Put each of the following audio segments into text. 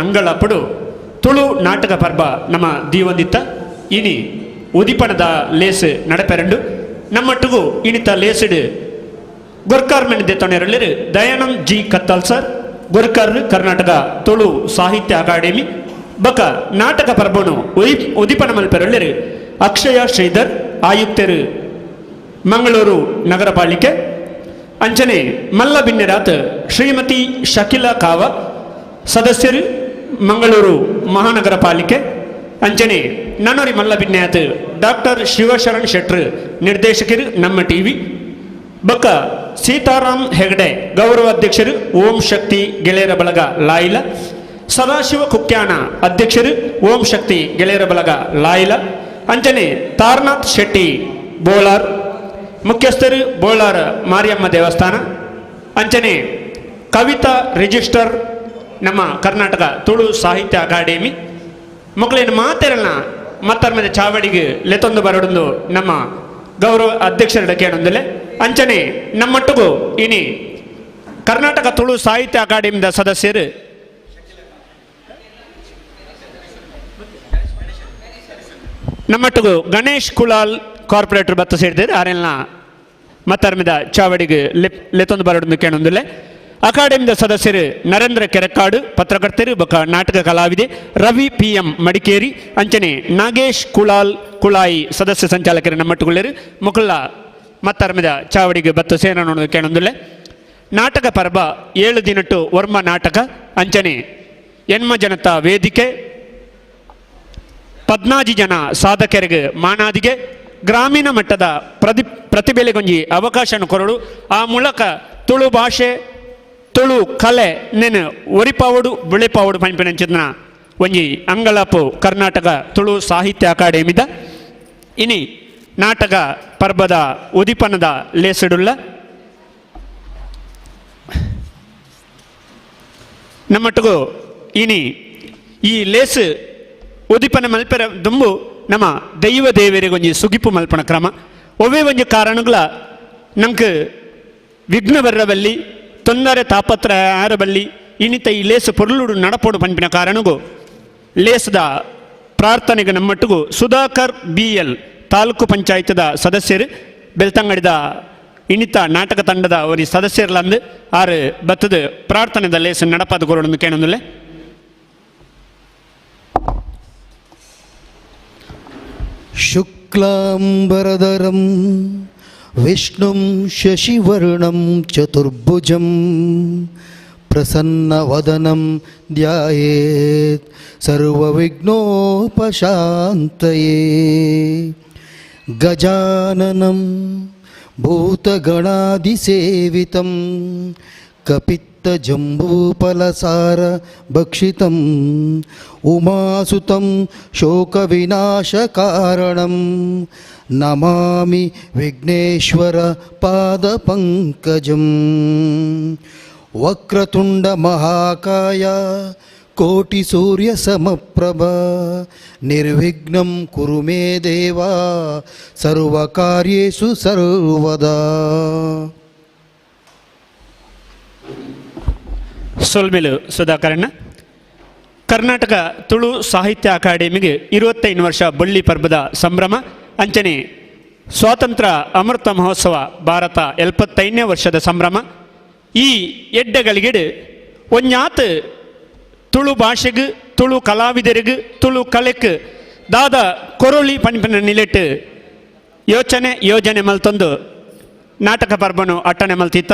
ಅಂಗಳಪ್ಪಡು ತುಳು ನಾಟಕ ಪರ್ಬ ನಮ್ಮ ದೀವಂದಿತ್ತ ಇನಿ ಉದಿಪನದ ಲೇಸ್ ನಡಪೆರಂಡು. ನಮ್ಮಟ್ಟಿಗೂ ಇನಿತ ಲೇಸಿಡು ಗೊರ್ಕಾರ್ ಮೆಣದೆ ತೊಣೆರಳ್ಳಿರು ದಯಾನಂದ್ ಜಿ ಕತ್ತಲ್ ಸರ್, ಗೊರ್ಕಾರ್, ಕರ್ನಾಟಕ ತುಳು ಸಾಹಿತ್ಯ ಅಕಾಡೆಮಿ. ಬಕ ನಾಟಕ ಪರ್ಬನು ಉದಿಪನ ಮಲ್ಪೆರಳ್ಳಿರು ಅಕ್ಷಯ ಶ್ರೀಧರ್, ಆಯುಕ್ತರು, ಮಂಗಳೂರು ನಗರ ಪಾಲಿಕೆ. ಅಂಚನೆ ಮಲ್ಲ ಬಿನ್ನೆರಾತ್ ಶ್ರೀಮತಿ ಶಕಿಲಾ ಕಾವ, ಸದಸ್ಯರು, ಮಂಗಳೂರು ಮಹಾನಗರ ಪಾಲಿಕೆ. ಅಂಚನೆ ನನೊರಿ ಮಲ್ಲ ಬಿನ್ನೆಯಾತ್ ಡಾಕ್ಟರ್ ಶಿವಶರಣ್ ಶೆಟ್ರು, ನಿರ್ದೇಶಕರು, ನಮ್ಮ ಟಿವಿ. ಬೊಕ್ಕ ಸೀತಾರಾಮ್ ಹೆಗಡೆ, ಗೌರವ ಅಧ್ಯಕ್ಷರು, ಓಂ ಶಕ್ತಿ ಗೆಳೆಯರ ಬಳಗ ಲಾಯಿಲ. ಸದಾಶಿವ ಕುಕ್ಯಾಣ, ಅಧ್ಯಕ್ಷರು, ಓಂ ಶಕ್ತಿ ಗೆಳೆಯರ ಬಳಗ ಲಾಯಿಲ. ಅಂಚನೆ ತಾರನಾಥ್ ಶೆಟ್ಟಿ ಬೋಳಾರ್, ಮುಖ್ಯಸ್ಥರು, ಬೋಳಾರ್ ಮಾರಿಯಮ್ಮ ದೇವಸ್ಥಾನ. ಅಂಚನೆ ಕವಿತಾ, ರಿಜಿಸ್ಟರ್, ನಮ್ಮ ಕರ್ನಾಟಕ ತುಳು ಸಾಹಿತ್ಯ ಅಕಾಡೆಮಿ. ಮಕ್ಕಳೇನು ಮಾತೆರಲ್ಲ ಮತ್ತರ್ಮದ ಚಾವಡಿಗೆ ಲೆತ್ತೊಂದು ಬರಡೊಂದು ನಮ್ಮ ಗೌರವ ಅಧ್ಯಕ್ಷರ ಕೇಳೊಂದಿಲ್ಲ. ಅಂಚನೆ ನಮ್ಮೊಟ್ಟಿಗೂ ಇನಿ ಕರ್ನಾಟಕ ತುಳು ಸಾಹಿತ್ಯ ಅಕಾಡೆಮಿದ ಸದಸ್ಯರು ನಮ್ಮೊಟ್ಟಿಗೂ ಗಣೇಶ್ ಕುಲಾಲ್ ಕಾರ್ಪೊರೇಟರ್ ಬತ್ತ ಸೇರಿದ್ದಾರೆ. ಆರೆಲ್ನ ಮತ್ತರ್ಮಿದ ಚಾವಡಿಗೆ ಲೆತ್ತೊಂದು ಬರಡೊಂದು ಕೇಳೊಂದಿಲ್ಲ. ಅಕಾಡೆಮಿದ ಸದಸ್ಯರು ನರೇಂದ್ರ ಕೆರೆಕಾಡು, ಪತ್ರಕರ್ತರು ಬೊಕ್ಕ ನಾಟಕ ಕಲಾವಿದೆ ರವಿ ಪಿ ಎಂ ಮಡಿಕೇರಿ. ಅಂಚನೆ ನಾಗೇಶ್ ಕುಲಾಲ್ ಕುಳಾಯಿ, ಸದಸ್ಯ ಸಂಚಾಲಕರು ನಮ್ಮಟ್ಟುಗುಳ್ಳರು. ಮುಕುಲ್ಲ ಮತ್ತರ್ಮಿದ ಚಾವಡಿಗೆ ಬತ್ತು ಸೇನೋದು ಕೇಳೊಂದಿಲ್ಲ. ನಾಟಕ ಪರ್ಬ 7 ದಿನಟ್ಟು ವರ್ಮ ನಾಟಕ. ಅಂಚನೆ ಎನ್ಮ ಜನತಾ ವೇದಿಕೆ, 14 ಜನ ಸಾಧಕರಿಗೆ ಮಾನಾದಿಗೆ, ಗ್ರಾಮೀಣ ಮಟ್ಟದ ಪ್ರತಿಭೆಲೆಗೊಂಜಿ ಅವಕಾಶ ಕೊರಡು, ಆ ಮೂಲಕ ತುಳು ಭಾಷೆ, ತುಳು ಕಲೆ ನೆನ್ ಒರಿಪಾವಡು ಬುಳೆಪಾವಡು ಪನ್ಪಿನಂಚಿನ ಒಂಜಿ ಅಂಗಳಾಪು ಕರ್ನಾಟಕ ತುಳು ಸಾಹಿತ್ಯ ಅಕಾಡೆಮಿದ. ಇನಿ ನಾಟಕ ಪರ್ಬದ ಉದಿಪನದ ಲೇಸಿಡುಲ್ಲ ನಮ್ಮಟ್ಟಿಗೂ ಇನಿ ಈ ಲೇಸು ಉದಿಪನ ಮಲ್ಪೆರ ದುಂಬು ನಮ್ಮ ದೈವ ದೇವರಿಗೆ ಒಂಜಿ ಸುಗಿಪು ಮಲ್ಪನ ಕ್ರಮ. ಒವ್ವೇ ಒಂಜಿ ಕಾರಣಗಳ ನಂಗೆ ವಿಘ್ನ ಬರ್ರಬಲ್ಲಿ, ತೊಂದರೆ ತಾಪತ್ರ ಆರಬಲ್ಲಿ, ಇನಿತ ಈ ಲೇಸು ಪೊರ್ಲುಡು ನಡಪೋಡು ಪನ್ಪಿನ ಕಾರಣಗೂ ಲೇಸದ ಪ್ರಾರ್ಥನೆಗೆ ನಮ್ಮಟ್ಟಿಗೂ ಸುಧಾಕರ್ ಬಿ ಎಲ್, ತಾಲೂಕು ಪಂಚಾಯತ್ದ ಸದಸ್ಯರು, ಬೆಳ್ತಂಗಡಿದ ಇನಿತ ನಾಟಕ ತಂಡದ ಒಂದು ಸದಸ್ಯರ್ಲಂದು ಆರು ಬತ್ತದ ಪ್ರಾರ್ಥನೆದ ಲೇಸು ನಡಪಾದ ಕೊರೊಡೊಂದು ಕೇಳೊಂದುಲ್ಲೆ. शुक्लाम्बरधरं विष्णुं शशिवर्णं चतुर्भुजं प्रसन्नवदनं ध्यायेत् सर्वविघ्नोपशान्तये। गजाननं भूतगणादिसेवितं कपित्तजम्बूफलसारभक्षितम् उमासुतं शोकविनाशकारणं नमामि विघ्नेश्वर पादपङ्कजम्। वक्रतुण्डमहाकाय कोटिसूर्यसमप्रभ निर्विघ्नं कुरु मे देव सर्वकार्येषु सर्वदा। ಸೊಲ್ಮೆಲು ಸುಧಾಕರಣ್ಣ. ಕರ್ನಾಟಕ ತುಳು ಸಾಹಿತ್ಯ ಅಕಾಡೆಮಿಗೆ 25 ವರ್ಷ ಬಳ್ಳಿ ಪರ್ಬದ ಸಂಭ್ರಮ. ಅಂಚನೆ ಸ್ವಾತಂತ್ರ್ಯ ಅಮೃತ ಮಹೋತ್ಸವ ಭಾರತ 75ನೇ ವರ್ಷದ ಸಂಭ್ರಮ. ಈ ಎಡ್ಡೆಗಳಿಗೆಡು ಒಂಜಾತ್ ತುಳು ಭಾಷೆಗೆ, ತುಳು ಕಲಾವಿದರಿಗೆ, ತುಳು ಕಲೆಕ್ ದಾದ ಕೊರೊಳಿ ಪನ್ಪಿನ ನಿಲೆಟ್ ಯೋಚನೆ ಯೋಜನೆ ಮಲ್ತೊಂದು ನಾಟಕ ಪರ್ಬನು ಅಟ್ಟಣೆ ಮಲ್ತಿತ್ತ.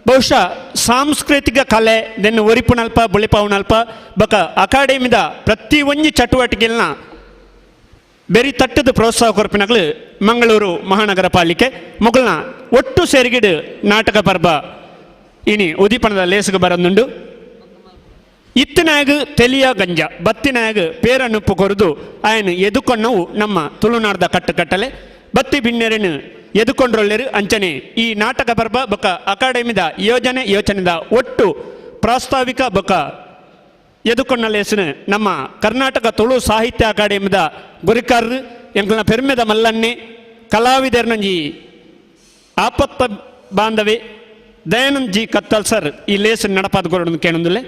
ಬಹುಶಃ ಸಾಂಸ್ಕೃತಿಕ ಕಲೆ ದೆನ್ನು ಒರಿಪುನಲ್ಪ ಬುಳಿಪಾವುನಲ್ಪ ಬಕ ಅಕಾಡೆಮಿದ ಪ್ರತಿ ಒಂಜಿ ಚಟುವಟಿಕೆಲ್ನ ಬೆರಿ ತಟ್ಟದ ಪ್ರೋತ್ಸಾಹ ಕೊರ್ಪಿನಗಳು ಮಂಗಳೂರು ಮಹಾನಗರ ಪಾಲಿಕೆ. ಮೊಗಲ್ನ ಒಟ್ಟು ಸೇರಿಗಿಡು ನಾಟಕ ಪರ್ಬ ಇನಿ ಉದಿಪನದ ಲೇಸುಗು ಬರಂದುಂಡು. ಇತ್ತನಾಗ ತೆಲಿಯ ಗಂಜ ಬತ್ತಿನಾಗ ಪೇರನುಪ್ಪು ಕೊರದು ಆಯನ ಎದುಕೊಂಡವು ನಮ್ಮ ತುಳುನಾಡ್ದ ಕಟ್ಟುಕಟ್ಟಲೆ. ಬತ್ತಿ ಬಿನ್ನೆರನು ಎದುಕೊಂಡ್ರೊಳ್ಳೆರು. ಅಂಚನೆ ಈ ನಾಟಕ ಪರ್ಬ ಬೊಕ ಅಕಾಡೆಮಿದ ಯೋಜನೆ ಯೋಚನೆದ ಒಟ್ಟು ಪ್ರಾಸ್ತಾವಿಕ ಬೊಕ ಎದುಕೊಂಡ ಲೇಸನು ನಮ್ಮ ಕರ್ನಾಟಕ ತುಳು ಸಾಹಿತ್ಯ ಅಕಾಡೆಮಿದ ಗುರಿಕಾರರು, ಎಂಕಲ್ನ ಪೆರ್ಮೆದ ಮಲ್ಲನ್ನೆ, ಕಲಾವಿದರ್ನಂಜಿ ಆಪತ್ತ ಬಾಂಧವೆ ದಯಾನಂದ್ ಜಿ ಕತ್ತಲ್ ಸರ್ ಈ ಲೇಸನ್ ನಡಪಾದ ಕೊರೊಡು ಕೇಳೊಂದುಲ್ಲೆ.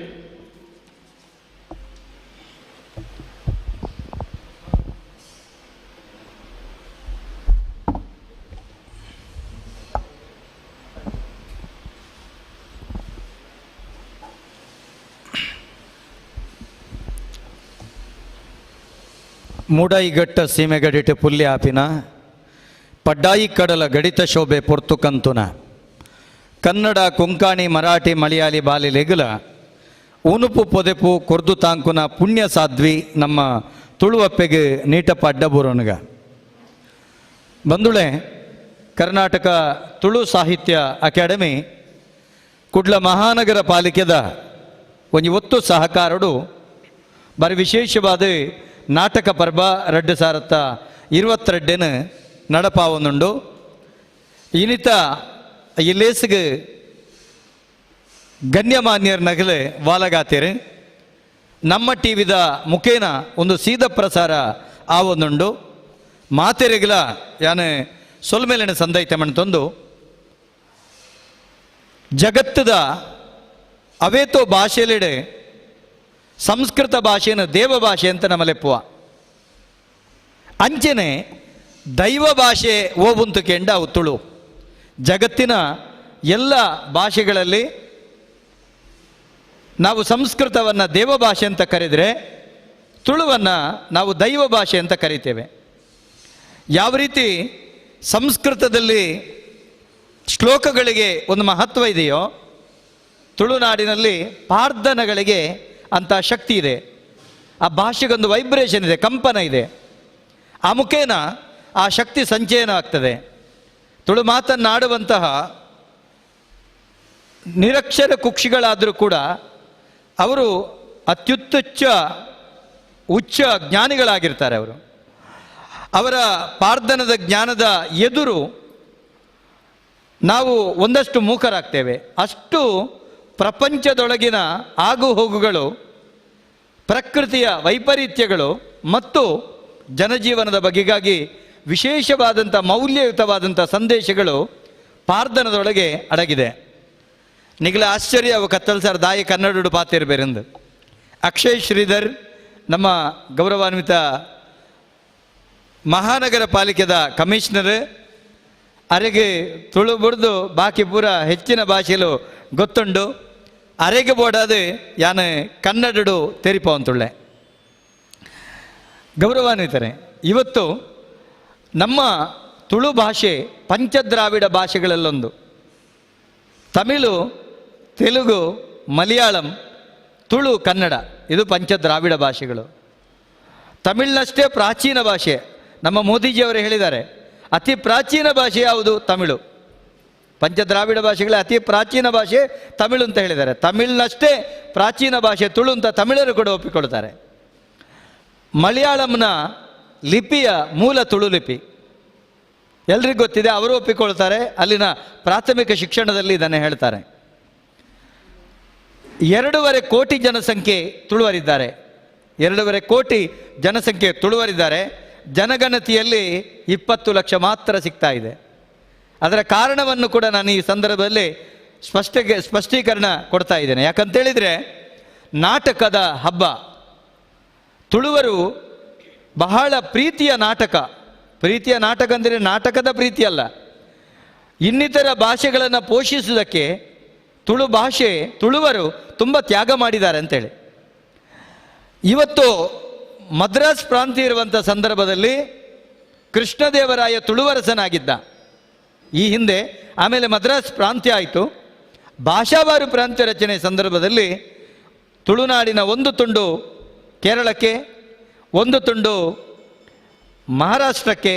ಮೂಡಾಯಿಘಟ್ಟ ಸೀಮೆಗಡಿಟ ಪುಲ್ಯ ಆಪಿನ ಪಡ್ಡಾಯಿ ಕಡಲ ಗಡಿತ ಶೋಭೆ ಪೊರ್ತು ಕಂತುನ ಕನ್ನಡ ಕೊಂಕಾಣಿ ಮರಾಠಿ ಮಲಯಾಳಿ ಬಾಲಿ ಲೆಗುಲ ಉನುಪು ಪೊದೆಪು ಕೊರ್ದು ತಾಂಕುನ ಪುಣ್ಯ ಸಾಧ್ವಿ ನಮ್ಮ ತುಳುವಪ್ಪೆಗೆ ನೀಟಪ್ಪ ಅಡ್ಡಬೂರನುಗ. ಬಂದುಳೆ ಕರ್ನಾಟಕ ತುಳು ಸಾಹಿತ್ಯ ಅಕಾಡೆಮಿ ಕುಡ್ಲ ಮಹಾನಗರ ಪಾಲಿಕೆದ ಒಂಜಿ ಒತ್ತು ಸಹಕಾರಡು ಬಾರಿ ವಿಶೇಷವಾದ ನಾಟಕ ಪರ್ವ 2022 ನಡಪಾವೊಂದುಂಡು. ಇನಿತ ಈ ಲೇಸ್ಗೆ ಗಣ್ಯಮಾನ್ಯರ ನಗಲೆ ವಾಲಗಾತಿರು ನಮ್ಮ ಟಿ ವಿದ ಮುಖೇನ ಒಂದು ಸೀದ ಪ್ರಸಾರ ಆವೊಂದುಂಡು. ಮಾತೆರೆಗ್ಲ ಯಾನೆ ಸೊಲ್ಮೇಲಿನ ಸಂದೈತೆ ಮಣ್ತೊಂದು ಜಗತ್ತದ ಅವೇತೋ ಭಾಷೆಲೆಡೆ ಸಂಸ್ಕೃತ ಭಾಷೆಯನ್ನು ದೇವ ಭಾಷೆ ಅಂತ ನಮ್ಮಲೆಪ್ಪುವ ಅಂಚನೆ ದೈವ ಭಾಷೆ ಓಬುಂತು ಕೆಂಡ ಅವು ತುಳು. ಜಗತ್ತಿನ ಎಲ್ಲ ಭಾಷೆಗಳಲ್ಲಿ ನಾವು ಸಂಸ್ಕೃತವನ್ನು ದೇವ ಭಾಷೆ ಅಂತ ಕರೆದರೆ ತುಳುವನ್ನು ನಾವು ದೈವ ಭಾಷೆ ಅಂತ ಕರಿತೇವೆ. ಯಾವ ರೀತಿ ಸಂಸ್ಕೃತದಲ್ಲಿ ಶ್ಲೋಕಗಳಿಗೆ ಒಂದು ಮಹತ್ವ ಇದೆಯೋ ತುಳುನಾಡಿನಲ್ಲಿ ಪಾರ್ದನಗಳಿಗೆ ಅಂಥ ಶಕ್ತಿ ಇದೆ. ಆ ಭಾಷೆಗೊಂದು ವೈಬ್ರೇಷನ್ ಇದೆ, ಕಂಪನ ಇದೆ. ಆ ಮುಖೇನ ಆ ಶಕ್ತಿ ಸಂಚಯನ ಆಗ್ತದೆ. ತುಳು ಮಾತನ್ನಾಡುವಂತಹ ನಿರಕ್ಷರ ಕುಕ್ಷಿಗಳಾದರೂ ಕೂಡ ಅವರು ಅತ್ಯುತ್ತುಚ್ಚ ಉಚ್ಚ ಜ್ಞಾನಿಗಳಾಗಿರ್ತಾರೆ. ಅವರು ಅವರ ಪಾರ್ದನದ ಜ್ಞಾನದ ಎದುರು ನಾವು ಒಂದಷ್ಟು ಮೂಕರಾಗ್ತೇವೆ. ಅಷ್ಟು ಪ್ರಪಂಚದೊಳಗಿನ ಆಗು ಹೋಗುಗಳು, ಪ್ರಕೃತಿಯ ವೈಪರೀತ್ಯಗಳು ಮತ್ತು ಜನಜೀವನದ ಬಗೆಗಾಗಿ ವಿಶೇಷವಾದಂಥ ಮೌಲ್ಯಯುತವಾದಂಥ ಸಂದೇಶಗಳು ಪಾರ್ದನದೊಳಗೆ ಅಡಗಿದೆ. ನಿಗಲ ಆಶ್ಚರ್ಯ ಅವು ಕತ್ತಲ್ ಸರ್ ದಾಯಿ ಕನ್ನಡ ಪಾತಿರ್ಬೇರೆಂದು. ಅಕ್ಷಯ್ ಶ್ರೀಧರ್ ನಮ್ಮ ಗೌರವಾನ್ವಿತ ಮಹಾನಗರ ಪಾಲಿಕೆದ ಕಮಿಷನರ್ ಅರೆಗೆ ತುಳು ಬುಡ್ದು ಬಾಕಿ ಪೂರ ಹೆಚ್ಚಿನ ಭಾಷೆಲು ಗೊತ್ತುಂಡು. ಅರೆಗೆ ಬೋಡಾದು ಯಾನು ಕನ್ನಡಡು ತೆರಿಪವಂತುಳ್ಳೆ. ಗೌರವಾನ್ವಿತರೆ, ಇವತ್ತು ನಮ್ಮ ತುಳು ಭಾಷೆ ಪಂಚದ್ರಾವಿಡ ಭಾಷೆಗಳಲ್ಲೊಂದು. ತಮಿಳು, ತೆಲುಗು, ಮಲಯಾಳಂ, ತುಳು, ಕನ್ನಡ ಇದು ಪಂಚದ್ರಾವಿಡ ಭಾಷೆಗಳು. ತಮಿಳಿನಷ್ಟೇ ಪ್ರಾಚೀನ ಭಾಷೆ. ನಮ್ಮ ಮೋದಿಜಿಯವರು ಹೇಳಿದ್ದಾರೆ, ಅತಿ ಪ್ರಾಚೀನ ಭಾಷೆ ಯಾವುದು? ತಮಿಳು. ಪಂಚದ್ರಾವಿಡ ಭಾಷೆಗಳ ಅತಿ ಪ್ರಾಚೀನ ಭಾಷೆ ತಮಿಳು ಅಂತ ಹೇಳಿದ್ದಾರೆ. ತಮಿಳಿನಷ್ಟೇ ಪ್ರಾಚೀನ ಭಾಷೆ ತುಳು ಅಂತ ತಮಿಳರು ಕೂಡ ಒಪ್ಪಿಕೊಳ್ತಾರೆ. ಮಲಯಾಳಂನ ಲಿಪಿಯ ಮೂಲ ತುಳು ಲಿಪಿ ಎಲ್ರಿಗೂ ಗೊತ್ತಿದೆ, ಅವರು ಒಪ್ಪಿಕೊಳ್ತಾರೆ. ಅಲ್ಲಿನ ಪ್ರಾಥಮಿಕ ಶಿಕ್ಷಣದಲ್ಲಿ ಇದನ್ನು ಹೇಳ್ತಾರೆ. 2.5 ಕೋಟಿ ಜನಸಂಖ್ಯೆ ತುಳುವರಿದ್ದಾರೆ. 2.5 ಕೋಟಿ ಜನಸಂಖ್ಯೆ ತುಳುವರಿದ್ದಾರೆ. ಜನಗಣತಿಯಲ್ಲಿ 20 ಲಕ್ಷ ಮಾತ್ರ ಸಿಗ್ತಾ ಇದೆ. ಅದರ ಕಾರಣವನ್ನು ಕೂಡ ನಾನು ಈ ಸಂದರ್ಭದಲ್ಲಿ ಸ್ಪಷ್ಟೀಕರಣ ಕೊಡ್ತಾ ಇದ್ದೇನೆ. ಯಾಕಂತೇಳಿದರೆ ನಾಟಕದ ಹಬ್ಬ ತುಳುವರು ಬಹಳ ಪ್ರೀತಿಯ ನಾಟಕ. ಪ್ರೀತಿಯ ನಾಟಕ ಅಂದರೆ ನಾಟಕದ ಪ್ರೀತಿಯಲ್ಲ, ಇನ್ನಿತರ ಭಾಷೆಗಳನ್ನು ಪೋಷಿಸುವುದಕ್ಕೆ ತುಳು ಭಾಷೆ ತುಳುವರು ತುಂಬ ತ್ಯಾಗ ಮಾಡಿದ್ದಾರೆ ಅಂತೇಳಿ. ಇವತ್ತು ಮದ್ರಾಸ್ ಪ್ರಾಂತ್ಯ ಇರುವಂಥ ಸಂದರ್ಭದಲ್ಲಿ ಕೃಷ್ಣದೇವರಾಯ ತುಳುವರಸನಾಗಿದ್ದ ಈ ಹಿಂದೆ. ಆಮೇಲೆ ಮದ್ರಾಸ್ ಪ್ರಾಂತ್ಯ ಆಯಿತು. ಭಾಷಾವಾರು ಪ್ರಾಂತ್ಯ ರಚನೆ ಸಂದರ್ಭದಲ್ಲಿ ತುಳುನಾಡಿನ ಒಂದು ತುಂಡು ಕೇರಳಕ್ಕೆ, ಒಂದು ತುಂಡು ಮಹಾರಾಷ್ಟ್ರಕ್ಕೆ,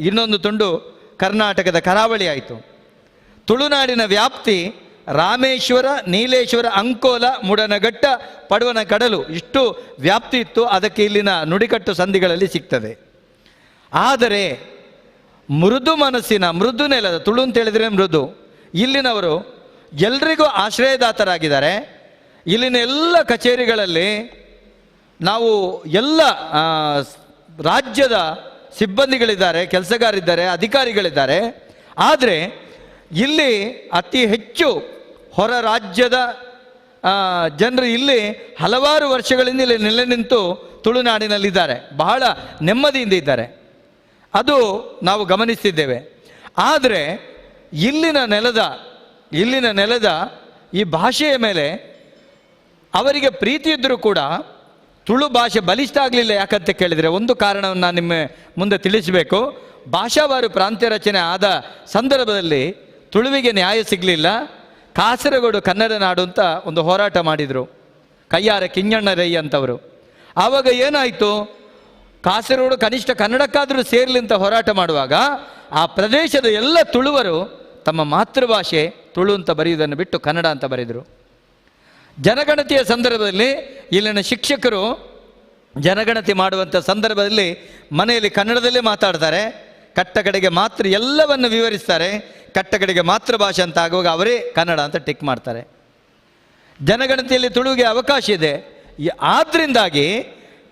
ಇನ್ನೊಂದು ತುಂಡು ಕರ್ನಾಟಕದ ಕರಾವಳಿ ಆಯಿತು. ತುಳುನಾಡಿನ ವ್ಯಾಪ್ತಿ ರಾಮೇಶ್ವರ, ನೀಲೇಶ್ವರ, ಅಂಕೋಲ, ಮುಡನಘಟ್ಟ, ಪಡುವನ ಕಡಲು ಇಷ್ಟು ವ್ಯಾಪ್ತಿ ಇತ್ತು. ಅದಕ್ಕೆ ಇಲ್ಲಿನ ನುಡಿಕಟ್ಟು ಸಂಧಿಗಳಲ್ಲಿ ಸಿಗ್ತದೆ. ಆದರೆ ಮೃದು ಮನಸ್ಸಿನ, ಮೃದು ನೆಲದ, ತುಳು ಅಂತ ಹೇಳಿದರೆ ಮೃದು, ಇಲ್ಲಿನವರು ಎಲ್ರಿಗೂ ಆಶ್ರಯದಾತರಾಗಿದ್ದಾರೆ. ಇಲ್ಲಿನ ಎಲ್ಲ ಕಚೇರಿಗಳಲ್ಲಿ ನಾವು ಎಲ್ಲ ರಾಜ್ಯದ ಸಿಬ್ಬಂದಿಗಳಿದ್ದಾರೆ, ಕೆಲಸಗಾರರಿದ್ದಾರೆ, ಅಧಿಕಾರಿಗಳಿದ್ದಾರೆ. ಆದರೆ ಇಲ್ಲಿ ಅತಿ ಹೆಚ್ಚು ಹೊರ ರಾಜ್ಯದ ಜನರು ಇಲ್ಲಿ ಹಲವಾರು ವರ್ಷಗಳಿಂದ ಇಲ್ಲಿ ನೆಲೆ ನಿಂತು ತುಳುನಾಡಿನಲ್ಲಿದ್ದಾರೆ, ಬಹಳ ನೆಮ್ಮದಿಯಿಂದ ಇದ್ದಾರೆ. ಅದು ನಾವು ಗಮನಿಸ್ತಿದ್ದೇವೆ. ಆದರೆ ಇಲ್ಲಿನ ನೆಲದ ಈ ಭಾಷೆಯ ಮೇಲೆ ಅವರಿಗೆ ಪ್ರೀತಿ ಇದ್ದರೂ ಕೂಡ Tulu ಭಾಷೆ ಬಲಿಷ್ಠ ಆಗಲಿಲ್ಲ ಯಾಕಂತ ಕೇಳಿದರೆ ಒಂದು ಕಾರಣವನ್ನು ನಾನು ನಿಮ್ಮ ಮುಂದೆ ತಿಳಿಸಬೇಕು. ಭಾಷಾವಾರು ಪ್ರಾಂತ್ಯ ರಚನೆ ಆದ ಸಂದರ್ಭದಲ್ಲಿ ತುಳುವಿಗೆ ನ್ಯಾಯ ಸಿಗಲಿಲ್ಲ. ಕಾಸರಗೋಡು ಕನ್ನಡ ನಾಡು ಅಂತ ಒಂದು ಹೋರಾಟ ಮಾಡಿದರು ಕಯ್ಯಾರ ಕಿಂಜಣ್ಣ ರೈ ಅಂತವರು. ಆವಾಗ ಏನಾಯಿತು, ಕಾಸರಗೋಡು ಕನಿಷ್ಠ ಕನ್ನಡಕ್ಕಾದರೂ ಸೇರಲಿ ಅಂತ ಹೋರಾಟ ಮಾಡುವಾಗ ಆ ಪ್ರದೇಶದ ಎಲ್ಲ ತುಳುವರು ತಮ್ಮ ಮಾತೃಭಾಷೆ ತುಳು ಅಂತ ಬರೆಯುವುದನ್ನು ಬಿಟ್ಟು ಕನ್ನಡ ಅಂತ ಬರೆದರು. ಜನಗಣತಿಯ ಸಂದರ್ಭದಲ್ಲಿ ಇಲ್ಲಿನ ಶಿಕ್ಷಕರು ಜನಗಣತಿ ಮಾಡುವಂಥ ಸಂದರ್ಭದಲ್ಲಿ ಮನೆಯಲ್ಲಿ ಕನ್ನಡದಲ್ಲೇ ಮಾತಾಡ್ತಾರೆ, ಕಟ್ಟ ಕಡೆಗೆ ಮಾತ್ರ ಎಲ್ಲವನ್ನು ವಿವರಿಸ್ತಾರೆ, ಕಟ್ಟ ಕಡೆಗೆ ಮಾತೃಭಾಷೆ ಅಂತ ಆಗುವಾಗ ಅವರೇ ಕನ್ನಡ ಅಂತ ಟಿಕ್ ಮಾಡ್ತಾರೆ. ಜನಗಣತಿಯಲ್ಲಿ ತುಳುವಿಗೆ ಅವಕಾಶ ಇದೆ. ಆದ್ದರಿಂದಾಗಿ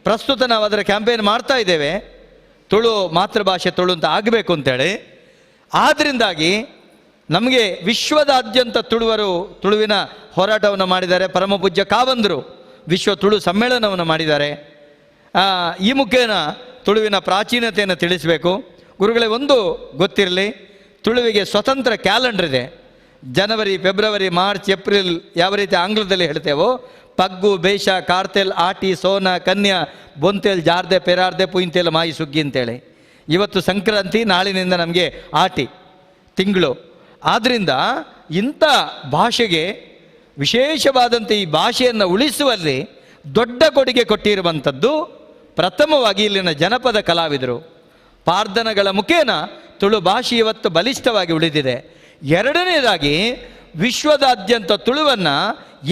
ಪ್ರಸ್ತುತ ನಾವು ಅದರ ಕ್ಯಾಂಪೇನ್ ಮಾಡ್ತಾ ಇದ್ದೇವೆ, ತುಳು ಮಾತೃಭಾಷೆ ತುಳು ಅಂತ ಆಗಬೇಕು ಅಂತೇಳಿ. ಆದ್ದರಿಂದಾಗಿ ನಮಗೆ ವಿಶ್ವದಾದ್ಯಂತ ತುಳುವರು ತುಳುವಿನ ಹೋರಾಟವನ್ನು ಮಾಡಿದ್ದಾರೆ. ಪರಮಪೂಜ್ಯ ಕಾವಂದರು ವಿಶ್ವ ತುಳು ಸಮ್ಮೇಳನವನ್ನು ಮಾಡಿದ್ದಾರೆ. ಈ ಮುಖೇನ ತುಳುವಿನ ಪ್ರಾಚೀನತೆಯನ್ನು ತಿಳಿಸಬೇಕು. ಗುರುಗಳೇ, ಒಂದು ಗೊತ್ತಿರಲಿ, ತುಳುವಿಗೆ ಸ್ವತಂತ್ರ ಕ್ಯಾಲೆಂಡರ್ ಇದೆ. January, February, March, April ಯಾವ ರೀತಿ ಆಂಗ್ಲದಲ್ಲಿ ಹೇಳ್ತೇವೋ, ಪಗ್ಗು, ಬೇಷ, ಕಾರ್ತೆಲ್, ಆಟಿ, ಸೋನ, ಕನ್ಯಾ, ಬೊಂತೆಲ್, ಜಾರ್ದೆ, ಪೆರಾರ್ದೆ, ಪುಯಿಂತೆಲ್, ಮಾಯಿ, ಸುಗ್ಗಿ ಅಂತೇಳಿ. ಇವತ್ತು ಸಂಕ್ರಾಂತಿ, ನಾಳಿನಿಂದ ನಮಗೆ ಆಟಿ ತಿಂಗಳು. ಆದ್ದರಿಂದ ಇಂಥ ಭಾಷೆಗೆ ವಿಶೇಷವಾದಂಥ ಈ ಭಾಷೆಯನ್ನು ಉಳಿಸುವಲ್ಲಿ ದೊಡ್ಡ ಕೊಡುಗೆ ಕೊಟ್ಟಿರುವಂಥದ್ದು ಪ್ರಥಮವಾಗಿ ಇಲ್ಲಿನ ಜನಪದ ಕಲಾವಿದರು. ಪಾರ್ದನಗಳ ಮುಖೇನ ತುಳು ಭಾಷೆ ಇವತ್ತು ಬಲಿಷ್ಠವಾಗಿ ಉಳಿದಿದೆ. ಎರಡನೇದಾಗಿ ವಿಶ್ವದಾದ್ಯಂತ ತುಳುವನ್ನು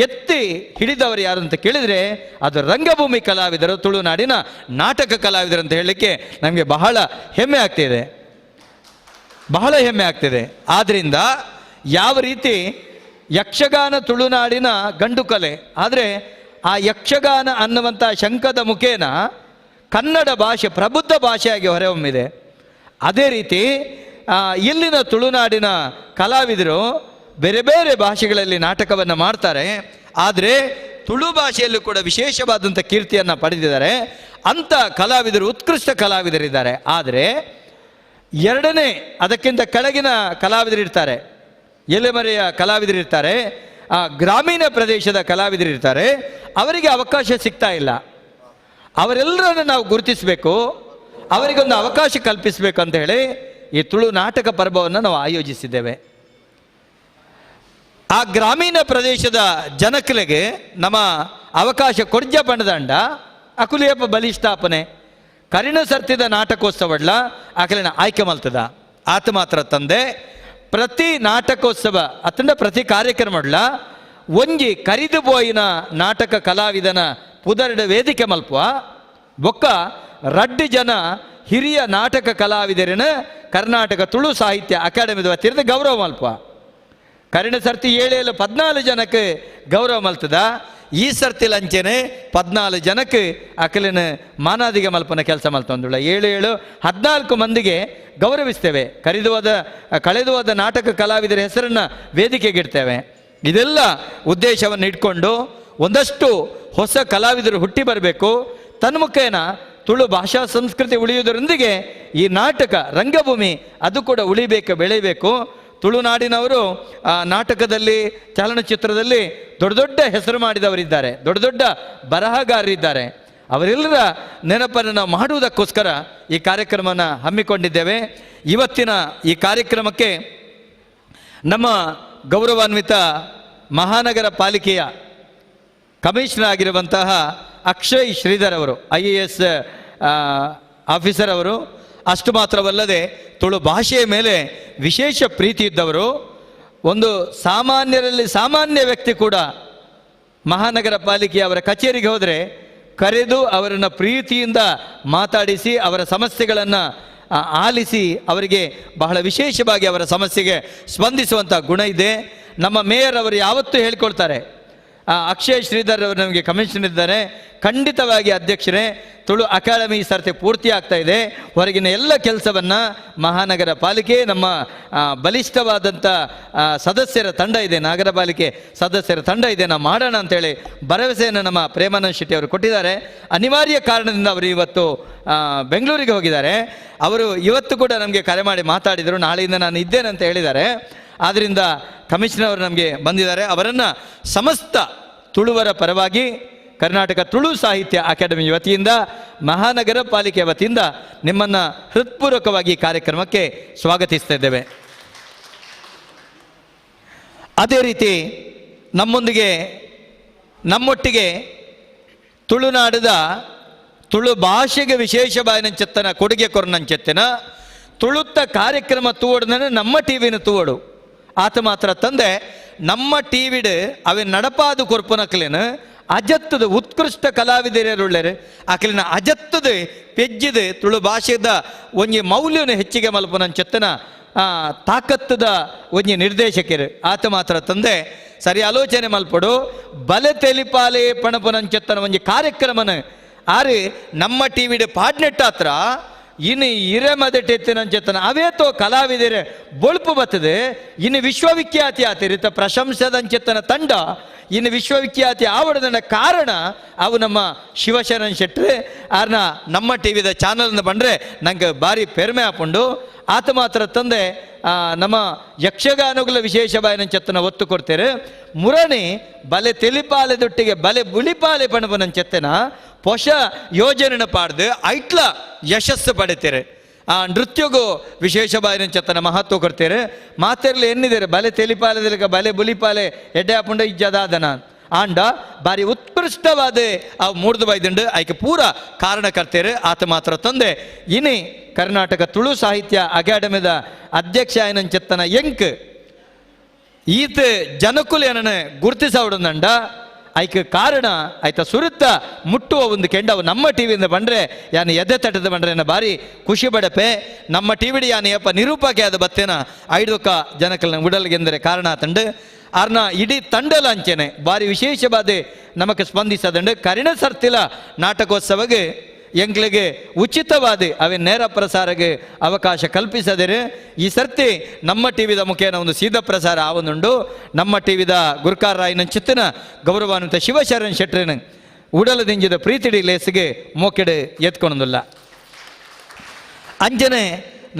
ಎತ್ತಿ ಹಿಡಿದವರು ಯಾರು ಅಂತ ಕೇಳಿದರೆ ಅದು ರಂಗಭೂಮಿ ಕಲಾವಿದರು, ತುಳುನಾಡಿನ ನಾಟಕ ಕಲಾವಿದರು ಅಂತ ಹೇಳಲಿಕ್ಕೆ ನಮಗೆ ಬಹಳ ಹೆಮ್ಮೆ ಆಗ್ತಿದೆ, ಬಹಳ ಹೆಮ್ಮೆ ಆಗ್ತಿದೆ. ಆದ್ದರಿಂದ ಯಾವ ರೀತಿ ಯಕ್ಷಗಾನ ತುಳುನಾಡಿನ ಗಂಡು ಕಲೆ, ಆದರೆ ಆ ಯಕ್ಷಗಾನ ಅನ್ನುವಂಥ ಶಂಕದ ಮುಖೇನ ಕನ್ನಡ ಭಾಷೆ ಪ್ರಬುದ್ಧ ಭಾಷೆಯಾಗಿ ಹೊರಹೊಮ್ಮಿದೆ. ಅದೇ ರೀತಿ ಇಲ್ಲಿನ ತುಳುನಾಡಿನ ಕಲಾವಿದರು ಬೇರೆ ಬೇರೆ ಭಾಷೆಗಳಲ್ಲಿ ನಾಟಕವನ್ನು ಮಾಡ್ತಾರೆ, ಆದರೆ ತುಳು ಭಾಷೆಯಲ್ಲೂ ಕೂಡ ವಿಶೇಷವಾದಂಥ ಕೀರ್ತಿಯನ್ನು ಪಡೆದಿದ್ದಾರೆ. ಅಂಥ ಕಲಾವಿದರು, ಉತ್ಕೃಷ್ಟ ಕಲಾವಿದರಿದ್ದಾರೆ. ಆದರೆ ಎರಡನೇ ಅದಕ್ಕಿಂತ ಕೆಳಗಿನ ಕಲಾವಿದರಿರ್ತಾರೆ, ಎಲೆಮರೆಯ ಕಲಾವಿದರಿರ್ತಾರೆ, ಆ ಗ್ರಾಮೀಣ ಪ್ರದೇಶದ ಕಲಾವಿದರಿರ್ತಾರೆ, ಅವರಿಗೆ ಅವಕಾಶ ಸಿಗ್ತಾ ಇಲ್ಲ. ಅವರೆಲ್ಲರನ್ನು ನಾವು ಗುರುತಿಸಬೇಕು, ಅವರಿಗೊಂದು ಅವಕಾಶ ಕಲ್ಪಿಸಬೇಕು ಅಂತ ಹೇಳಿ ಈ ತುಳು ನಾಟಕ ಪರ್ವವನ್ನು ನಾವು ಆಯೋಜಿಸಿದ್ದೇವೆ. ಆ ಗ್ರಾಮೀಣ ಪ್ರದೇಶದ ಜನಕಲಿಗೆ ನಮ್ಮ ಅವಕಾಶ ಕೊಡ್ಜ ಪಣದಂಡ ಅಕುಲಿಯಪ್ಪ ಬಲಿಷ್ಠಾಪನೆ ಕರಿಣ ಸರ್ತಿದ ನಾಟಕೋತ್ಸವಡ್ಲ ಅಕಲಿನ ಆಯ್ಕೆ ಮಲ್ತದ ಆತ ಮಾತ್ರ ತಂದೆ ಪ್ರತಿ ನಾಟಕೋತ್ಸವ ಅತಂಡ ಪ್ರತಿ ಕಾರ್ಯಕ್ರಮಡ್ಲ ಒಂಜಿ ಕರಿದು ಬೋಯಿನ ನಾಟಕ ಕಲಾವಿದನ ಪುದರ್ಡ ವೇದಿಕೆ ಮಲ್ಪುವ ಬೊಕ್ಕ ರಡ್ಡು ಜನ ಹಿರಿಯ ನಾಟಕ ಕಲಾವಿದರಿನ ಕರ್ನಾಟಕ ತುಳು ಸಾಹಿತ್ಯ ಅಕಾಡೆಮಿದ ವತಿಯಿಂದ ಗೌರವ ಮಲ್ಪುವ. ಕರಿಣ ಸರ್ತಿ 7 14 ಜನಕ್ಕೆ ಗೌರವ ಮಲ್ತದ, ಈ ಸರ್ತಿ ಲಂಚನೆ 14 ಜನಕ್ಕೆ ಅಕಲಿನ ಮಾನಾದಿಗೆ ಮಲ್ಪನ ಕೆಲಸ ಮಲ್ತೊಂದುಳ್ಳ 7 7 14 ಮಂದಿಗೆ ಗೌರವಿಸ್ತೇವೆ. ಕಳೆದು ಹೋದ ನಾಟಕ ಕಲಾವಿದರ ಹೆಸರನ್ನು ವೇದಿಕೆಗಿಡ್ತೇವೆ. ಇದೆಲ್ಲ ಉದ್ದೇಶವನ್ನು ಇಟ್ಕೊಂಡು ಒಂದಷ್ಟು ಹೊಸ ಕಲಾವಿದರು ಹುಟ್ಟಿ ಬರಬೇಕು. ತನ್ಮುಖೇನ ತುಳು ಭಾಷಾ ಸಂಸ್ಕೃತಿ ಉಳಿಯುವುದರೊಂದಿಗೆ ಈ ನಾಟಕ ರಂಗಭೂಮಿ ಅದು ಕೂಡ ಉಳಿಬೇಕು, ಬೆಳೆಯಬೇಕು. ತುಳುನಾಡಿನವರು ನಾಟಕದಲ್ಲಿ, ಚಲನಚಿತ್ರದಲ್ಲಿ ದೊಡ್ಡ ದೊಡ್ಡ ಹೆಸರು ಮಾಡಿದವರಿದ್ದಾರೆ, ದೊಡ್ಡ ದೊಡ್ಡ ಬರಹಗಾರರಿದ್ದಾರೆ. ಅವರೆಲ್ಲರ ನೆನಪನ್ನು ನಾವು ಮಾಡುವುದಕ್ಕೋಸ್ಕರ ಈ ಕಾರ್ಯಕ್ರಮವನ್ನು ಹಮ್ಮಿಕೊಂಡಿದ್ದೇವೆ. ಇವತ್ತಿನ ಈ ಕಾರ್ಯಕ್ರಮಕ್ಕೆ ನಮ್ಮ ಗೌರವಾನ್ವಿತ ಮಹಾನಗರ ಪಾಲಿಕೆಯ ಕಮಿಷನರ್ ಆಗಿರುವಂತಹ ಅಕ್ಷಯ್ ಶ್ರೀಧರ್ ಅವರು, IAS officer ಅವರು, ಅಷ್ಟು ಮಾತ್ರವಲ್ಲದೆ ತುಳು ಭಾಷೆಯ ಮೇಲೆ ವಿಶೇಷ ಪ್ರೀತಿ ಇದ್ದವರು. ಒಂದು ಸಾಮಾನ್ಯರಲ್ಲಿ ಸಾಮಾನ್ಯ ವ್ಯಕ್ತಿ ಕೂಡ ಮಹಾನಗರ ಪಾಲಿಕೆಯ ಅವರ ಕಚೇರಿಗೆ ಹೋದರೆ ಕರೆದು ಅವರನ್ನು ಪ್ರೀತಿಯಿಂದ ಮಾತಾಡಿಸಿ ಅವರ ಸಮಸ್ಯೆಗಳನ್ನು ಆಲಿಸಿ ಅವರಿಗೆ ಬಹಳ ವಿಶೇಷವಾಗಿ ಅವರ ಸಮಸ್ಯೆಗೆ ಸ್ಪಂದಿಸುವಂಥ ಗುಣ ಇದೆ. ನಮ್ಮ ಮೇಯರ್ ಅವರು ಯಾವತ್ತೂ ಹೇಳ್ಕೊಳ್ತಾರೆ, ಅಕ್ಷಯ್ ಶ್ರೀಧರ್ ಅವರು ನಮಗೆ ಕಮಿಷನ್ ಇದ್ದಾರೆ, ಖಂಡಿತವಾಗಿ ಅಧ್ಯಕ್ಷರೇ ತುಳು ಅಕಾಡೆಮಿ ಈ ಸರ್ತಿ ಪೂರ್ತಿ ಆಗ್ತಾ ಇದೆ, ಹೊರಗಿನ ಎಲ್ಲ ಕೆಲಸವನ್ನು ಮಹಾನಗರ ಪಾಲಿಕೆ ನಮ್ಮ ಬಲಿಷ್ಠವಾದಂಥ ಸದಸ್ಯರ ತಂಡ ಇದೆ, ನಗರ ಪಾಲಿಕೆ ಸದಸ್ಯರ ತಂಡ ಇದೆ, ನಾವು ಮಾಡೋಣ ಅಂತೇಳಿ ಭರವಸೆಯನ್ನು ನಮ್ಮ ಪ್ರೇಮಾನಂದ ಶೆಟ್ಟಿ ಅವರು ಕೊಟ್ಟಿದ್ದಾರೆ. ಅನಿವಾರ್ಯ ಕಾರಣದಿಂದ ಅವರು ಇವತ್ತು ಬೆಂಗಳೂರಿಗೆ ಹೋಗಿದ್ದಾರೆ. ಅವರು ಇವತ್ತು ಕೂಡ ನಮಗೆ ಕರೆ ಮಾಡಿ ಮಾತಾಡಿದರು, ನಾಳೆಯಿಂದ ನಾನು ಇದ್ದೇನೆ ಅಂತ ಹೇಳಿದ್ದಾರೆ. ಆದ್ದರಿಂದ ಕಮಿಷನರ್ ಅವರು ನಮಗೆ ಬಂದಿದ್ದಾರೆ. ಅವರನ್ನು ಸಮಸ್ತ ತುಳುವರ ಪರವಾಗಿ, Karnataka Tulu ಸಾಹಿತ್ಯ ಅಕಾಡೆಮಿ ವತಿಯಿಂದ, ಮಹಾನಗರ ಪಾಲಿಕೆ ವತಿಯಿಂದ ನಿಮ್ಮನ್ನು ಹೃತ್ಪೂರ್ವಕವಾಗಿ ಕಾರ್ಯಕ್ರಮಕ್ಕೆ ಸ್ವಾಗತಿಸ್ತಾ ಇದ್ದೇವೆ. ಅದೇ ರೀತಿ ನಮ್ಮೊಂದಿಗೆ ನಮ್ಮೊಟ್ಟಿಗೆ ತುಳುನಾಡದ ತುಳು ಭಾಷೆಗೆ ವಿಶೇಷ ಬಾಯಿನಂಚೆತ್ತನ ಕೊಡುಗೆ ಕೊರನಂಚೆತ್ತನ ತುಳುತ್ತ ಕಾರ್ಯಕ್ರಮ ತೂವಡ್ದನೆ ನಮ್ಮ ಟಿ ವಿನ ತೂವಡು ಆತ ಮಾತ್ರ ತಂದೆ ನಮ್ಮ ಟಿ ವಿಡ್ ಅವೆ ನಡಪಾದು ಕೊರ್ಪನಕ್ಲೇನು ಅಜತ್ತದ ಉತ್ಕೃಷ್ಟ ಕಲಾವಿದರುಳ್ಳರು ಆಕಲಿನ ಅಜತ್ತದ ಪೆಜ್ಜಿದ ತುಳು ಭಾಷೆದ ಒಂಜಿ ಮೌಲ್ಯನ ಹೆಚ್ಚಿಗೆ ಮಲ್ಪನಂಚೆತ್ತನ ತಾಕತ್ತದ ಒಂಜಿ ನಿರ್ದೇಶಕರು ಆತ ಮಾತ್ರ ತಂದೆ ಸರಿ ಆಲೋಚನೆ ಮಲ್ಪಡು ಬಲೆ ತೆಲಿಪಾಲೆ ಪಣಪುನಂಚೆತ್ತನ ಒಂಜಿ ಕಾರ್ಯಕ್ರಮನ ಆರು ನಮ್ಮ ಟಿ ವಿಡ್ ಪಾಡ್ನೆಟ್ಟಾತ್ರ ಇನ್ನು ಹಿರೇ ಮದಟೆತ್ತಿನಂಚೆತ್ತನ ಅವೇತೋ ಕಲಾವಿದರೆ ಬೊಳ್ಪು ಬರ್ತದೆ ಇನ್ನು ವಿಶ್ವವಿಖ್ಯಾತಿ ಆತಿರಿತ ಪ್ರಶಂಸದಂಚೆತ್ತನ ತಂಡ ಇನ್ನು ವಿಶ್ವವಿಖ್ಯಾತಿ ಆವಡದನ ಕಾರಣ ಅವು ನಮ್ಮ ಶಿವಶರಣ್ ಶೆಟ್ಟಿ ಆರ್ನ ನಮ್ಮ ಟಿ ವಿದ ಚಾನಲ್ನ ಬಂದರೆ ನಂಗೆ ಭಾರಿ ಪೆರ್ಮೆ ಹಾಕೊಂಡು ಆತ ಮಾತ್ರ ತಂದೆ ನಮ್ಮ ಯಕ್ಷಗಾನಗಳ ವಿಶೇಷ ಬಾಯಿನಂಚೆತ್ತನ ಒತ್ತು ಕೊಡ್ತೇವೆ. ಮುರಣಿ ಬಲೆ ತೆಲಿಪಾಲೆ ದೊಟ್ಟಿಗೆ ಬಲೆ ಬುಳಿಪಾಲೆ ಪಣಪನಂಚೆತ್ತನ ಪೊಷ ಯೋಜನೆನ ಪಾಡ್ದು ಐಟ್ಲ ಯಶಸ್ಸು ಪಡಿತೇರೆ. ಆ ನೃತ್ಯಗೂ ವಿಶೇಷ ಬಾಯಿನಂಚೆತ್ತನ ಮಹತ್ವ ಕೊಡ್ತೇರೆ. ಮಾತೆರ್ಲಿ ಎನ್ನಿದ್ದಾರೆ ಬಲೆ ತೆಲಿಪಾಲೆದಲಿಕ ಬಲೆ ಬುಲಿಪಾಲೆ ಎಡ್ಡೆ ಹಾಪುಂಡ ಇಜ್ಜದಾದನ ಆಂಡ ಬಾರಿ ಉತ್ಕೃಷ್ಟವಾದ ಆ ಮೂರ್ದು ಬೈದುಂಡು ಆಯ್ಕೆ ಪೂರ ಕಾರಣಕರ್ತೇರು. ಆತ ಮಾತ್ರ ತಂದೆ ಇನಿ ಕರ್ನಾಟಕ ತುಳು ಸಾಹಿತ್ಯ ಅಕಾಡೆಮಿದ ಅಧ್ಯಕ್ಷ ಆಯನಂಚೆತ್ತನ ಎಂಕ್ ಈತ ಜನಕುಲ ಏನನ್ನ ಗುರುತಿಸವಡಂದಂಡ ಐಕೆ ಕಾರಣ ಆಯ್ತ ಸುರುತ್ತ ಮುಟ್ಟುವ ಒಂದು ಕೆಂಡವು ನಮ್ಮ ಟಿ ವಿಯಿಂದ ಬಂದರೆ ಯಾನು ಎದೆ ತಟ್ಟದ ಬಂದರೆ ನನ್ನ ಭಾರಿ ಖುಷಿ ಬಡಪೆ. ನಮ್ಮ ಟಿ ವಿಡಿ ಯಾನು ಯಪ್ಪ ನಿರೂಪಕ್ಕೆ ಆದ ಬತ್ತೇನ ಐದಕ್ಕ ಜನಕಲ್ನ ಉಡಲ್ಗೆಂದರೆ ಕಾರಣ ತಂಡು ಆರ್ನ ಇಡೀ ತಂಡಲ ಅಂಚೆನೆ ಭಾರಿ ವಿಶೇಷವಾದ ನಮಕ್ ಸ್ಪಂದಿಸದಂಡು ಕರಿಣ ಸರ್ತಿಲ ನಾಟಕೋತ್ಸವಗೆ ಎಂಕ್ಲಿಗೆ ಉಚಿತವಾದ ಅವೆ ನೇರ ಪ್ರಸಾರಕ್ಕೆ ಅವಕಾಶ ಕಲ್ಪಿಸದಿರು. ಈ ಸರ್ತಿ ನಮ್ಮ ಟಿ ವಿದ ಮುಖೇನ ಒಂದು ಸೀದಾ ಪ್ರಸಾರ ಆವೊಂದುಂಡು. ನಮ್ಮ ಟಿ ವಿದ ಗುರ್ಕಾರ್ ರಾಯನ ಚಿತ್ತನ ಗೌರವಾನ್ವಿತ ಶಿವಶರಣ್ ಶೆಟ್ಟರನ ಉಡಲದಿಂಜಿದ ಪ್ರೀತಿಡಿ ಲೇಸಿಗೆ ಮೋಕೆಡೆ ಎತ್ಕೊಳೋದಿಲ್ಲ. ಅಂಜನೆ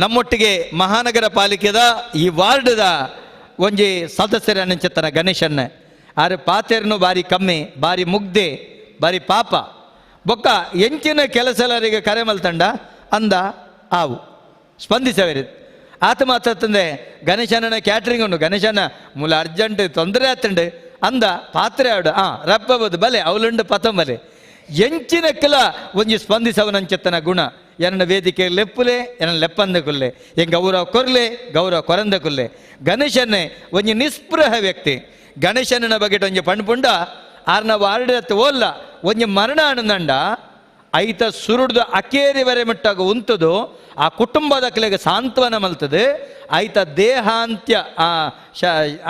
ನಮ್ಮೊಟ್ಟಿಗೆ ಮಹಾನಗರ ಪಾಲಿಕೆದ ಈ ವಾರ್ಡ್ದ ಒಂಜಿ ಸದಸ್ಯರ ಚಿತ್ತನ ಗಣೇಶನ್ನ ಆರೆ ಪಾತೆರ್ನು ಬಾರಿ ಕಮ್ಮಿ ಬಾರಿ ಮುಗ್ದೆ ಬಾರಿ ಪಾಪ ಬೊಕ್ಕ ಎಂಚಿನ ಕೆಲಸಲರಿಗೆ ಕರೆ ಮಲ್ತಂಡ ಅಂದ ಆವು ಸ್ಪಂದಿಸವೇರಿ. ಆತ ಮಾತ್ರ ತಂದೆ ಗಣೇಶನ ಕ್ಯಾಟ್ರಿಂಗ್ ಉಂಡು ಗಣೇಶನ ಮೂಲ ಅರ್ಜೆಂಟ್ ತೊಂದರೆ ಆತಂಡು ಅಂದ ಪಾತ್ರೆ ಆಡು ಆ ರಪ್ಪಬೋದು ಬಲೆ ಅವಲುಂಡು ಪತಂಬಲೆ ಎಂಚಿನ ಕೆಲ ಒಂಜಿ ಸ್ಪಂದಿಸವನಂಚೆತ್ತನ ಗುಣ ಎನ್ನ ವೇದಿಕೆ ಲೆಪ್ಪುಲೆ ಎನ್ನ ಲೆಪ್ಪಂದ ಕುಲ್ಲೆ ಎಂಗ್ ಗೌರವ ಕೊರ್ಲೆ ಗೌರವ ಕೊರಂದ ಕುಲ್ಲೆ. ಗಣೇಶನ್ನೇ ಒಂಜಿ ನಿಸ್ಪೃಹ ವ್ಯಕ್ತಿ. ಗಣೇಶನ ಬಗ್ಗೆ ಒಂಜಿ ಪಂಡ್ಪುಂಡ ಆರ್ನ ವಾರ್ಡ್ ಓಲ್ಲ ಒಂಜಿ ಮರಣ ಆನಂದಂಡ ಐತ ಸುರುಡ್ದು ಅಕೇರಿವರೆ ಮಟ್ಟಾಗ ಉಂತದು ಆ ಕುಟುಂಬದ ಕಲೆಗೆ ಸಾಂತ್ವನ ಮಲ್ತದೆ ಐತ ದೇಹಾಂತ್ಯ ಆ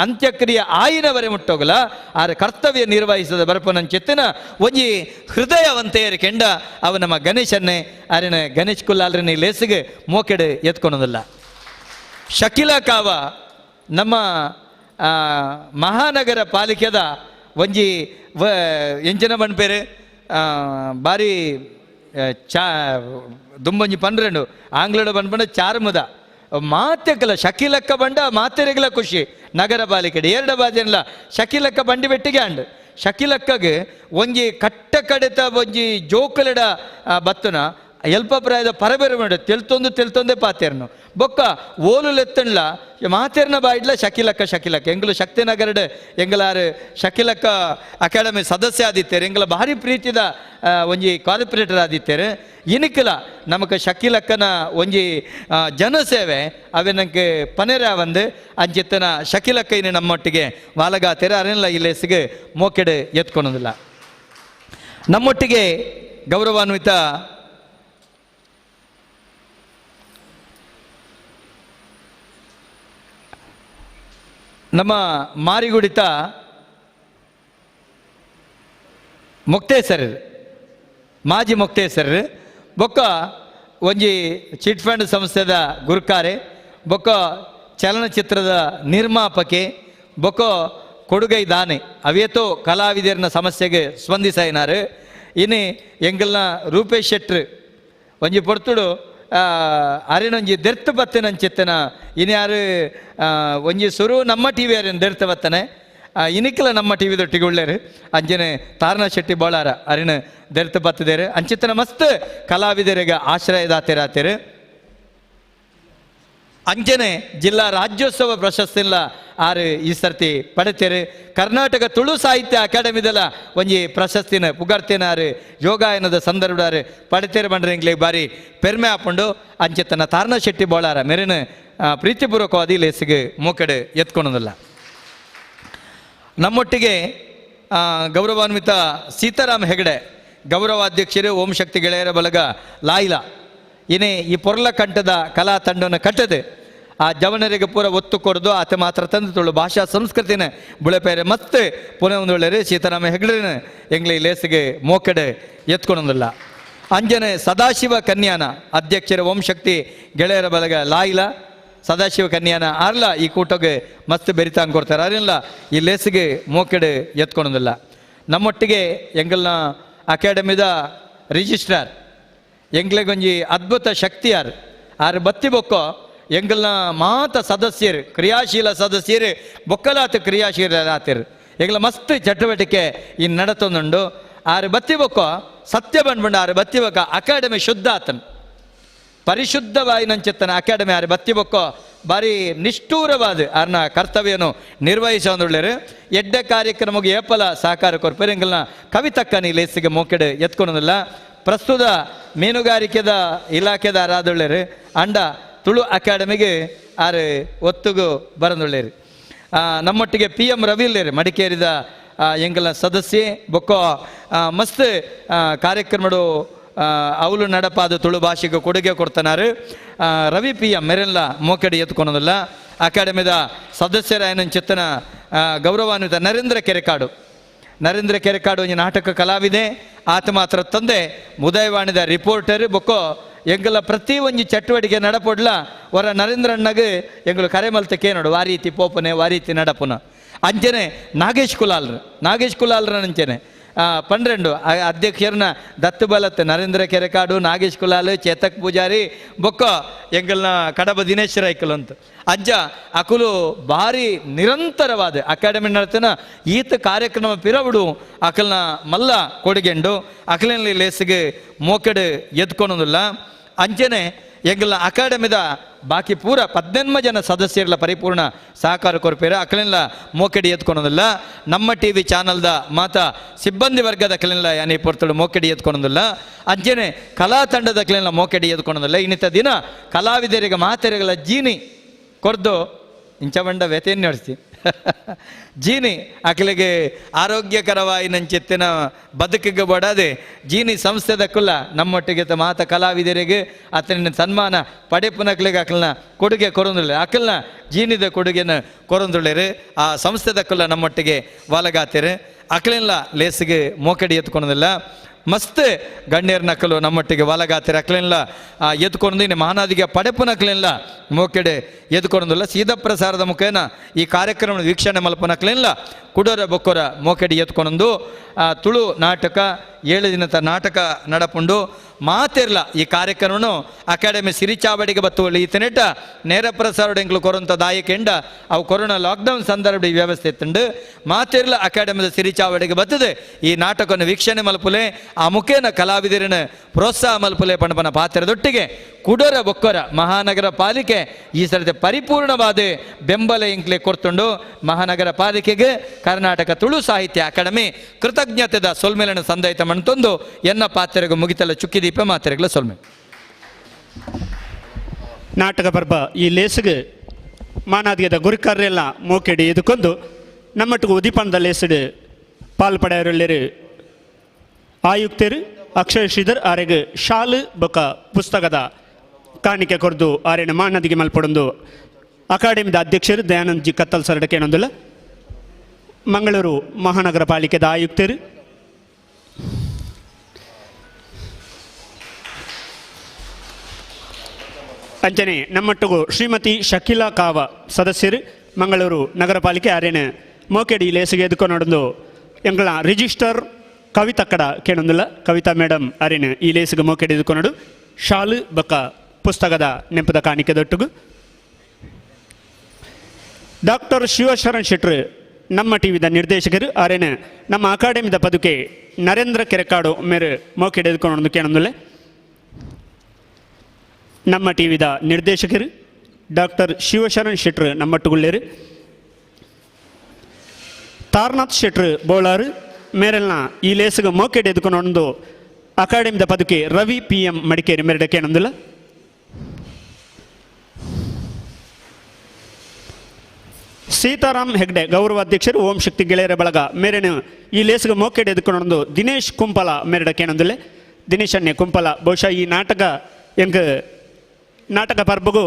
ಅಂತ್ಯಕ್ರಿಯೆ ಆಯಿನವರೆ ಮುಟ್ಟೋಗಲ ಆರ ಕರ್ತವ್ಯ ನಿರ್ವಹಿಸದ ಬರಪನಂಚೆತ್ತಿನ ಒಂಜಿ ಹೃದಯವಂತೆಯರು ಕೆಂಡ ಅವ ನಮ್ಮ ಗಣೇಶನ್ನೇ ಆರಿನ ಗಣೇಶ್ ಕುಲ್ಲಾಲ್ರನಿ ಲೇಸಿಗೆ ಮೋಕೆಡೆ ಎತ್ಕೊಳೋದಿಲ್ಲ. ಶಕಿಲಾ ಕಾವ ನಮ್ಮ ಮಹಾನಗರ ಪಾಲಿಕೆದ ಒಂಜಿ ಎಂಚಿನ ಪನ್ಪೇರು ಬಾರಿ ಚಾ ದುಂಬೊಂಜಿ ಪನ್ರೆಂಡು ಆಂಗ್ಲಡು ಪನ್ಪಂಡ ಚಾರ್ಮದ ಮಾತೆಕಲ ಶಕಿಲಕ್ಕ ಬಂಡ ಮಾತೆರೆಗಲ ಖುಷಿ ನಗರ ಪಾಲಿಕೆ ಎರಡು ಬಾಜನ್ಲ ಶಕಿಲಕ್ಕ ಬಂಡಿ ಬೆಟ್ಟಿಗೆ ಅಂಡ್ ಶಕಿಲಕ್ಕಗೆ ಒಂಜಿ ಕಟ್ಟ ಕಡೆತ ಒಂಜಿ ಜೋಕುಲೆಡ ಬತ್ತುನ ಎಲ್ಪ ಪ್ರಾಯದ ಪರಬೇರು ಮಾಡು ತೆಲ್ತೊಂದು ತೆಲ್ತೊಂದೇ ಪಾತೇರ್ನು ಬೊಕ್ಕ ಓಲು ಲೆತ್ತಣ್ಲ ಮಾತೇರ್ನ ಬಾಯಿಡ್ಲ ಶಕಿಲಕ್ಕ ಶಕಿಲಕ್ಕ ಎಂಗ್ಲು ಶಕ್ತಿನಗರಡ್ ಎಂಗಲಾರು ಶಕಿಲಕ್ಕ ಅಕಾಡೆಮಿ ಸದಸ್ಯ ಆದಿತ್ತೇರು ಎಂಗ್ಲ ಭಾರಿ ಪ್ರೀತಿದ ಒಂಜಿ ಕಾರ್ಪೊರೇಟರ್ ಆದಿತ್ತೇರು. ಇನಿಕಲ ನಮಕ್ ಶಕಿಲಕ್ಕನ ಒಂಜಿ ಜನಸೇವೆ ಅವೆ ನಂಗೆ ಪನೇರ ಒಂದು ಅಂಚಿತ್ತನ ಶಕಿಲಕ್ಕ ಇನ್ನು ನಮ್ಮೊಟ್ಟಿಗೆ ವಾಲಗಾತೇರು ಅರೆಲ್ಲ ಇಲ್ಲೇಸಿಗೆ ಮೋಕೆಡೆ ಎತ್ಕೊಳೋದಿಲ್ಲ. ನಮ್ಮೊಟ್ಟಿಗೆ ಗೌರವಾನ್ವಿತ ನಮ್ಮ ಮಾರಿಗುಡಿತ ಮೊಕ್ತೇಸರರು ಮಾಜಿ ಮೊಕ್ತೇಸರರು ಬೊಕ್ಕ ಒಂಜಿ ಚಿಟ್ ಫಂಡ್ ಸಂಸ್ಥೆದ ಗುರುಕಾರೆ ಬೊಕ್ಕ ಚಲನಚಿತ್ರದ ನಿರ್ಮಾಪಕೆ ಬೊಕ್ಕ ಕೊಡುಗೈ ದಾನೆ ಅವೇತೋ ಕಲಾವಿದರನ ಸಮಸ್ಯೆಗೆ ಸ್ಪಂದಿಸಾಯಿನಾರು. ಇನ್ನು ಎಂಗಲ್ನ ರೂಪೇಶ್ ಶೆಟ್ರು ಒಂಜಿ ಪೊರ್ತುಡು ಅರೆನೊಂಜಿ ದೆರ್ತು ಬತ್ತನಂಚಿತ್ತನ ಇನ್ನು ಯಾರು ಒಂಜಿ ಸುರು ನಮ್ಮ ಟಿ ವಿ ಅರೇನು ದೆರ್ತು ಬತ್ತನೆ ಇನಿಕ್ಲ ನಮ್ಮ ಟಿ ವಿದೊಟ್ಟಿಗೆ ಉಳ್ಳೇರು ಅಂಚನೆ ತಾರಣ ಶೆಟ್ಟಿ ಬೋಳಾರ ಅರಿನ ದೆರ್ತು ಬತ್ತದೇರು ಅಂಚಿತನ ಮಸ್ತ್ ಕಲಾವಿದರಿಗೆ ಆಶ್ರಯದಾತೇರಾತೇರು. ಅಂಚನೆ ಜಿಲ್ಲಾ ರಾಜ್ಯೋತ್ಸವ ಪ್ರಶಸ್ತಿಲ್ಲ ಆರು ಈ ಸರ್ತಿ ಪಡೆತೇರು. ಕರ್ನಾಟಕ ತುಳು ಸಾಹಿತ್ಯ ಅಕಾಡೆಮಿದಲ್ಲ ಒಂಜಿ ಪ್ರಶಸ್ತಿನ ಪುಗರ್ತಿನ ಆರು ಯೋಗಾಯನದ ಸಂದರ್ಭ ಆರು ಪಡೆತೇರು ಬಂಡ್ರೆ ಎಂಗ್ಲಿಗ್ ಬಾರಿ ಪೆರ್ಮೆ ಆಪುಂಡು. ಅಂಚೆತನ ತಾರಣ ಶೆಟ್ಟಿ ಬೋಳಾರ ಮೆರಿನ ಪ್ರೀತಿಪೂರ್ವಕವಾದ ಲೇಸಿಗೆ ಮೂಕಡೆ ಎತ್ಕೊಳೋದಿಲ್ಲ. ನಮ್ಮೊಟ್ಟಿಗೆ ಗೌರವಾನ್ವಿತ ಸೀತಾರಾಮ್ ಹೆಗಡೆ ಗೌರವಾಧ್ಯಕ್ಷರು ಓಂ ಶಕ್ತಿ ಗೆಳೆಯರ ಬಳಗ ಲಾಯ್ಲ ಏನೇ ಈ ಪೊರ್ಲ ಕಂಠದ ಕಲಾ ತಂಡವನ್ನು ಕಟ್ಟದೆ ಆ ಜವನರಿಗೆ ಪೂರ ಒತ್ತು ಕೊಡದು ಆತ ಮಾತ್ರ ತಂದು ತುಳು ಭಾಷಾ ಸಂಸ್ಕೃತಿನ ಬುಳೆಪೇರೆ ಮತ್ತೆ ಪುನಃ ಒಂದು ಒಳ್ಳೆಯರು ಸೀತಾರಾಮ ಹೆಗಡೆನ ಎಂಗ್ಲಿ ಲೇಸಿಗೆ ಮೋಕಡೆ ಎತ್ಕೊಳೋದಿಲ್ಲ. ಅಂಜನೆ ಸದಾಶಿವ ಕನ್ಯಾನ ಅಧ್ಯಕ್ಷರ ಓಂ ಶಕ್ತಿ ಗೆಳೆಯರ ಬಳಗ ಲಾಯ್ಲ ಸದಾಶಿವ ಕನ್ಯಾನ ಆರ್ಲ ಈ ಕೂಟಗೆ ಮಸ್ತ್ ಬೆರಿತಾಂಗ್ ಕೊಡ್ತಾರೆ ಅರಿಲ್ಲ ಈ ಲೇಸಿಗೆ ಮೋಕೆಡೆ ಎತ್ಕೊಳೋದಿಲ್ಲ. ನಮ್ಮೊಟ್ಟಿಗೆ ಎಂಗಲ್ನ ಅಕಾಡೆಮಿದ ರಿಜಿಸ್ಟ್ರಾರ್ ಎಂಗ್ಲೆಗೊಂಜಿ ಅದ್ಭುತ ಶಕ್ತಿಯಾರ್ ಆರು ಬತ್ತಿ ಬೊಕ್ಕೋ ಎಂಗಲ್ನ ಮಾತ ಸದಸ್ಯರು ಕ್ರಿಯಾಶೀಲ ಸದಸ್ಯರು ಬೊಕ್ಕಲಾತ ಕ್ರಿಯಾಶೀಲರಾತಿರು ಎಂಗ್ಲ ಮಸ್ತ್ ಚಟುವಟಿಕೆ ಈ ನಡತೊಂದುಂಡು. ಆರು ಬತ್ತಿ ಬೊಕ್ಕೋ ಸತ್ಯ ಬಂದ್ಬಂಡು ಆರು ಬತ್ತಿ ಬೊಕ್ಕ ಅಕಾಡೆಮಿ ಶುದ್ಧ ಆತನು ಪರಿಶುದ್ಧವಾಯಿನಂಚಿತ್ತನ ಅಕಾಡೆಮಿ ಆರು ಬತ್ತಿ ಬೊಕ್ಕೋ ಭಾರಿ ನಿಷ್ಠೂರವಾದ ಆರ್ನ ಕರ್ತವ್ಯನು ನಿರ್ವಹಿಸೊಂದುಳ್ಳೇರು. ಎಡ್ಡೆ ಕಾರ್ಯಕ್ರಮಕ್ಕೆ ಏಪಲ ಸಹಕಾರ ಕೊರ್ಪೇರು ಎಂಗಲ್ನ ಕವಿತಕ್ಕ ಲೇಸಿಗೆ ಮೋಕೆಡೆ ಎತ್ಕೊಳೋದಿಲ್ಲ. ಪ್ರಸ್ತುತ ಮೀನುಗಾರಿಕೆದ ಇಲಾಖೆದಾರಾದುಳ್ಳೇರು ಅಂಡ ತುಳು ಅಕಾಡೆಮಿಗೆ ಆರು ಒತ್ತುಗು ಬರಂದುಳ್ಳೇರು. ನಮ್ಮೊಟ್ಟಿಗೆ ಪಿ ಎಂ ರವಿ ಇಲ್ಲೇರು ಮಡಿಕೇರಿದ ಎಂಗಲ ಸದಸ್ಯೆ ಬೊಕ್ಕೋ ಮಸ್ತ್ ಕಾರ್ಯಕ್ರಮಡು ಅವಳು ನಡಪಾದ ತುಳು ಭಾಷೆಗೆ ಕೊಡುಗೆ ಕೊಡ್ತಾನಾರು. ರವಿ ಪಿ ಎಂ ಮೆರೆಲ್ಲ ಮೋಕೆಡೆ ಎತ್ಕೊಳೋದಿಲ್ಲ. ಅಕಾಡೆಮಿದ ಸದಸ್ಯರಾಯನ ಚಿತ್ತನ ಗೌರವಾನ್ವಿತ ನರೇಂದ್ರ ಕೆರೆಕಾಡು ನರೇಂದ್ರ ಕೆರೆಕಾಡು ಒಂಜಿ ನಾಟಕ ಕಲಾವಿದೆ ಆತ ಮಾತ್ರ ತಂದೆ ಉದಯವಾಣಿದ ರಿಪೋರ್ಟರ್ ಬೊಕ್ಕೋ ಎಂಗಲ ಪ್ರತಿ ಒಂಜಿ ಚಟುವಟಿಕೆ ನಡಪೊಡ್ಲ ಹೊರ ನರೇಂದ್ರಣ್ಣಗೆ ಎಂಗಳು ಕರೆ ಮಲ್ತಕ್ಕೆ ನೋಡು ವಾರೀತಿ ಪೋಪನೆ ವಾರೀತಿ ನಡಪುನ. ಅಂಚನೆ ನಾಗೇಶ್ ಕುಲಾಲ್ರು ನಾಗೇಶ್ ಕುಲಾಲ್ರ ಅಂಚನೆ 12 ಅಧ್ಯಕ್ಷರನ್ನ ದತ್ತು ಬಲತ್ ನರೇಂದ್ರ ಕೆರೆಕಾಡು ನಾಗೇಶ್ ಕುಲಾಲ್ ಚೇತಕ್ ಪೂಜಾರಿ ಬೊಕ್ಕ ಎಂಗಲ್ನ ಕಡಬ ದಿನೇಶ್ ರೈಕಲ್ ಅಂತ ಅಜ್ಜ ಅಕುಲು ಭಾರಿ ನಿರಂತರವಾದ ಅಕಾಡೆಮಿ ನಡತನ ಈತ ಕಾರ್ಯಕ್ರಮ ಪಿರವುಡು ಅಕಲ್ನ ಮಲ್ಲ ಕೊಡುಗೆಂಡು ಅಕಲಿನಲ್ಲಿ ಲೇಸಿಗೆ ಮೋಕೆಡು ಎದ್ಕೊಳೋದಿಲ್ಲ. ಅಂಚನೆ ಎಂಗಲ್ನ ಅಕಾಡೆಮಿದ ಬಾಕಿ ಪೂರ 18 ಜನ ಸದಸ್ಯರ ಪರಿಪೂರ್ಣ ಸಹಕಾರ ಕೊರ್ಪೇರು ಅಕಲಿನ ಮೋಕೆಡಿ ಎತ್ಕೊಳೋದಿಲ್ಲ. ನಮ್ಮ ಟಿ ವಿ ಚಾನಲ್ದ ಮಾತಾ ಸಿಬ್ಬಂದಿ ವರ್ಗದ ಅಕಲಿನ ಯಾನಿ ಪೊರ್ತಳು ಮೋಕೆಡಿ ಎತ್ಕೊಳೋದಿಲ್ಲ. ಅಂಚನೆ ಕಲಾ ತಂಡದ ಅಕಲಿನ ಮೋಕೆಡಿ ಎತ್ಕೊಳೋದಿಲ್ಲ. ಇನ್ನಿತ ದಿನ ಕಲಾವಿದರಿಗೆ ಮಾತೆರೆಗಳ ಜೀನಿ ಕೊರ್ದು ಇಂಚಬಂಡ ವ್ಯಥೆಯನ್ನು ನಡೆಸಿ ಜೀನಿ ಅಕಲಿಗೆ ಆರೋಗ್ಯಕರವಾಯಿನಂಚಿತ್ತಿನ ಬದುಕಿಗೆ ಬಡದೆ ಜೀನಿ ಸಂಸ್ಥೆದ ಕುಲ್ಲ ನಮ್ಮೊಟ್ಟಿಗೆ ಮಾತ ಕಲಾವಿದರಿಗೆ ಆತನ ಸನ್ಮಾನ ಪಡೆಪುನಕ್ಲಿಗೆ ಅಕಲ್ನ ಕೊಡುಗೆ ಕೊರೊಂದುಳ್ಳೆ ಅಕಲ್ನ ಜೀನಿದ ಕೊಡುಗೆನ ಕೊರೊಂದುಳ್ಳೇರು ಆ ಸಂಸ್ಥೆದ ಕುಲ್ಲ ನಮ್ಮೊಟ್ಟಿಗೆ ವಾಲಗಾತಿರು ಅಕಲಿಲ್ಲ ಲೇಸಿಗೆ ಮೋಕಡಿ ಎತ್ಕೊಳೋದಿಲ್ಲ. ಮಸ್ತ್ ಗಣ್ಯರ ನಕಲು ನಮ್ಮೊಟ್ಟಿಗೆ ವಾಲಗಾತಿರ ಅಕ್ಲಿಲ್ಲ ಎದ್ಕೊಂಡು ಇನ್ನು ಮಹಾನಾದಿಗೆ ಪಡೆಪುನಕ್ಲಿಲ್ಲ ಮೋಕೆಡೆ ಎದ್ಕೊಂದಿಲ್ಲ. ಸೀದಾ ಪ್ರಸಾರದ ಮುಖೇನ ಈ ಕಾರ್ಯಕ್ರಮ ವೀಕ್ಷಣೆ ಮಲ್ಪನಕ್ಲಿಲ್ಲ ಕುಡೋರ ಬೊಕ್ಕೊರ ಮೋಕೆಡೆ ಎತ್ಕೊಂಡು ತುಳು ನಾಟಕ 7 ದಿನದ ನಾಟಕ ನಡಪುಂಡು ಮಾತಿರ್ಲ ಈ ಕಾರ್ಯಕ್ರಮನು ಅಕಾಡೆಮಿ ಸಿರಿಚಾವಡಿಗೆ ಬತ್ತುವಳಿ ಈತನೆಟ ನೇರ ಪ್ರಸಾರ ಎಂಗ್ಲು ಕೊರಂತ ದಾಯಕೆಂಡ ಅವು ಕೊರೋನಾ ಲಾಕ್ಡೌನ್ ಸಂದರ್ಭ ಈ ವ್ಯವಸ್ಥೆ ಇತ್ತುಂಡು ಮಾತಿರ್ಲ ಅಕಾಡೆಮಿದ ಸಿರಿಚಾವಡಿಗೆ ಬತ್ತದೆ ಈ ನಾಟಕವನ್ನು ವೀಕ್ಷಣೆ ಮಲ್ಪುಲೆ ಆ ಮುಖೇನ ಕಲಾವಿದರನ್ನ ಪ್ರೋತ್ಸಾಹ ಮಲ್ಪುಲೆ ಪಣಪನ ಪಾತ್ರದೊಟ್ಟಿಗೆ ಕುಡರ ಬೊಕ್ಕರ ಮಹಾನಗರ ಪಾಲಿಕೆ ಈ ಸಲದ ಪರಿಪೂರ್ಣವಾದ ಬೆಂಬಲ ಇಂಕ್ಲೆ ಕೊರ್ತುಂಡು ಮಹಾನಗರ ಪಾಲಿಕೆಗೆ ಕರ್ನಾಟಕ ತುಳು ಸಾಹಿತ್ಯ ಅಕಾಡೆಮಿ ಕೃತಜ್ಞತೆದ ಸೊಲ್ಮೆಲನ ಸಂದಯಿತ ಮಣ್ತೊಂದು ಎನ್ನ ಪಾತ್ರೆಗೂ ಮುಗಿತಲ ಚುಕ್ಕಿದೀಪ ಮಾತ್ರೆಗಳ ಸೊಲ್ಮೆ. ನಾಟಕ ಪರ್ಬ ಈ ಲೇಸಿಗೆ ಮಾನಾದಿಗದ ಗುರುಕರ್ರೆಲ್ಲ ಮೋಕೆಡಿ ಇದಕ್ಕೊಂದು ನಮ್ಮಟ್ಟಿಗೆ ಉದಿಪನದ ಲೇಸಿಡು ಪಾಲ್ ಪಡೆಯರಲ್ಲಿರು ಆಯುಕ್ತರು ಅಕ್ಷಯ್ ಶ್ರೀಧರ್ ಆರೆಗ್ ಶಾಲು ಬೊಕ ಪುಸ್ತಕದ ಕಾಣಿಕೆ ಕೊರ್ದು ಆರೆನ ಮಾನದಿಗೆ ಮಲ್ಪಡೊಂದು ಅಕಾಡೆಮಿದ ಅಧ್ಯಕ್ಷರು ದಯಾನಂದ್ ಜಿ ಕತ್ತಲ್ ಸರಡಕ್ಕೆ ಏನೊಂದಿಲ್ಲ ಮಂಗಳೂರು ಮಹಾನಗರ ಪಾಲಿಕೆದ ಆಯುಕ್ತರು ಅಂಚನೆ ನಮ್ಮೊಟ್ಟಿಗೂ ಶ್ರೀಮತಿ ಶಕೀಲಾ ಕಾವ ಸದಸ್ಯರು ಮಂಗಳೂರು ನಗರ ಪಾಲಿಕೆ ಆರೇನ ಮೋಕೆಡಿ ಲೇಸಿಗೆ ಎದುಕೊಂಡು ಎಂಗಳ ರಿಜಿಸ್ಟರ್ ಕವಿತಕ್ಕಡ ಕೇಳೊಂದಿಲ್ಲ ಕವಿತಾ ಮೇಡಮ್ ಅರೇನು ಈ ಲೇಸಿಗೆ ಮೋಕೆಡಿ ಎದುಕೊನಡು ಶಾಲು ಬೊಕ್ಕ ಪುಸ್ತಕದ ನೆಂಪದ ಕಾಣಿಕೆ ದೊಟ್ಟುಗು ಡಾಕ್ಟರ್ ಶಿವಶರಣ್ ಶೆಟ್ರು ನಮ್ಮ ಟಿವಿದ ನಿರ್ದೇಶಕರು ಆರೇನ ನಮ್ಮ ಅಕಾಡೆಮಿದ ಪದುಕೆ ನರೇಂದ್ರ ಕೆರೆಕಾಡು ಮೇರು ಮೋಕೆಡ್ ಎದುಕೊಂಡು ಕೇಳೊಂದುಲ್ಲೆ. ನಮ್ಮ ಟಿವಿದ ನಿರ್ದೇಶಕರು ಡಾಕ್ಟರ್ ಶಿವಶರಣ್ ಶೆಟ್ರು ನಮ್ಮಟ್ಟುಗುಳ್ಳೇರು, ತಾರನಾಥ್ ಶೆಟ್ರು ಬೋಳಾರು ಮೇರೆಲ್ನ ಈ ಲೇಸುಗ ಮೋಕೆಡ್ ಎದುಕೊಂಡು ಅಕಾಡೆಮಿದ ಪದುಕೆ ರವಿ ಪಿ ಎಂ ಮಡಿಕೇರಿ ಮೇರೆಡ ಕೇಳೊಂದುಲ್ಲ. ಸೀತಾರಾಮ್ ಹೆಗ್ಡೆ ಗೌರವ ಅಧ್ಯಕ್ಷರು ಓಂ ಶಕ್ತಿ ಗೆಳೆಯರ ಬಳಗ ಮೇರೆನು ಈ ಲೇಸುಗ ಮೋಕೆಡ್ ಎದುಕೊಂಡು ದಿನೇಶ್ ಕುಂಪಲ ಮೇರೆಡ ಕೇಳೊಂದುಲ್ಲೆ. ದಿನೇಶ್ ಅನ್ನೆ ಕುಂಪಲ ಬಹುಶಃ ಈ ನಾಟಕ ಎಂಕ್ ನಾಟಕ ಪರ್ಬಗು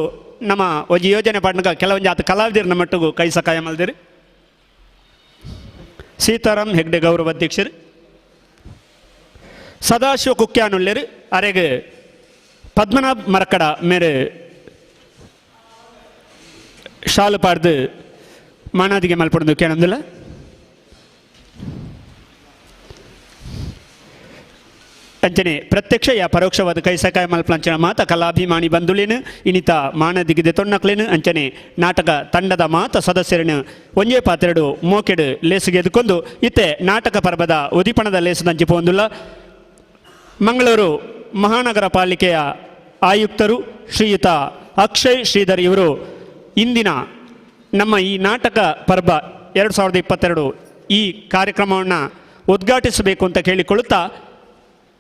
ನಮ್ಮ ಒಂಜಿ ಯೋಜನೆ ಪಾಡ್ನಗ ಕೆಲವೊಂಜಿ ಆತ ಕಲಾವಿದರು ನಮ್ಮ ಮಟ್ಟಿಗೂ ಕೈ ಸಕಾಯ ಮಲ್ದಿರು. ಸೀತಾರಾಮ್ ಹೆಗ್ಡೆ ಗೌರವ ಅಧ್ಯಕ್ಷರು ಸದಾಶಿವ ಕುಕ್ಯಾನುಲ್ಲೇರು ಅರೆಗ್ ಪದ್ಮನಾಭ್ ಮರಕಡ ಮೇರೆ ಶಾಲು ಪಾಡ್ದು ಮಾನಾದಿಗೆ ಮಲ್ಪಡದು ಕೇಳೊಂದಿಲ್ಲ. ಅಂಚನೆ ಪ್ರತ್ಯಕ್ಷ ಯಾ ಪರೋಕ್ಷವಾದ ಕೈ ಸಕಾಯ ಮಲ್ಪಂಚನ ಮಾತ ಕಲಾಭಿಮಾನಿ ಬಂಧುಲೇನು ಇನಿತ ಮಾನದಿಗಿದೆ ತೊಣ್ಣಕ್ಲೇನು ಅಂಚನೆ ನಾಟಕ ತಂಡದ ಮಾತ ಸದಸ್ಯರನ್ನು ಒಂಜೇ ಪಾತ್ರೆಡು ಮೋಕೆಡು ಲೇಸುಗೆ ಎದುಕೊಂಡು ಇತ್ತೆ ನಾಟಕ ಪರ್ಬದ ಉದಿಪಣದ ಲೇಸುದಂಚಿ ಪೋಂದುಲ್ಲ. ಮಂಗಳೂರು ಮಹಾನಗರ ಪಾಲಿಕೆಯ ಆಯುಕ್ತರು ಶ್ರೀಯುತ ಅಕ್ಷಯ್ ಶ್ರೀಧರ್ ಇವರು ಇಂದಿನ ನಮ್ಮ ಈ ನಾಟಕ ಪರ್ಬ 2022 ಈ ಕಾರ್ಯಕ್ರಮವನ್ನು ಉದ್ಘಾಟಿಸಬೇಕು ಅಂತ ಕೇಳಿಕೊಳ್ಳುತ್ತಾ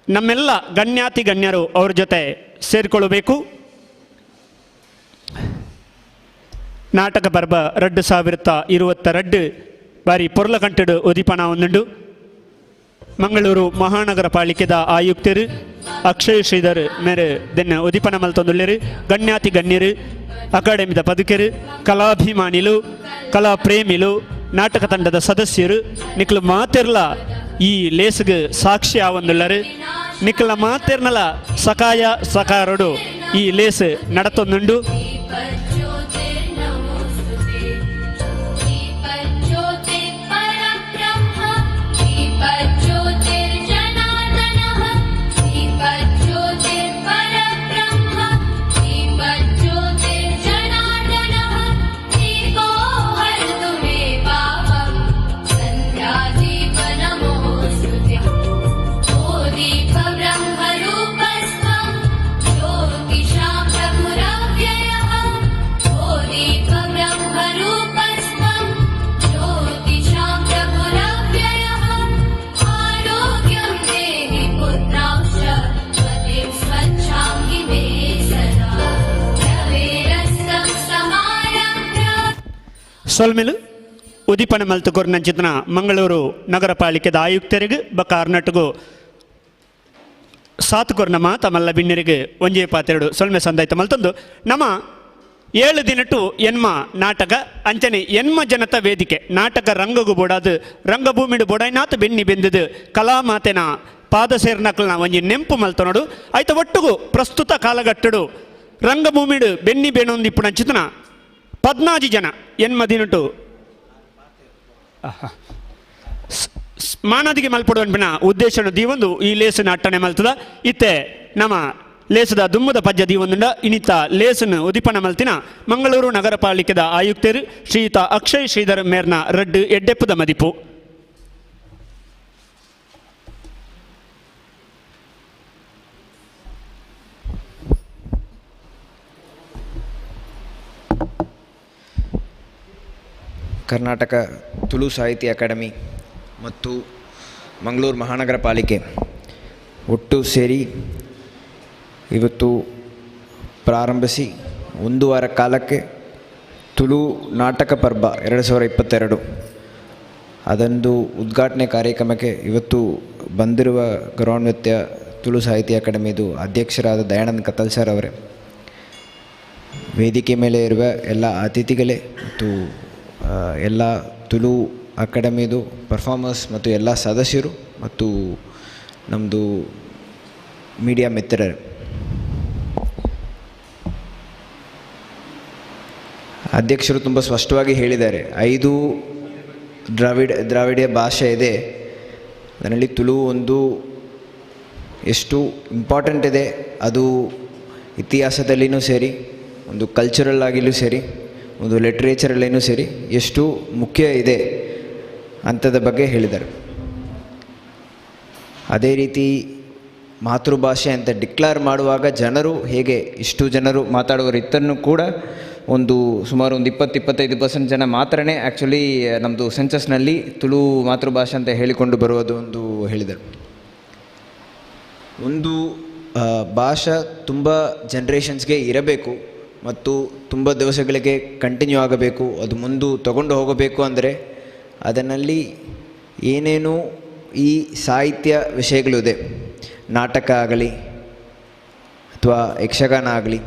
ನಮ್ಮೆಲ್ಲ ಗಣ್ಯಾತಿ ಗಣ್ಯರು ಅವ್ರ ಜೊತೆ ಸೇರಿಕೊಳ್ಳಬೇಕು. ನಾಟಕ ಪರ್ಬ 2022 ಬಾರಿ ಪೊರ್ಲಕಂಟಡು ಉದಿಪನ ಒಂದುಂಡು. ಮಂಗಳೂರು ಮಹಾನಗರ ಪಾಲಿಕೆದ ಆಯುಕ್ತರು ಅಕ್ಷಯ್ ಶ್ರೀಧರ್ ಮೇರೆ ದೆನ್ನ ಉದಿಪನ ಮಲ್ತೊಂದುಲ್ಲೆರು. ಗಣ್ಯಾತಿ ಗಣ್ಯರು, ಅಕಾಡೆಮಿದ ಪದುಕೆರು, ಕಲಾಭಿಮಾನಿಲು, ಕಲಾ ಪ್ರೇಮಿಲು, ನಾಟಕ ತಂಡದ ಸದಸ್ಯರು ನಿಕ್ಲು ಮಾತೆರ್ಲ ಈ ಲೇಸುಗೆ ಸಾಕ್ಷಿ ಆವೊಂದುಲ್ಲರು. ನಿಕ್ಲ ಮಾತೆರ್ನಲ ಸಕಾಯ ಸಕಾರಡು ಈ ಲೇಸು ನಡತೊಂದುಂಡು. ಸೊಲ್ಮೆಲು ಉದಿಪನ ಮಲ್ತುಕೊರ್ನಂಚಿತನ ಮಂಗಳೂರು ನಗರ ಪಾಲಿಕೆದ ಆಯುಕ್ತರಿಗೆ ಬಕ್ಕ ಅರ್ನಟಗು ಸಾತುಕೊರ್ನ ಮಾತ ಮಲ್ಲ ಬಿನ್ನರಿಗೆ ಒಂಜೇ ಪಾತೆರಡು ಸೊಲ್ಮೆ ಸಂದಾಯ್ತ ಮಲ್ತಂದು ನಮ್ಮ 7 ದಿನಟು ಎನ್ಮ ನಾಟಕ ಅಂಚನೆ ಎನ್ಮ ಜನತ ವೇದಿಕೆ ನಾಟಕ ರಂಗಗು ಬೋಡಾದು ರಂಗಭೂಮಿಡು ಬೋಡಾಯ್ನಾತ್ ಬೆನ್ನಿ ಬೆಂದದು ಕಲಾಮಾತೆನ ಪಾದ ಸೇರ್ನಕ್ಲನ ಒಂಜಿ ನೆಂಪು ಮಲ್ತನೋಡು ಆಯ್ತ ಒಟ್ಟುಗು ಪ್ರಸ್ತುತ ಕಾಲಗಟ್ಟಡು ರಂಗಭೂಮಿಡು ಬೆನ್ನಿ ಬೇಣೊಂದಿಪ್ಪುನಂಚಿತನ 14 ಜನ ಎನ್ಮ ದಿನಟು ಮಾನದಿಗೆ ಮಲ್ಪಡುವನ್ಪಿನ ಉದ್ದೇಶನ ದೀವೊಂದು ಈ ಲೇಸನ ಅಟ್ಟಣೆ ಮಲ್ತದ. ಇತ್ತೆ ನಮ್ಮ ಲೇಸದ ದುಮ್ಮದ ಪಜ್ಜ ದೀವೊಂದುಂಡ ಇನಿತ ಲೇಸನ ಉದಿಪನ ಮಲ್ತಿನ ಮಂಗಳೂರು ನಗರ ಪಾಲಿಕೆದ ಆಯುಕ್ತರು ಶ್ರೀಯುತ ಅಕ್ಷಯ್ ಶ್ರೀಧರ್ ಮೇರ್ನ ರಡ್ಡು ಎಡ್ಡೆಪ್ಪದ ಮದಿಪು. ಕರ್ನಾಟಕ ತುಳು ಸಾಹಿತ್ಯ ಅಕಾಡೆಮಿ ಮತ್ತು ಮಂಗಳೂರು ಮಹಾನಗರ ಪಾಲಿಕೆ ಒಟ್ಟು ಸೇರಿ ಇವತ್ತು ಪ್ರಾರಂಭಿಸಿ ಒಂದು ವಾರ ಕಾಲಕ್ಕೆ ತುಳು ನಾಟಕ ಪರ್ಬ 2022 ಅದೊಂದು ಉದ್ಘಾಟನೆ ಕಾರ್ಯಕ್ರಮಕ್ಕೆ ಇವತ್ತು ಬಂದಿರುವ ಗೌರವಾನ್ವಿತ ತುಳು ಸಾಹಿತ್ಯ ಅಕಾಡೆಮಿದು ಅಧ್ಯಕ್ಷರಾದ ದಯಾನಂದ ಕತ್ತಲ್ ಸರ್ ಅವರೇ, ವೇದಿಕೆ ಮೇಲೆ ಇರುವ ಎಲ್ಲ ಅತಿಥಿಗಳೇ ಮತ್ತು ಎಲ್ಲ ತುಳು ಅಕಾಡೆಮಿದು ಪರ್ಫಾರ್ಮರ್ಸ್ ಮತ್ತು ಎಲ್ಲ ಸದಸ್ಯರು ಮತ್ತು ನಮ್ಮದು ಮೀಡಿಯಾ ಮಿತ್ರರು, ಅಧ್ಯಕ್ಷರು ತುಂಬ ಸ್ಪಷ್ಟವಾಗಿ ಹೇಳಿದ್ದಾರೆ. 5 ದ್ರಾವಿಡ ಭಾಷೆ ಇದೆ, ಅದರಲ್ಲಿ ತುಳು ಒಂದು ಎಷ್ಟು ಇಂಪಾರ್ಟೆಂಟ್ ಇದೆ, ಅದು ಇತಿಹಾಸದಲ್ಲಿಯೂ ಸೇರಿ, ಒಂದು ಕಲ್ಚರಲ್ ಆಗಿಯೂ ಸೇರಿ, ಒಂದು ಲಿಟ್ರೇಚರಲ್ಲೇನೂ ಸೇರಿ ಎಷ್ಟು ಮುಖ್ಯ ಇದೆ. ಅಂಥದ ಬಗ್ಗೆ ಹೇಳಿದ್ದಾರೆ. ಅದೇ ರೀತಿ ಮಾತೃಭಾಷೆ ಅಂತ ಡಿಕ್ಲೇರ್ ಮಾಡುವಾಗ ಜನರು ಹೇಗೆ ಇಷ್ಟು ಜನರು ಮಾತಾಡುವ ಇತ್ತನ್ನು ಕೂಡ ಒಂದು ಸುಮಾರು ಒಂದು 20-25% ಜನ ಮಾತ್ರನೇ ಆ್ಯಕ್ಚುಲಿ ನಮ್ಮದು ಸೆನ್ಸಸ್ನಲ್ಲಿ ತುಳು ಮಾತೃಭಾಷೆ ಅಂತ ಹೇಳಿಕೊಂಡು ಬರುವುದು ಒಂದು ಹೇಳಿದರು. ಒಂದು ಭಾಷೆ ತುಂಬ ಜನ್ರೇಷನ್ಸ್ಗೆ ಇರಬೇಕು ಮತ್ತು ತುಂಬ ದಿವಸಗಳಿಗೆ ಕಂಟಿನ್ಯೂ ಆಗಬೇಕು, ಅದು ಮುಂದೆ ತಗೊಂಡು ಹೋಗಬೇಕು ಅಂದರೆ ಅದರಲ್ಲಿ ಏನೇನು ಈ ಸಾಹಿತ್ಯ ವಿಷಯಗಳಿದೆ, ನಾಟಕ ಆಗಲಿ ಅಥವಾ ಯಕ್ಷಗಾನ ಆಗಲಿ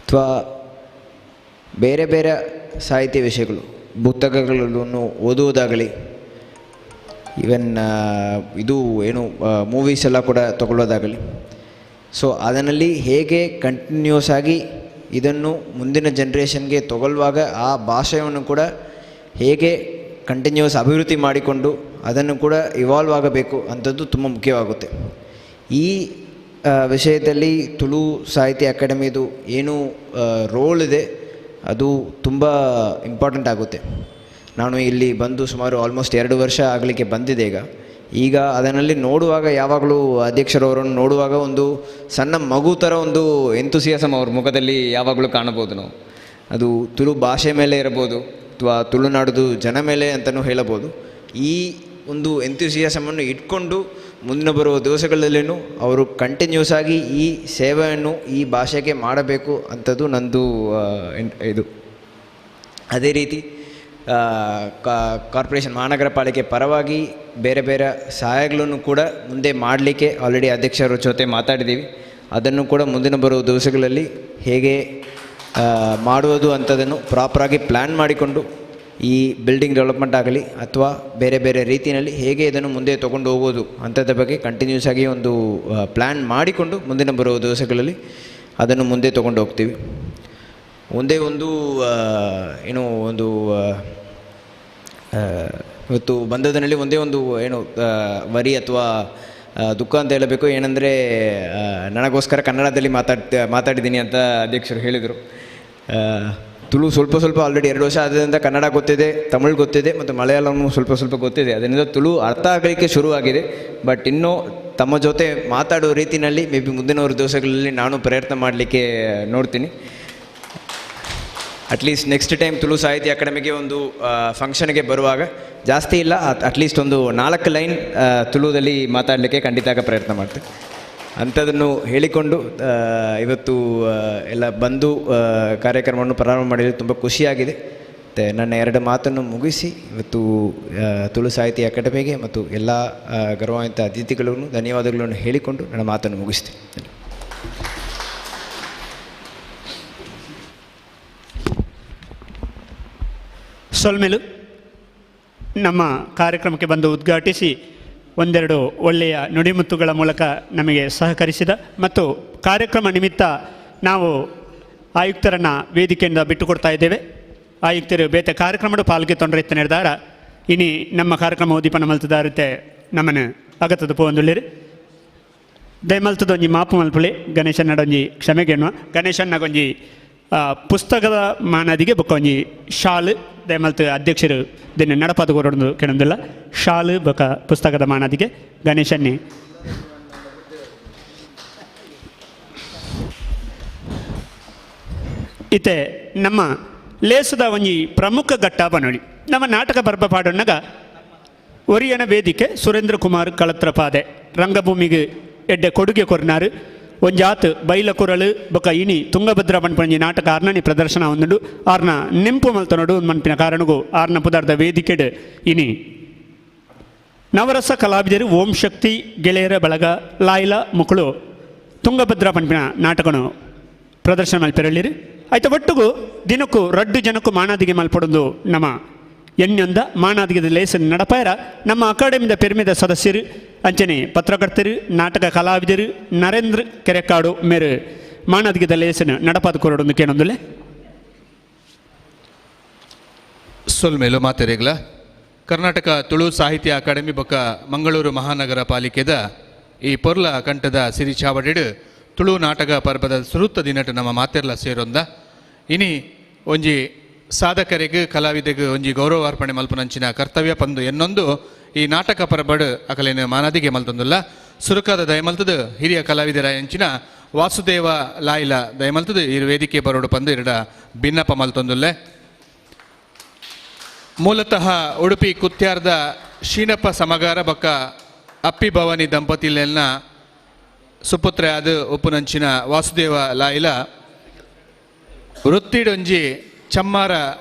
ಅಥವಾ ಬೇರೆ ಬೇರೆ ಸಾಹಿತ್ಯ ವಿಷಯಗಳು, ಪುಸ್ತಕಗಳನ್ನು ಓದುವುದಾಗಲಿ, ಈವನ್ ಇದು ಏನು ಮೂವೀಸ್ ಎಲ್ಲ ಕೂಡ ತಗೊಳ್ಳೋದಾಗಲಿ, ಸೊ ಅದರಲ್ಲಿ ಹೇಗೆ ಕಂಟಿನ್ಯೂಸ್ ಆಗಿ ಇದನ್ನು ಮುಂದಿನ ಜನ್ರೇಷನ್ಗೆ ತಗೊಳ್ಳುವಾಗ ಆ ಭಾಷೆಯನ್ನು ಕೂಡ ಹೇಗೆ ಕಂಟಿನ್ಯೂಸ್ ಅಭಿವೃದ್ಧಿ ಮಾಡಿಕೊಂಡು ಅದನ್ನು ಕೂಡ ಇವಾಲ್ವ್ ಆಗಬೇಕು ಅಂಥದ್ದು ತುಂಬ ಮುಖ್ಯವಾಗುತ್ತೆ. ಈ ವಿಷಯದಲ್ಲಿ ತುಳು ಸಾಹಿತ್ಯ ಅಕಾಡೆಮಿದು ಏನು ರೋಲ್ ಇದೆ ಅದು ತುಂಬ ಇಂಪಾರ್ಟೆಂಟ್ ಆಗುತ್ತೆ. ನಾನು ಇಲ್ಲಿ ಬಂದು ಸುಮಾರು ಆಲ್ಮೋಸ್ಟ್ 2 ವರ್ಷ ಆಗಲಿಕ್ಕೆ ಬಂದಿದೆ. ಈಗ ಅದರಲ್ಲಿ ನೋಡುವಾಗ ಯಾವಾಗಲೂ ಅಧ್ಯಕ್ಷರವರನ್ನು ನೋಡುವಾಗ ಒಂದು ಸಣ್ಣ ಮಗು ಥರ ಒಂದು ಎಂಥುಸಿಯಾಸಮ್ ಅವ್ರ ಮುಖದಲ್ಲಿ ಯಾವಾಗಲೂ ಕಾಣಬೋದು ನಾವು. ಅದು ತುಳು ಭಾಷೆ ಮೇಲೆ ಇರ್ಬೋದು ಅಥವಾ ತುಳುನಾಡುದು ಜನ ಮೇಲೆ ಅಂತಲೂ ಹೇಳಬೋದು. ಈ ಒಂದು ಎಂಥುಸಿಯಾಸಮನ್ನು ಇಟ್ಕೊಂಡು ಮುಂದಿನ ಬರುವ ದಿವಸಗಳಲ್ಲಿಯೂ ಅವರು ಕಂಟಿನ್ಯೂಸ್ ಆಗಿ ಈ ಸೇವೆಯನ್ನು ಈ ಭಾಷೆಗೆ ಮಾಡಬೇಕು ಅಂಥದ್ದು ನಂದು ಇದು. ಅದೇ ರೀತಿ ಕಾರ್ಪೊರೇಷನ್ ಮಹಾನಗರ ಪಾಲಿಕೆ ಪರವಾಗಿ ಬೇರೆ ಬೇರೆ ಸಹಾಯಗಳನ್ನು ಕೂಡ ಮುಂದೆ ಮಾಡಲಿಕ್ಕೆ ಆಲ್ರೆಡಿ ಅಧ್ಯಕ್ಷರ ಜೊತೆ ಮಾತಾಡಿದ್ದೀವಿ. ಅದನ್ನು ಕೂಡ ಮುಂದಿನ ಬರುವ ದಿವಸಗಳಲ್ಲಿ ಹೇಗೆ ಮಾಡುವುದು ಅಂಥದನ್ನು ಪ್ರಾಪರಾಗಿ ಪ್ಲ್ಯಾನ್ ಮಾಡಿಕೊಂಡು ಈ ಬಿಲ್ಡಿಂಗ್ ಡೆವಲಪ್ಮೆಂಟ್ ಆಗಲಿ ಅಥವಾ ಬೇರೆ ಬೇರೆ ರೀತಿಯಲ್ಲಿ ಹೇಗೆ ಇದನ್ನು ಮುಂದೆ ತೊಗೊಂಡು ಹೋಗೋದು ಅಂಥದ್ರ ಬಗ್ಗೆ ಕಂಟಿನ್ಯೂಸ್ ಆಗಿ ಒಂದು ಪ್ಲ್ಯಾನ್ ಮಾಡಿಕೊಂಡು ಮುಂದಿನ ಬರುವ ದಿವಸಗಳಲ್ಲಿ ಅದನ್ನು ಮುಂದೆ ತೊಗೊಂಡು ಹೋಗ್ತೀವಿ. ಒಂದೇ ಒಂದು ಏನು ಒಂದು ಇವತ್ತು ಬಂದದನಲ್ಲಿ ಒಂದೇ ಒಂದು ಏನು ವರಿ ಅಥವಾ ದುಃಖ ಅಂತ ಹೇಳಬೇಕು. ಏನಂದರೆ ನನಗೋಸ್ಕರ ಕನ್ನಡದಲ್ಲಿ ಮಾತಾಡಿದ್ದೀನಿ ಅಂತ ಅಧ್ಯಕ್ಷರು ಹೇಳಿದರು. ತುಳು ಸ್ವಲ್ಪ ಸ್ವಲ್ಪ ಆಲ್ರೆಡಿ 2 ವರ್ಷ ಆದ್ದರಿಂದ ಕನ್ನಡ ಗೊತ್ತಿದೆ, ತಮಿಳು ಗೊತ್ತಿದೆ ಮತ್ತು ಮಲಯಾಳಮೂ ಸ್ವಲ್ಪ ಸ್ವಲ್ಪ ಗೊತ್ತಿದೆ. ಅದರಿಂದ ತುಳು ಅರ್ಥ ಆಗಲಿಕ್ಕೆ ಶುರುವಾಗಿದೆ. ಬಟ್ ಇನ್ನೂ ತಮ್ಮ ಜೊತೆ ಮಾತಾಡುವ ರೀತಿಯಲ್ಲಿ ಮೇ ಬಿ ಮುಂದಿನ ದಿವಸಗಳಲ್ಲಿ ನಾನು ಪ್ರಯತ್ನ ಮಾಡಲಿಕ್ಕೆ ನೋಡ್ತೀನಿ. At least next time Tulu Sahitya ಅಕಾಡೆಮಿಗೆ ಒಂದು ಫಂಕ್ಷನ್ಗೆ ಬರುವಾಗ ಜಾಸ್ತಿ ಇಲ್ಲ, ಅಟ್ಲೀಸ್ಟ್ ಒಂದು 4 ಲೈನ್ ತುಳುದಲ್ಲಿ ಮಾತಾಡಲಿಕ್ಕೆ ಖಂಡಿತ ಪ್ರಯತ್ನ ಮಾಡ್ತೀನಿ ಅಂಥದನ್ನು ಹೇಳಿಕೊಂಡು ಇವತ್ತು ಎಲ್ಲ ಬಂದು ಕಾರ್ಯಕ್ರಮವನ್ನು ಪ್ರಾರಂಭ ಮಾಡಿದರೆ ತುಂಬ ಖುಷಿಯಾಗಿದೆ. ಮತ್ತು ನನ್ನ 2 ಮಾತನ್ನು ಮುಗಿಸಿ ಇವತ್ತು ತುಳು ಸಾಹಿತ್ಯ ಅಕಾಡೆಮಿಗೆ ಮತ್ತು ಎಲ್ಲ ಗೌರವಾನ್ವಿತ ಅತಿಥಿಗಳನ್ನು ಧನ್ಯವಾದಗಳನ್ನು ಹೇಳಿಕೊಂಡು ನನ್ನ ಮಾತನ್ನು ಮುಗಿಸ್ತೀನಿ. ಸೊಲ್ಮೆಲು ನಮ್ಮ ಕಾರ್ಯಕ್ರಮಕ್ಕೆ ಬಂದು ಉದ್ಘಾಟಿಸಿ ಒಂದೆರಡು ಒಳ್ಳೆಯ ನುಡಿಮುತ್ತುಗಳ ಮೂಲಕ ನಮಗೆ ಸಹಕರಿಸಿದ ಮತ್ತು ಕಾರ್ಯಕ್ರಮ ನಿಮಿತ್ತ ನಾವು ಆಯುಕ್ತರನ್ನು ವೇದಿಕೆಯಿಂದ ಬಿಟ್ಟುಕೊಡ್ತಾ ಇದ್ದೇವೆ. ಆಯುಕ್ತರು ಬೇತೆ ಕಾರ್ಯಕ್ರಮದ ಪಾಲ್ಗೆ ತೊಂದರೆ ಇತ್ತ ನಿರ್ಧಾರ ಇನಿ ನಮ್ಮ ಕಾರ್ಯಕ್ರಮ ಉದ್ದೀಪನ ಮಲ್ತದಾರತೆ ನಮ್ಮನ್ನು ಅಗತ್ತದ ಪೋಂದುಳ್ಳಿರು. ದಯಮಲ್ತದೊಂಜಿ ಮಾಪು ಮಲ್ಪುಳಿ ಗಣೇಶನ್ನಡೊಂಜಿ ಕ್ಷಮೆಗೆನ್ನುವ ಗಣೇಶನ್ನಗೊಂಜಿ ಪುಸ್ತಕದ ಮಾನದಿಗೆ ಬೊಕ್ಕೊಂಜಿ ಶಾಲು ದಯಮಲ್ತ ಅಧ್ಯಕ್ಷರು ದಿನ ನಡಪಾದ ಕೊರೊಂದು ಕೆಣಂದಿಲ್ಲ ಶಾಲು ಬೊಕ ಪುಸ್ತಕದ ಮಾನದಿಗೆ ಗಣೇಶನ್ನೇ ಇತ್ತೆ ನಮ್ಮ ಲೇಸದ ಒಂಜಿ ಪ್ರಮುಖ ಘಟ್ಟ ಬನೋಳಿ ನಮ್ಮ ನಾಟಕ ಬರ್ಬ ಪಾಡೊನ್ನಗ ಒರಿಯನ ವೇದಿಕೆ ಸುರೇಂದ್ರ ಕುಮಾರ್ ಕಳತ್ರಪಾದೆ ರಂಗಭೂಮಿಗೆ ಎಡ್ಡೆ ಕೊಡುಗೆ ಕೊರ್ನಾರು ಒಂಜಾತ್ ಬೈಲ ಕುರಳು ಬೊಕ ಇನಿ ತುಂಗಭದ್ರಾ ಪನ್ಪಂಜಿ ನಾಟಕ ಆರ್ನನಿ ಪ್ರದರ್ಶನ ಒಂದುಂಡು ಆರ್ನ ನೆಂಪು ಮಲ್ತನೋಡು ಮನ್ಪಿನ ಕಾರಣಗೂ ಆರ್ನ ಪುದಾರ್ದ ವೇದಿಕೆಡ್ ಇನಿ ನವರಸ ಕಲಾವಿದರು ಓಂ ಶಕ್ತಿ ಗೆಳೆಯರ ಬಳಗ ಲಾಯ್ಲ ಮುಕುಳು ತುಂಗಭದ್ರಾ ಪನ್ಪಿನ ನಾಟಕನು ಪ್ರದರ್ಶನ ಮಲ್ಪೆರಳಿರು. ಆಯ್ತ ಒಟ್ಟುಗು ದಿನಕ್ಕೂ ರಡ್ಡು ಜನಕ್ಕೂ ಮಾನಾದಿಗೆ ಮಲ್ಪಡೊಂದು ನಮ್ಮ ಎಣ್ಣೊಂದ ಮಾನಾದಿಗೆ ಲೇಸನ್ ನಡಪಾಯರ ನಮ್ಮ ಅಕಾಡೆಮಿದ ಪೆರ್ಮೆದ ಸದಸ್ಯರು ಅಂಚನೆ ಪತ್ರಕರ್ತರು ನಾಟಕ ಕಲಾವಿದರು ನರೇಂದ್ರ ಕೆರೆಕಾಡು ಮೇರು ಮಾನಾದಿಗೆದ ಲೇಸನ್ ನಡಪಾದ ಕೊರಡೊಂದು ಕೇಳೊಂದುಲೆ. ಸೊಲ್ಮೇಲು ಮಾತೆರೆಗ್ಲ ಕರ್ನಾಟಕ ತುಳು ಸಾಹಿತ್ಯ ಅಕಾಡೆಮಿ ಬೊಕ್ಕ ಮಂಗಳೂರು ಮಹಾನಗರ ಪಾಲಿಕೆದ ಈ ಪೊರ್ಲ ಕಂಠದ ಸಿರಿಚಾವಡಿಡು ತುಳು ನಾಟಕ ಪರ್ಬದ ಸುರುತ್ತ ದಿನಟ ನಮ್ಮ ಮಾತೆರ್ಲ ಸೇರೊಂದ ಇನಿ ಒಂಜಿ ಸಾಧಕರಿಗೆ ಕಲಾವಿದೆಗೆ ಒಂಜಿ ಗೌರವಾರ್ಪಣೆ ಮಲ್ಪುನಂಚಿನ ಕರ್ತವ್ಯ ಪಂದು ಎನ್ನೊಂದು ಈ ನಾಟಕ ಪರಬಡು ಅಕಲೇನ ಮಾನಾದಿಗೆ ಮಲ್ತೊಂದುಲ್ಲ. ಸುರುಕಾದ ದಯಮಲ್ತದ ಹಿರಿಯ ಕಲಾವಿದರ ಅಂಚಿನ ವಾಸುದೇವ ಲಾಯಿಲ ದಯಮಲ್ತದ ಈ ವೇದಿಕೆ ಬರೋಡು ಪಂದು ಎರಡ ಭಿನ್ನಪ ಮಲ್ತೊಂದುಲ್ಲೆ. ಮೂಲತಃ ಉಡುಪಿ ಕುತ್ಯಾರ್ದ ಶೀನಪ್ಪ ಸಮಗಾರ ಬಕ್ಕ ಅಪ್ಪಿ ಭವಾನಿ ದಂಪತಿಲೆಲ್ಲ ಸುಪುತ್ರ ಆದ ಉಪ್ಪುನಂಚಿನ ವಾಸುದೇವ ಲಾಯಿಲ ವೃತ್ತಿಡೊಂಜಿ ಚಮ್ಮಾರ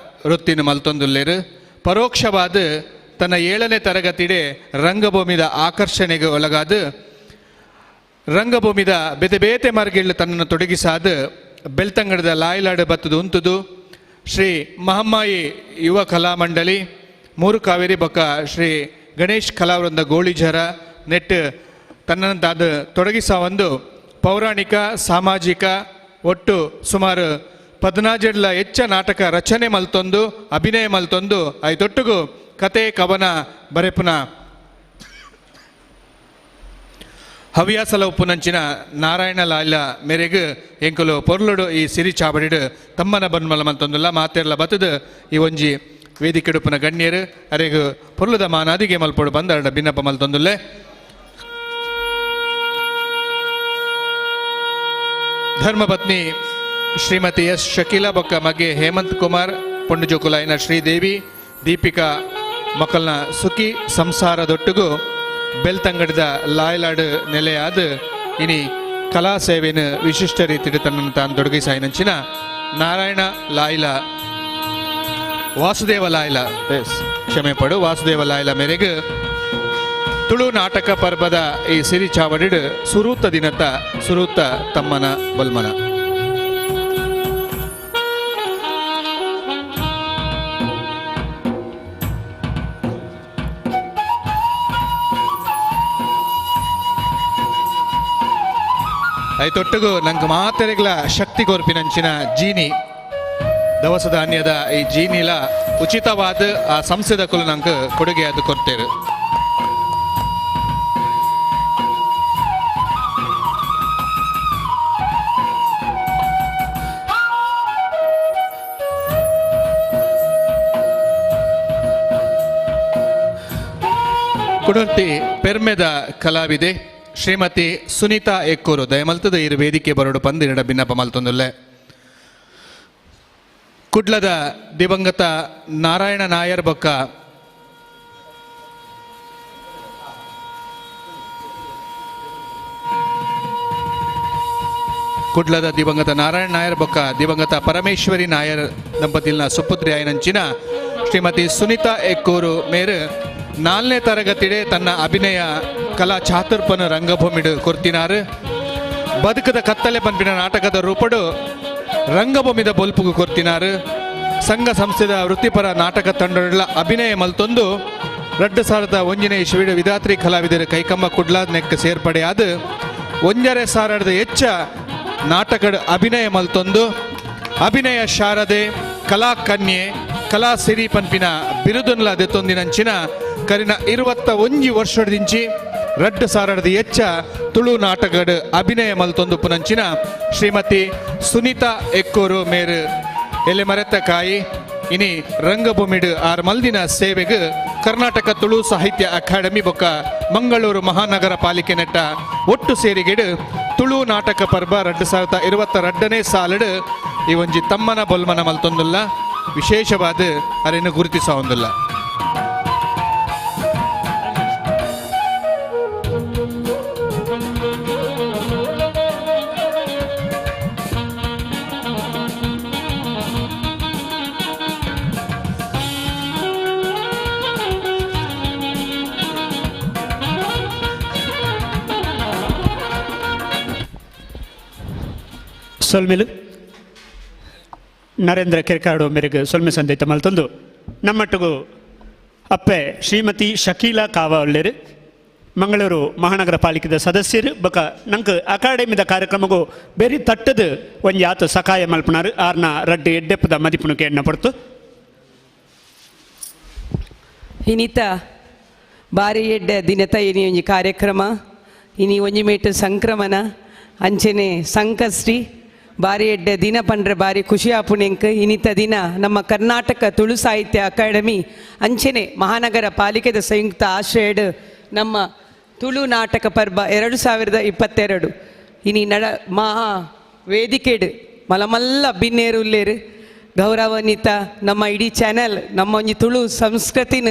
ವೃತ್ತಿನ ಮಲ್ತೊಂದುಲ್ಲೇರು. ಪರೋಕ್ಷವಾದ ತನ್ನ 7ನೇ ತರಗತಿಡೆ ರಂಗಭೂಮಿದ ಆಕರ್ಷಣೆಗೆ ಒಳಗಾದ ರಂಗಭೂಮಿದ ಬೇತೆ ಬೇತೆ ಮಾರ್ಗಿళ్ళు ತನ್ನನ್ನು ತೊಡಗಿಸಾದ ಬೆಳ್ತಂಗಡದ ಲಾಯ್ಲಾಡು ಬತ್ತದು ಉಂತುದು ಶ್ರೀ ಮಹಮ್ಮಾಯಿ ಯುವ ಕಲಾಮಂಡಳಿ ಮೂರು ಕಾವೇರಿ ಬೊಕ್ಕ ಶ್ರೀ ಗಣೇಶ್ ಕಲಾವೃಂದ ಗೋಳಿಜರ ನೆಟ್ ತನ್ನನ್ನು ತಾದ ತೊಡಗಿಸ ಒಂದು ಪೌರಾಣಿಕ ಸಾಮಾಜಿಕ ಒಟ್ಟು ಸುಮಾರು 14 ಹೆಚ್ಚ ನಾಟಕ ರಚನೆ ಮಲ್ತೊಂದು ಅಭಿನಯ ಮಲ್ತೊಂದು ಐತೊಟ್ಟುಗು ಕತೆ ಕವನ ಬರೆಪುನ ಹವ್ಯಾಸಲ ಉಪ್ಪುನಂಚಿನ ನಾರಾಯಣ ಲಾಲ ಮೇರೆಗ್ ಎಂಕುಲು ಪೊರ್ಲುಡು ಈ ಸಿರಿ ಚಾವಡಿಡು ತಮ್ಮನ ಬನ್ಮಲ ಮಲ್ತೊಂದುಲ್ಲ ಮಾತೆರ್ಲ ಬತ್ತದು ಈ ಒಂಜಿ ವೇದಿಕೆಡುಪುನ ಗಣ್ಯರು ಅರೆಗ್ ಪೊರ್ಲುದ ಮಾನಾದಿಗೆ ಮಲ್ಪೊಡು ಬಂದ ಭಿನ್ನಪ್ಪ ಮಲ್ತೊಂದುಲ್ಲೆ. ಧರ್ಮಪತ್ನಿ ಶ್ರೀಮತಿ ಎಸ್ ಶಕೀಲಾ ಬೊಕ್ಕ ಮಗೆ ಹೇಮಂತ್ ಕುಮಾರ್ ಪೊಂಡುಜೋಕುಲಾಯಿನ ಶ್ರೀದೇವಿ ದೀಪಿಕಾ ಮಕ್ಕಳನ ಸುಖಿ ಸಂಸಾರದೊಟ್ಟಿಗೂ ಬೆಲ್ತಂಗಡದ ಲಾಯ್ಲಾಡು ನೆಲೆಯಾದ ಇನಿ ಕಲಾ ಸೇವೆನ ವಿಶಿಷ್ಟ ರೀತಿಯಲ್ಲಿ ತನ್ನನ್ನು ತಾನು ತೊಡಗಿಸಾಯಿನಂಚಿನ ನಾರಾಯಣ ಲಾಯ್ಲ ವಾಸುದೇವ ಲಾಯ್ಲ ಕ್ಷಮೆ ಪಡು ವಾಸುದೇವ ಲಾಯ್ಲ ಮೇರೆಗೆ ತುಳು ನಾಟಕ ಪರ್ವದ ಈ ಸಿರಿ ಚಾವಡಿಡು ಸುರೂತ ದಿನತ ಸುರೂತ ತಮ್ಮನ ಬಲ್ಮನ. ಐತೊಟ್ಟಿಗೂ ನಂಗೆ ಮಾತೆರೆಗ್ಲ ಶಕ್ತಿ ಕೊರ್ಪಿನಂಚಿನ ಜೀನಿ ದವಸ ಧಾನ್ಯದ ಈ ಜೀನಿಲ ಉಚಿತವಾದ ಆ ಸಂಸ್ಥೆದ ಕುಲು ನಂಗೆ ಕೊಡುಗೆ ಅದು ಕೊಡ್ತೇರು. ಕುಡರ್ತಿ ಪೆರ್ಮೆದ ಕಲಾವಿದೆ ಶ್ರೀಮತಿ ಸುನೀತಾ ಎಕ್ಕೂರು ದಯಮಲ್ತದ ಇರು ವೇದಿಕೆ ಬರೋಡು ಪಂದಿರಡ ಭಿನ್ನಪ ಮಲ್ತೊಂದುಲ್ಲೆ. ಕುಡ್ಲದ ದಿವಂಗತ ನಾರಾಯಣ ನಾಯರ್ ಬೊಕ್ಕ ಕುಡ್ಲದ ದಿವಂಗತ ನಾರಾಯಣ ನಾಯರ್ ಬೊಕ್ಕ ದಿವಂಗತ ಪರಮೇಶ್ವರಿ ನಾಯರ್ ದಂಪತಿಲ್ನ ಸುಪುತ್ರಿ ಆಯನಂಚಿನ ಶ್ರೀಮತಿ ಸುನೀತಾ ಎಕ್ಕೂರು ಮೇರು 4ನೇ ತರಗತಿಡೆ ತನ್ನ ಅಭಿನಯ ಕಲಾ ಚಾತುರ್ಪನ ರಂಗಭೂಮಿಡು ಕೊರ್ತಿನಾರು. ಬದುಕದ ಕತ್ತಲೆ ಪನ್ಪಿನ ನಾಟಕದ ರೂಪಡು ರಂಗಭೂಮಿದ ಬೊಲ್ಪುಗು ಕೊರ್ತಿನಾರು. ಸಂಘ ಸಂಸ್ಥೆದ ವೃತ್ತಿಪರ ನಾಟಕ ತಂಡಗಳ ಅಭಿನಯ ಮಲ್ತೊಂದು 2001ನೇ ಇಸ್ವಿಡು ವಿಧಾತ್ರಿ ಕಲಾವಿದರು ಕೈಕಂಬ ಕುಡ್ಲ ನೆಕ್ ಸೇರ್ಪಡೆಯಾದ 1.5 ಹೆಚ್ಚ ನಾಟಕದ ಅಭಿನಯ ಮಲ್ತೊಂದು ಅಭಿನಯ ಶಾರದೆ ಕಲಾ ಕನ್ಯೆ ಕಲಾ ಸಿರಿ ಪನ್ಪಿನ ಬಿರುದುನ್ಲ ದೆತ್ತೊಂದಿನಂಚಿನ ಕರಿನ 21 ವರ್ಷದಿಂಚಿ 2,000 ಹೆಚ್ಚ ತುಳು ನಾಟಕದ ಅಭಿನಯ ಮಲ್ತೊಂದು ಪುನಂಚಿನ ಶ್ರೀಮತಿ ಸುನೀತಾ ಎಕ್ಕೂರು ಮೇರು ಎಲೆಮರೆತ ಕಾಯಿ ಇನಿ ರಂಗಭೂಮಿಡು ಆರ್ ಮಲ್ದಿನ ಸೇವೆಗೆ ಕರ್ನಾಟಕ ತುಳು ಸಾಹಿತ್ಯ ಅಕಾಡೆಮಿ ಬೊಕ್ಕ ಮಂಗಳೂರು ಮಹಾನಗರ ಪಾಲಿಕೆ ನೆಟ್ಟ ಒಟ್ಟು ಸೇರಿಗೆಡು ತುಳು ನಾಟಕ ಪರ್ವ 2022ನೇ ಸಾಲಡು ಈ ಒಂಜಿ ತಮ್ಮನ ಬೊಲ್ಮನ ಮಲ್ತೊಂದುಲ್ಲ ವಿಶೇಷವಾದ ಅರೆಯನ್ನು ಗುರುತಿಸ ಹೊಂದಿಲ್ಲ. ಸೊಲ್ಮೆಲು ನರೇಂದ್ರ ಕೆರ್ಕಾಡು ಮೇರೆಗೆ ಸೊಲ್ಮೆ ಸಂದೇತ ಮಲ್ತೊಂದು ನಮ್ಮಟ್ಟಿಗೂ ಅಪ್ಪೆ ಶ್ರೀಮತಿ ಶಕೀಲಾ ಕಾವಲ್ಲೇರು ಮಂಗಳೂರು ಮಹಾನಗರ ಪಾಲಿಕೆದ ಸದಸ್ಯರು ಬೊಕ ನಂಗೆ ಅಕಾಡೆಮಿದ ಕಾರ್ಯಕ್ರಮಗೂ ಬೇರೆ ತಟ್ಟದು ಒಂಜಿ ಆತ ಸಕಾಯ ಮಲ್ಪನಾರು ಆರ್ನ ರಡ್ಡು ಎಡ್ಡೆಪ್ಪದ ಮದಿಪುಣಕ್ಕೆ ಎಣ್ಣ ಪಡ್ತು. ಇನಿತ ಬಾರಿ ಎಡ್ಡೆ ದಿನತ ಇನಿ ಒಂಜಿ ಕಾರ್ಯಕ್ರಮ ಇನಿ ಒಂಜಿ ಮೇಟು ಸಂಕ್ರಮಣ ಅಂಚೆನೆ ಸಂಕಷ್ಟಿ ಬಾರಿ ಎಡ್ಡೆ ದಿನ ಪಂಡ್ರೆ ಬಾರಿ ಖುಷಿ ಆಪುಣೆಂಕ್. ಇನಿತ ದಿನ ನಮ್ಮ ಕರ್ನಾಟಕ ತುಳು ಸಾಹಿತ್ಯ ಅಕಾಡೆಮಿ ಅಂಚೆನೆ ಮಹಾನಗರ ಪಾಲಿಕೆದ ಸಂಯುಕ್ತ ಆಶ್ರಯಡ್ ನಮ್ಮ ತುಳು ನಾಟಕ ಪರ್ಬ 2022 ಇನಿ ನಡ ಮಹಾ ವೇದಿಕೆಡ್ ಮಲಮಲ್ಲ ಬಿನ್ನೇರು ಉಲ್ಲೇರು. ಗೌರವಾನ್ವಿತ ನಮ್ಮ ಇಡೀ ಚಾನೆಲ್ ನಮ್ಮ ಒಂಜಿ ತುಳು ಸಂಸ್ಕೃತಿನ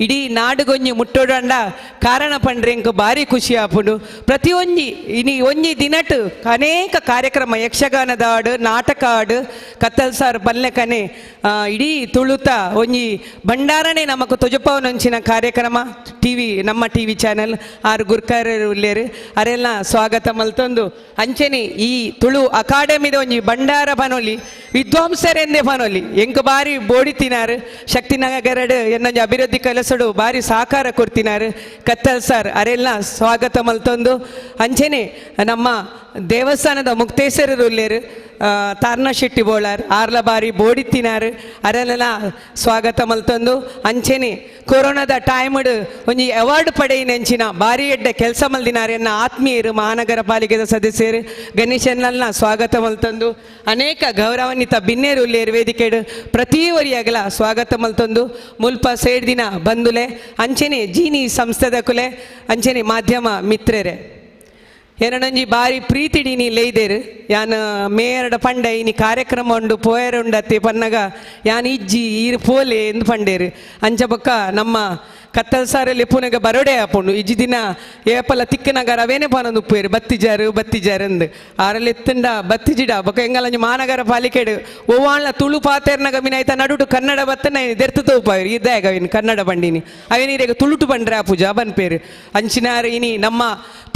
ಇಡೀ ನಾಡುಗೊಂಜಿ ಮುಟ್ಟೋಡಂಡ ಕಾರಣ ಪಂಡ್ರೆ ಎಂಕ್ ಬಾರಿ ಖುಷಿ ಆಪುಂಡು. ಪ್ರತಿಯೊಂಜಿ ಇನಿ ಒಂಜಿ ದಿನಟ್ ಅನೇಕ ಕಾರ್ಯಕ್ರಮ, ಯಕ್ಷಗಾನದ ಆಡು, ನಾಟಕ ಆಡು, ಕತ್ತಲ್ ಸಾರ್ ಪಲ್ಲೆಕನೆ ಇಡೀ ತುಳುತ ಒಂಜಿ ಭಂಡಾರನೆ ನಮಕ್ ತೊಜಪಾವನಂಚಿನ ಕಾರ್ಯಕ್ರಮ ಟಿವಿ ನಮ್ಮ ಟಿವಿ ಚಾನೆಲ್ ಆರು ಗುರ್ಕಾರರು ಉಲ್ಲೇರು ಅರೆಲ್ಲ ಸ್ವಾಗತ ಮಲ್ತೊಂದು. ಅಂಚೆನೆ ಈ ತುಳು ಅಕಾಡೆಮಿದ ಒಂಜಿ ಭಂಡಾರ ಪನೊಲಿ ವಿದ್ವಾಂಸರೆಂದೇ ಪನೊಲಿ ಎಂಕ್ ಬಾರಿ ಬೋಡಿ ತಿನಾರು ಶಕ್ತಿನಗರಡು ಎನ್ನೊಂಜಿ ಅಭಿವೃದ್ಧಿ ಕೆಲಸಡು ಬಾರಿ ಸಹಕಾರ ಕೊಡ್ತಿನಾರು ಕತ್ತಲ್ ಸರ್ ಅರೆಲ್ಲ ಸ್ವಾಗತ ಮಲ್ತೊಂದು. ಅಂಚೆನೆ ನಮ್ಮ ದೇವಸ್ಥಾನದ ಮುಕ್ತೇಶ್ವರರು ಉಲ್ಲೇರು ತಾರ್ನ ಶೆಟ್ಟಿ ಬೋಳಾರ್ ಆರ್ಲ ಬಾರಿ ಬೋಡಿ ತಿನಾರು ಅರೆಲ್ಲ ಸ್ವಾಗತ ಮಲ್ತೊಂದು. ಅಂಚೆನೆ ಕೊರೋನಾದ ಟೈಮ್ಡ್ ಒಂಜಿ ಅವಾರ್ಡ್ ಪಡೆಯಿನಂಚಿನ ಬಾರಿ ಎಡ್ಡೆ ಕೆಲಸ ಮಲ್ದಿನಾರು ಎನ್ನ ಆತ್ಮೀಯರು ಮಹಾನಗರ ಪಾಲಿಕೆದ ಸದಸ್ಯರು ಗಣೇಶನ್ನೆಲ್ಲ ಸ್ವಾಗತ ಮಲ್ತೊಂದು. ಅನೇಕ ಗೌರವಾನ್ವಿತ ಬಿನ್ನೇರು ಉಲ್ಲೇರು ವೇದಿಕೆಡು ಪ್ರತಿ ಒರಿಯಾಗಲ ಸ್ವಾಗತ ಮಲ್ತೊಂದು. ಮುಲ್ಪ ಸೇಡ್ ದಿನ ಬಂದುಲೆ ಅಂಚೆನೆ ಜೀನಿ ಸಂಸ್ಥೆದ ಕುಲೆ ಅಂಚೆನೆ ಮಾಧ್ಯಮ ಮಿತ್ರರೆ ಏನೊಂಜಿ ಬಾರಿ ಪ್ರೀತಿಡಿನಿ ಲೇಯ್ದೇರು ಯಾನ್ ಮೇಯರ್ಡ ಪಂಡ ಇನಿ ಕಾರ್ಯಕ್ರಮ ಉಂಡು ಪೋಯರ್ ಉಂಡತ್ತೆ ಪನ್ನಗ ಯಾನ್ ಇಜ್ಜಿ ಈರು ಪೋಲೆ ಎಂದು ಪಂಡೇರು. ಅಂಚ ಬೊಕ್ಕ ನಮ್ಮ ಕತ್ತಲ್ ಸಾರಲ್ಲಿ ಪುನಗ ಬರೋಡೆ ಆಪುಂಡು ಇಜ್ಜಿ ದಿನ ಏಪಲ ತಿಕ್ಕನಗರ ಅವೇನೆ ಪನೊಂದು ಉಪ್ಪೇರು ಬತ್ತಿಜಾರು ಬತ್ತಿಜಾರು ಅಂದು ಆರಲ್ಲಿ ಎತ್ತಂಡ ಬತ್ತಿಜಿಡ ಬೊಕ್ಕ ಎಂಗಲಂಜಿ ಮಹಾನಗರ ಪಾಲಿಕೆಡು ಒವ್ವಾಳ್ನ ತುಳು ಪಾತೇರ್ನಗ ಮಿನ ಐತ ನಡುಟು ಕನ್ನಡ ಬತ್ತನ ದೆರ್ತು ತೋಪಾರು ಇದ್ದಾಗ ಅವೇನು ಕನ್ನಡ ಬಂಡಿನಿ ಅವೇನು ತುಳುಟು ಬಂಡ್ರೆ ಆ ಪೂಜಾ ಬನ್ಪೇರು. ಅಂಚಿನಾರು ಇನಿ ನಮ್ಮ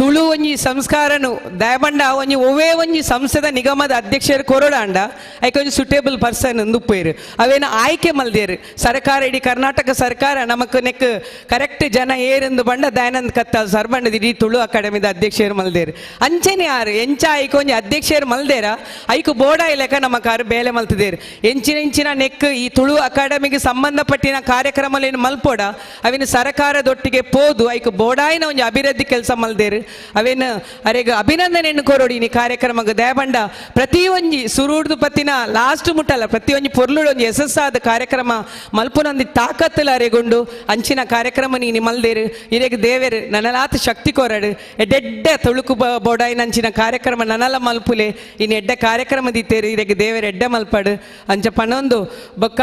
ತುಳು ಒಂಜಿ ಸಂಸ್ಕಾರನು ದಯಬಂಡ ಒಂಜಿ ಒವ್ವೇ ಒಂಜಿ ಸಂಸ್ಥೆದ ನಿಗಮದ ಅಧ್ಯಕ್ಷರು ಕೊರಡಾಂಡ ಐಕ ಒಂಜಿ ಸುಟೇಬಲ್ ಪರ್ಸನ್ ಉಪ್ಪೇರು ಅವೇನ ಆಯ್ಕೆ ಮಲ್ದೇರು. ಸರ್ಕಾರ ಇಡೀ ಕರ್ನಾಟಕ ಸರ್ಕಾರ ನಮಕ್ ನೆಕ್ ಕರೆಕ್ಟ್ ಜನ ಏರೆಂದು ಬಂಡ ದಯಾನಂದ್ ಕತ್ತಾಲ್ ಸರ್ ಬಂಡದ ಇಡೀ ತುಳು ಅಕಾಡೆಮಿದ ಅಧ್ಯಕ್ಷರು ಮಲ್ದೇರು. ಅಂಚೆನೆ ಯಾರು ಎಂಚ ಐಕ ಒಂಜಿ ಅಧ್ಯಕ್ಷರು ಮಲ್ದೇರ ಐಕು ಬೋಡ ಇಲೆಕ ನಮ್ಮ ಕಾರು ಬೇಲೆ ಮಲ್ತದೇರು. ಎಂಚಿನ ಎಂಚಿನ ನೆಕ್ ಈ ತುಳು ಅಕಾಡೆಮಿಗೆ ಸಂಬಂಧಪಟ್ಟಿನ ಕಾರ್ಯಕ್ರಮಲೇನು ಮಲ್ಪೋಡ ಅವಿನ ಸರ್ಕಾರದೊಟ್ಟಿಗೆ ಪೋದು ಐಕು ಬೋಡಾಯಿನ ಒಂಜಿ ಅಭಿವೃದ್ಧಿ ಕೆಲಸ ಮಲ್ದೇರು. ಅವೇನು ಅರೆಗ ಅಭಿನಂದನೆಯನ್ನು ಕೋರೋಡಿ ಈ ಕಾರ್ಯಕ್ರಮಕ್ಕೆ ದಯಬಂಡ ಪ್ರತಿಯೊಂಜಿ ಸುರುಡ್ದು ಪತ್ತಿನ ಲಾಸ್ಟ್ ಮುಟ್ಟಲ್ಲ ಪ್ರತಿಯೊಂಜಿ ಪೊರ್ಲುಡು ಒಂಜಿ ಯಶಸ್ಸಾದ ಕಾರ್ಯಕ್ರಮ ಮಲ್ಪುನೊಂದು ತಾಕತ್ತಲ ಅರೆಗೊಂಡು ಅಂಚಿನ ಕಾರ್ಯಕ್ರಮ ನೀನಿ ಮಲ್ದೇರು. ಇರೆಗ್ ದೇವೇರು ನನಲಾತ ಶಕ್ತಿ ಕೋರಡು ಎಡ್ಡೆಡ್ಡೆ ತುಳುಕು ಬೋಡಾಯಿನ ಅಂಚಿನ ಕಾರ್ಯಕ್ರಮ ನನಲ ಮಲ್ಪುಲೆ ಇನ್ನು ಎಡ್ಡೆ ಕಾರ್ಯಕ್ರಮ ದಿತ್ತೇರು ಇರೆಗ್ ದೇವೇರು ಎಡ್ಡೆ ಮಲ್ಪಡು ಅಂಚ ಪನೊಂದು. ಬೊಕ್ಕ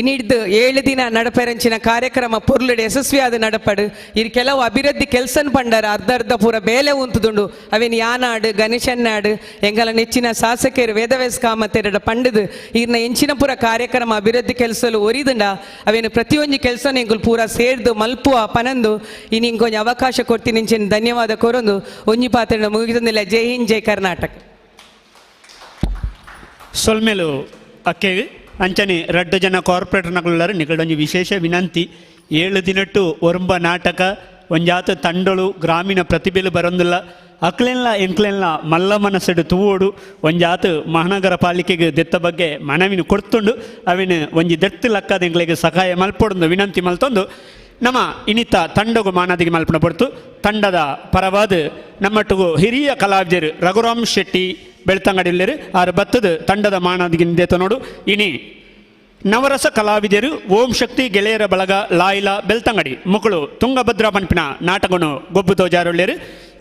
ಇನ್ನಿಡ್ದು 7 ದಿನ ನಡಪೆರಂಚಿನ ಕಾರ್ಯಕ್ರಮ ಪೊರ್ಲುಡು ಯಶಸ್ವಿಯಾದ ನಡಪಡು. ಇರ್ ಕೆಲವು ಅಭಿವೃದ್ಧಿ ಕೆಲಸನ್ ಪಂಡರ ಅರ್ಧ ಅರ್ಧ ಪೂರ ಬೇಲೆ ಉಂತುದುಂಡು ಅವೇನು ಯಾನಾಡು ಗಣೇಶನ್ನಾಡು ಎಂಗಲ ನೆಚ್ಚಿನ ಶಾಸಕರು ವೇದವ್ಯಾಸ ಕಾಮತೆರಡ ಪಂಡದು ಈರ್ನ ಎಂಚಿನ ಪೂರ ಕಾರ್ಯಕ್ರಮ ಅಭಿವೃದ್ಧಿ ಕೆಲಸಲು ಒರಿದುಂಡ ಅವೇನು ಪ್ರತಿಯೊಂದು ಕೆಲಸನ ಎಂಗುಲು ಪೂರ ಸೇರ್ದು ಮಲ್ಪುವ ಪನಂದು ಇನ್ನು ಇಂಕೊಂಜಿ ಅವಕಾಶ ಕೊಡ್ತೀನಿ ಇಂಚಿನ ಧನ್ಯವಾದ ಕೊರೊಂದು ಒಂಜಿ ಪಾತ್ರ ಮುಗಿದಂದಿಲ್ಲ. ಜೈ ಹಿಂದ್, ಜೈ ಕರ್ನಾಟಕ. ಸೊಲ್ಮೆಲು ಅಕ್ಕೆಗೆ ಅಂಚನೆ ರಡ್ಡು ಜನ ಕಾರ್ಪೊರೇಟರ್ನಗುಳ್ಳರು ನಿಗಳೊಂಜಿ ವಿಶೇಷ ವಿನಂತಿ. 7 ದಿನಟ್ಟು ಒರುಂಬ ನಾಟಕ ಒಂಜಾತ ತಂಡಳು ಗ್ರಾಮೀಣ ಪ್ರತಿಭೆಲು ಬರೊಂದಿಲ್ಲ ಅಕ್ಲೆನ್ಲ ಎಂಕ್ಲೆನ್ಲ ಮಲ್ಲ ಮನಸ್ಸಡು ತೂವೋಡು ಒಂಜಾತ ಮಹಾನಗರ ಪಾಲಿಕೆಗೆ ದೆತ್ತ ಬಗ್ಗೆ ಮನವಿನ ಕೊಡ್ತುಂಡು ಅವಿನ ಒಂಜಿ ದೆತ್ತು ಲಕ್ಕದ ಎಂಕ್ಲೆಗೆ ಸಹಾಯ ಮಲ್ಪೊಡೊಂದು ವಿನಂತಿ ಮಲ್ತೊಂದು ನಮ್ಮ ಇನಿತ ತಂಡಗು ಮಾನದಿಗೆ ಮಲ್ಪಣ ಪಡ್ತು. ತಂಡದ ಪರವಾದ ನಮ್ಮಟ್ಟಿಗೂ ಹಿರಿಯ ಕಲಾವಿದರು ರಘುರಾಮ್ ಶೆಟ್ಟಿ ಬೆಳ್ತಂಗಡಿಲ್ಲೇರು ಆರು ಬತ್ತದ ತಂಡದ ಮಾನದಿಗೆ ನಿಂದೇತ ನೋಡು. ಇನಿ ನವರಸ ಕಲಾವಿದರು ಓಂ ಶಕ್ತಿ ಗೆಳೆಯರ ಬಳಗ ಲಾಯಿಲ ಬೆಳ್ತಂಗಡಿ ಮುಕುಳು ತುಂಗಭದ್ರಾ ಪನ್ಪಿನ ನಾಟಕನು ಗೊಬ್ಬು ತೋಜಾರುಳ್ಳೇರು.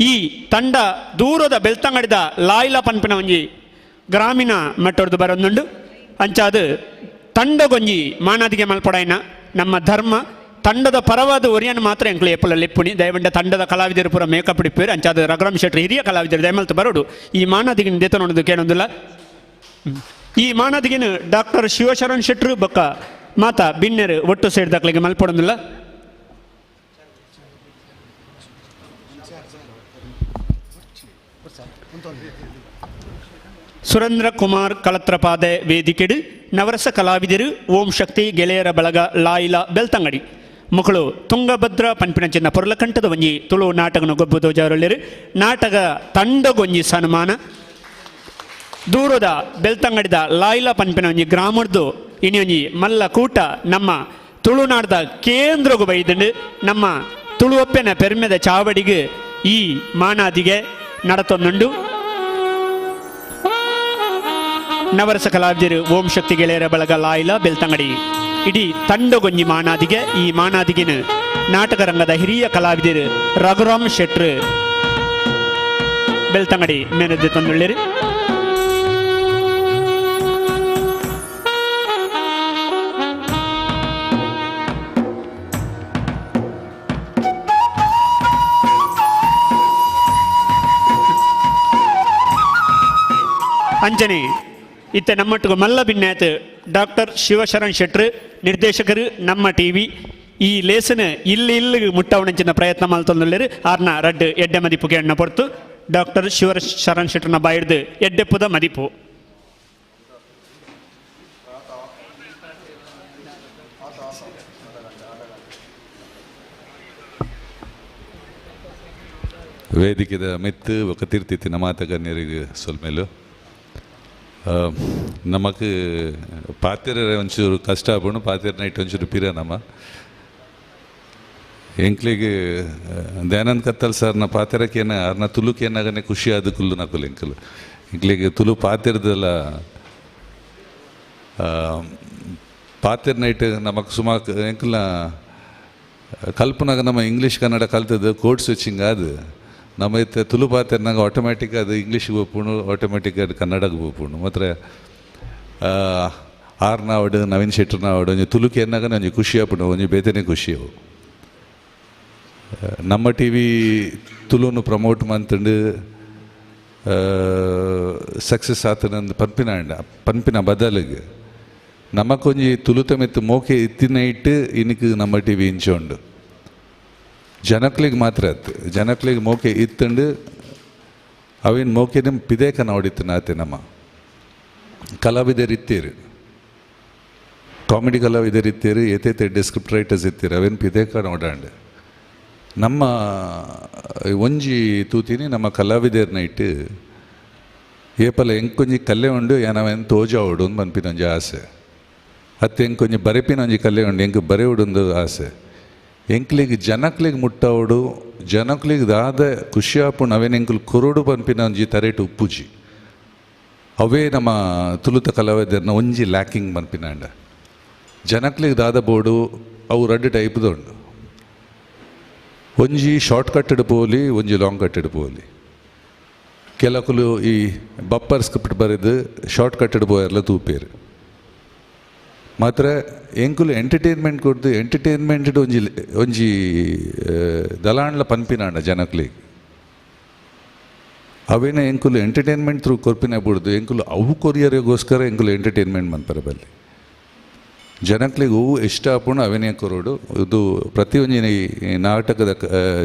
ಈ ತಂಡ ದೂರದ ಬೆಳ್ತಂಗಡಿದ ಲಾಯಿಲ ಪನ್ಪಿನ ಒಂಜಿ ಗ್ರಾಮೀಣ ಮಟ್ಟೊಡ್ದು ಬರೊಂದುಂಡು. ಅಂಚಾದ ತಂಡಗೊಂಜಿ ಮಾನಾದಿಗೆ ಮಲ್ಪಡಾಯಿನ ನಮ್ಮ ಧರ್ಮ ತಂಡದ ಪರವಾದ ಒರಿಯನ್ ಮಾತ್ರ ಎಂಕ್ಲು ಏಪಲ ಲೆಪ್ಪುಣಿ ದಯವಂಡ ತಂಡದ ಕಲಾವಿದರು ಪೂರ ಮೇಕಪ್ ಇಪ್ಪೇರು. ಅಂಚಾದ ರಘುರಾಮ್ ಶೆಟ್ಟಿ ಹಿರಿಯ ಕಲಾವಿದರು ದಯಮಲ್ತು ಬರೋಡು ಈ ಮಾನಾದಿಗೆ ದೇತ ನೋಡೋದು ಕೇಳೊಂದಿಲ್ಲ. ಈ ಮಾನದಿಗಿನ ಡಾಕ್ಟರ್ ಶಿವಶರಣ್ ಶೆಟ್ರು ಬೊಕ್ಕ ಮಾತಾ ಬಿನ್ನೆರು ಒಟ್ಟು ಸೇರಿದಾಕ್ಲಿಗೆ ಮಲ್ಪೊಡೊಂದಿಲ್ಲ. ಸುರೇಂದ್ರ ಕುಮಾರ್ ಕಳತ್ರಪಾದೆ ವೇದಿಕೆಡು ನವರಸ ಕಲಾವಿದರು ಓಂ ಶಕ್ತಿ ಗೆಳೆಯರ ಬಳಗ ಲಾಯಿಲ ಬೆಳ್ತಂಗಡಿ ಮಕ್ಕಳು ತುಂಗಭದ್ರ ಪನ್ಪಿನ ಚಿನ್ನ ಪೊರ್ಲಕಂಠದ ಒಂಜಿ ತುಳು ನಾಟಕನ ಗೊಬ್ಬು ದೋಜಾರುಳ್ಳೇರು. ನಾಟಕ ತಂಡಗೊಂಜಿ ಸನ್ಮಾನ ದೂರದ ಬೆಳ್ತಂಗಡಿದ ಲಾಯಿಲ ಪನ್ಪಿನ ಒಂಜಿ ಗ್ರಾಮರ್ದು ಇನಿ ಒಂಜಿ ಮಲ್ಲ ಕೂಟ ನಮ್ಮ ತುಳುನಾಡದ ಕೇಂದ್ರಗು ಬೈದಂಡು ನಮ್ಮ ತುಳುವಪ್ಪೆನ ಪೆರ್ಮೆದ ಚಾವಡಿಗೆ ಈ ಮಾನಾದಿಗೆ ನಡತೊಂದುಂಡು. ನವರಸ ಕಲಾವಿದರು ಓಂ ಶಕ್ತಿ ಗೆಳೆಯರ ಬಳಗ ಲಾಯ್ಲ ಬೆಳ್ತಂಗಡಿ ಇಡೀ ತಂಡಗೊಂಜಿ ಮಾನಾದಿಗೆ. ಈ ಮಾನಾದಿಗಿನ ನಾಟಕ ರಂಗದ ಹಿರಿಯ ಕಲಾವಿದರು ರಘುರಾಮ್ ಶೆಟ್ರು ಬೆಳ್ತಂಗಡಿ ಮೇನದ್ದು ತಂದುಳ್ಳಿರು. ಅಂಜನೆ ಇತ್ತ ನಮ್ಮಟ್ಟಿಗೆ ಮಲ್ಲ ಬಿನ್ನಾತ್ ಡಾಕ್ಟರ್ ಶಿವಶರಣ್ ಶೆಟ್ರು ನಿರ್ದೇಶಕರು ನಮ್ಮ ಟಿವಿ ಈ ಲೇಸನ ಇಲ್ಲಿ ಇಲ್ಲಿ ಮುಟ್ಟವಣಂಚಿನ ಪ್ರಯತ್ನ ಮಲ್ತೊಂದುಲ್ಲೆರ್. ಆರ್ನ ರಡ್ಡ್ ಎಡ್ಡೆ ಮದಿಪುಗೆ ಎಣ್ಣ ಪೊರ್ತು ಡಾಕ್ಟರ್ ಶಿವಶರಣ್ ಶೆಟ್ರನ ಬಾಯಿಡ್ದು ಎಡ್ಡೆಪ್ಪುದ ಮದಿಪು. ವೇದಿಕೆದ ಮೆತ್ತು ಒಕ ತೀರ್ತಿತ್ತಿನ ಮಾತಗನ್ಯರಿಗೆ ಸೊಲ್ಮೇಲು. ನಮಕ್ ಪಾತಿರ ಒಂಚೂರು ಕಷ್ಟ ಆಪುಂಡು, ಪಾತಿರ ನೈಟ್ ಒಂಚೂರು ಪಿರ ನಮ್ಮ ಎಂಕ್ಲಿಗೆ ದಯಾನಂದ್ ಕತ್ತಲ್ ಸರ್ನ ಪಾತಿರಕ್ಕೇನ ಅರ್ನ ತುಳುಕೇನಾಗನೆ ಖುಷಿ ಆದ ಕುಲ್ಲು ನಕುಲು ಎಂಕಲು ಎಂಕ್ಲಿಗೆ ತುಳು ಪಾತಿರದಲ್ಲ ಪಾತಿರ ನೈಟ್ ನಮಕ್ ಸುಮಾರು ಎಂಕಲ್ನ ಕಲ್ಪನಾಗ ನಮ್ಮ ಇಂಗ್ಲೀಷ್ ಕನ್ನಡ ಕಲ್ತದ್ದು ಕೋಡ್ ಸ್ವಿಚಿಂಗ್ ಅದು ನಮ್ಮ ಇತ್ತ ತುಳು ಪಾತಿರ್ನಾಗ ಆಟೋಮ್ಯಾಟಿಕ್ ಅದು ಇಂಗ್ಲೀಷ್ಗೆ ಹೋಗ್ಪುಣು, ಆಟೋಮ್ಯಾಟಿಕ್ ಅದು ಕನ್ನಡಕ್ಕೆ ಹೋಗ್ಪುಣು. ಮಾತ್ರ ಆರ್ನಾವಡು ನವೀನ್ ಶೆಟ್ಟರ್ನಾವಡು ಒಂಜಿ ತುಳುಕೆ ಎನ್ನಾಗ ಒಂಜಿ ಖುಷಿ ಆಪುಂಡು, ಒಂಜಿ ಬೇತೆನೇ ಖುಷಿ ಅವು. ನಮ್ಮ ಟಿ ವಿ ತುಳುನು ಪ್ರಮೋಟ್ ಮಂತಂಡು ಸಕ್ಸಸ್ ಆತನಂದು ಪನ್ಪಿನ ಪನ್ಪಿನ ಬದಲಿಗೆ ನಮಕೊಂಜಿ ತುಳುತ ಮೆತ್ತು ಮೋಕೆ ಇತ್ತಿನ ಇಟ್ಟು ಇನಿಕ್ ನಮ್ಮ ಟಿ ವಿ ಇಂಚ ಉಂಡು. ಜನಕ್ಲಿಗೆ ಮಾತ್ರ ಅತ್ತು ಜನಕ್ಲಿಗೆ ಮೋಕೆ ಇತ್ತಂಡು ಅವಿನ ಮೋಕೆ ನಿಮ್ಮ ಪಿದೇಕ ನೋಡಿತ್ತು ನಾತೆ. ನಮ್ಮ ಕಲಾವಿದರು ಇತ್ತೀರು, ಕಾಮಿಡಿ ಕಲಾವಿದರು ಇತ್ತೀರು, ಏತೇತೆ ಸ್ಕ್ರಿಪ್ಟ್ ರೈಟರ್ಸ್ ಇತ್ತೀರು, ಅವೇನು ಪಿದೇಕ ನೋಡಾಂಡು. ನಮ್ಮ ಒಂಜಿ ತೂತೀನಿ ನಮ್ಮ ಕಲಾವಿದರ್ನ ಇಟ್ಟು ಏಪಲ ಎಂಕೊಂಜಿ ಕಲ್ಲೆ ಉಂಡು ಏನವೇನು ತೋಜಾವಡು ಅಂದ್ ಪನ್ಪಿನ ಒಂಜಿ ಆಸೆ, ಅತ್ತೆ ಎಂಕೊಂಜಿ ಬರೆಪಿನ ಒಂಜಿ ಕಲ್ಲೆ ಉಂಡು ಎಂಕ್ ಬರೆಯುಡೊಂದು ಆಸೆ. ಎಂಕ್ಲಿಗೆ ಜನಕ್ಲಿಗೆ ಮುಟ್ಟವಡು ಜನಕ್ಲಿಗೆ ದಾದ ಖುಷಿ ಆಪುಂಡು ಅವೇನು ಎಂಕುಲು ಕೊರಡು ಪನ್ಪಿನ ಒಂಜಿ ತರೇಟು ಉಪ್ಪುಜಿ. ಅವೇ ನಮ್ಮ ತುಳುತ ಕಲಾವಿದರ್ನ ಒಂಜಿ ಲ್ಯಾಕಿಂಗ್ ಪನ್ಪಿನಾಂಡ. ಜನಕ್ಲಿಗೆ ದಾದ ಬೋಡು ಅವು ರಡ್ಡು ಟೈಪ್ದ ಉಂಡು, ಒಂಜಿ ಶಾರ್ಟ್ ಕಟ್ಟೆಡ್ ಪೋಲಿ ಒಂಜಿ ಲಾಂಗ್ ಕಟ್ಟೆಡ್ ಪೋಲಿ. ಕೆಲಕುಲು ಈ ಬಪ್ಪರ್ ಸ್ಕ್ರಿಪ್ಟ್ ಬರೆದು ಶಾರ್ಟ್ ಕಟ್ಟೆಡ್ ಪೋಯರ್ಲ ತೂಪೇರು. ಮಾತ್ರ ಎಂಕುಲು ಎಂಟರ್ಟೈನ್ಮೆಂಟ್ ಕೊಡ್ದು ಎಂಟರ್ಟೈನ್ಮೆಂಟ್ ಒಂಜಿ ಒಂಜಿ ದಲಾಂಡ್ಲ ಪನ್ಪಿನಾಂಡ ಜನಕ್ಲಿಗೆ. ಅವೇನ ಎಂಕುಲು ಎಂಟರ್ಟೈನ್ಮೆಂಟ್ ಥ್ರೂ ಕೊರ್ಪಿನ ಬಿಡ್ದು ಎಂಕುಲು ಅವು ಕೊರಿಯರಿಗೋಸ್ಕರ ಎಂಕುಲು ಎಂಟರ್ಟೈನ್ಮೆಂಟ್ ಮನ್ಪರ ಬಲ್ಲಿ. ಜನಕ್ಲಿಗೆ ಹೂವು ಇಷ್ಟ ಆಪುಂಡು ಅವೇನೇ ಕೊರೋಡು. ಇದು ಪ್ರತಿಯೊಂಜಿ ಈ ನಾಟಕದ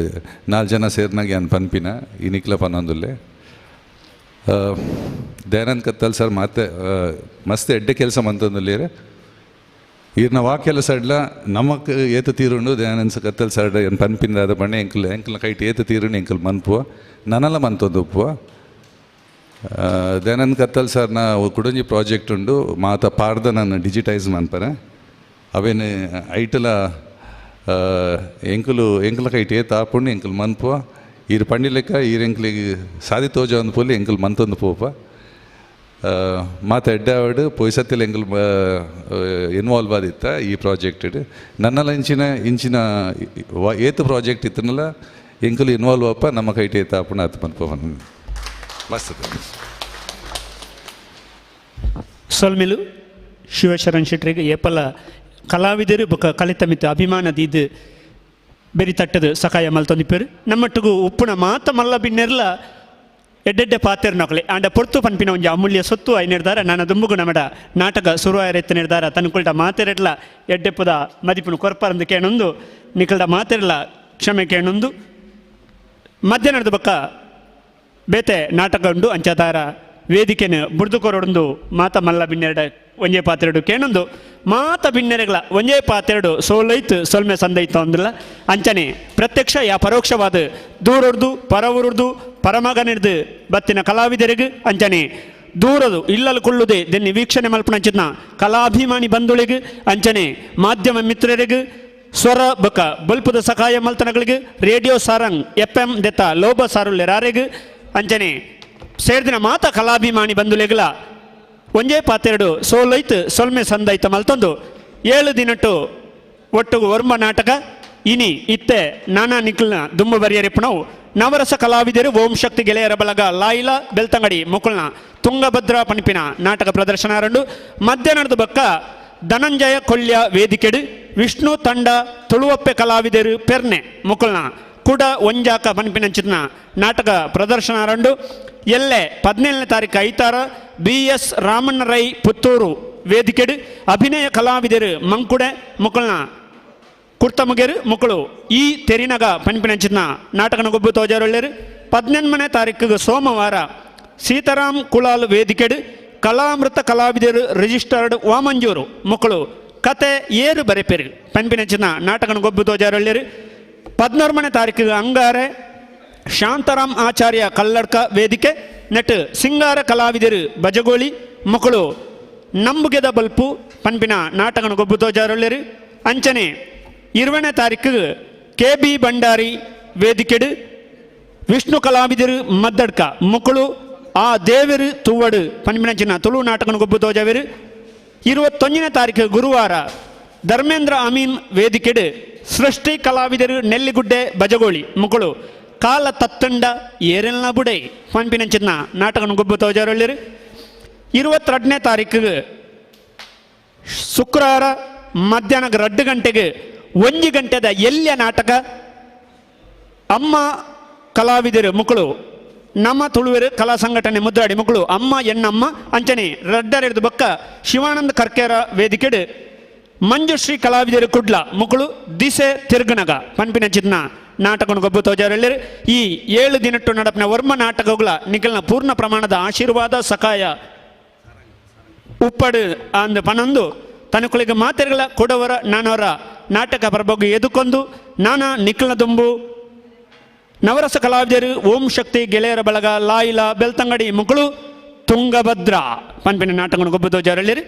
4 ಜನ ಸೇರಿನಾಗ ಏನು ಪನ್ಪಿನ ಈ ನಿಕ್ಲ ಪನ್ನೊಂದುಲ್ಲೆ. ದಯಾನಂದ್ ಕತ್ತಲ್ ಸರ್ ಮಾತೆ ಮಸ್ತ್ ಎಡ್ಡೆ ಕೆಲಸ ಮಂತೊಂದುಲ್ಲೇರೆ. ಈರ್ನ ವಾ ಕೆಲಸ ಅಡ್ಲ ನಮಕ್ ಏತ ತೀರುಂಡು ದಯಾನಂದ್ ಕತ್ತಲ್ ಸರ್ ಏನು ಪನ್ಪಿನ ಆದ ಬಣ್ಣ ಎಂಕಲ್ ಎಂಕಲ್ನ ಕೈಟ್ ಏತ ತೀರುಂಡು ಎಂಕಲ್ ಮನ್ಪುವ ನನಲ ಮಂತೊಂದು ಉಪ್ಪುವ. ದಯಾನಂದ್ ಕತ್ತಲ್ ಸರ್ನ ಕುಡೊಂಜಿ ಪ್ರಾಜೆಕ್ಟ್ ಉಂಡು ಮಾತ ಪಾರ್ದ ನಾನು ಡಿಜಿಟೈಸ್ ಮನ್ಪರೆ. ಅವೇನು ಐಟಲ ಎಂಕುಲು ಎಂಕಲ ಕೈಟ್ ಏತ ಆಪುಂಡು ಎಂಕಲ್ ಮನ್ಪುವ. ಈರು ಪಂಡಿಲೆಕ್ಕ ಈರು ಎಂಕ್ಲಿಗೆ ಸಾದಿ ತೋಜ ಒಂದು ಪೋಲಿ ಎಂಕಲ್ ಮಂತೊಂದು ಪೋಪ. ಮಾತ ಎಡ್ಡೆ ಪೊಯ್ಸತ್ತಿಲ್ ಎಂಕಲ್ ಇನ್ವಾಲ್ವ್ ಆದಿತ್ತ ಈ ಪ್ರಾಜೆಕ್ಟ್. ನನ್ನಲ್ಲ ಇಂಚಿನ ಇಂಚಿನ ಏತು ಪ್ರಾಜೆಕ್ಟ್ ಇತ್ತನಲ್ಲ ಎಂಕಲ್ ಇನ್ವಾಲ್ವ್ ಅಪ್ಪ ನಮ್ಮ ಕೈಟ್ ಏತ ಆಪುಂಡು ಆತ ಮನ್ಪುವ ಮಸ್ತ್. ಸೊಲ್ಮೆಲು ಶಿವಶರಣ್ ಶೆಟ್ಟರಿಗೆ ಏಪಲ ಕಲಾವಿದರು ಬೊಕ ಕಲಿತ ಮಿತ್ತ ಅಭಿಮಾನದ ಇದು ಬೆರಿ ತಟ್ಟದು ಸಕಾಯ ಮಲ್ತೊಂದಿಪ್ಪೇರು. ನಮ್ಮಟ್ಟಿಗೂ ಉಪ್ಪುನ ಮಾತ ಮಲ್ಲ ಬಿನ್ನೆರ್ಲ ಎಡ್ಡೆಡ್ಡೆ ಪಾತೆರ್ ನೊಕಲೆ ಆಂಡ ಪೊರ್ತು ಪನ್ಪಿನ ಒಂಜಿ ಅಮೂಲ್ಯ ಸೊತ್ತು I ನಿರ್ಧಾರ ನನ್ನ ದುಂಬುಗು ನಮಡ ನಾಟಕ ಸುರುವಾಯರೆತ್ತ ನಿರ್ಧಾರ ತನ್ಕುಲ್ಟ ಮಾತೆರೆಡ್ಲ ಎಡ್ಡೆಪ್ಪುದ ಮದಿಪುನು ಕೊರ್ಪರಂದು ಕೇಣೊಂದು ನಿಕಲ್ಡ ಮಾತೆರ್ಲ ಕ್ಷಮೆ ಕೇಣೊಂದು. ಮಧ್ಯಾಹ್ನದ ಬೊಕ್ಕ ಬೇತೆ ನಾಟಕ ಉಂಡು ಅಂಚತಾರ ವೇದಿಕೆನು ಬುಡ್ದು ಕೊರೊಡೊಂದು ಮಾತ ಮಲ್ಲ ಬಿನ್ನೆರಡ ಒಂಜೇ ಪಾತೆರಡು ಕೇಣೊಂದು ಮಾತ ಬಿನ್ನೆರೆಗಳ ಒಂಜೇ ಪಾತೆರಡು ಸೋಲೈತು ಸೊಲ್ಮೆ ಸಂದೈತು ಅಂದಿಲ್ಲ. ಅಂಚನೆ ಪ್ರತ್ಯಕ್ಷ ಯಾ ಪರೋಕ್ಷವಾದ ದೂರೊಡ್ದು ಪರವರುಡ್ದು ಪರಮಗನಿಡ್ದು ಬತ್ತಿನ ಕಲಾವಿದರಿಗೆ ಅಂಚನೆ ದೂರದು ಇಲ್ಲಲು ಕೊಳ್ಳುದೆ ದೆನ್ನಿ ವೀಕ್ಷಣೆ ಮಲ್ಪನಂಚಿನ ಕಲಾಭಿಮಾನಿ ಬಂಧುಳಿಗೆ ಅಂಚನೆ ಮಾಧ್ಯಮ ಮಿತ್ರರಿಗೆ ಸ್ವರ ಬಕ ಬಲ್ಪದ ಸಕಾಯ ಮಲ್ತನಗಳಿಗೆ radio Sarang F M ದೆತ್ತ ಲೋಬ ಸಾರುಲ್ಲೆರಾರೆಗ್ ಅಂಚನೆ ಸೇರ್ದಿನ ಮಾತ ಕಲಾಭಿಮಾನಿ ಬಂಧುಲೆಗಳ ಒಂಜೇ ಪಾತೆರಡು ಸೋಲೈತ್ ಸೊಲ್ಮೆ ಸಂದೈತ ಮಲ್ತೊಂದು 7 ದಿನಟ್ಟು ಒಟ್ಟುಗು ಒರ್ಂಬ ನಾಟಕ ಇನಿ ಇತ್ತೆ ನಾನಾ ನಿಖಲ್ನ ದುಂಬು ಬರಿಯರಿಪ್ಪಣವು ನವರಸ ಕಲಾವಿದರು ಓಂ ಶಕ್ತಿ ಗೆಳೆಯರ ಬಳಗ ಲಾಯಿಲ ಬೆಳ್ತಂಗಡಿ ಮುಕುಲ್ನ ತುಂಗಭದ್ರಾ ಪಣಿಪಿನ ನಾಟಕ ಪ್ರದರ್ಶನ ರಂಡು ಮಧ್ಯಾಹ್ನದ ಬಕ್ಕ ಧನಂಜಯ ಕೊಲ್ಯ ವೇದಿಕೆಡು ವಿಷ್ಣು ತಂಡ ತುಳುವಪ್ಪೆ ಕಲಾವಿದರು ಪೆರ್ನೆ ಮುಕುಲ್ನ ಕುಡ ಒಂಜಾಕ ಪನ್ಪಿನಂಚಿನ ನಾಟಕ ಪ್ರದರ್ಶನ ರಂಡು ಎಲ್ಲೆ 17ನೇ ತಾರೀಕು ಐತಾರ ಬಿ.ಎಸ್. ರಾಮಣ್ಣ ರೈ ಪುತ್ತೂರು ವೇದಿಕೆಡು ಅಭಿನಯ ಕಲಾವಿದರು ಮಂಕುಡೆ ಮುಕುಲ್ನ ಕುರ್ತಮುಗೆರು ಮುಕುಳು ಈ ತೆರಿನಗ ಪನ್ಪಿನಂಚಿನ ನಾಟಕನ ಗೊಬ್ಬು ತೋಜಾರೊಳ್ಳೆರು 18ನೇ ತಾರೀಕು ಸೋಮವಾರ ಸೀತಾರಾಮ್ ಕುಳಾಲ್ ವೇದಿಕೆಡು ಕಲಾಮೃತ ಕಲಾವಿದರು ರಿಜಿಸ್ಟರ್ಡ್ ವಾಮಂಜೂರು ಮುಕುಳು ಕತೆ ಏರು ಬರೆಪೆರು ಪನ್ಪಿನಂಚಿನ ನಾಟಕನ ಗೊಬ್ಬು ತೋಜಾರೊಳ್ಳೆರು 14ನೇ ತಾರೀಕು ಅಂಗಾರೆ ಶಾಂತಾರಾಮ್ ಆಚಾರ್ಯ ಕಲ್ಲಡ್ಕ ವೇದಿಕೆ ನೆಟ್ ಸಿಂಗಾರ ಕಲಾವಿದರು ಬಜಗೋಳಿ ಮುಕುಳು ನಂಬುಗೆದ ಬಲ್ಪು ಪನ್ಪಿನ ನಾಟಕನ ಗೊಬ್ಬು ತೋಜಾರೊಳ್ಳೆರು ಅಂಚನೆ 20ನೇ ತಾರೀಕು ಕೆ ಬಿ ಭಂಡಾರಿ ವೇದಿಕೆಡು ವಿಷ್ಣು ಕಲಾವಿದರು ಮದ್ದಡ್ಕ ಮುಕುಳು ಆ ದೇವರು ತುವ್ವಡು ಪನ್ಪಿನಂಚಿನ ತುಳು ನಾಟಕನ ಗೊಬ್ಬು ತೋಜಾವೆರು 21ನೇ ತಾರೀಕು ಗುರುವಾರ ಧರ್ಮೇಂದ್ರ ಅಮೀನ್ ವೇದಿಕೆಡು ಸೃಷ್ಟಿ ಕಲಾವಿದರು ನೆಲ್ಲಿಗುಡ್ಡೆ ಬಜಗೋಳಿ ಮುಕುಳು ಕಾಲ ತತ್ತಂಡ ಏರೆಲ್ಲ ಬುಡೈ ಪನ್ಪಿನಂಚಿನ ನಾಟಕನ ಗೊಬ್ಬು ತೋಜಾರೊಳ್ಳಿರು 22ನೇ ತಾರೀಕು ಶುಕ್ರವಾರ ಮಧ್ಯಾಹ್ನ 2 ಗಂಟೆಗೆ 1 ಗಂಟೆದ ಎಲ್ಲಿಯ ನಾಟಕ ಅಮ್ಮ ಕಲಾವಿದರು ಮುಕುಳು ನಮ್ಮ ತುಳುವೆರು ಕಲಾ ಸಂಘಟನೆ ಮುದ್ರಾಡಿ ಮುಕುಳು ಅಮ್ಮ ಎಣ್ಣಮ್ಮ ಅಂಚನೆ ರಡ್ಡರೆಡ್ದು ಬಕ್ಕ ಶಿವಾನಂದ ಕರ್ಕೇರ ವೇದಿಕೆಡು ಮಂಜುಶ್ರೀ ಕಲಾವಿದರು ಕುಡ್ಲ ಮುಕುಳು ದಿಸೆ ತಿರುಗನಗ ಪನ್ಪಿನಂಚಿನ ನಾಟಕನ ಗೊಬ್ಬು ತೋಜಾರಳ್ಳಿರು ಈ 7 ದಿನಟ್ಟು ನಡಪಿನ ವರ್ಮ ನಾಟಕಗಳ ನಿಖಲ್ನ ಪೂರ್ಣ ಪ್ರಮಾಣದ ಆಶೀರ್ವಾದ ಸಕಾಯ ಉಪ್ಪಡು ಅಂದ್ ಪನೊಂದು ತನಕುಳಿಗೆ ಮಾತೆಗಳ ಕೊಡವರ ನಾನವರ ನಾಟಕ ಪರಬೊಗ್ಗು ಎದುಕೊಂದು ನಾನಾ ನಿಖಲ್ನ ದುಂಬು ನವರಸ ಕಲಾವಿದರು ಓಂ ಶಕ್ತಿ ಗೆಳೆಯರ ಬಳಗ ಲಾಯಿಲ ಬೆಳ್ತಂಗಡಿ ಮುಕುಳು ತುಂಗಭದ್ರಾ ಪನ್ಪಿನ ನಾಟಕನ ಗೊಬ್ಬು ತೋಜಾರಳ್ಳಿರು.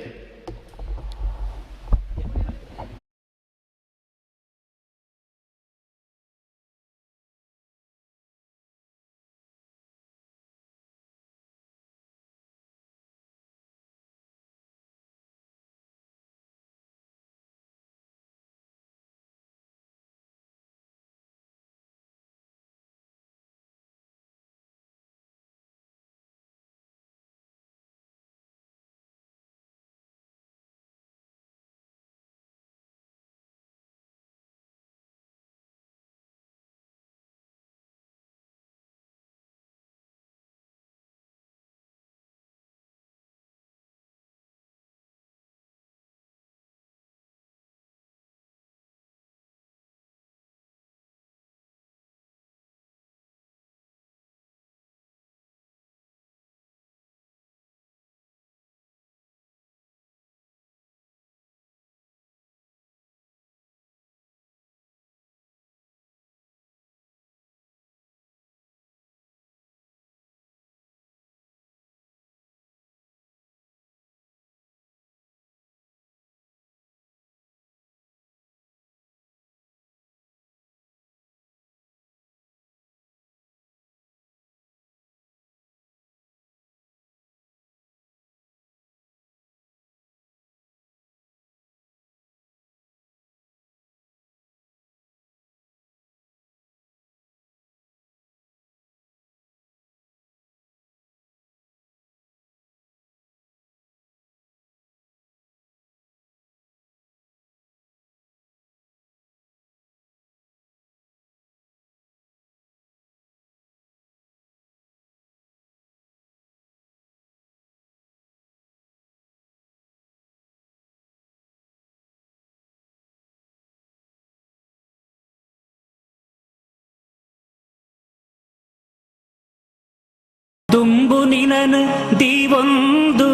ದುಂಬು ನಿನನ ದೀವೊಂದು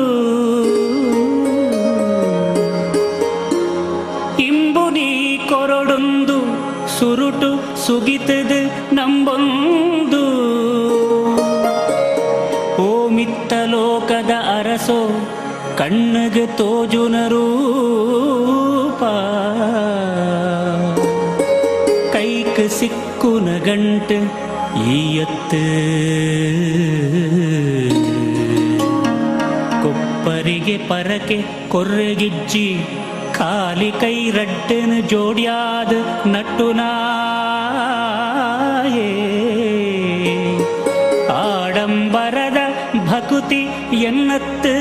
ಇಂಬು ನೀ ಕೊರಡೊಂದು ಸುರುಟು ಸುಗಿತದ ನಂಬೊಂದು ಓ ಮಿತ್ತ ಲೋಕದ ಅರಸೋ ಕಣ್ಣಗ ತೋಜುನ ರೂಪ ಕೈಕ್ ಸಿಕ್ಕುನ ಗಂಟು ಈಯತ್ತು ಕೊಪ್ಪರಿಗೆ ಬೆರಿಕೆ ಪರಕೆ ಕೊರ್ರೆಗಿಜ್ಜಿ ಖಾಲಿ ಕೈ ರಡ್ಡನ ಜೋಡ್ಯಾದ ನಟ್ಟುನಾಯೇ ಆಡಂಬರದ ಭಕುತಿ ಎನ್ನತ್ತು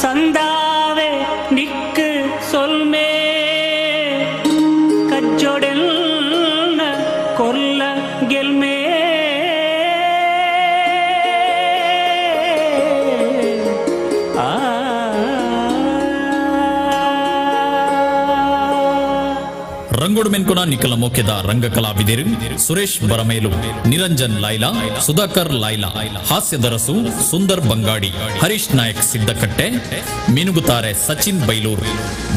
ಸಂದಾವೆ ನಿಕ್ಕು ಸೊಲ್ಮೇ ಕಜ್ಜೊಡೆಲ್ನ ಕೊಲ್ಲ ಗೆಲ್ಮೇ ರಂಗೋಡು ಮೆನ್ಕುನ ನಿಖಲ ಮೋಕೆದ ರಂಗ ಕಲಾವಿದರು ಸುರೇಶ್ ಬರಮೇಲು, ನಿರಂಜನ್ ಲೈಲಾ, ಸುಧಾಕರ್ ಲೈಲಾ, ಹಾಸ್ಯದರಸು ಸುಂದರ್ ಬಂಗಾಡಿ, ಹರೀಶ್ ನಾಯಕ್ ಸಿದ್ದಕಟ್ಟೆ, ಮಿನುಗುತಾರೆ ಸಚಿನ್ ಬೈಲೂರ್,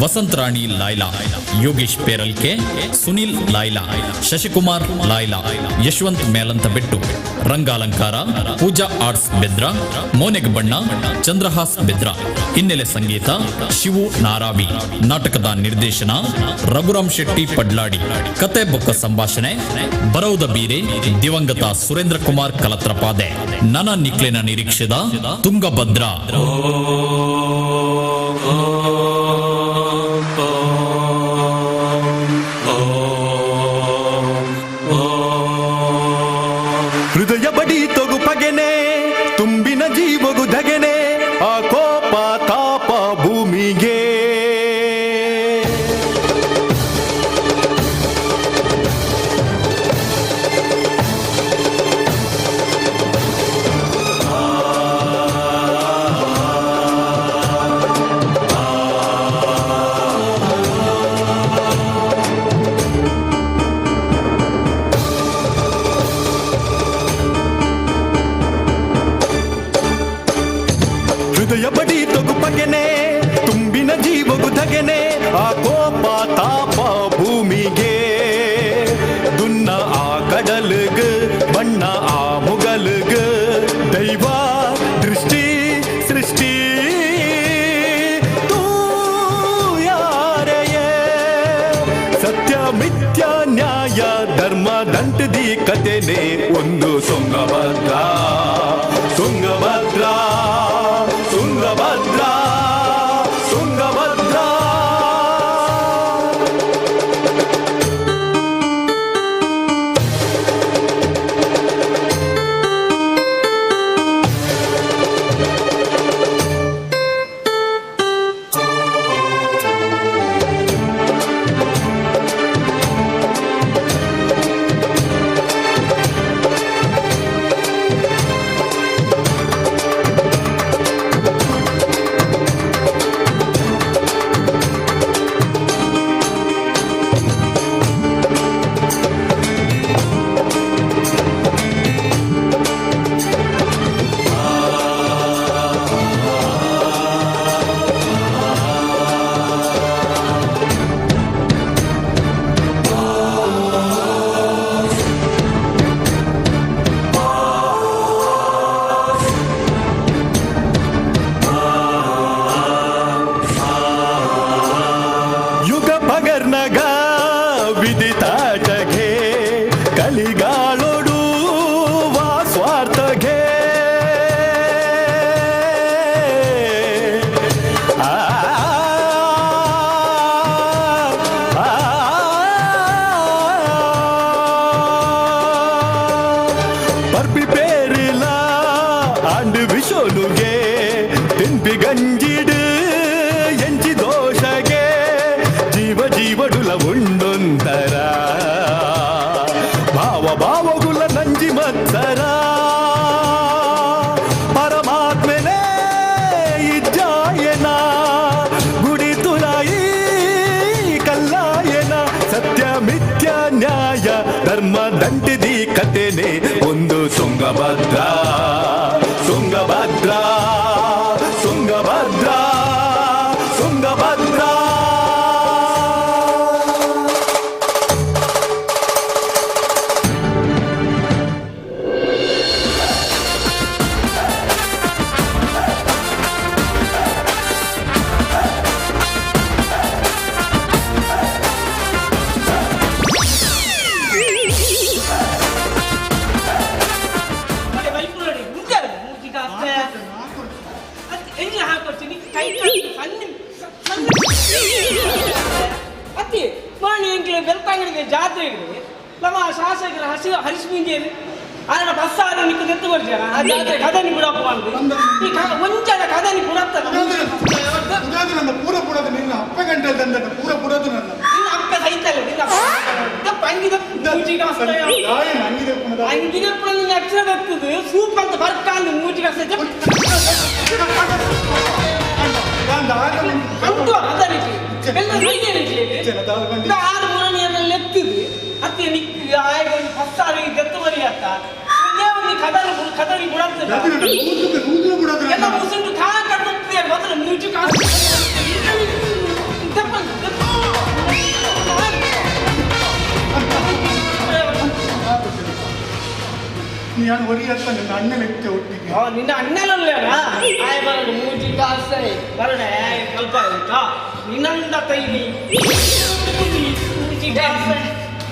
ವಸಂತ ರಾಣಿ ಲೈಲಾ, ಯೋಗೇಶ್ ಪೇರಲ್ಕೆ, ಸುನಿಲ್ ಲೈಲಾ, ಶಶಿಕುಮಾರ್ ಲೈಲಾ, ಯಶವಂತ್ ಮೇಲಂತಬೆಟ್ಟು, ರಂಗಾಲಂಕಾರ ಪೂಜಾ ಆರ್ಟ್ಸ್ ಬೆದ್ರ, ಮೋನೆಗ್ ಬಣ್ಣ ಚಂದ್ರಹಾಸ್ ಬೆದ್ರ, ಹಿನ್ನೆಲೆ ಸಂಗೀತ ಶಿವು ನಾರಾವಿ, ನಾಟಕದ ನಿರ್ದೇಶನ ರಘುರಾಮ್ ಶೆಟ್ಟಿ ಪಡ್ಲಾಡಿ, ಕತೆ ಬೊಕ್ಕ ಸಂಭಾಷಣೆ ಬರೌದ ಬೀರೆ ದಿವಂಗತ ಸುರೇಂದ್ರ ಕುಮಾರ್ ಕಲತ್ರಪಾದೆ. ನನ ನಿಕ್ಲೆನ ನಿರೀಕ್ಷೆದ ತುಂಗಭದ್ರ. ಹೃದಯ ಬಡಿ ತೊಗು ಪಗೆನೆ, ತುಂಬಿನ ಜೀವಗು ಧಗೆನೆ, ಆ ಕೋಪ ತಾಪ ಭೂಮಿಗೆ. ಹೃದಯ ಬಡಿ ತೊಗು ಪಗೆನೆ, ತುಂಬಿನ ಜೀವಗು ಧಗೆನೆ, ಆ ಕೋಪ ತಾಪ ಭೂಮಿಗೆ. ದುನ್ನ ಆ ಕಡಲುಗ್, ಬಣ್ಣ ಆ ಮುಗಲುಗ್, ದೈವ ದೃಷ್ಟಿ ಸೃಷ್ಟಿ ತೂ ಯಾರೆಯೇ. ಸತ್ಯ ಮಿಥ್ಯ ನ್ಯಾಯ ಧರ್ಮ ದಂಟದಿ ಕತೆನೆ ಒಂದು ತುಂಗಭದ್ರ, ತುಂಗಭದ್ರ, ತುಂಗಭದ್ರ, ತುಂಗಭದ್ರ. ಯುಗ ಪಗರ್ನಗ ವಿದಿತಾಟಘೆ, ಕಲಿಗಾಳೊಡು ವಾ ಸ್ವಾರ್ಥಘೆ. ಆ, ಆ, ಪರ್ಪಿ ಪೇರಿಲ ಆಂಡು ವಿಶೋನುಗೆ, ತಿನ್ಪಿ ಗಂಜಿಡು ಎಂಚಿ ದೋಷಗೆ, ಜೀವ ಜೀವಡುಲ ಉಂಡೊಂದರ, ಭಾವ ಭಾವಗುಲ ನಂಜಿ ಮತ್ಸರ. ಪರಮಾತ್ಮನೇ ಇಜ್ಜಾಯನ, ಗುಡಿ ತುಲಾಯಿ ಕಲ್ಲಾಯನ, ಸತ್ಯ ಮಿಥ್ಯ ನ್ಯಾಯ ಧರ್ಮ ದಂಟಿದಿ ಕತೆನೆ ಒಂದು ತುಂಗಭದ್ರ, ತುಂಗಭದ್ರ, ತುಂಗಭದ್ರ, ತುಂಗಭದ್ರ. ಬೆಳ್ತಂಗಡಿಗೆ ಜಾತ್ರೆ ನಮ್ಮ ಶಾಸಕರ ಹಸಿ ಹರೀಶ್ ಮುಂಜೇರಿ ಆದ್ರೆ ಬಸ್ ಆದ್ರೆ ನಿಕ್ಕ ನೆತ್ತು ಬರ್ಜಾನ ಆ ಜಾತ್ರೆ ಕದನಿ ಬಿಡಪ್ಪ ಅಂದು ಈ ಒಂಜಾನ ಕದನಿ ಬಿಡತ್ತ ನನ್ನ ಪೂರ ಪುಡದು ನಿನ್ನ ಅಪ್ಪ ಗಂಟೆ ತಂದ ಪೂರ ಪುಡದು ನನ್ನ ನಿನ್ನ ಅಪ್ಪ ಸೈತಲ್ಲ ನಿನ್ನ ಅಪ್ಪ ಅಂಗಿದ ಮೂಜಿಗೆ ಅಂಗಿದ ನಿನ್ನ ಅಕ್ಷರ ಬರ್ತದೆ ಸೂಪ್ ಅಂತ ಬರ್ಕಾಂದು ಮೂಜಿಗೆ ಅಂತು ಅದನಿಗೆ ಎಲ್ಲ ಸೈತೇನೆ ಆರು ಮೂರನೆಯನ್ನೆಲ್ಲ ಎತ್ತಿದ್ದು ಅತ್ತೆ ನಿಕ್ ಆಯ್ತು ಫಸ್ಟ್ ಆಗಿ ದತ್ತು ಮರಿ ಅತ್ತ ಒಂದು ಕದಲು ಕದಲಿ ಬಿಡತ್ತದ ಎಲ್ಲ ಮುಸುಂಟು ಕಾ ಕಟ್ಟುತ್ತೆ ಮೊದಲು ಮೂಜು ಕಾಸು ನಾನು ಒರಿ ಅಂತ ನಿನ್ನ ಅಣ್ಣನ ಇತ್ತೆ ಒಟ್ಟಿಗೆ ನಿನ್ನ ಅಣ್ಣನಲ್ಲ ಆಯ್ ಬರಡು ಮೂಜಿ ಕಾಸೆ ಬರಡೆ ಸ್ವಲ್ಪ ಆಯ್ತಾ ನಿನ್ನಂದ ತೈಲಿ ಮೂಜಿ ಕಾಸೆ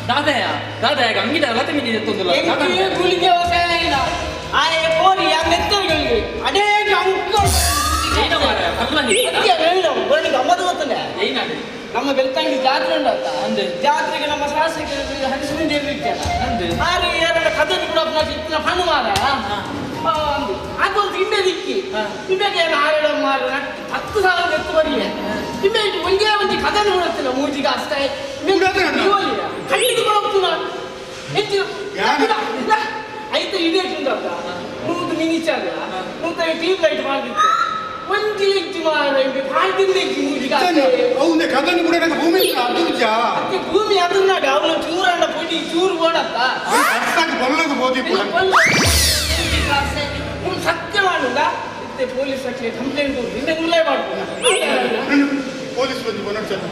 ದಾದಯ ದಾದಯ ಅಂಗಿದ ಲತೆ ಮಿನಿ ತೊಂದಿಲ್ಲ ಗುಳಿಗೆ ಹೊಸ ಆಯೆ ಕೋರಿ ಆ ಮೆತ್ತಗಳಿಗೆ ಅನೇಕ ಅಂಕ ಗಮ್ಮತ್ತು ಗೊತ್ತಲ್ಲ ನಮ್ಮ ಬೆಳ್ತಂಗಡಿ ಜಾತ್ರೆ ಉಂಟಲ್ಲ ಜಾತ್ರೆಗೆ ನಮ್ಮ ಶಾಸಕರು ಹರಿಶ್ಮಿ ದೇವಿ ಆರು ಎರಡು ಕದನಿ ಕೂಡ ಇತ್ತಿನ ಹಣ್ಣು ಮಾರ ಅದೊಂದು ಹಿಂದೆ ದಿಕ್ಕಿ ನಿಮಗೆ ಆರೇಳು ಮಾರ 10,000 ಎತ್ತು ಬರಿಯ ನಿಮಗೆ ಒಂದೇ ಒಂದು ಕದನಿ ಬಿಡುತ್ತಿಲ್ಲ ಮೂಜಿಗೆ ಅಷ್ಟೇ ಕಣ್ಣಿಗೆ ಕೊಡೋಗ್ತದ ಹೆಚ್ಚು ಐತೆ ಇದೇ ಚುಂದತ್ತ ನೂದು ಮಿನಿಚಾಗ ನೂತ ಟ್ಯೂಬ್ ಲೈಟ್ ಮಾಡಿತ್ತು ಒಂಜಿ ಇಂಚು ಮಾರ ಕಾಣ್ತಿಂದ ಮೂಜಿಗೆ ಅವನೇ ಕದನಿ ಕೂಡ ಭೂಮಿ ಅದು ಅತ್ತೆ ಭೂಮಿ ಅದನ್ನ ಅವನು ಚೂರಣ್ಣ ಪೊಡಿ ಚೂರು ಬೋಡತ್ತ ಬಲ್ಲದು ಬೋದಿ ಸತ್ಯ ಮಾಡುದ ಇತ್ತೆ ಪೊಲೀಸ್ ಅಕ್ಕೆ ಕಂಪ್ಲೇಂಟ್ ಕೊಡು ನಿನ್ನೆ ಉಲ್ಲೆ ಮಾಡ್ಬೋದು ಪೊಲೀಸ್ ಬಂದು ಬನ್ನಡ್ಸಲ್ಲ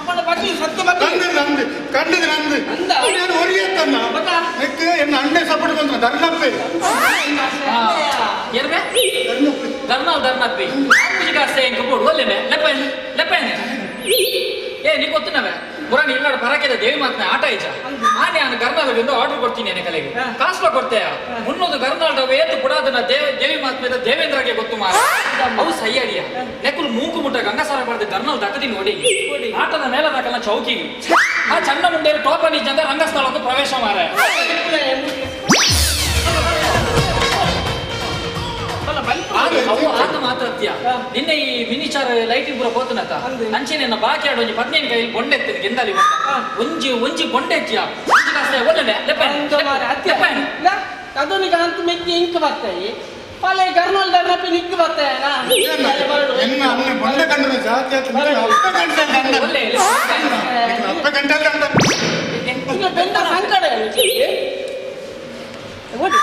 ಅವನ ಬಗ್ಗೆ ಸತ್ಯ ಬಗ್ಗೆ ನಂದು ನಂದು ಕಂಡದು ನಂದು ನಾನು ಒರಿಯತ್ತನ್ನ ನೆಕ್ ಎನ್ನ ಅಣ್ಣೆ ಸಪೋರ್ಟ್ ಬಂದ್ರ ಧರ್ಣಪ್ಪೆ ಎರ್ಬೆ ಧರ್ನಲ್ ಧರ್ನಪ್ಪಿ ಪೂಜೆ ಕಾಸ್ತೆ ಎಂಕ ಬೋಡು ಒಲ್ಲೆನೆ ಲೆಪ್ಪೇನೆ ಲೆಪ್ಪೇನೆ ಏ ನೀ ಗೊತ್ತುನವೆ ಪುರಾಣ ಇಲ್ಲಾಡ ಪರಕೆದ ದೇವಿ ಮಾತನ ಆಟ ಇಜ್ಜ ಆನೆ ನಾನು ಗರ್ನಾಲ್ಗೆ ಆರ್ಡರ್ ಕೊಡ್ತೀನಿ ಏನೆ ಕಲೆಗೆ ಕಾಸ್ಲ ಕೊಡ್ತೇಯ ಮುನ್ನೊಂದು ಗರ್ನಾಲ್ಡ ಏತು ಪುಡಾದನ ದೇವಿ ಮಾತ್ಮೇದ ದೇವೇಂದ್ರಗೆ ಗೊತ್ತು ಮಾರ ಅವು ಸಯ್ಯಡಿಯ ನೆಕ್ಕುಲು ಮೂಕು ಮುಟ್ಟ ಗಂಗಾಸಾರ ಪಡೆದ ಗರ್ನಾಲ್ ದಕ್ಕದಿ ನೋಡಿ ಆಟದ ಮೇಲೆ ದಾಕಲ್ಲ ಚೌಕಿಗೆ ಆ ಚಂಡ ಮುಂಡೆ ಟೋಪ ನಿಜ್ಜಂದ ರಂಗಸ್ಥಳಕ್ಕೆ ಪ್ರವೇಶ ಮಾರ ಅವು ಆತ ಮಾತ್ರತ್ಯ ನಿನ್ನೆ ಈ ಮಿನಿಚಾರ ಲೈಟಿಂಗ್ ಪೂರ ಪೋತನತ ಅಂಚೆನೆ ಬಾಕಿ ಆಡ ಒಂಜಿ ಪತ್ನಿನ ಕೈ ಬೊಂಡೆ ಎತ್ತಿನ ಗೆಂದಾಲಿ ಒಂಜಿ ಒಂಜಿ ಬೊಂಡೆ ಎಚ್ಚಿಯ ಒಂಜಿ ಕಾಸ್ತೆ ಒಳ್ಳೆ ಲೆಪ್ಪೆ ಅದೊಂದು ಅಂತ ಮೆಕ್ಕಿ ಇಂಕ್ ಬರ್ತಾಯಿ ಪಲೆ ಗರ್ನಲ್ ದರ್ನಪ್ಪಿ ನಿಕ್ಕು ಬರ್ತಾಯ ಎನ್ನ ಅಣ್ಣೆ ಬೊಂಡೆ ಕಂಡ್ರೆ ಜಾತಿ ಆತ ಅಪ್ಪ ಗಂಟೆ ಅಪ್ಪ ಗಂಟೆ ಅಂದ ಬೆಂದ ಸಂಕಟ ಓಡಿ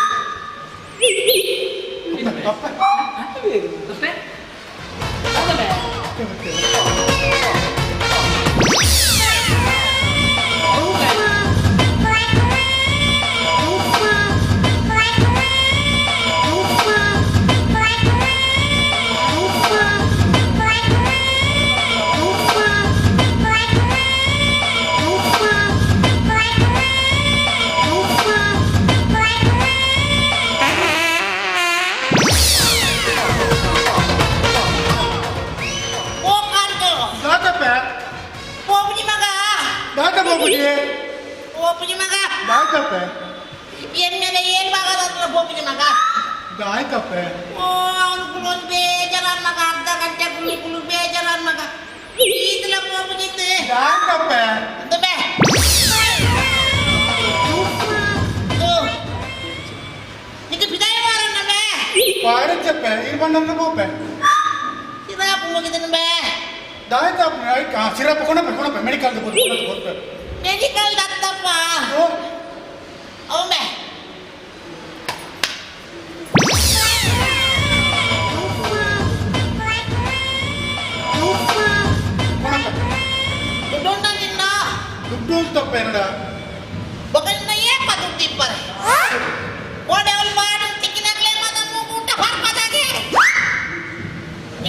ಆಯ್ತಪ್ಪೆ ಓ ಅವನು ಕುಲೊಂದು ಬೇಜಾರನ್ ಮಗ ಅರ್ಧ ಗಂಟೆ ಕುಲು ಕುಲು ಬೇಜಾರನ್ ಮಗ ಈತಲ ಪೋಪುಜಿತ್ತು ಆಯ್ತಪ್ಪೆ ಅಂದಬೆ ನಿಕ್ಕೆ ಬಿದಾಯ ಮಾರನ್ನಬೆ ಪಾರಚ್ಚಪ್ಪೆ ಇರ್ಬಣ್ಣಂದ್ರೆ ಪೋಪೆ ಸಿರಾಪ್ ಮುಗಿದನಬೆ ದಾಯ್ತಪ್ಪ ಆಯ್ತು ಸಿರಪ್ ಕೊಣಪ್ಪೆ ಕೊಣಪ್ಪೆ ಮೆಡಿಕಲ್ ಕೊಡ್ಪೆ ಮೆಡಿಕಲ್ ದತ್ತಪ್ಪ ಅವೇ ದುಡ್ಡು ತಪ್ಪ ಏನಡ ಬಗನ್ನ ಏಪ ದುಡ್ಡು ಇಪ್ಪರೆ ಓಡೆ ಅವ್ಲು ಬಾಡು ತಿಕ್ಕಿನಾಗ್ಲೇ ಮಾದ ಮೂಗು ಊಟ ಫಾರ್ಪದಾಗೆ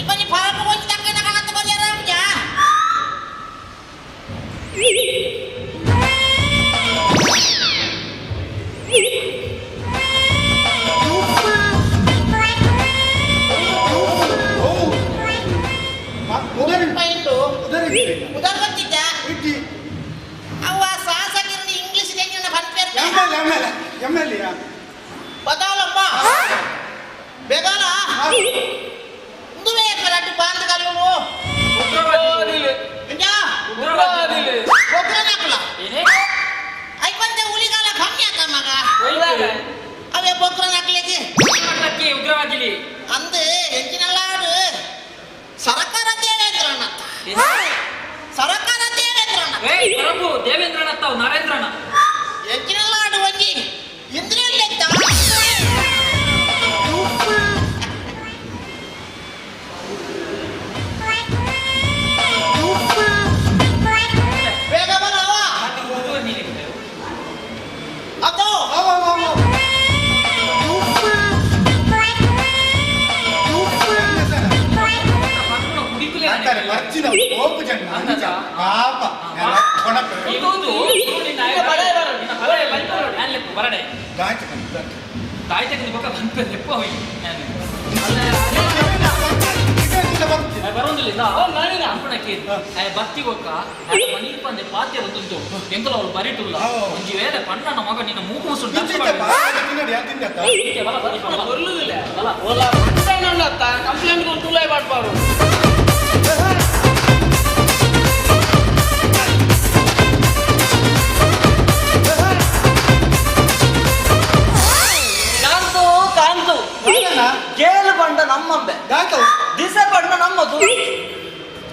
ಇಪ್ಪನಿ ಫಾರ್ಪ ಹೋಗಿ ತಕ್ಕನ ಕಾಣತ್ತ ಬರ್ಯಾರ ಪೂಜಾ ಸರಕಾರ ದೇವೇಂದ್ರನ ಏಯ್ ಪ್ರಭು ದೇವೇಂದ್ರನ ತಾವು ನರೇಂದ್ರನ ಎಂಚಿನೆಲ್ಲ ಆಡು ಒಂಜಿ ಇಂದ್ರಿಯಲ್ಲೆತ್ತ ಬೇಗ ಬರವ ಅದು ಪಾಪ ಬರಡೆ ತಾಯಿ ತೆಗೆದು ಬೊಕ್ಕ ಬಂಪೆ ತೆಪ್ಪ ಹೋಗಿ ಬರೋದಿಲ್ಲ ಬತ್ತಿ ಬೊಕ್ಕ ಮನೀರ್ ಪಂದೆ ಪಾತ್ಯ ಬಂದುಂಟು ಎಂಕಲ ಅವಳು ಬರಿಟುಲ್ಲ ಒಂಜಿ ವೇಳೆ ಪಣ್ಣನ ಮಗ ನಿನ್ನ ಮೂಗು ಮುಸುಂಟು ಕಂಪ್ಲೇಂಟ್ ಕೊಡ್ತುಲ್ಲ ಪಾಡ್ಪಾರು ಕಾಂತು ಕಾಂತು ಗೇಲು ಬಂಡ ನಮ್ಮಂಬೆ ದಿಸೆ ಬಂಡ ನಮ್ಮದು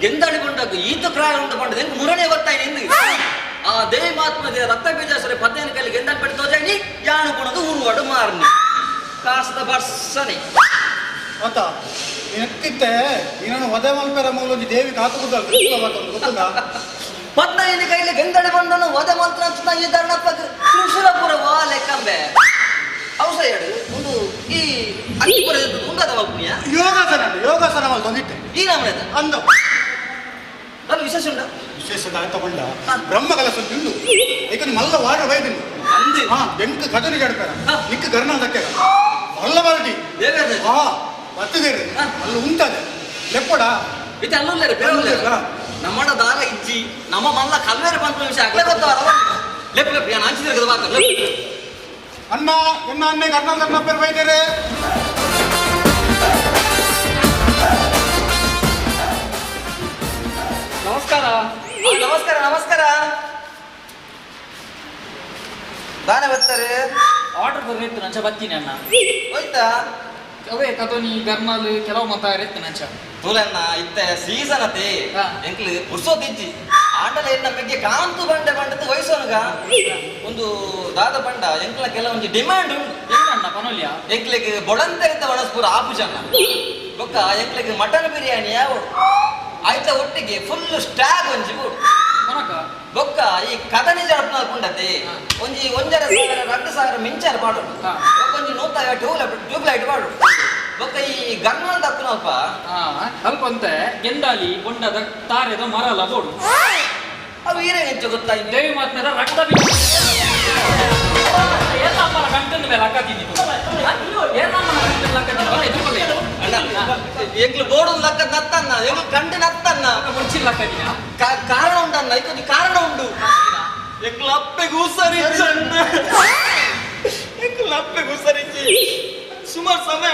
ಗೆಂದಾಡಿ ಬಂಡಾಗ ಈತ ಪ್ರಾಯ ಉಂಟು ಬಂಡದ ಹೆಂಗ್ ಮುರಣೆ ಗೊತ್ತಾಯಿ ನಿಂದು ಆ ದೇವಿ ಮಹಾತ್ಮ ರಕ್ತ ಬೀಜಾಸುರ ಪದ್ದೇನ ಕೈಲಿ ಗೆಂದಾಡಿ ಪಡಿ ತೋಜಾಯಿ ಯಾನು ಪುಣದು ಊರುವಾಡು ಮಾರನಿ ಕಾಸದ ಬರ್ಸನೆ ಅತ್ತ ಎತ್ತಿತ್ತೆ ಇನ್ನೊಂದು ಒದೆ ಮಲ್ಪೆರ ಮೂಲೊಂಜಿ ದೇವಿ ಕಾತು ಕೂತಲ್ ಗೊತ್ತುಂಟಾ ಪದ್ನೈದು ಕೈಲಿ ಗೆಂದಡಿ ಬಂಡನು ಒದೆ ಮಂತ್ರ ಈ ಧರ್ಣಪ್ಪಗೆ ತ್ರಿಶೂಲಪುರ ವಾ ಲೆಕ್ಕಂಬೆ ಅವಸ ಹೇಳು ಒಂದು ಈ ಅಕ್ಕಿಪುರ ಉಂಡದ ಪುಣ್ಯ ಯೋಗಾಸನ ಯೋಗಾಸನ ಮಲ್ತೊಂದಿಟ್ಟೆ ಈ ನಮ್ಮನೆದ ಅಂದ ನಾನು ವಿಶೇಷ ಉಂಡ ವಿಶೇಷ ತಗೊಂಡ ಬ್ರಹ್ಮ ಕಲಸ ತಿಂದು ಏಕಂದ್ರೆ ಮಲ್ಲ ವಾರ ಬೈದಿನಿ ಅಂದು ಹಾ ಎಂಟು ಕಟನಿ ಜಡ್ಪೇರ ನಿಕ್ಕ ಗರ್ಣ ದಕ್ಕೆರ ಮಲ್ಲ ಬಾರಟಿ ಹಾ ಬತ್ತಿದೇರಿ ಅಲ್ಲಿ ಉಂಟದೆ ಲೆಪ್ಪಡ ಇದು ಅಲ್ಲುಲ್ಲೇರು ಬೇರೆ ಉಲ್ಲೇರು ನಮ್ಮಡ ದಾರ ಇಜ್ಜಿ ನಮ್ಮ ಮಲ್ಲ ಕಲ್ವೇರ ಬಂದ ವಿಷಯ ಅಗ್ಲೇ ಗೊತ್ತವರ ಲೆಪ್ ಲೆಪ್ ನಾನು ಹಂಚಿದ್ರೆ ಮಾತ್ರ ಲೆಪ್ ಅಣ್ಣ ಎನ್ನ ಅನ್ನೆ ಕರ್ನಾಟಕ ಪೇರು ಬೈದೇರೆ ನಮಸ್ಕಾರ ನಮಸ್ಕಾರ ನಮಸ್ಕಾರ ದಾನೆ ಬರ್ತಾರೆ ಆರ್ಡರ್ ಬರ್ಬೇಕು ನಂಚ ಬತ್ತೀನಿ ಅಣ್ಣ ಹೋಯ್ತಾ ಅವೇ ಕತೋನಿ ಗರ್ಮಲ್ ಕೆಲವು ಮತ ಇರುತ್ತೆ ನಂಚ ತೂಲನ್ನ ಇತ್ತೆ ಸೀಸನ್ ಅತಿ ಎಂಕ್ಲು ಪುರ್ಸೋತ್ ಇಜ್ಜಿ ಆಂಡಲ ಎನ್ನ ಮೆಗ್ಗೆ ಕಾಂತು ಬಂಡೆ ಬಂಡದ್ದು ವಯಸ್ಸೋನುಗ ಒಂದು ದಾದ ಬಂಡ ಎಂಕ್ಲ ಕೆಲವೊಂಜಿ ಡಿಮ್ಯಾಂಡ್ ಉಂಟು ಏನಣ್ಣ ಪನೋಲ್ಯ ಎಂಕ್ಲೆಗ್ ಬೊಡಂತರಿತ ಒಣಸ್ಪುರ ಆಪುಜನ್ನ ಬೊಕ್ಕ ಎಂಕ್ಲೆಗ್ ಮಟನ್ ಬಿರಿಯಾನಿ ಯಾವ ಆಯ್ತ ಒಟ್ಟಿಗೆ ಫುಲ್ ಸ್ಟ್ಯಾಗ್ ಒಂಜಿ ಬೋಡು ಬೊಕ್ಕ ಈ ಕದನಿ ಜಡಪ್ನ ಕುಂಡತಿ ಒಂಜಿ 1,500 2,000 ಮಿಂಚಾರ ಪಾಡೋಡು ಬೊಕ್ಕ ಒಂಜಿ ನೂತ ಟ್ಯೂಬ್ ಲೈಟ್ ಪಾಡೋಡು ಬೊಕ್ಕ ಈ ಗರ್ನಲ್ ದಕ್ಕುನಲ್ಪ ಅಲ್ಪ ಅಂತೆ ಗೆಂದಾಲಿ ಬೊಂಡದ ತಾರೆದ ಮರಲ ಬೋಡು ಅವು ಈರೇ ಹೆಚ್ಚು ಗೊತ್ತಾ ದೇವಿ ಮಾತ್ಮೇದ ರಕ್ತ ಏನಮ್ಮನ ಕಂಟಂದ ಮೇಲೆ ಲಕ್ಕತೀನಿ ಏನಮ್ಮನ ಕಂಟಂದ ಲಕ್ಕತೀನಿ ಎದುರುಕೊಳ್ಳಿ ಎಂಕ್ಲು ಬೋಡು ಲಕ್ಕ ನತ್ತನ್ನ ಎಂಕ್ಲು ಕಂಡು ನತ್ತನ್ನ ಮುಂಚಿನ ಲಕ್ಕದಿನ ಕಾರಣ ಉಂಟನ್ನ ಐಕೊಂದು ಕಾರಣ ಉಂಟು ಎಂಕ್ಲು ಅಪ್ಪೆಗೆ ಹುಷಾರಿಚ್ಚಣ್ಣ ಎಂಕ್ಲು ಅಪ್ಪೆಗೆ ಹುಷಾರಿಚ್ಚಿ ಸುಮಾರು ಸಮಯ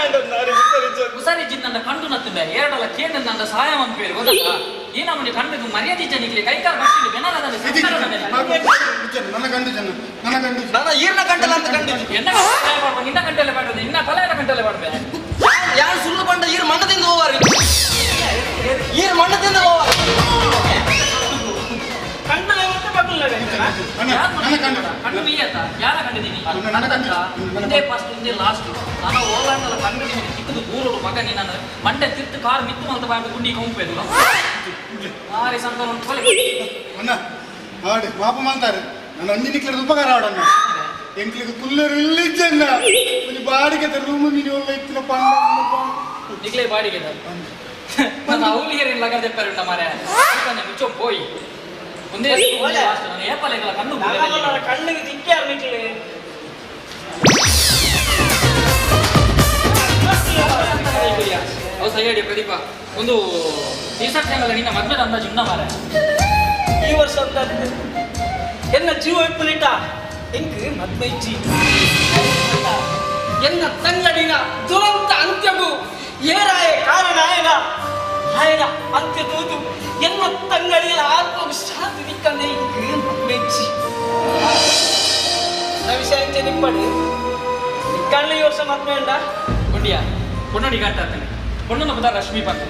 ಹುಷಾರಿಜ್ಜಿ ನನ್ನ ಕಂಡು ನತ್ತಿದ್ದೆ ಎರಡಲ್ಲ ಕೇಂದ್ರ ನನ್ನ ಸಹಾಯ ಅಂತ ಹೇಳಿ ಗೊತ್ತಾ ಈ ನಮ್ಮನೆ ಕಂಡು ಮರ್ಯಾದೆ ಜನಿಗೆ ಕೈಕಾರ ಬರ್ತೀನಿ ಬೆನ್ನಲ್ಲ ನನ್ನ ಕಂಡು ಜನ ನನ್ನ ಕಂಡು ನನ್ನ ಈರ್ನ ಕಂಡಲ್ಲ ಅಂತ ಕಂಡು ಎನ್ನ ನಿನ್ನ ಕಂಟಲ್ಲೇ ಬಾಡೋದು ನಿನ್ನ ಫಲ ಕಂಟಲ್ಲೇ ಬಾಡ್ಬೇಕು ಯಾರು ಸುಳ್ಳು ಬಂಡ ಈರ್ ಮಣ್ಣದಿಂದ ಹೋವಾರು ಈರ್ ಮಣ್ಣದಿಂದ ಹೋವಾರು ಕಣ್ಣು ಬೀಯತ್ತ ಯಾರ ಕಂಡಿದ್ದೀನಿ ಹಿಂದೆ ಫಸ್ಟ್ ಹಿಂದೆ ಲಾಸ್ಟ್ ನಾನು ಓಲಾಂಡಲ ಕಣ್ಣು ನಿಮಗೆ ಚಿಕ್ಕದು ಊರೋಡು ಮಗ ನೀನು ಮಂಡೆ ತಿತ್ತು ಕಾರ್ ಮಿತ್ತು ಮಲ್ತ ಬಾರ್ದು ಗುಂಡಿ ಕೊಂಪೆದು ಆರಿ ಸಂತಾನ ಉಂಟು ಅಣ್ಣ ಆಡಿ ಪಾಪ ಮಾಡ್ತಾರೆ ನನ್ನ ಅಂಜಿ ನಿಕ್ಲದ ಉಪಕಾರ ಆಡಣ್ಣ ಎಂಕ್ಲಿಗೆ ಕುಲ್ಲರು ಇಲ್ಲಿಜ್ಜಣ್ಣ ಒಂಜಿ ಬಾಡಿಗೆ ರೂಮ್ ಮಿನಿ ಒಳ್ಳೆ ಇತ್ತಿನ ಪಂಡ ನಿಕ್ಲೆ ಬಾಡಿಗೆ ನಾನು ಅವಲಿಯರಿನ ಲಗದ ಪೆರುಂಡ ಮಾರೆ ಮುಚ್ಚೋ ಪೋಯಿ ಒಂದೇ ಲಾಸ್ಟ್ ನಾನು ಏಪಲೆಗಳ ಕಣ್ಣು ಕಣ್ಣಿಗೆ ತಿಕ್ಕಾರ ನಿಕ್ಲೆ ಹೌದು ಸರಿ ಹೇಳಿ ಪ್ರದೀಪ ಒಂದು ಈ ಸರ್ತಿ ನಿನ್ನ ಮದ್ವೆದ ಅಂದಾಜು ಉಂಡ ಮಾರೆ ಈ ವರ್ಷ ಅಂತ ಎನ್ನ ಜೀವ ಇಪ್ಪಲಿಟ ಎಂಕ್ ಮದ್ವೆ ಇಜ್ಜಿ ಎನ್ನ ತಂಗಡಿನ ದುರಂತ ಅಂತ್ಯಗು ಏರಾಯ ಕಾರಣ ಆಯನ ಆಯನ ಅಂತ್ಯ ತೂತು ಎನ್ನ ತಂಗಡಿನ ಆತ್ಮకు ಶಾಂತಿ ನಿಕ್ಕಂದೆ ಇಂಕ್ ಮದ್ವೆ ಇಜ್ಜಿ నా ವಿಷಯ ಅಂಚೆ ನಿಪ್ಪಡು ನಿಕ್ಕಣ್ಣ ಈ ವರ್ಷ ಮದ್ವೆ ಉಂಡ ಗುಂಡಿಯ ಪೊಣ್ಣುಡಿ ಗಂಟ ಆಗ್ತಾನೆ ಪೊಣ್ಣನ ಪದ ರಶ್ಮಿ ಬಂತು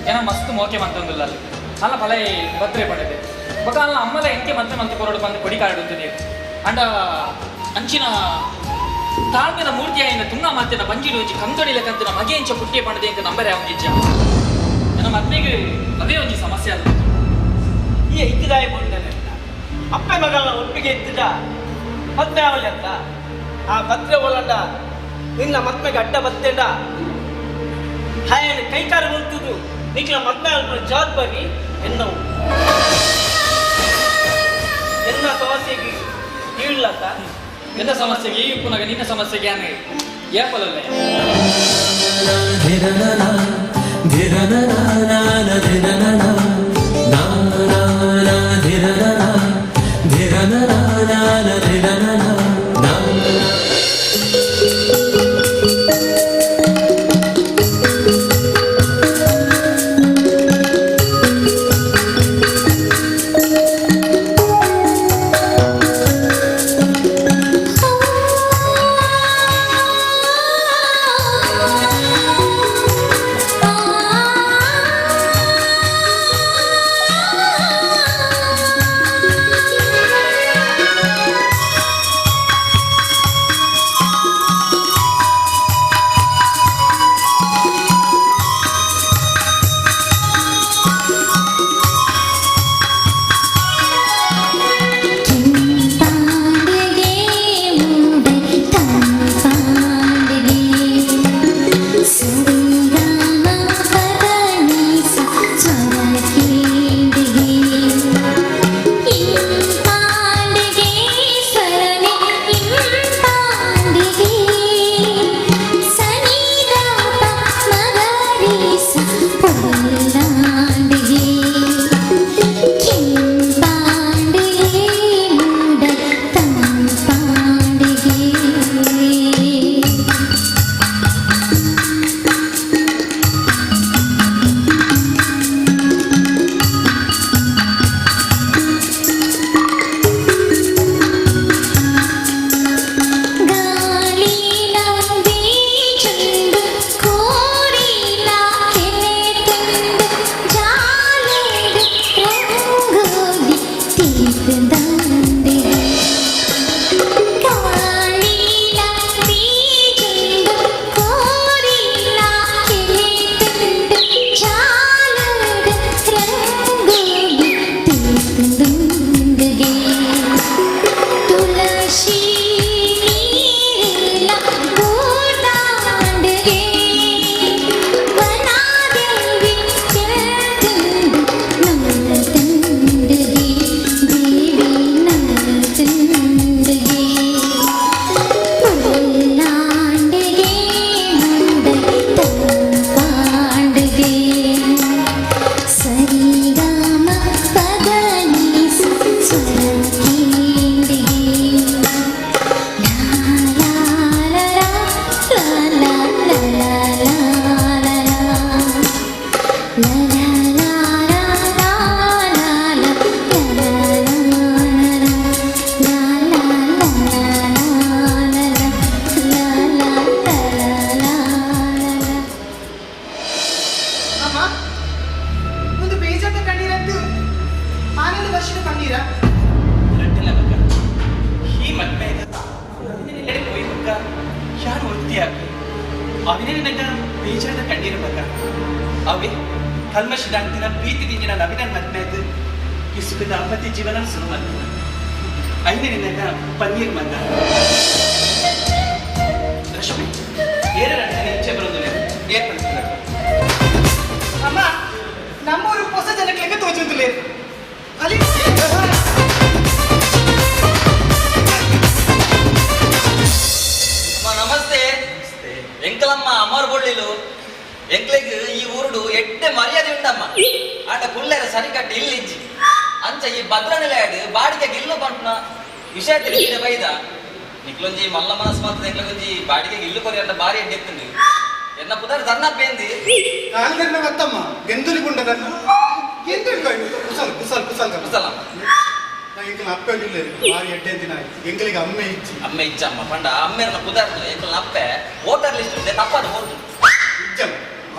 ಏನೋ ಮಸ್ತ್ ಮೋಕೆ ಬಂತಂದಿಲ್ಲ ಅಲ್ಲಿ ಅಲ್ಲ ಫಲ ಬತ್ರೆ ಪಡೆದೆ ಬೊಕ ಅಲ್ಲ ಅಮ್ಮಲ ಎಂಕೆ ಮತ್ತೆ ಮಂತ್ ಕೊರಡು ಬಂದು ಕೊಡಿ ಕಾಡುತ್ತದೆ ಅಂಡ ಅಂಚಿನ ತಾಳ್ಮೆದ ಮೂರ್ತಿ ಆಯಿನ ತುಂಗ ಮಾತಿನ ಬಂಜಿಡು ಒಂಜಿ ಕಂದೊಡಿಲ ಕಂತಿನ ಮಗೆ ಇಂಚ ಪುಟ್ಟಿಯ ಪಂಡದೆ ಅಂತ ನಂಬರೆ ಅವನಿಜ್ಜ ನನ್ನ ಮದ್ಮೆಗೆ ಅವೇ ಒಂಜಿ ಸಮಸ್ಯೆ ಆದ ಈ ಇತ್ತಿದಾಯ ಬೋಂಡನೆ ಅಪ್ಪೆ ಮಗನ ಒಪ್ಪಿಗೆ ಇತ್ತಿದ ಮದ್ಮೆ ಅವಳಿ ಅಂತ ಆ ಭದ್ರೆ ಒಲಂಡ ನಿನ್ನ ಮದ್ಮೆಗೆ ಅಡ್ಡ ಬತ್ತೇಂಡ ಹಾಯನ ಕೈಕಾರು ಉಂಟುದು ನಿಕ್ಲ ಮದ್ಮೆ ಆಲ್ಪುನ ಜವಾಬ್ದಾರಿ ಎನ್ನವು ಎನ್ನ ಸಮಸ್ಯೆಗೆ ಈಳತ್ತ ನಿನ್ನ ಸಮಸ್ಯೆಗೆ ಈ ಪುನಗ ನಿನ್ನ ಸಮಸ್ಯೆಗೆ ಅನ್ನ ಏಪಲಲ್ಲೇ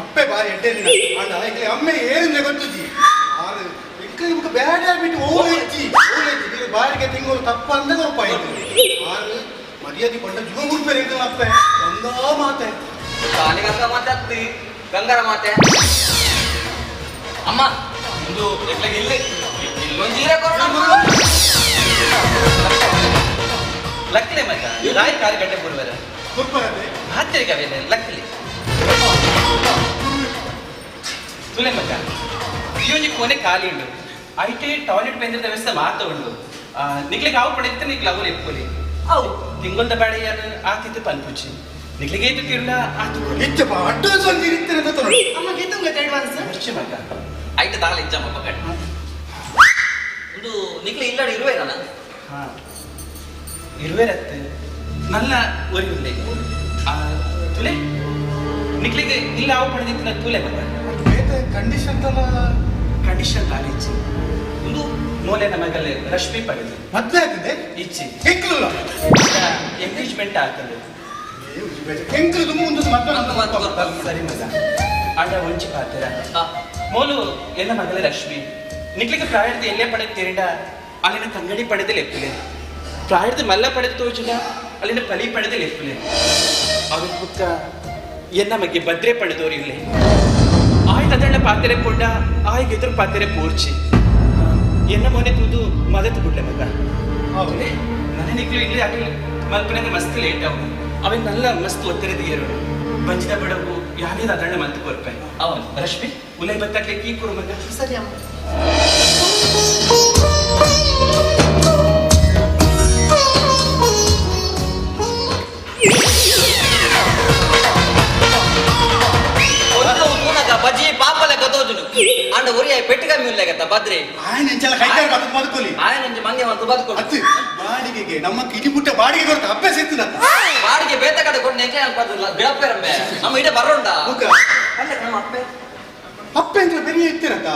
ಅಪ್ಪೆ ಬಾರಿ ಎಡ್ಡೆ ಅಮ್ಮ ಏನಿಲ್ಲ ಗೊತ್ತುಜಿ ಆರು ಎಂಕ್ ಬ್ಯಾಡ್ ಹ್ಯಾಬಿಟ್ ಓ ಇಜ್ಜಿ ಓ ಇಜ್ಜಿ ನೀರು ಬಾಡಿಗೆ ತಿಂಗಳು ತಪ್ಪ ಅಂದ್ರೆ ಕೊರಪ ಆರು ಮರ್ಯಾದೆ ಕೊಂಡ ಜೀವ ಮುಡ್ಪೇರೆ ಎಂಕಲ್ ಅಪ್ಪೆ ಒಂದಾ ಮಾತೆ ಕಾಲಿ ಗಂಗಾ ಮಾತೆ ಅತ್ತಿ ಗಂಗಾರ ಮಾತೆ ಅಮ್ಮ ಒಂದು ಎಕ್ಲೆಗ್ ಇಲ್ಲಿ ಇಲ್ಲೊಂದು ಜೀರ ಕೊರೋಣ ಲಕ್ಲೆ ಮಗ ರಾಯ್ ಕಾಲು ಗಂಟೆ ಪೂರ್ವರ ಹಾತ್ರಿಗೆ ಅವೇನೆ ಲಕ್ಲಿ ತುಲೆ ಮಗ ಈ ಒಂಜಿ ಕೊನೆ ಖಾಲಿ ಉಂಡು ಐಟೆ ಟಾಯ್ಲೆಟ್ ಬೇಂದ್ರದ ವ್ಯವಸ್ಥೆ ಮಾತ ಉಂಡು ನಿಕ್ಲಿಗೆ ಅವು ಪಡೆಯುತ್ತೆ ನಿಕ್ಲ ಅವು ಎಪ್ಪುಲಿ ಅವು ತಿಂಗೊಳ್ದ ಬಾಳೆ ಯಾರು ಆತಿತ್ತು ಪನ್ಪುಚಿ ನಿಕ್ಲಿಗೆ ಏತು ತಿರುಳ ಆತು ಇಚ್ಚಪ್ಪ ಅಡ್ವಾನ್ಸ್ ಒಂದು ಇರ್ತೀರ ಅಂತ ತಗೊಳ್ಳಿ. ಅಮ್ಮ ಗೀತಂಗ ಅಡ್ವಾನ್ಸ್ ಮುಚ್ಚಿ ಮಗ ಐಟೆ ದಾಲ ಇಜ್ಜಮ್ಮ ಪಕಡ್ ಒಂದು ನಿಕ್ಲೆ ಇಲ್ಲಡೆ ಇರುವೇರನ ಹಾ ಇರುವೇರತ್ತೆ ನಲ್ಲ ಒರಿ ಉಂಡೆ ಆ ತುಲೆ ನಿಕ್ಲಿಗೆ ಇಲ್ಲ ಅವು ಪಡೆದಿತ್ತಿನ ತುಲೆ ಮಗ ಬೇತೆ ಕಂಡೀಷನ್ ತಲ ಕಂಡೀಷನ್ ದಾಲಿಚ್ಚಿ ಒಂದು ಮೋಲೆ ನಮಗಲ್ಲೇ ರಶ್ಮಿ ಪಡೆದು ಮದ್ವೆ ಆಗ್ತದೆ ಇಚ್ಚಿ ಎಂಕ್ಲುಲ್ಲ ಎಂಗೇಜ್ಮೆಂಟ್ ಆಗ್ತದೆ ಎಂಕ್ಲು ತುಂಬ ಒಂದು ಮದ್ವೆ ಸರಿ ಮಗ ಆಂಡ ಒಂಚಿ ಪಾತ್ರ ಮೋಲು ಎಲ್ಲ ಮಗಲೇ ರಶ್ಮಿ ನಿಕ್ಲಿಗೆ ಪ್ರಾಯದ ಎಲ್ಲೇ ಪಡೆದ ತಿರಿಂಡ ಅಲ್ಲಿನ ತಂಗಡಿ ಪಡೆದ ಲೆಪ್ಪುಲೆ ಪ್ರಾಯದ ಮಲ್ಲ ಪಡೆದ ತೋಜುಲ ಅಲ್ಲಿನ ಪಲಿ ಪಡೆದ ಲೆಪ್ಪುಲೆ ಅವನ ಬುಕ್ಕ ಎನ್ನ ಬಗ್ಗೆ ಭದ್ರೆ ಪಡೆದೋರು ಇಲ್ಲೇ ಆಯ್ತು ಅದಳ್ಳ ಪಾತ್ರೆ ಪೊಂಡ ಆಯ್ಗೆ ಎದುರು ಪಾತ್ರೆ ಪೋರ್ಚಿ ಎನ್ನ ಮೊನೆ ತೂದು ಮದತ್ ಬಿಡ್ಲೆ ಮಗ ಹೌದೇ ನನ್ನ ನಿಕ್ಲು ಇಲ್ಲಿ ಆಗಲಿ ಮಲ್ಪನಾಗ ಮಸ್ತ್ ಲೇಟ್ ಅವು ಅವನ್ ನಲ್ಲ ಮಸ್ತ್ ಒತ್ತರದ ಏರೋಡು ಬಂಜಿದ ಬಡವು ಯಾವ್ಯಾವ್ದು ಅದಳ್ಳ ಮಲ್ತು ಕೊರ್ಪೆ ಅವನ್ ರಶ್ಮಿ ಉಲೈ ಬತ್ತಾಕ್ಲೆ ಕೀ ಕೊರು ಮಗ ಸರಿ ಅಮ್ಮ ಬಜ್ಜಿ ಪಾಪಲೆ ಗತೋಜುನು ಅಂಡ ಒರಿಯ ಪೆಟ್ಟು ಕಮ್ಮಿ ಉಲ್ಲೆಗತ್ತ ಬದ್ರಿ ಆಯನ ಎಂಚಲ ಕೈಕಾರ ಬದುಕು ಬದುಕೊಲಿ ಆಯನ ಒಂಜಿ ಮಂಗೆ ಮಂತು ಬದುಕೊಲಿ ಅತ್ತು ಬಾಡಿಗೆಗೆ ನಮ್ಮ ಕಿಡಿ ಪುಟ್ಟ ಬಾಡಿಗೆ ಕೊಡ್ತ ಅಭ್ಯಾಸ ಇತ್ತು ಬಾಡಿಗೆ ಬೇತ ಕಡೆ ಕೊಟ್ಟು ನೆಂಚೆ ಅನ್ಪದಿಲ್ಲ ಬಿಡಪ್ಪೇರಮ್ಮೆ ನಮ್ಮ ಇಡ ಬರೋಂಡ ಅಲ್ಲ ನಮ್ಮ ಅಪ್ಪೆ ಅಪ್ಪೆ ಅಂದ್ರೆ ಬೆನ್ನಿ ಇತ್ತಿರತ್ತ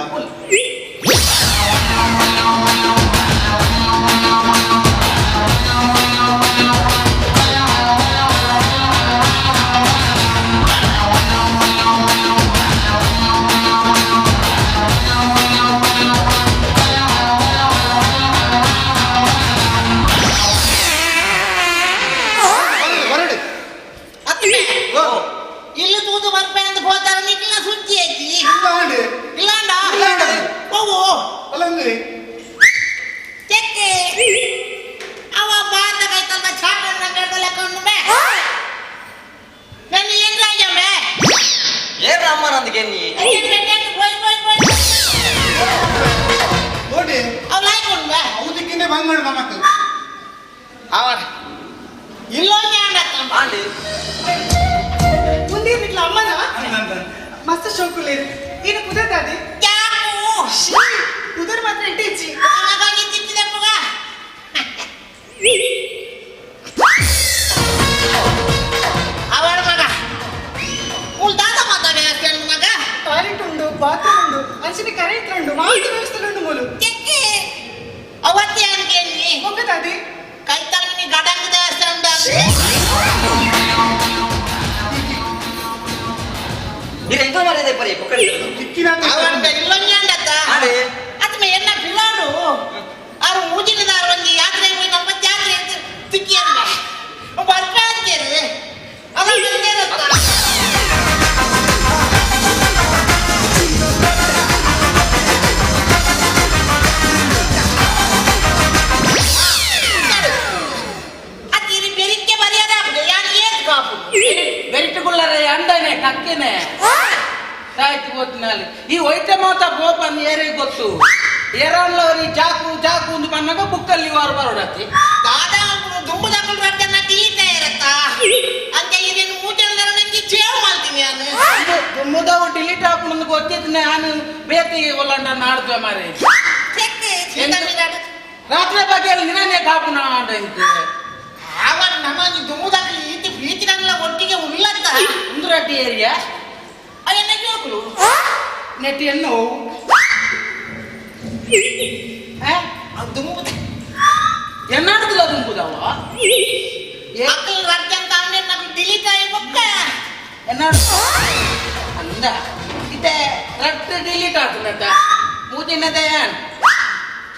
ಹೊರಡು ಅತ್ತೆ ಇಲ್ಲಿ ತೂದು ಬರ್ಪೆ ಅಂತ ಹೋತಾರ ನಿಕ್ಲ ಸುದ್ದಿ ಐತಿ ಇಲ್ಲಾಂಡೆ ಇಲ್ಲಾಂಡ ಇಲ್ಲಾಂಡ. ಹೋಗು ಅಲ್ಲಂದ್ರೆ ಚೆಕ್ಕೆ ಅವ ಬಾತ ಕೈತಲ್ಲ ಚಾಕಣ್ಣ ಲೆಕ್ಕೊಂಡು ಬೇ ನಾನು ಏನ್ ರಾಜಂಬೆ ಏನ್ ರಾಮ ನಂದಿಗೆ ನೀ ನೋಡಿ ಅವ್ ಲಾಯ್ಕೊಂಡು ಬೇ ಅವದಿಕ್ಕಿಂದ ಬಂದ್ ಮಾಡಿ ನಮ್ಮಕ್ಕ ಅವ ಇಲ್ಲೊಂದು ಆಂಡಿ ಮುಂದೆ ನಿಕ್ಲ ಅಮ್ಮನ ಮಸ್ತ್ ಶೋಕುಲೇರು ಏನು ಕುದತಾದೆ ಕುದರ್ ಮಾತ್ರ ಇಟ್ಟಿಚ್ಚಿ ಅವಳ ಮಗ ಉಲ್ದಾದ ಮಾತಾಡ ಮಗ ಟಾಯ್ಲೆಟ್ ಉಂಡು ಬಾತ್ರೂಮ್ ಉಂಡು ಅಂಚಿನ ಕರೆಂಟ್ ಉಂಡು ಮಾತ್ರ ವ್ಯವಸ್ಥೆ ಉಂಡು ಮೂಲು ಅವತ್ತೇ ಅನ್ಕೇಳಿ ಹೋಗತಾದೆ ಕೈತಲ್ಲಿ ಗಡಂಗ ದೇವಸ್ಥಾನ ನೀರು ಎಂತ ಮಾಡಿದೆ ಪರಿ ಪೊಕ್ಕಡಿ ಅವನ ಇಲ್ಲೊಂದು ಆಂಡಿ ಅತ್ಮ ಎನ್ನ ಪಿಲ್ಲಾಡು ಆರು ಮೂಜಿನದಾರು ಒಂದು ಯಾತ್ರೆ ಹೋಗಿ ನಮ್ಮ ಜಾತ್ರೆ ಅಂತ ತಿಕ್ಕಿಯಲ್ಲ ಬರ್ಪೆ ಅಂತೀರಿ ಅಲ್ಲ ಬಂದೇನತ್ತ ಅತ್ತಿರಿ ಬೆರಿಕೆ ಮರ್ಯಾದೆ ಆಪುಂಡು ಯಾನ್ ಏತ್ ಕಾಪು ಬೆರಿಟುಗುಳ್ಳರೆ ಅಂಡನೆ ಕಕ್ಕೆನೆ ಸಾಯ್ತು ಗೊತ್ತಿನಲ್ಲಿ ಈ ಒಯ್ತೆ ಮಾತ ಬೋಪನ್ ಏರೇ ಗೊತ್ತು ಏರಲ್ಲವರಿ ಚಾಕು ಚಾಕು ಒಂದು ಬನ್ನಾಗ ಬುಕ್ಕಲ್ಲಿ ವಾರ ಬರೋಡತಿ ದಾದಾ ಅಂಕುಲು ದುಂಬುದಕ್ಕಲು ರಡ್ಡನ್ನ ಡಿಲೀಟ್ ಇರತ್ತಾ ಅಂತ ಇದೇನು ಮೂಟೆಲ್ದಾರ ನಂಗೆ ಚೇವ್ ಮಾಡ್ತೀನಿ ನಾನು ದುಮ್ಮದವು ಡಿಲೀಟ್ ಹಾಕೊಂಡು ಗೊತ್ತಿದ್ದು ನಾನು ಬೇತಿಗೆ ಒಲ್ಲಂಡ ನಾಡ್ದು ಮಾರೆ ರಾತ್ರಿ ಬಗ್ಗೆ ನಿನ್ನೆ ಕಾಪು ನಾಡ ಆವಾಗ ನಮ್ಮ ದುಂಬುದಕ್ಕಲು ಈತಿ ಪ್ರೀತಿನಲ್ಲ ಒಟ್ಟಿಗೆ ಉಳ್ಳಂತ ಒಂದು ರೊಟ್ಟಿ ಏರಿಯಾ ಅಯ್ಯನ ಜೋಕುಲು ನೆಟ್ಟಿ ಎನ್ನು ದುಂಬುದ ಎನ್ನಾಡ್ದಿಲ್ಲ ದುಂಬುದವ ಅಕ್ಕಲು ರಡ್ಡಂತ ಅವನೇ ನಮ್ಗೆ ಡಿಲೀಟ್ ಆಗಿ ಬೊಕ್ಕ ಎನ್ನಾಡು ಅಂದ ಇತ್ತೆ ರಟ್ಟು ಡಿಲೀಟ್ ಆತನತ್ತ ಮೂಜಿನದ ಏನ್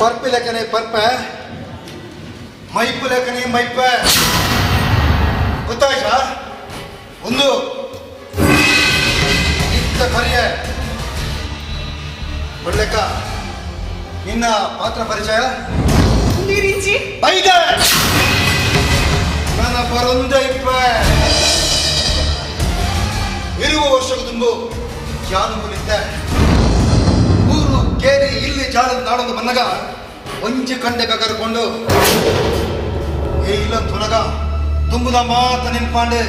ಪರ್ಪಿ ಲೆಕ್ಕನೆ ಪರ್ಪ, ಮೈಪು ಲೆಕ್ಕನೆ ಮೈಪ. ಗೊತ್ತಾಯ್ತಾ? ಒಂದು ಇತ್ತ ಕರಿಯ ಒಳ್ಳೆಕ್ಕ, ನಿನ್ನ ಪಾತ್ರ ಪರಿಚಯ ಬೈದೆ ನನ್ನ ಬರೊಂದ ಇಪ್ಪ. ಇರುವ ವರ್ಷಕ್ಕೆ ತುಂಬು ಜಾನು ಮುನಿದ್ದೆ. ಊರು ಕೇರಿ ಇಲ್ಲಿ ಜಾಲ ನಾಡೊಂದು ಬಂದಾಗ ಒಂಜಿ ಕಂಡೆ ಕರ್ಕೊಂಡು ಇಲ್ಲ ತುನಗ ತುಂಬುದ ಮಾತ ನೆನ್ಪಾಂಡೆ.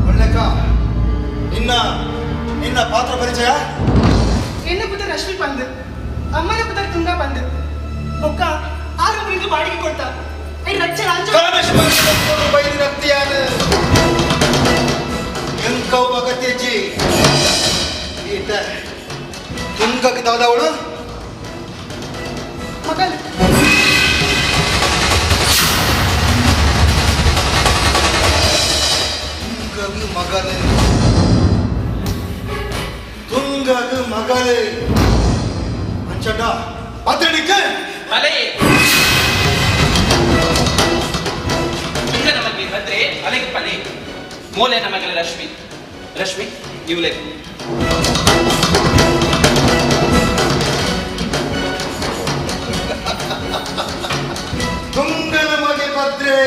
ಒಳ್ಳೆಕ್ಕ, ನಿನ್ನ ನಿನ್ನ ಪಾತ್ರ ಪರಿಚಯ? ಎನ್ನ ಪುತ್ರ ರಶ್ಮಿ ಬಂದು, ಅಮ್ಮನ ಪುತ್ರ ತುಂಗ ಬಂದು, ಬೊಕ್ಕ ಆರು ಮುರಿದು ಬಾಡಿಗೆ ಕೊಡ್ತ. ಅಗತ್ಯಜ್ಜಿ ಈತ ತುಂಗಕ್ಕೆ ದಾದವಳು ಮಗಲ್. ತುಂಗகு ಮಗಲೇ, ತುಂಗகு ಮಗಲೇ. ಅಂಚಂಡ ಪತ್ರಿಕೆ ಮಲೆ ತುಂಗ ನಮಗೆ ಭದ್ರೆ ಅಲೆಗೆ ಪಲೆ ಮೋಲೆ ನಮಗಲ ರಶ್ಮಿ. ರಶ್ಮಿ ಇವಳೆ ತುಂಗನ ಮಗೆ ಭದ್ರೆ,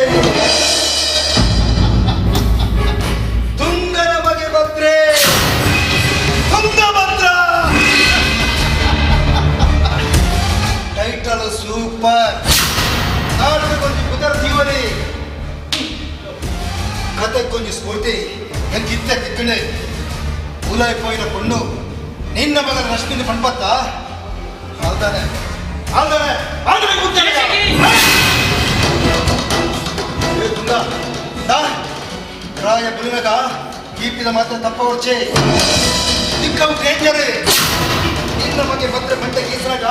ತುಂಗನ ಮಗೆ ಭದ್ರೆ, ತುಂಗಭದ್ರ. Title super. ನಾಟಕ ಕೊಂಚ ಪುದರ್ ಜೀವನಿ, ಕತೆ ಕೊಂಚ ಸ್ಫೂರ್ತಿ. ಎಂಕಿತ್ತೆ ತಿಕ್ಕಣೆ ಉಲಾಯಿಪೋಯಿನ ಪೊಣ್ಣು ನಿನ್ನ ಮಗನ ರಶ್ಮಿನ ಪಣ್ಪತ್ತ ಆಲ್ದಾನೆ ಆಲ್ದಾನೆ ಆಲ್ದಾನೆ ಕೂತಾನೆ. ಏ ತುಂಗ ದಾ ರಾಯ ಬುಲಿನಗ ಕೀಪಿದ ಮಾತ್ರ ತಪ್ಪ ಹೊರ್ಚೆ ದಿಕ್ಕವು ಡೇಂಜರ್. ನಿನ್ನ ಮಗೆ ಭದ್ರ ಮಂಟೆ ಗೀಸನಾಗ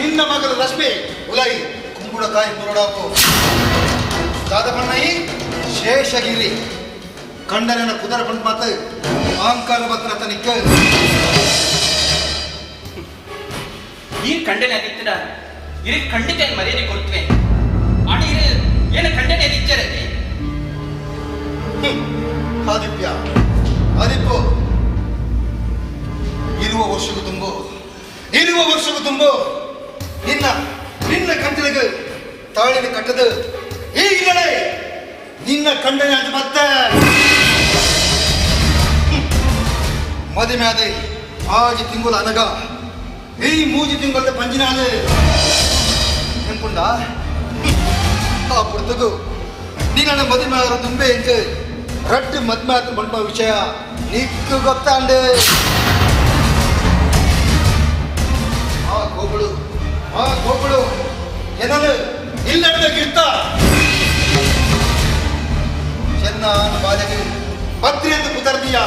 ನಿನ್ನ ಮಗನ ರಶ್ಮಿ ಉಲಾಯಿ ಕುಂಬುಡಕಾಯಿ ಮುರುಡಾಕು. ದಾದಬಣ್ಣಯಿ ಶೇಷಗಿರಿ ಕಂಡನ ಕುದರ ಬಂದ ಮಾತು ಅಹಂಕಾರ ಭದ್ರ ತನಿಕ್ಕ. ಈ ಖಂಡನೆ ಆಗಿತ್ತಿನ ಇರಿ ಖಂಡಿತ ಏನು ಮರ್ಯಾದೆ ಕೊಡ್ತೇವೆ ಆಡ ಇರು ಏನು ಖಂಡನೆ ಇಚ್ಚಾರೆ. ಆದಿತ್ಯ ಆದಿಪ್ಪು ಇರುವ ವರ್ಷಕ್ಕೂ ತುಂಬು, ಇರುವ ವರ್ಷಕ್ಕೂ ತುಂಬು ನಿನ್ನ ನಿನ್ನ ಕಂಟನಿಗೆ ತಾಳಿನ ಕಟ್ಟದು ಈಗಲೇ ನಿನ್ನ ಖಂಡನೆ ಅದು ಮತ್ತೆ ಮದುವೆ ಆದ ಆಜಿ ತಿಂಗಳು ಅನಗ ಈ ಮೂಜಿ ತಿಂಗಳ ಪಂಜಿನಾಲೆ ನೆನ್ಪುಂಡ ಆ ಪುರ್ತಗು ನೀನ ಮದುವೆ ಆದ್ರೆ ತುಂಬೆ ಇಂಕ ರಟ್ಟು ಮದುವೆ ಆದ ಮಂಪ ವಿಷಯ ನಿಕ್ಕು ಗೊತ್ತಾಂಡೆ. ಆ ಗೋಗಳು ಆ ಗೋಗಳು ಏನಲ್ಲ ಇಲ್ಲಡ್ಬೇಕಿರ್ತ ಚೆನ್ನ ಬಾಲೆಗೆ ಪತ್ರಿ ಎಂದು ಕುತರ್ದಿಯ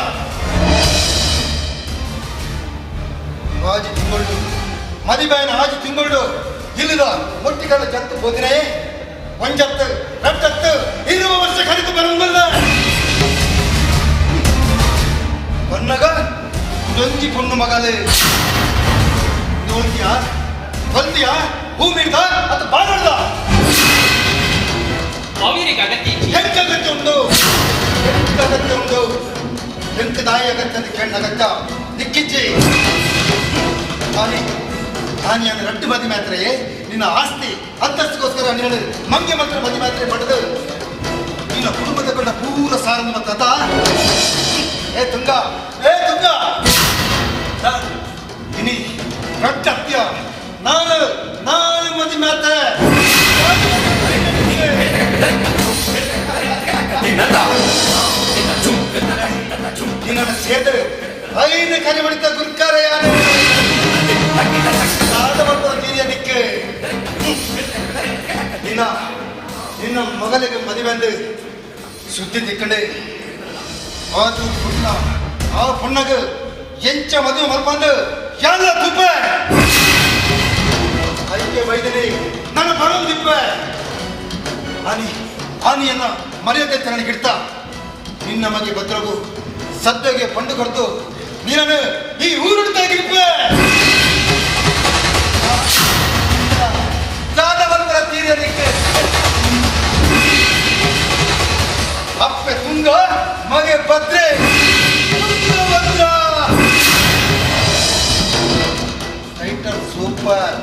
ಆಜಿ ತಿಂಗಳು ಮದಿಬಾಯನ ಆಜಿ ತಿಂಗಳು ಇಲ್ಲದ ಮೊಟ್ಟಿಗಳ ಜತ್ತು ಬೋದಿನೇ ಒಂಜತ್ತು ರಟ್ಟತ್ತು ಇರುವ ವರ್ಷ ಕರೆದು ಬರಂಗಲ್ಲ ಬನ್ನಗ ದೊಂಜಿ ಪೊಣ್ಣು ಮಗಲೇ ನೋಡ್ತೀಯಾ ಹೊಲ್ದಿಯಾ ಭೂಮಿಡ್ದ ಅಥವಾ ಬಾಳಡ್ದ ಅವಿರಿಗೆ ಅಗತ್ಯ ಎಂತ ಅಗತ್ಯ ಉಂಟು, ಎಂತ ಅಗತ್ಯ ಉಂಟು, ಎಂತ ದಾಯಿ ಅಗತ್ಯ ಅಂತ ಕೇಳಿದ ಅಗತ್ಯ ನಿಕ್ಕಿಜ್ಜಿ. ತಾನಿ ಅಂದ್ರೆ ರಟ್ಟು ಮದಿ ಮಾತ್ರೆ ನಿನ್ನ ಆಸ್ತಿ ಅಂತಸ್ತುಗೋಸ್ಕರ ನೀನು ಮಂಗೆ ಮಾತ್ರ ಮದಿ ಮಾತ್ರೆ ಪಡೆದು ನಿನ್ನ ಕುಟುಂಬದ ಕಂಡ ಪೂರ ಸಾರನ್ನು ಮತ್ತ. ಏ ತುಂಗ, ಏ ತುಂಗ, ಇನಿ ರಟ್ಟತ್ಯ ನಾನು ನಾನು ಮದಿ ಮಾತ್ರೆ. ನಿನ್ನ ಸೇತರೆ ಐದು ಕರೆ ಮಾಡಿದ್ದ ಗುರ್ಕಾರ ಯಾರು ನಿಕ್ಕೆ ನಿನ್ನ ನಿನ್ನ ಮಗನಿಗೆ ಮದುವೆ ಅಂದು ಸುದ್ದಿ ತಿಕ್ಕಂಡೆ ಅದು ಪುಣ್ಣ ಆ ಪುಣ್ಣಗ ಎಂಚ ಮದುವೆ ಮಲ್ಪಂದು ಎಲ್ಲ ತುಪ್ಪ ಐಕೆ ಬೈದನೆ ನನ್ನ ಬರೋದು ದಿಪ್ಪ ಆನಿ ಆನಿಯನ್ನ ಮರ್ಯಾದೆ ತನಗಿಡ್ತಾ ನಿನ್ನ ಮಗೆ ಭದ್ರಗು ಸದ್ಯಗೆ ಪಂಡು ಕೊಡ್ತು ನೀನನ್ನು ಈ ಊರುಡ್ತಾ ಗಿಪ್ಪ. ಮಗೆ ಭದ್ರೆ ಭದ್ರ. ಟೈಟಲ್ ಸೂಪರ್,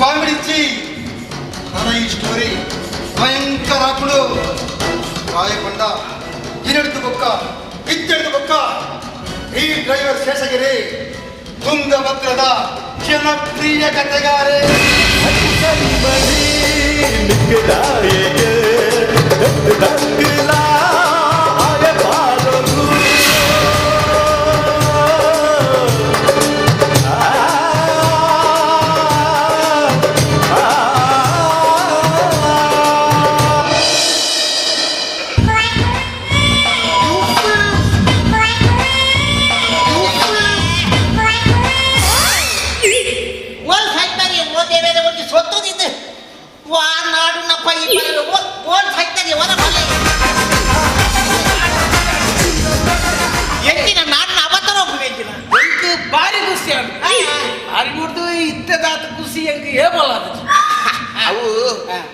ಕಾಮಿಡಿ ಚಿ. ನನ್ನ ಈ ಸ್ಟೋರಿ ಭಯಂಕರ ಹಾಕುಡು. ಗಾಯಕೊಂಡ ಇನ್ನೆಡ್ದು ಬೊಕ್ಕ ಇತ್ತೆಡ್ದು ಬೊಕ್ಕ ಈ ಡ್ರೈವರ್ ಶೇಷಗಿರಿ ತುಂಗಭದ್ರದ ಜನಪ್ರಿಯ ಕತೆಗಾರೆ.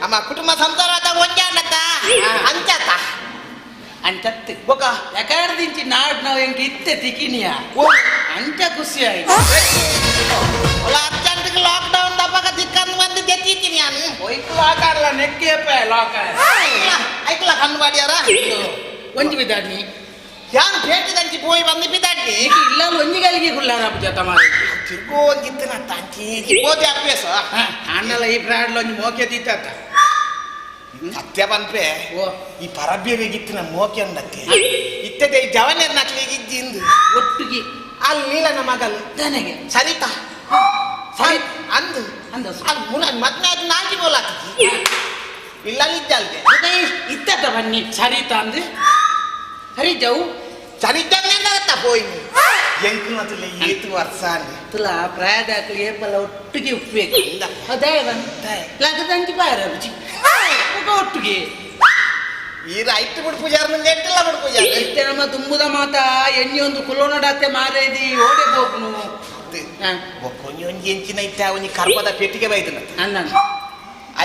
ಅಮ್ಮ ಕುಟುಂಬ ಸಂಸಾರ ಒಂಜಾನತ್ತ ಅಂಚತ್ತ ಅಂಚತ್ತು ಬೊಕ ಎಕಾಡ್ದಿಂಚಿ ನಾಡ್ ನಾವು ಎಂಕ್ ಇತ್ತೆ ತಿಕಿನಿಯ ಅಂಚ ಖುಷಿ ಆಯ್ತು. ಅರ್ಜೆಂಟ್ ಲಾಕ್ ಡೌನ್ ದಪ್ಪಗ ತಿಕ್ಕಂದು ಬಂದು ದೆತ್ತೀನಿ ನಾನು. ಒಯ್ಕು ಲಾಕಾಡಲ ನೆಕ್ಕೇಪ ಲಾಕ ಐಕ್ಲ ಕಣ್ಣು ಮಾಡ್ಯಾರ ಒಂಜಿ ಬಿದ್ದಾಡ್ನಿ ಯಾನ್ ಪೇಟೆದಂಚಿ ಪೋಯಿ ಬಂದು ಬಿದ್ದಾಡ್ನಿ ಇಲ್ಲ ಒಂಜಿ ಗಲಿಗೆ ಕುಲ್ಲಾರ ಪೂಜಾ ತಮಾರ ತಿರ್ಗೋ ಒಂದಿತ್ತನ ತಾಂಚಿ ಓದಿ ಅಭ್ಯಾಸ ಅಣ್ಣಲ ಈ ಪ್ರಾಡ್ಲ ಒಂಜಿ ಮೋಕೆ ತಿತ್ತ ಸತ್ಯ ಪನ್ಪೆ ಈ ಪರಬ್ಯರಿಗಿತ್ತಿನ ಮೋಕೆ ಉಂಡತ್ತೆ ಇತ್ತದೆ ಈ ಜವನೆರ್ ನಕ್ಲಿಗೆ ಇದ್ದಿಂದು ಒಟ್ಟಿಗೆ ಅಲ್ಲಿ ಲೀಲನ ಮಗಲ್ ನನಗೆ ಸರಿತಾ ಸರಿ ಅಂದು ಅಂದ ಅಲ್ಲಿ ಮುನ ಮದ್ವೆ ಆದ್ ನಾಲ್ಕಿ ಬೋಲಾತಿ ಇಲ್ಲ ಇದ್ದಲ್ಗೆ ಇತ್ತತ್ತ ಬನ್ನಿ ಸರಿತಾ ಅಂದು ಸರಿ ಜವು ಸರಿತಂಗತ್ತ ಪೋಯಿ ಎಂಕುನತುಲೆ ಏತು ವರ್ಷ ತುಲ ಪ್ರಾಯದಾಕ್ಲು ಏಪಲ ಒಟ್ಟಿಗೆ ಉಪ್ಪಬೇಕು ಅದೇ ಲಗದಂಚಿ ಬಾರ ರುಚಿ ಒಟ್ಟಿಗೆ ಈ ರೈಟ್ ಬಿಡು ಪೂಜಾರ ಮುಂದೆ ಎಂಟಿಲ್ಲ ಬಿಡು ಪೂಜಾರ ಇತ್ತೆ ನಮ್ಮ ತುಂಬುದ ಮಾತ ಎಣ್ಣೆ ಒಂದು ಕುಲೋನಡಾತೆ ಮಾರೇದಿ ಓಡೆ ಹೋಗ್ನು ಒಂಜಿ ಒಂಜಿ ಎಂಚಿನ ಇತ್ತೆ ಒಂಜಿ ಕರ್ಪದ ಪೆಟ್ಟಿಗೆ ಬೈದನ ಅನ್ನ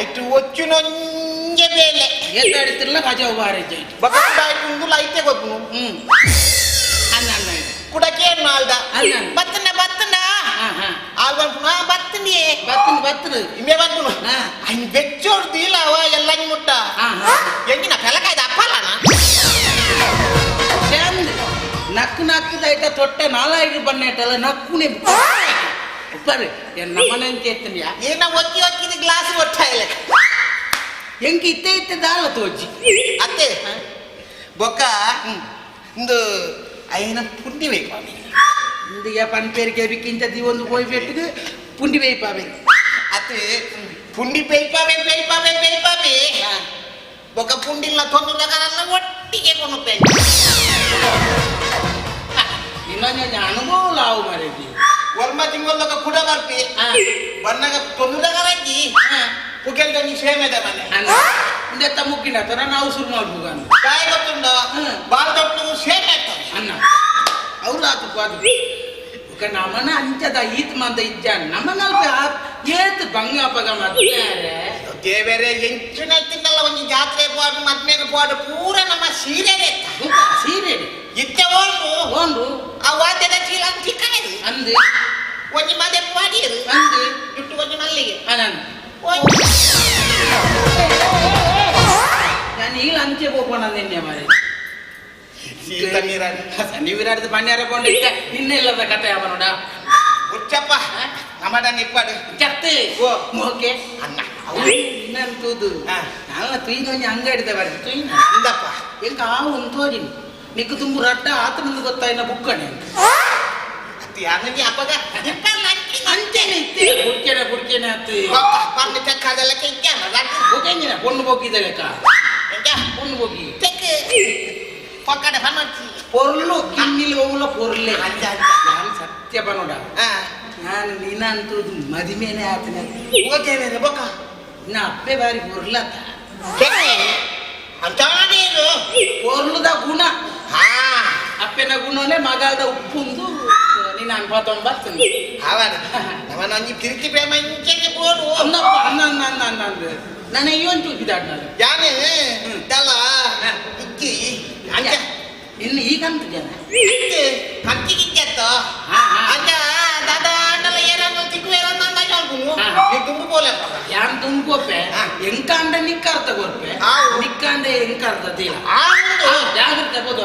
ಐಟು ಒಚ್ಚುನೊಂಜೆ ಬೇಲೆ ಏತಾಡಿತಿರ್ಲ ಕಜಾವು ಬಾರೇಜ್ ಬಕುಡ ಐಟು ಉಂದುಲ ಐತೆ ಗೊಪ್ಪನು ಅನ್ನ ಅನ್ನ ಕುಡಕೆ ನಾಲ್ದ ಅನ್ನ ಬತ್ತನ ಬತ್ತನ ಆಲ್ ಬನ್ಪುನ ಬತ್ತನಿಯೇ ಬತ್ತನ ಬತ್ತನ ಇಮೆ ಬನ್ಪುನ ಅಯ್ಯ ಬೆಚ್ಚೋರ್ ದೀಲಾವ ಎಲ್ಲ ಮುಟ್ಟ ಎಂಗಿನ ಪೆಲಕಾಯ್ದ ಅಪ್ಪಲನ ಚಂದ ನಕ್ಕು ನಕ್ಕದ ಐಟ ತೊಟ್ಟೆ ನಾಲಾಯಿರು ಬನ್ನೇಟಲ್ಲ ನಕ್ಕುನೆ ಉಪ್ಪರು ನಮ್ಮನೆ ಚೇತನ್ಯ ಏನ ಒಕ್ಕಿ ಒಕ್ಕಿದ ಗ್ಲಾಸ್ ಒಟ್ಟ ಇಲ್ಲ ಎಂಕ್ ಇತ್ತೆ ಇತ್ತೆ ದಾಲ ತೋಜಿ ಅತ್ತೆ ಬೊಕ್ಕ ಇಂದು ಐನ ಪುಂಡಿ ಬೇಕು ಇಂದಿಗೆ ಪನ್ಪೇರಿಗೆ ಬಿಕ್ಕಿಂಚ ದಿವೊಂದು ಪೋಯಿ ಪೆಟ್ಟಿಗೆ ಪುಂಡಿ ಬೇಯ್ಪಾವೆ ಅತ್ತೆ ಪುಂಡಿ ಬೇಯ್ಪಾವೆ ಬೇಯ್ಪಾವೆ ಬೇಯ್ಪಾವೆ ಬೊಕ್ಕ ಪುಂಡಿಲ್ಲ ತೊಂದರೆ ಒಟ್ಟಿಗೆ ಕೊನುಪೆ ಇನ್ನೊಂದು ಅನುಭವ ಲಾವು ಮರೇದಿ ಒರ್ಮ ತಿಂಗಳೊಕ್ಕ ಕುಡ ಬರ್ಪಿ ಬಣ್ಣಗ ತೊಂದರೆ ಪುಗೆಲ್ದ ನೀ ಸೇಮೆದ ಮನೆ ಇಂದೆತ್ತ ಮುಕ್ಕಿನ ತರ ನಾವು ಶುರು ಮಾಡ್ಬೋಗ ಕಾಯಿ ಗೊತ್ತುಂಡ ಬಾಲ್ ದೊಡ್ಡ ಸೇಮೆ ಅನ್ನ ಅವ್ರು ಆತು ಅದು ನಮನ ಅಂಚದ ಈತ್ ಮಂದ ಇಜ್ಜ ನಮನ ಏತ್ ಬಂಗ ಪಗ ಮತ್ತೆ ದೇವರೇ ಎಂಚಿನ ತಿನ್ನಲ್ಲ ಒಂಜಿ ಜಾತ್ರೆ ಪೋಡು ಮದ್ಮೆಗೆ ಪೋಡು ಪೂರ ನಮ್ಮ ಸೀರೆ ಸೀರೆ ಇತ್ತೆ ಓಂಡು ಓಂಡು ಆ ವಾದ್ಯದ ಚೀಲ ಚಿಕ್ಕನೇದು ಅಂದು ಒಂಜಿ ಮದೆ ಮಾಡಿರು ಅಂದು ಜುಟ್ಟು ಒಂಜಿ ಮಲ್ಲಿಗೆ ಅನನ್ ನಾನು ಈಗ ಅಂಚೆ ಹೋಗೋಣ ನಿನ್ನೆ ಮಾರೆ ಸನ್ನಿವಿರಾಡದ ಪನ್ಯಾರ ಕೊಂಡಿದ್ದ ನಿನ್ನೆ ಇಲ್ಲದ ಕತೆ ಅವನೋಡ ಉಚ್ಚಪ್ಪ ನಮ್ಮಡ ನಿಪ್ಪಾಡು ಚತ್ತೆ ಓ ಮೋಕೆ ಅನ್ನ ನಾನು ತೂದು ನಾನು ತುಯ್ನ ಒಂಜಿ ಅಂಗಡಿದ ಬರ್ದು ತುಯ್ನ ಅಂದಪ್ಪ ಎಂಕ ಆ ಒಂದು ತೋಜಿನಿ ನಿಕ್ಕು ತುಂಬು ರಡ್ಡ ಆತನಂದು ಗೊತ್ತಾಯಿನ ಬುಕ್ಕಣೆ ಅತಿ ಅಪ್ಪಗ ಅಂಚೆನೆ ಇತ್ತೆ ಬುಡ್ಕೇನೆ ಬುಡ್ಕೇನೆ ಅತ್ತು ಪಂಡು ಚಕ್ಕದಲ್ಲ ಕೆಂಚಾನ ಬೊಕೆಂಜಿನ ಪೊಣ್ಣು ಬೊಕ್ಕಿದ ಲೆಕ್ಕ ಪೊಣ್ಣು ಬೊಕ್ಕಿ ತೆಕ್ ಪಕ್ಕಡೆ ಪನ್ನೊಚ್ಚಿ ಪೊರ್ಲು ಕಿನ್ನಿಲ್ ಹೋಗುಲ ಪೊರ್ಲೆ ನಾನು ಸತ್ಯ ಬನ್ನೋಡ ನಾನು ನೀನಂತೂ ಮದಿಮೇನೆ ಆತನ ಓಕೆ ಬೊಕ್ಕ ನಾ ಅಪ್ಪೆ ಬಾರಿ ಪೊರ್ಲತ್ತ ಅಂತಾನೇನು ಪೊರ್ಲುದ ಗುಣ ಅಪ್ಪೆನ ಗುಣನೇ ಮಗಾದ ಉಪ್ಪುಂದು ನೀನು ಅನ್ಪಾತೊಂಬತ್ತು ಅವನ ನಮ್ಮನ ಒಂಜಿ ಪಿರಿತಿ ಪ್ರೇಮ ಇಂಚೆನೆ ಬೋಡು ಅನ್ನಪ್ಪ ಅನ್ನ ಅನ್ನ ಅನ್ನ ಅನ್ನ ಅಂದ್ರೆ ನಾನು ಈ ಒಂದು ಬಿದಾಡ್ ನಾನು ಯಾನೆ ದಲ ಇಕ್ಕಿ ಅಂಚ ಇನ್ನು ಈಗಂತ ಜನ ಕತ್ತಿಗಿಜ್ಜತ್ತ ಅಂಚ ದಾದಾ ಅಂಡಲ ಏರನ್ನು ತಿಕ್ಕು ಏರನ್ನು ಅಂದಾಜು ಅನ್ಕುನು ನೀ ತುಂಬು ಪೋಲೆ. ಯಾನ್ ತುಂಬೋಪೆ ಎಂಕಾಂಡ ನಿಕ್ಕಾರ್ತ ಕೊರ್ಪೆ ನಿಕ್ಕಾಂಡ ಎಂಕಾರ್ತ ತೀರ ಜಾಗ್ರತೆ ಬೋದು.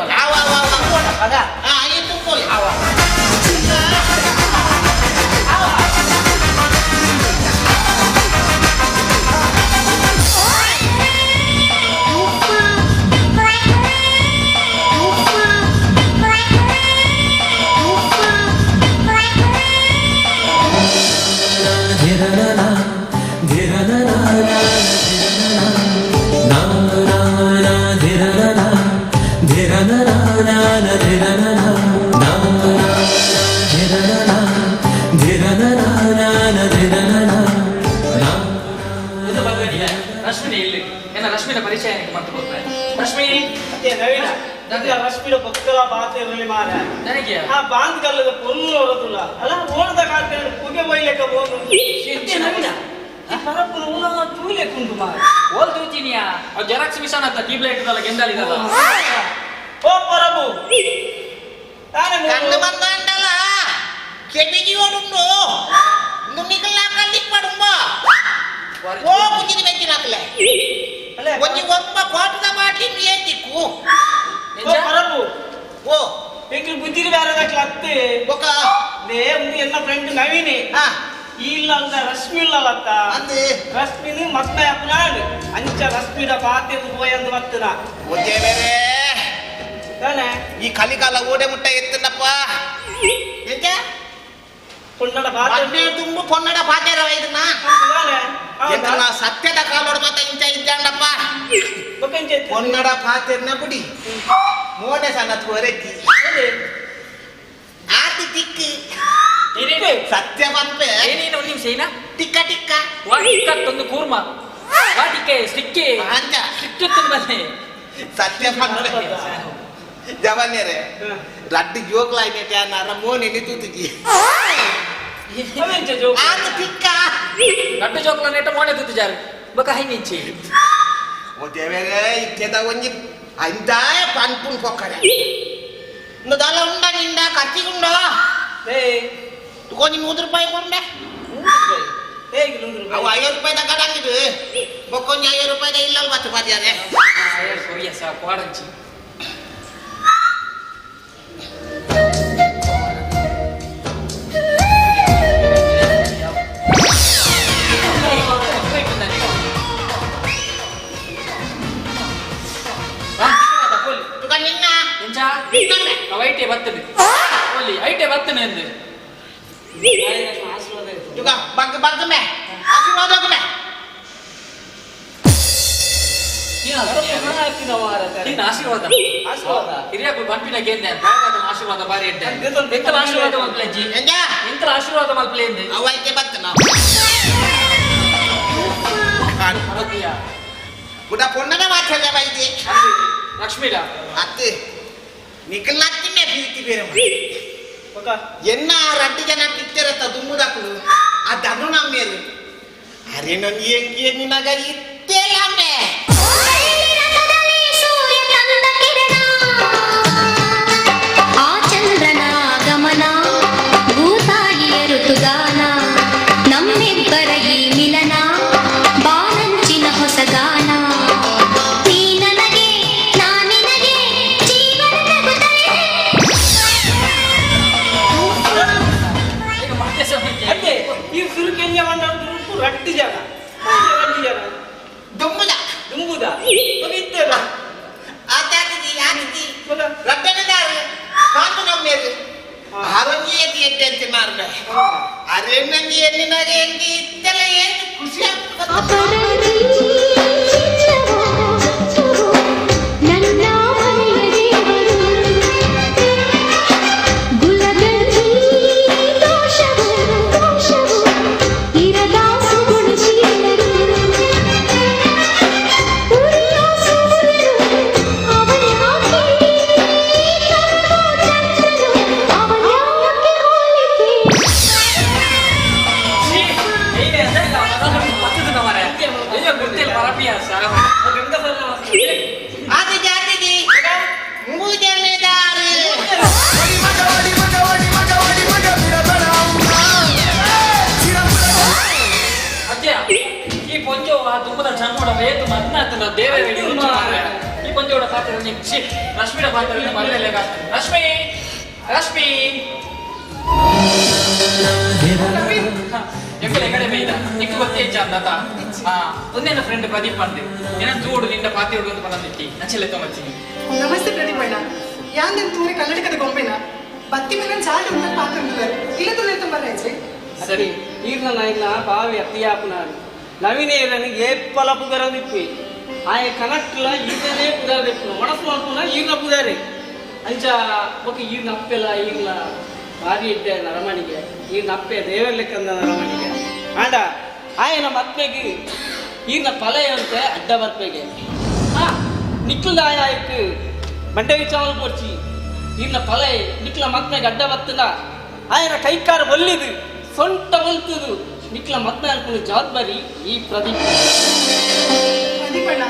ಅದ ಈ ತುಂಬೋಲೆ. ರಶ್ಮಿನಿ ಇಲ್ಲಿ ಏನ ರಶ್ಮಿನ ಪರಿಚಯ ಏನಕ್ಕೆ ಮತ್ತೆ ಕೊಡ್ತಾರೆ ರಶ್ಮಿ. ಅದೇ ನವೀನ ರಶ್ಮಿನ ಭಕ್ತರ ಬಾತೆ ಇರಲಿ ಮಾರ. ನನಗೆ ಆ ಬಾಂದ್ ಕಲ್ಲದ ಪೊಲ್ಲು ಹೊರದುಲ್ಲ ಅಲ್ಲ ಓಡದ ಕಾತೆ ಪುಗೆ ಬೈಲೆಕ್ಕ ಬೋದು ನವೀನ ಈ ಪರಪ್ಪನ ಉಣ ತೂಲೆಕ್ ಉಂಟು ಮಾರ. ಓಲ್ ತೂಚಿನಿಯಾ ಅವ್ ಜೆರಾಕ್ಸ್ ಮಿಷನ್ ಅಂತ ಟ್ಯೂಬ್ ಲೈಟ್ ಇದಲ್ಲ ಗೆಂದಾಲಿದಲ್ಲ. ಓ ಪರಬು ಕಣ್ಣು ಬಂದಾಂಡಲ ಕೆಬಿಗಿ ಓಡುಂಡು ನುಣ್ಣಿಗಲ್ಲ ಕಲ್ಲಿಕ್ ಪಡುಂಬ ಓ ಬುಜ್ಜಿನ ಬೆಂಚಿನ ಹಾಕಲೆ ಒಂಜಿ ಒಬ್ಬ ಕೋಟದ ಬಾಟ್ಲಿ ಏ ತಿಕ್ಕು. ಓ ಪರಬು. ಓ ಎಂಕ್ಲು ಬುದ್ಧಿರಿ ಬೇರೆ ಅತ್ತೆ. ಬೊಕ ಲೇ ಉಂದು ಎನ್ನ ಫ್ರೆಂಡ್ ನವೀನೆ ಇಲ್ಲ ಅಂದ ರಶ್ಮಿ ಇಲ್ಲಲತ್ತ ಅಂದೆ. ರಶ್ಮಿನು ಮತ್ತೆ ಅಪ್ಪನಾಡು ಅಂಚ ರಶ್ಮಿದ ಪಾತೆ ಪೋಯಂದು ಬತ್ತನ. ಒದ್ದೆ ಬೇರೆ. ತಾನೆ ಈ ಕಲಿಕಾಲ ಓಡೆ ಮುಟ್ಟ ಎತ್ತನಪ್ಪ ಎಂಚ? ಪೊನ್ನಡ ಪಾತೆ. ಅಡ್ಡೆ ತುಂಬ ಪೊನ್ನಡ ಪಾತೆರ ಇದನ್ನ ಎಂತನ ಸತ್ಯದ ಕಾಲೋಡ್ ಮಾತ ಇಂಚ ಇದ್ದಾಂಡಪ್ಪ. ಪೊನ್ನಡ ಪಾತೆರ್ನ ಬುಡಿ ಮೋನೆ ಸಣ್ಣ ತೋರೆತ್ತಿ ಆತಿ ತಿಕ್ಕಿ ಸತ್ಯ ಪನ್ಪೆ. ಏನೇನು ಒಂದು ನಿಮಿಷ ಏನ ಟಿಕ್ಕ ಟಿಕ್ಕ. ವಾ ಟಿಕ್ಕ ಒಂದು ಕೂರ್ಮ ವಾ ಟಿಕ್ಕೆ ಸ್ಟಿಕ್ಕೆ ಅಂಚ ಸ್ಟಿಕ್ ಬನ್ನಿ. ಸತ್ಯ ಪನ್ಪೆ ಜವನ್ಯರೇ ರಡ್ಡು ಜೋಕ್ಲಾಯ್ನೆಟ್ ನರ ಮೋನೆ ತೂತಿಜಿ ಆತ ತಿಕ್ಕ. ರಡ್ಡು ಜೋಕ್ಲ ನೆಟ್ಟ ಮೋನೆ ತೂತಿಜಾರು ಬಕ ಹೈನಿಂಚಿ. ಓ ದೇವರೇ ಇತ್ತೆದ ಒಂಜಿ ಅಂದಾಯ ಪನ್ಪುನ್ ಪೊಕ್ಕರೆ ದಾಲ ಉಂಡ ನಿಂಡ ಖರ್ಚಿಗುಂಡ కొంచెం 100 ರೂಪಾಯಿ ಕೊರ್ಮೆ. ಅವು 50 ರೂಪಾಯಿ ತಗೊಂಡಂಗಿದ್ದು ಬೊಕ್ಕೊಂಜಿ 50 ರೂಪಾಯಿದ ಇಲ್ಲ ಬತ್ತು ಪಾತಿಯಾರೆ. ಕೊಡಂಚಿ ಐಟೆ ಬರ್ತದೆ ಒಲ್ಲಿ ಐಟೆ ಬರ್ತನೆ ಅಂದೆ. ತುಕ ಬಗ್ಗ ಬಗ್ಗಮೆ ಆಶೀರ್ವಾದ ಹೋಗಮೆ. ನೀನು ಆಶೀರ್ವಾದ ಹಿರಿಯಪ್ಪ ಬಂಪಿನ ಕೇಂದ್ರ ಆಶೀರ್ವಾದ ಬಾರಿ ಎಡ್ಡೆ ಎಂತಲ ಆಶೀರ್ವಾದ ಮಲ್ಪಲೆ ಅಜ್ಜಿ ಎಂತಲ ಆಶೀರ್ವಾದ ಮಲ್ಪಲೆ ಎಂದೆ. ಅವು ಐತೆ ಬತ್ತ ನಾವು ಗುಡ ಪೊನ್ನದ ಮಾತಲ್ಲ ಬೈದಿ ಲಕ್ಷ್ಮೀಡ ಅತ್ತೆ ನಿಖಲ್ನಾಗ್ತೀನಿ ಪ್ರೀತಿ ಬೇರೆ ಎನ್ನ ರಡ್ಡು ಜನ ಪಿಕ್ಚರ್ ಅತ್ತ ದುಮ್ಮುದಕ್ಕಲು ಆ ದನು ನಮ್ಮೇಲು ಅರೆ ನನ್ ಎಂಗಿ ನಿನಗ ಇತ್ತೇಲಂಬೆ. ಆ ಚಂದ್ರನ ಗಮನ ಭೂತಾಯಿಯ ಋತುಗಾನ ನಮ್ಮಿಬ್ಬರ ಈ ಮಿಲನ ಬಾನಂಚಿನ ಹೊಸಗಾನ ನೀ ನನಗೆ ನಾ ನಿನಗೆ ಜೀವನ ನಗುತ್ತಲೇ. ಅದೇ ಈ ಸುರುಕೆಂಜ ಮಂಡ ರಡ್ಡು ಜನ ರಡ್ಡು ಜನ ದುಂಬುದ ದುಂಬುದ ಇತ್ತೇನ ಆತಾತಿದಿ ಆತಿದಿ ರಡ್ಡನದಾರು ಕಾಂತು ನಮ್ಮೇಲು ಆರೋಗ್ಯ ಎತ್ತಿ ಎತ್ತೆ ಅಂತ ಮಾರ್ಬೆ ಅರೆ ನಂಗೆ ಎಲ್ಲಿನಾಗ ಹೆಂಗೆ ಇತ್ತೆಲ್ಲ ಏನು ಖುಷಿ ಆಗ್ತದೆ. ನನ್ನ ಮನೆಯ ದೇವರು ಗುಲಗಂಜಿ ದೋಷವು ದೋಷವು ಇರದ ಸುಗುಣಶೀಲರು ಉರಿಯ ಸೂರ್ಯನು ಅವನ್ಯಾಕೆ ಕಪ್ಪು ಚಂದ್ರನು ಅವನ್ಯಾಕೆ ಹೋಲಿಕೆ. ಆತಿದಿ ಆತಿದಿ ಮೂಜನೇದ ಪೊಂಜೋ ಆ ದುಂಬದ ಜನ್ಮಡ ವೇತು ಮದ್ನಾತನ ದೇವರ ಈ ಪೊಂಜೋಡ ಪಾತ್ರ ನಿಚ್ಚಿ ರಶ್ಮಿಡ ಪಾತ್ರ ಮರಲೆ ರಶ್ಮಿ ರಶ್ಮಿ ಎಂಕಲೆ ಕಡೆ ಬೈದ ನಿಕ್ಕು ಗೊತ್ತೇ ಇಚ್ಚ ಅಂದಾತ ಆ ಒಂದೇನ ಫ್ರೆಂಡ್ ಪ್ರದೀಪ್ ಅಂದೆ ಏನ ತೂಡು ನಿಂದ ಪಾತಿ ಹುಡುಗ ಅಂತ ಬಂದಿತ್ತಿ ನಚ್ಚಲೆ ತೊಂಬತ್ತೀನಿ. ನಮಸ್ತೆ ಪ್ರದೀಪ್ ಅಣ್ಣ, ಯಾನ್ ತೂರೆ ಕನ್ನಡಕದ ಗೊಂಬೆನ ಬತ್ತಿ ಮೇಲೆ ಚಾಲು ಅಂತ ಪಾತ್ರ ಇಲ್ಲ ತುಳ್ಳೆ ತುಂಬ ರೈಜೆ. ಸರಿ, ಈರ್ನ ನಾಯಿನ ಬಾವಿ ಅತ್ತಿಯಾಪುನಾಡು ನವೀನ ಏಪಲ ಪುದರ ದಿಪ್ಪಿ ಆಯ ಕನಕ್ಲ ಈರ್ನೇ ಪುದಾರ ದಿಪ್ಪು ಮನಸ್ಸು ಅನ್ಪುನ ಈರ್ನ ಪುದಾರಿ ಅಂಚ ಬೊಕ ಈರ್ನ ಅಪ್ಪೆಲ ಈರ್ನ ಭಾರಿ ಇದ್ದೆ ನರಮಣಿಗೆ ಈರ್ನ ಅಪ್ಪೆ ದೇವರ್ಲೆಕ್ಕಂದ ನರಮಣಿಗೆ ಆಂಡ ಆಯನ ಮತ್ಮೆಗೆ ಈರ್ನ ಪಲಯಂತೆ ಅಡ್ಡ ಬರ್ಪೆಗೆ ಆ ನಿಕ್ಲ ಆಯಕ್ಕೆ ಬಂಡೆ ವಿಚಾರ ಪೋರ್ಚಿ ಈರ್ನ ಪಲಯ ನಿಕ್ಲ ಮತ್ಮೆಗೆ ಅಡ್ಡ ಬತ್ತದ ಆಯನ ಕೈಕಾರ ಒಲ್ಲಿದು ಸೊಂಟ ಒಲ್ತದು ನಿಕ್ಲ ಮದ್ಮೆ ಅನ್ಕೊಂಡು ಜವಾಬ್ದಾರಿ ಈ ಪ್ರದೀಪ್. ಪ್ರದೀಪ್ ಅಣ್ಣ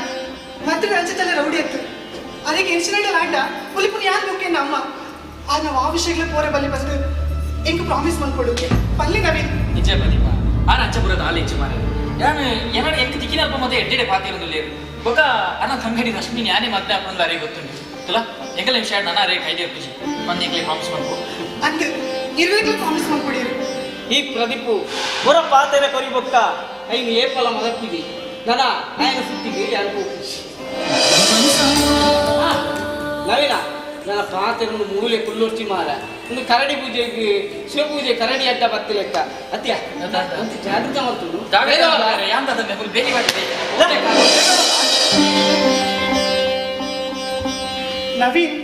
ಮತ್ತೆ ರಂಜಿತಲ್ಲ ರೌಡಿ ಅತ್ತು ಅದಕ್ಕೆ ಇನ್ಸಿಡೆಂಟ್ ಆಂಡ ಉಲಿಪುನ ಯಾನ್ ಮುಖ್ಯ ನಮ್ಮ ಆ ನಾವು ಆ ವಿಷಯಗಳ ಪೋರೆ ಬಲ್ಲಿ ಬಂದು ಎಂಕ್ ಪ್ರಾಮಿಸ್ ಮಾಡ್ಕೊಡು ಪಲ್ಲಿ ನವೀನ್. ನಿಜ ಪ್ರದೀಪ, ಆನ ಅಚ್ಚಪುರದ ಆಲೆ ಇಚ್ಚು ಮಾರೆ ಯಾನು ಎನ್ನಡ ಎಂಕ್ ತಿಕ್ಕಿನ ಅಲ್ಪ ಮತ್ತೆ ಎಡ್ಡೆಡೆ ಪಾತಿರುಂದುಲ್ಲೇರು ಬೊಕ ಅನ್ನ ತಂಗಡಿ ರಶ್ಮಿ ಯಾನೇ ಮದ್ದೆ ಅಪ್ಪಂದು ಅರೇ ಗೊತ್ತುಂಡು ತುಲ ಎಂಕಲ ವಿಷಯ ನನ್ನ ಅರೇ ಕೈದೇ ಪೂಜಿ ಮಂದಿ ಎಂಕ್ಲೆ ಪ್ರಾಮಿಸ್ ಮಾಡ್ಕೊ ಅಂದ್ ಇರ್ವೇಗ್ಲೂ ಪ್ರಾಮಿಸ್ ಮಾಡ್ಕೊಡಿರು. ಈ ಪ್ರದೀಪು ಹೊರ ಪಾತೆರ ಕೊರಿಬೊಕ್ಕ ಐನು ಏಪಲ ಮದಕ್ಕಿದಿ ನನ್ನ ಆಯನ ಸುತ್ತಿಗೆ ಯಾರಿಗೂ ನವೀನ ನನ್ನ ಪಾತೆರನ್ನು ಮೂಲೆ ಕುಲ್ಲೊರ್ಚಿ ಮಾರ ಒಂದು ಕರಡಿ ಪೂಜೆಗೆ ಶಿವಪೂಜೆ ಕರಡಿ ಅಡ್ಡ ಬತ್ತಿ ಲೆಕ್ಕ ಅತ್ಯ ಅಂತ ಜಾಗೃತ ಮಾಡ್ತು. ನವೀನ್.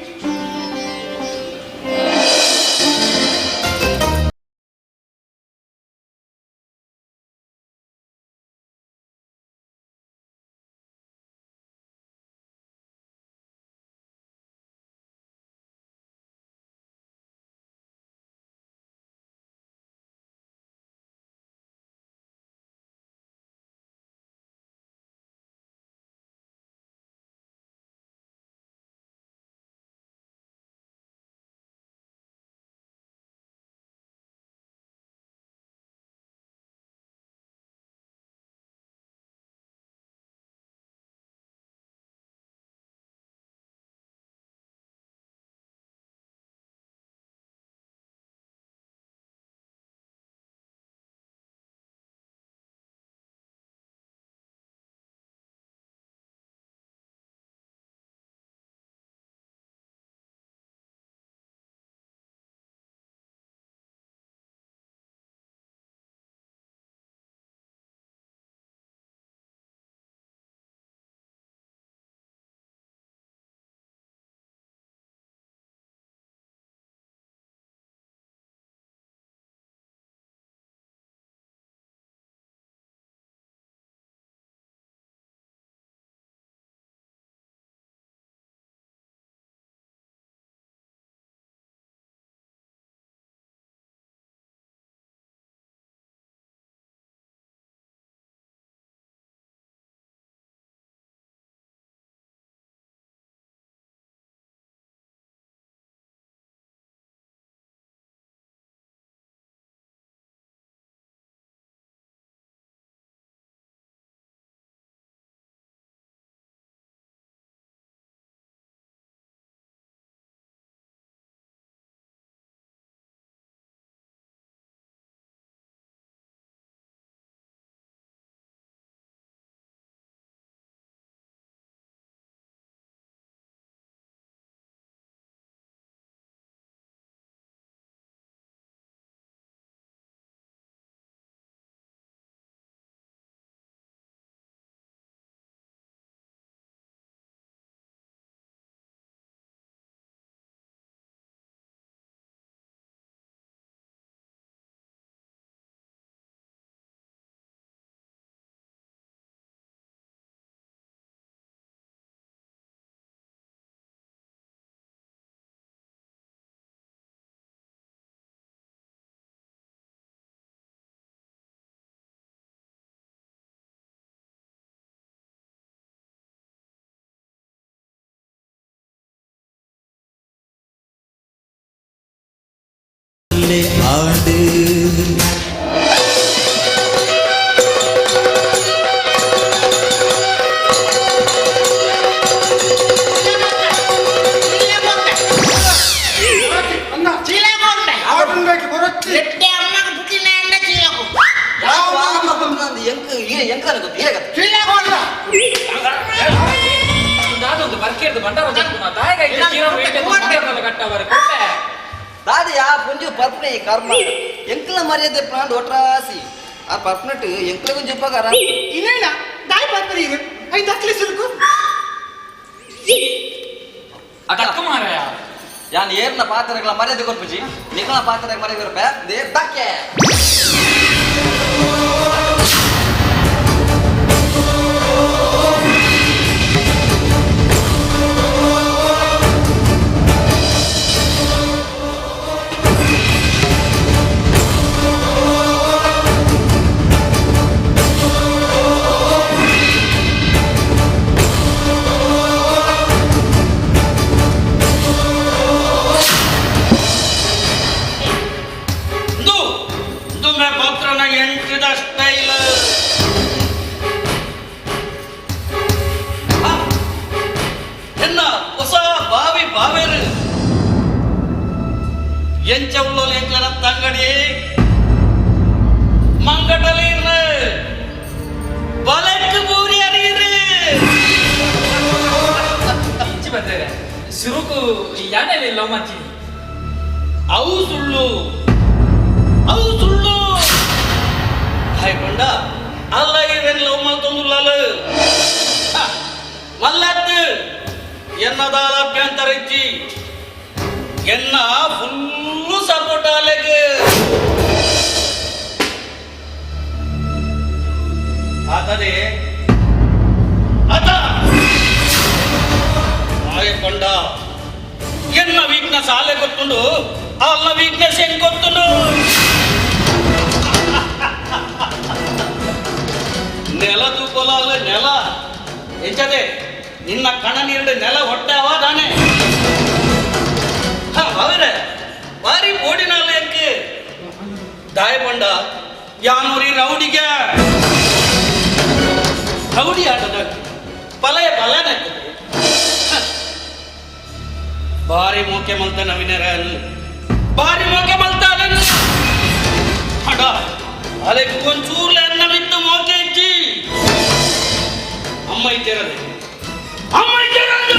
ಎಂಕ್ ಎಂಕನ ಗೊತ್ತು ಹೇಗತ್ತ ದಾದೊಂದು ಬರ್ಕೇರ್ದು ಬಂಡಾರ ಜಪ್ಪುನ ದಾಯಗ ಐತೆ ಚೀರ ಬೇಟೆ ಬಂಡಾರಲ್ಲ ಕಟ್ಟವರು ಕೊಟ್ಟೆ. ದಾದ ಯಾ ಪುಂಜು ಪರ್ಪನೆ ಕರ್ಮ ಎಂಕಲ ಮರ್ಯಾದೆ ಪ್ರಾಂಡ್ ಒಟ್ರಾಸಿ ಆ ಪರ್ಪನಟ್ ಎಂಕಲಗೊಂಜಿ ಉಪಕಾರ. ಇನ್ನೇನ ದಾಯಿ ಪರ್ಪನೆ ಇದು I ದಕ್ಲಿ ಸುರುಕು. ಅಕ್ಕ ಮಾರಾಯ ಯಾನ್ ಏರ್ನ ಪಾತ್ರಗಳ ಮರ್ಯಾದೆ ಕೊರ್ಪುಜಿ ನಿಕಲ ಪಾತ್ರಗಳ ಮರ್ಯಾದೆ ಕೊರ್ಪೆ they ದಕ್ಕೆ. ಇದು ಇದು ಮೇ ಪತ್ರನ ಎಂಟ್ರಿದ ಸ್ಟೈಲ್. ಎನ್ನ ಹೊಸ ಬಾವಿ ಬಾವೇರು ಎಂಚವುಳ್ಳೋ ಎಂಕ್ಲನ ತಂಗಡಿ ಮಂಗಟಲೀರ್ನ ಬಲೆಟ್ಟು ಬೂರಿ ಅರಿಯಿರಿ. ಇಂಚಿ ಬಂದರೆ ಸುರುಕು ಯಾನೆಲ್ಲ ಲವ್ ಮಂಚಿನಿ. ಅವು ಸುಳ್ಳು ಅವು ಸುಳ್ಳು ಹಾಯ್ಕೊಂಡ ಅಲ್ಲ ಇರೇನು ಲವ್ ಮಲ್ತೊಂದುಲ್ಲಲ್ಲ ಮಲ್ಲತ್ತು ಎನ್ನದಾದ ಅಭ್ಯಂತರ ಇಜ್ಜಿ ಎನ್ನ ಫುಲ್ಲು ಸಪೋರ್ಟ್ ಆಲೆಗ್ ಆತದೆ ಆತ ಹಾಯ್ಕೊಂಡ ಎನ್ನ ವೀಕ್ನೆಸ್ ಆಲೆ ಗೊತ್ತುಂಡು ಅಲ್ಲ ವೀಕ್ನೆಸ್ ಹೆಂಗ್ ಗೊತ್ತುಂಡು. ನೆಲ ತೂಕೊಲ ನೆಲ ಎಂಚದೆ ನಿನ್ನ ಕಣ ನೀರು ನೆಲ ಹೊಟ್ಟೆವ ತಾನೆ ಅವರೇ ಬಾರಿ ಬೋಡಿನಾಲ ಎಂಕ್ ದಾಯಪಂಡ ಯಾನೂರಿ ರೌಡಿಗೆ ರೌಡಿ ಆಟದ ಪಲಯ ಬಲನಾಗ್ತದೆ ಬಾರಿ ಮೋಕೆ ಮಲ್ತ ನವೀನರ ಬಾರಿ ಮೋಕೆ ಮಲ್ತ ಅಡ ಅಲೆಗ್ ಒಂಚೂರ್ಲೆ ಅನ್ನವಿತ್ತು ಮೋಕೆ ಇಜ್ಜಿ ಅಮ್ಮ ಇದ್ದಿರದೆ ಅಮ್ಮ ಇದ್ದಿರದು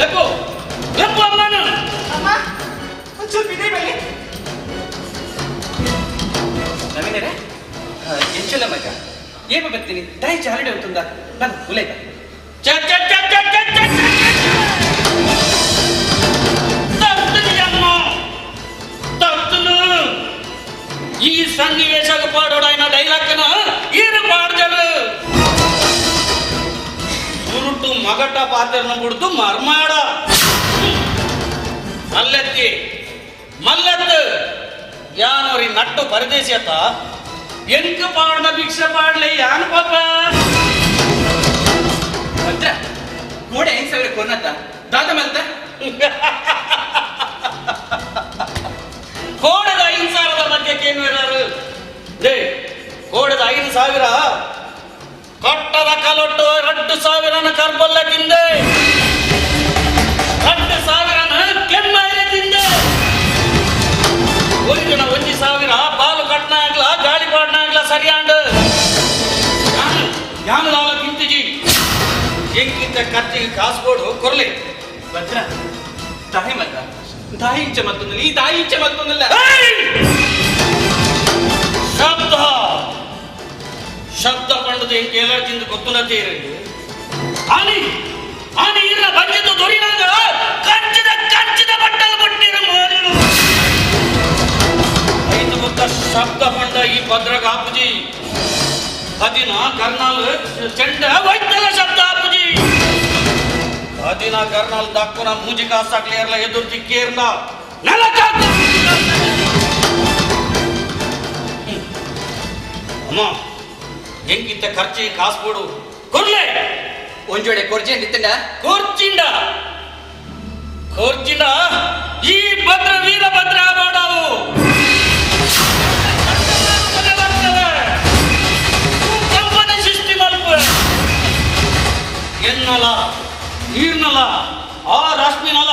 ಲೆಪ್ಪು ಲೆಪ್ಪು ಅಮ್ಮನ. ಅಮ್ಮ ಒಂಚೂರು ಬಿದೆ ಬಳಿ. ನವೀನರೇ ಎಂಚಲ್ಲ ಮಗ ಏಪ ಬರ್ತೀನಿ ದಾಯಿ ಹಾಲಿಡೇ ఉంటుందా ನಾನು ಉಲೇಗ. ಚ ಚ ಚ ಚ ಚ ಚ ಚ ತತ್ತನು ಅಮ್ಮ ತತ್ತನು ಈ ಸನ್ನಿವೇಶಕ್ಕೆ ಪಾಡೋಡಾಯ್ನ ಡೈಲಾಗ್ನ ಈರು ಪಾಡ್ಜಲು ಉರುಟು ಮಗಟ ಪಾತ್ರನ ಬಿಡ್ದು ಮರ್ಮಾಡ ಮಲ್ಲೆತ್ತಿ ಮಲ್ಲೆತ್ತು ಯಾನೋರಿ ನಟ್ಟು ಪರದೇಶಿಯತ್ತ ಎಂಕ ಪಾಡ್ನ ಭಿಕ್ಷೆ ಪಾಡ್ಲೆ ಯಾನು ಪಾಪ. ಭದ್ರ ಗೋಡೆ 5000 ಕೊನ್ನತ್ತ ದಾದ ಮಲ್ತ ಕೋಡದ 5000 ಮಧ್ಯಕ್ಕೆ ಏನು ಇರಾರು they ಕೋಡದ 5000 ಕೊಟ್ಟದ ಕಲೊಟ್ಟು 2000 ಕರ್ಬಲ್ಲ ತಿಂದೆ 2000 ಕೆಮ್ಮೈರೆ ತಿಂದೆ ಒಂದಿನ 1000 ಬಾಲು ಕಟ್ನಾಗ್ಲ ಗಾಳಿ ಪಾಡ್ನಾಗ್ಲ ಸರಿಯಾಂಡು ಯಾನು ನಾಲ್ಕು ಕಿಂತಿಜಿ ಎಂಕಿಂತ ಖರ್ಚಿಗೆ ಕಾಸು ಕೊಡು ಕೊರ್ಲಿ. ಭದ್ರ ದಾಯಿ ಮಲ್ತ ದಾಯಿ ಇಂಚೆ ಮತ್ತೊಂದಿಲ್ಲ ಈ ದಾಯಿ ಇಂಚೆ ಮತ್ತೊಂದಿಲ್ಲ. ಶಬ್ದ ಶಬ್ದ ಪಂಡದ ಎಂಕ್ ಎಲ್ಲಾರ್ಜಿಂದ ಗೊತ್ತುನತೆ ಆನಿ ಆನಿ ಇರ ಬಂಜಿದ್ದು ದೊರಿನಾಗ ಕಂಚಿದ ಕಂಚಿದ ಬಟ್ಟಲು ಬಟ್ಟಿರ ಮಾರಿನು ಐದು ಗೊತ್ತ ಶಬ್ದ ಪಂಡ ಈ ಭದ್ರಗ ಆಪುಜಿ ಹದಿನ ಕರ್ನಾಲ್ ಚೆಂಡ ವೈದ್ಯಲ ಶಬ್ದ ಆಪುಜಿ ಹದಿನ ಕರ್ನಾಲ್ ದಕ್ಕುನ ಮೂಜಿ ಕಾಸಾಕ್ಲಿ ಇರಲ್ಲ ಎದುರು ತಿಕ್ಕೇರ್ನ ನೆಲಕ್ಕ ಅಮ್ಮ ಎಂಕಿಂತ ಖರ್ಚಿ ಕಾಸು ಕೊಡು ಕೊರ್ಲೆ ಒಂಜೋಡೆ ಕೊರ್ಜೆ ನಿತ್ತಂಡ ಕೊರ್ಚಿಂಡ ಕೊರ್ಚಿಂಡ ಈ ಭದ್ರ ವೀರಭದ್ರ ಮಾಡವು ಕಂಪನಿ ಸೃಷ್ಟಿ ಮಲ್ಪ ಎನ್ನಲ ಈರ್ನಲ ಆ ರಶ್ಮಿನಲ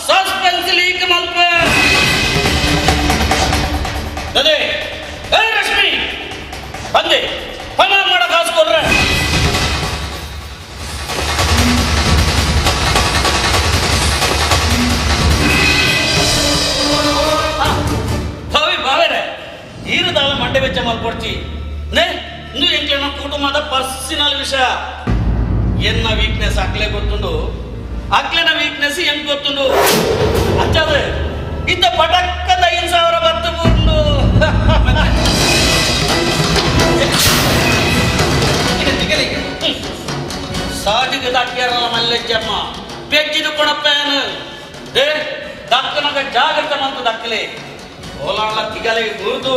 ಸಸ್ಪೆನ್ಸ್ ಲೀಕ್ ಮಲ್ಪ ಅದೇ ಏ ರಶ್ಮಿ ಅಂದೆ ಪಣ ಮಾಡ ಕಾಸು ಕೊಡ್ರೆ. ಭಾವಿ ಭಾವೇರೆ ಈರುದಾಲ ಮಂಡೆ ವೆಚ್ಚ ಮಲ್ಕೊಡ್ತಿ ನೇ ಇಂದು ಎಂಕ್ಲೆನ ಕುಟುಂಬದ ಪರ್ಸನಲ್ ವಿಷಯ. ಎನ್ನ ವೀಕ್ನೆಸ್ ಅಕ್ಲೆ ಗೊತ್ತುಂಡು, ಅಕ್ಲೆನ ವೀಕ್ನೆಸ್ ಹೆಂಗ್ ಗೊತ್ತುಂಡು. ಅಂಚಾದ ಇದ್ದ ಪಟಕ್ಕದ 5,000 ಬತ್ತು ಬುಂಡು. ಸಾಜಿಗೆ ದಕ್ಕಿರಲ್ಲ ಮಲ್ಲೆಜ್ಜಮ್ಮ ಪೆಜ್ಜಿದು ಕೊಡಪ್ಪೇನು they ದಕ್ಕನಗ ಜಾಗ್ರತೆ ಮಂತು ದಕ್ಕಲೆ ಓಲಾಂಡ ತಿಗಲೆ ಗುರುತು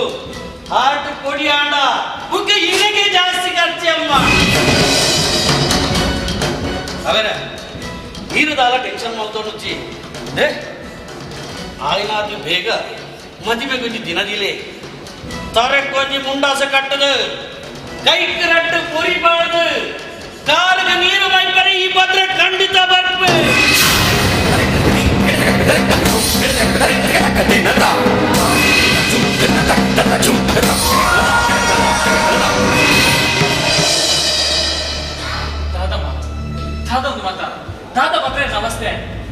ಹಾರ್ಟ್ ಕೊಡಿಯಾಂಡ ಬುಕ್ಕೆ ಇರಗೆ ಜಾಸ್ತಿ ಖರ್ಚಮ್ಮ. ಅವರ ಈರುದಾಲ ಟೆನ್ಷನ್ ಮಲ್ತೊಂಡುಚ್ಚಿ they ಆಯ್ನಾದ್ರು ಬೇಗ ಮದುವೆ ಕೊಂಚ ದಿನದಿಲೆ ತರಕ್ಕೊಂಜಿ ಮುಂಡಾಸ ಕಟ್ಟದು, ಕೈக்கு ರಟ್ಟು பொறிபாடு, ಕಾಲಿಗೆ ನೀರು ಮೈಪರೆ ಈ ಭದ್ರ ಖಂಡಿತ ಬರ್ಪು. ದಾದಮ್ಮ ದಾದ ಒಂದು ಮಾತ ದಾದ ಭದ್ರೆ ನಮಸ್ತೆ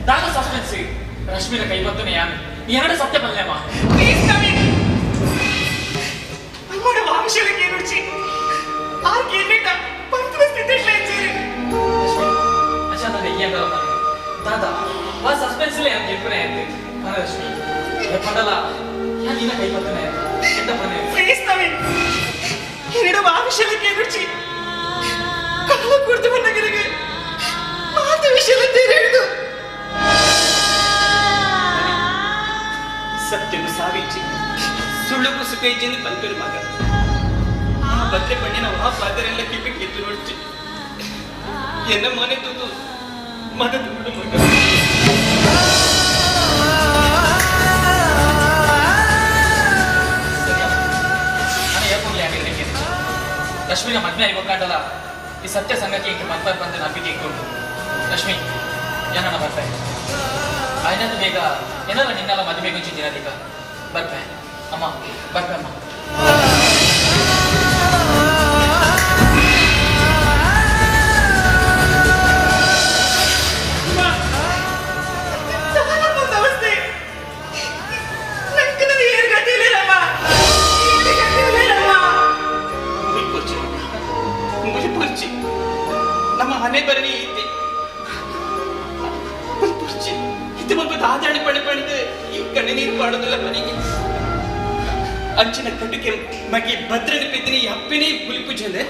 ದಾದ ಸಸ್ಪೆನ್ಸ್ ರಶ್ಮಿನ ಕೈ ಬತ್ತನೆ ಯಾನು ಎರಡು ಸತ್ಯ ಬಲ್ಲೆಮ್ಮ. ಪ್ಲೀಸ್ ನವೀನ್ ಅಮ್ಮಡ ವಾಂಶಲಕ್ಕೆ ರುಚಿ ಆ ಕೇಳಿದ ಪಂತ್ರ ಸ್ಥಿತಿ ಇಚ್ಛೆ. ಅಚ್ಚಾ ನಾನು ಎಯ್ಯಂಗಲ್ಲ ದಾದಾ ಆ ಸಸ್ಪೆನ್ಸ್ ಲೇ ಅಂತ చెప్పనే అంతే మన ರಶ್ಮಿ ಎಪ್ಪಡಲ ಯಾ ನಿನ್ನ ಕೈ ಬತ್ತನೆ ಎಂತ ಪನೆ. ಪ್ಲೀಸ್ ನವೀನ್ ಎರಡು ವಾಂಶಲಕ್ಕೆ ರುಚಿ ಕಾಲ ಕುರ್ತು ಬಂದಗಿರಿಗೆ ಮಾತು ವಿಷಯ ತೀರಿಡು. ಸತ್ಯನು ಸಾವಿಂಚಿ ಸುಳ್ಳು ಕುಸುಕೈಜಿಂದ ಪಂಪೆರು ಮಗ ಆ ಭದ್ರೆ ಪಣ್ಣಿನ ಆ ಪಾದರೆಲ್ಲ ಕಿಪ್ಪಿ ಕಿತ್ತು ನೋಡ್ಚಿ ಎನ್ನ ಮನೆ ತೂತು ಮಗ ದುಡ್ಡು ಮಗ. ನಾನು ಏಪುರ್ಲಿ ಆಗಿರ್ಲಿಕ್ಕೆ ರಶ್ಮಿನ ಮದ್ವೆ అయిపోಕಾಂಡಲ ಈ ಸತ್ಯ ಸಂಗತಿ ಇಂಕ ಮನ್ಪರ್ ಬಂದ ನಂಬಿಕೆ ಇಕ್ಕೊಂಡು ರಶ್ಮಿ ಏನನ್ನ ಬರ್ಪೆ ಆಯ್ನಂದು ಬೇಗ ಏನಾರ ನಿನ್ನೆಲ್ಲ ಮದುವೆ ಗುಂಚಿ ದಿನದಿಕ ಬರ್ಪೆ ಅಮ್ಮ, ಬರ್ಪೆ ಅಮ್ಮ. ನಮಸ್ತೆ ನಂಕನದ ಏರು ಗತಿಯಿಲ್ಲಮ್ಮ, ಏರು ಗತಿಯಿಲ್ಲಮ್ಮ. ಮುಳಿಪೊರ್ಚಿ ಮುಳಿಪೊರ್ಚಿ ನಮ್ಮ ಹಣೆ ಬರಣಿ ಇದ್ದೆ ಮುಳಿಪೊರ್ಚಿ ಇದು ಮಗ ದಾದಾಣಿ ಪಣೆ ಪಣಿದು ಈ ಕಣ್ಣು ನೀರು ಪಾಡೋದಿಲ್ಲ ಮನೆಗೆ. ಅಂಚಿನ ಕಡುಕೆ ಮಗಿ ಭದ್ರನ ಪೆದ್ದಿನಿ ಅಪ್ಪಿನೇ ಬುಲಿಪುಜನೆ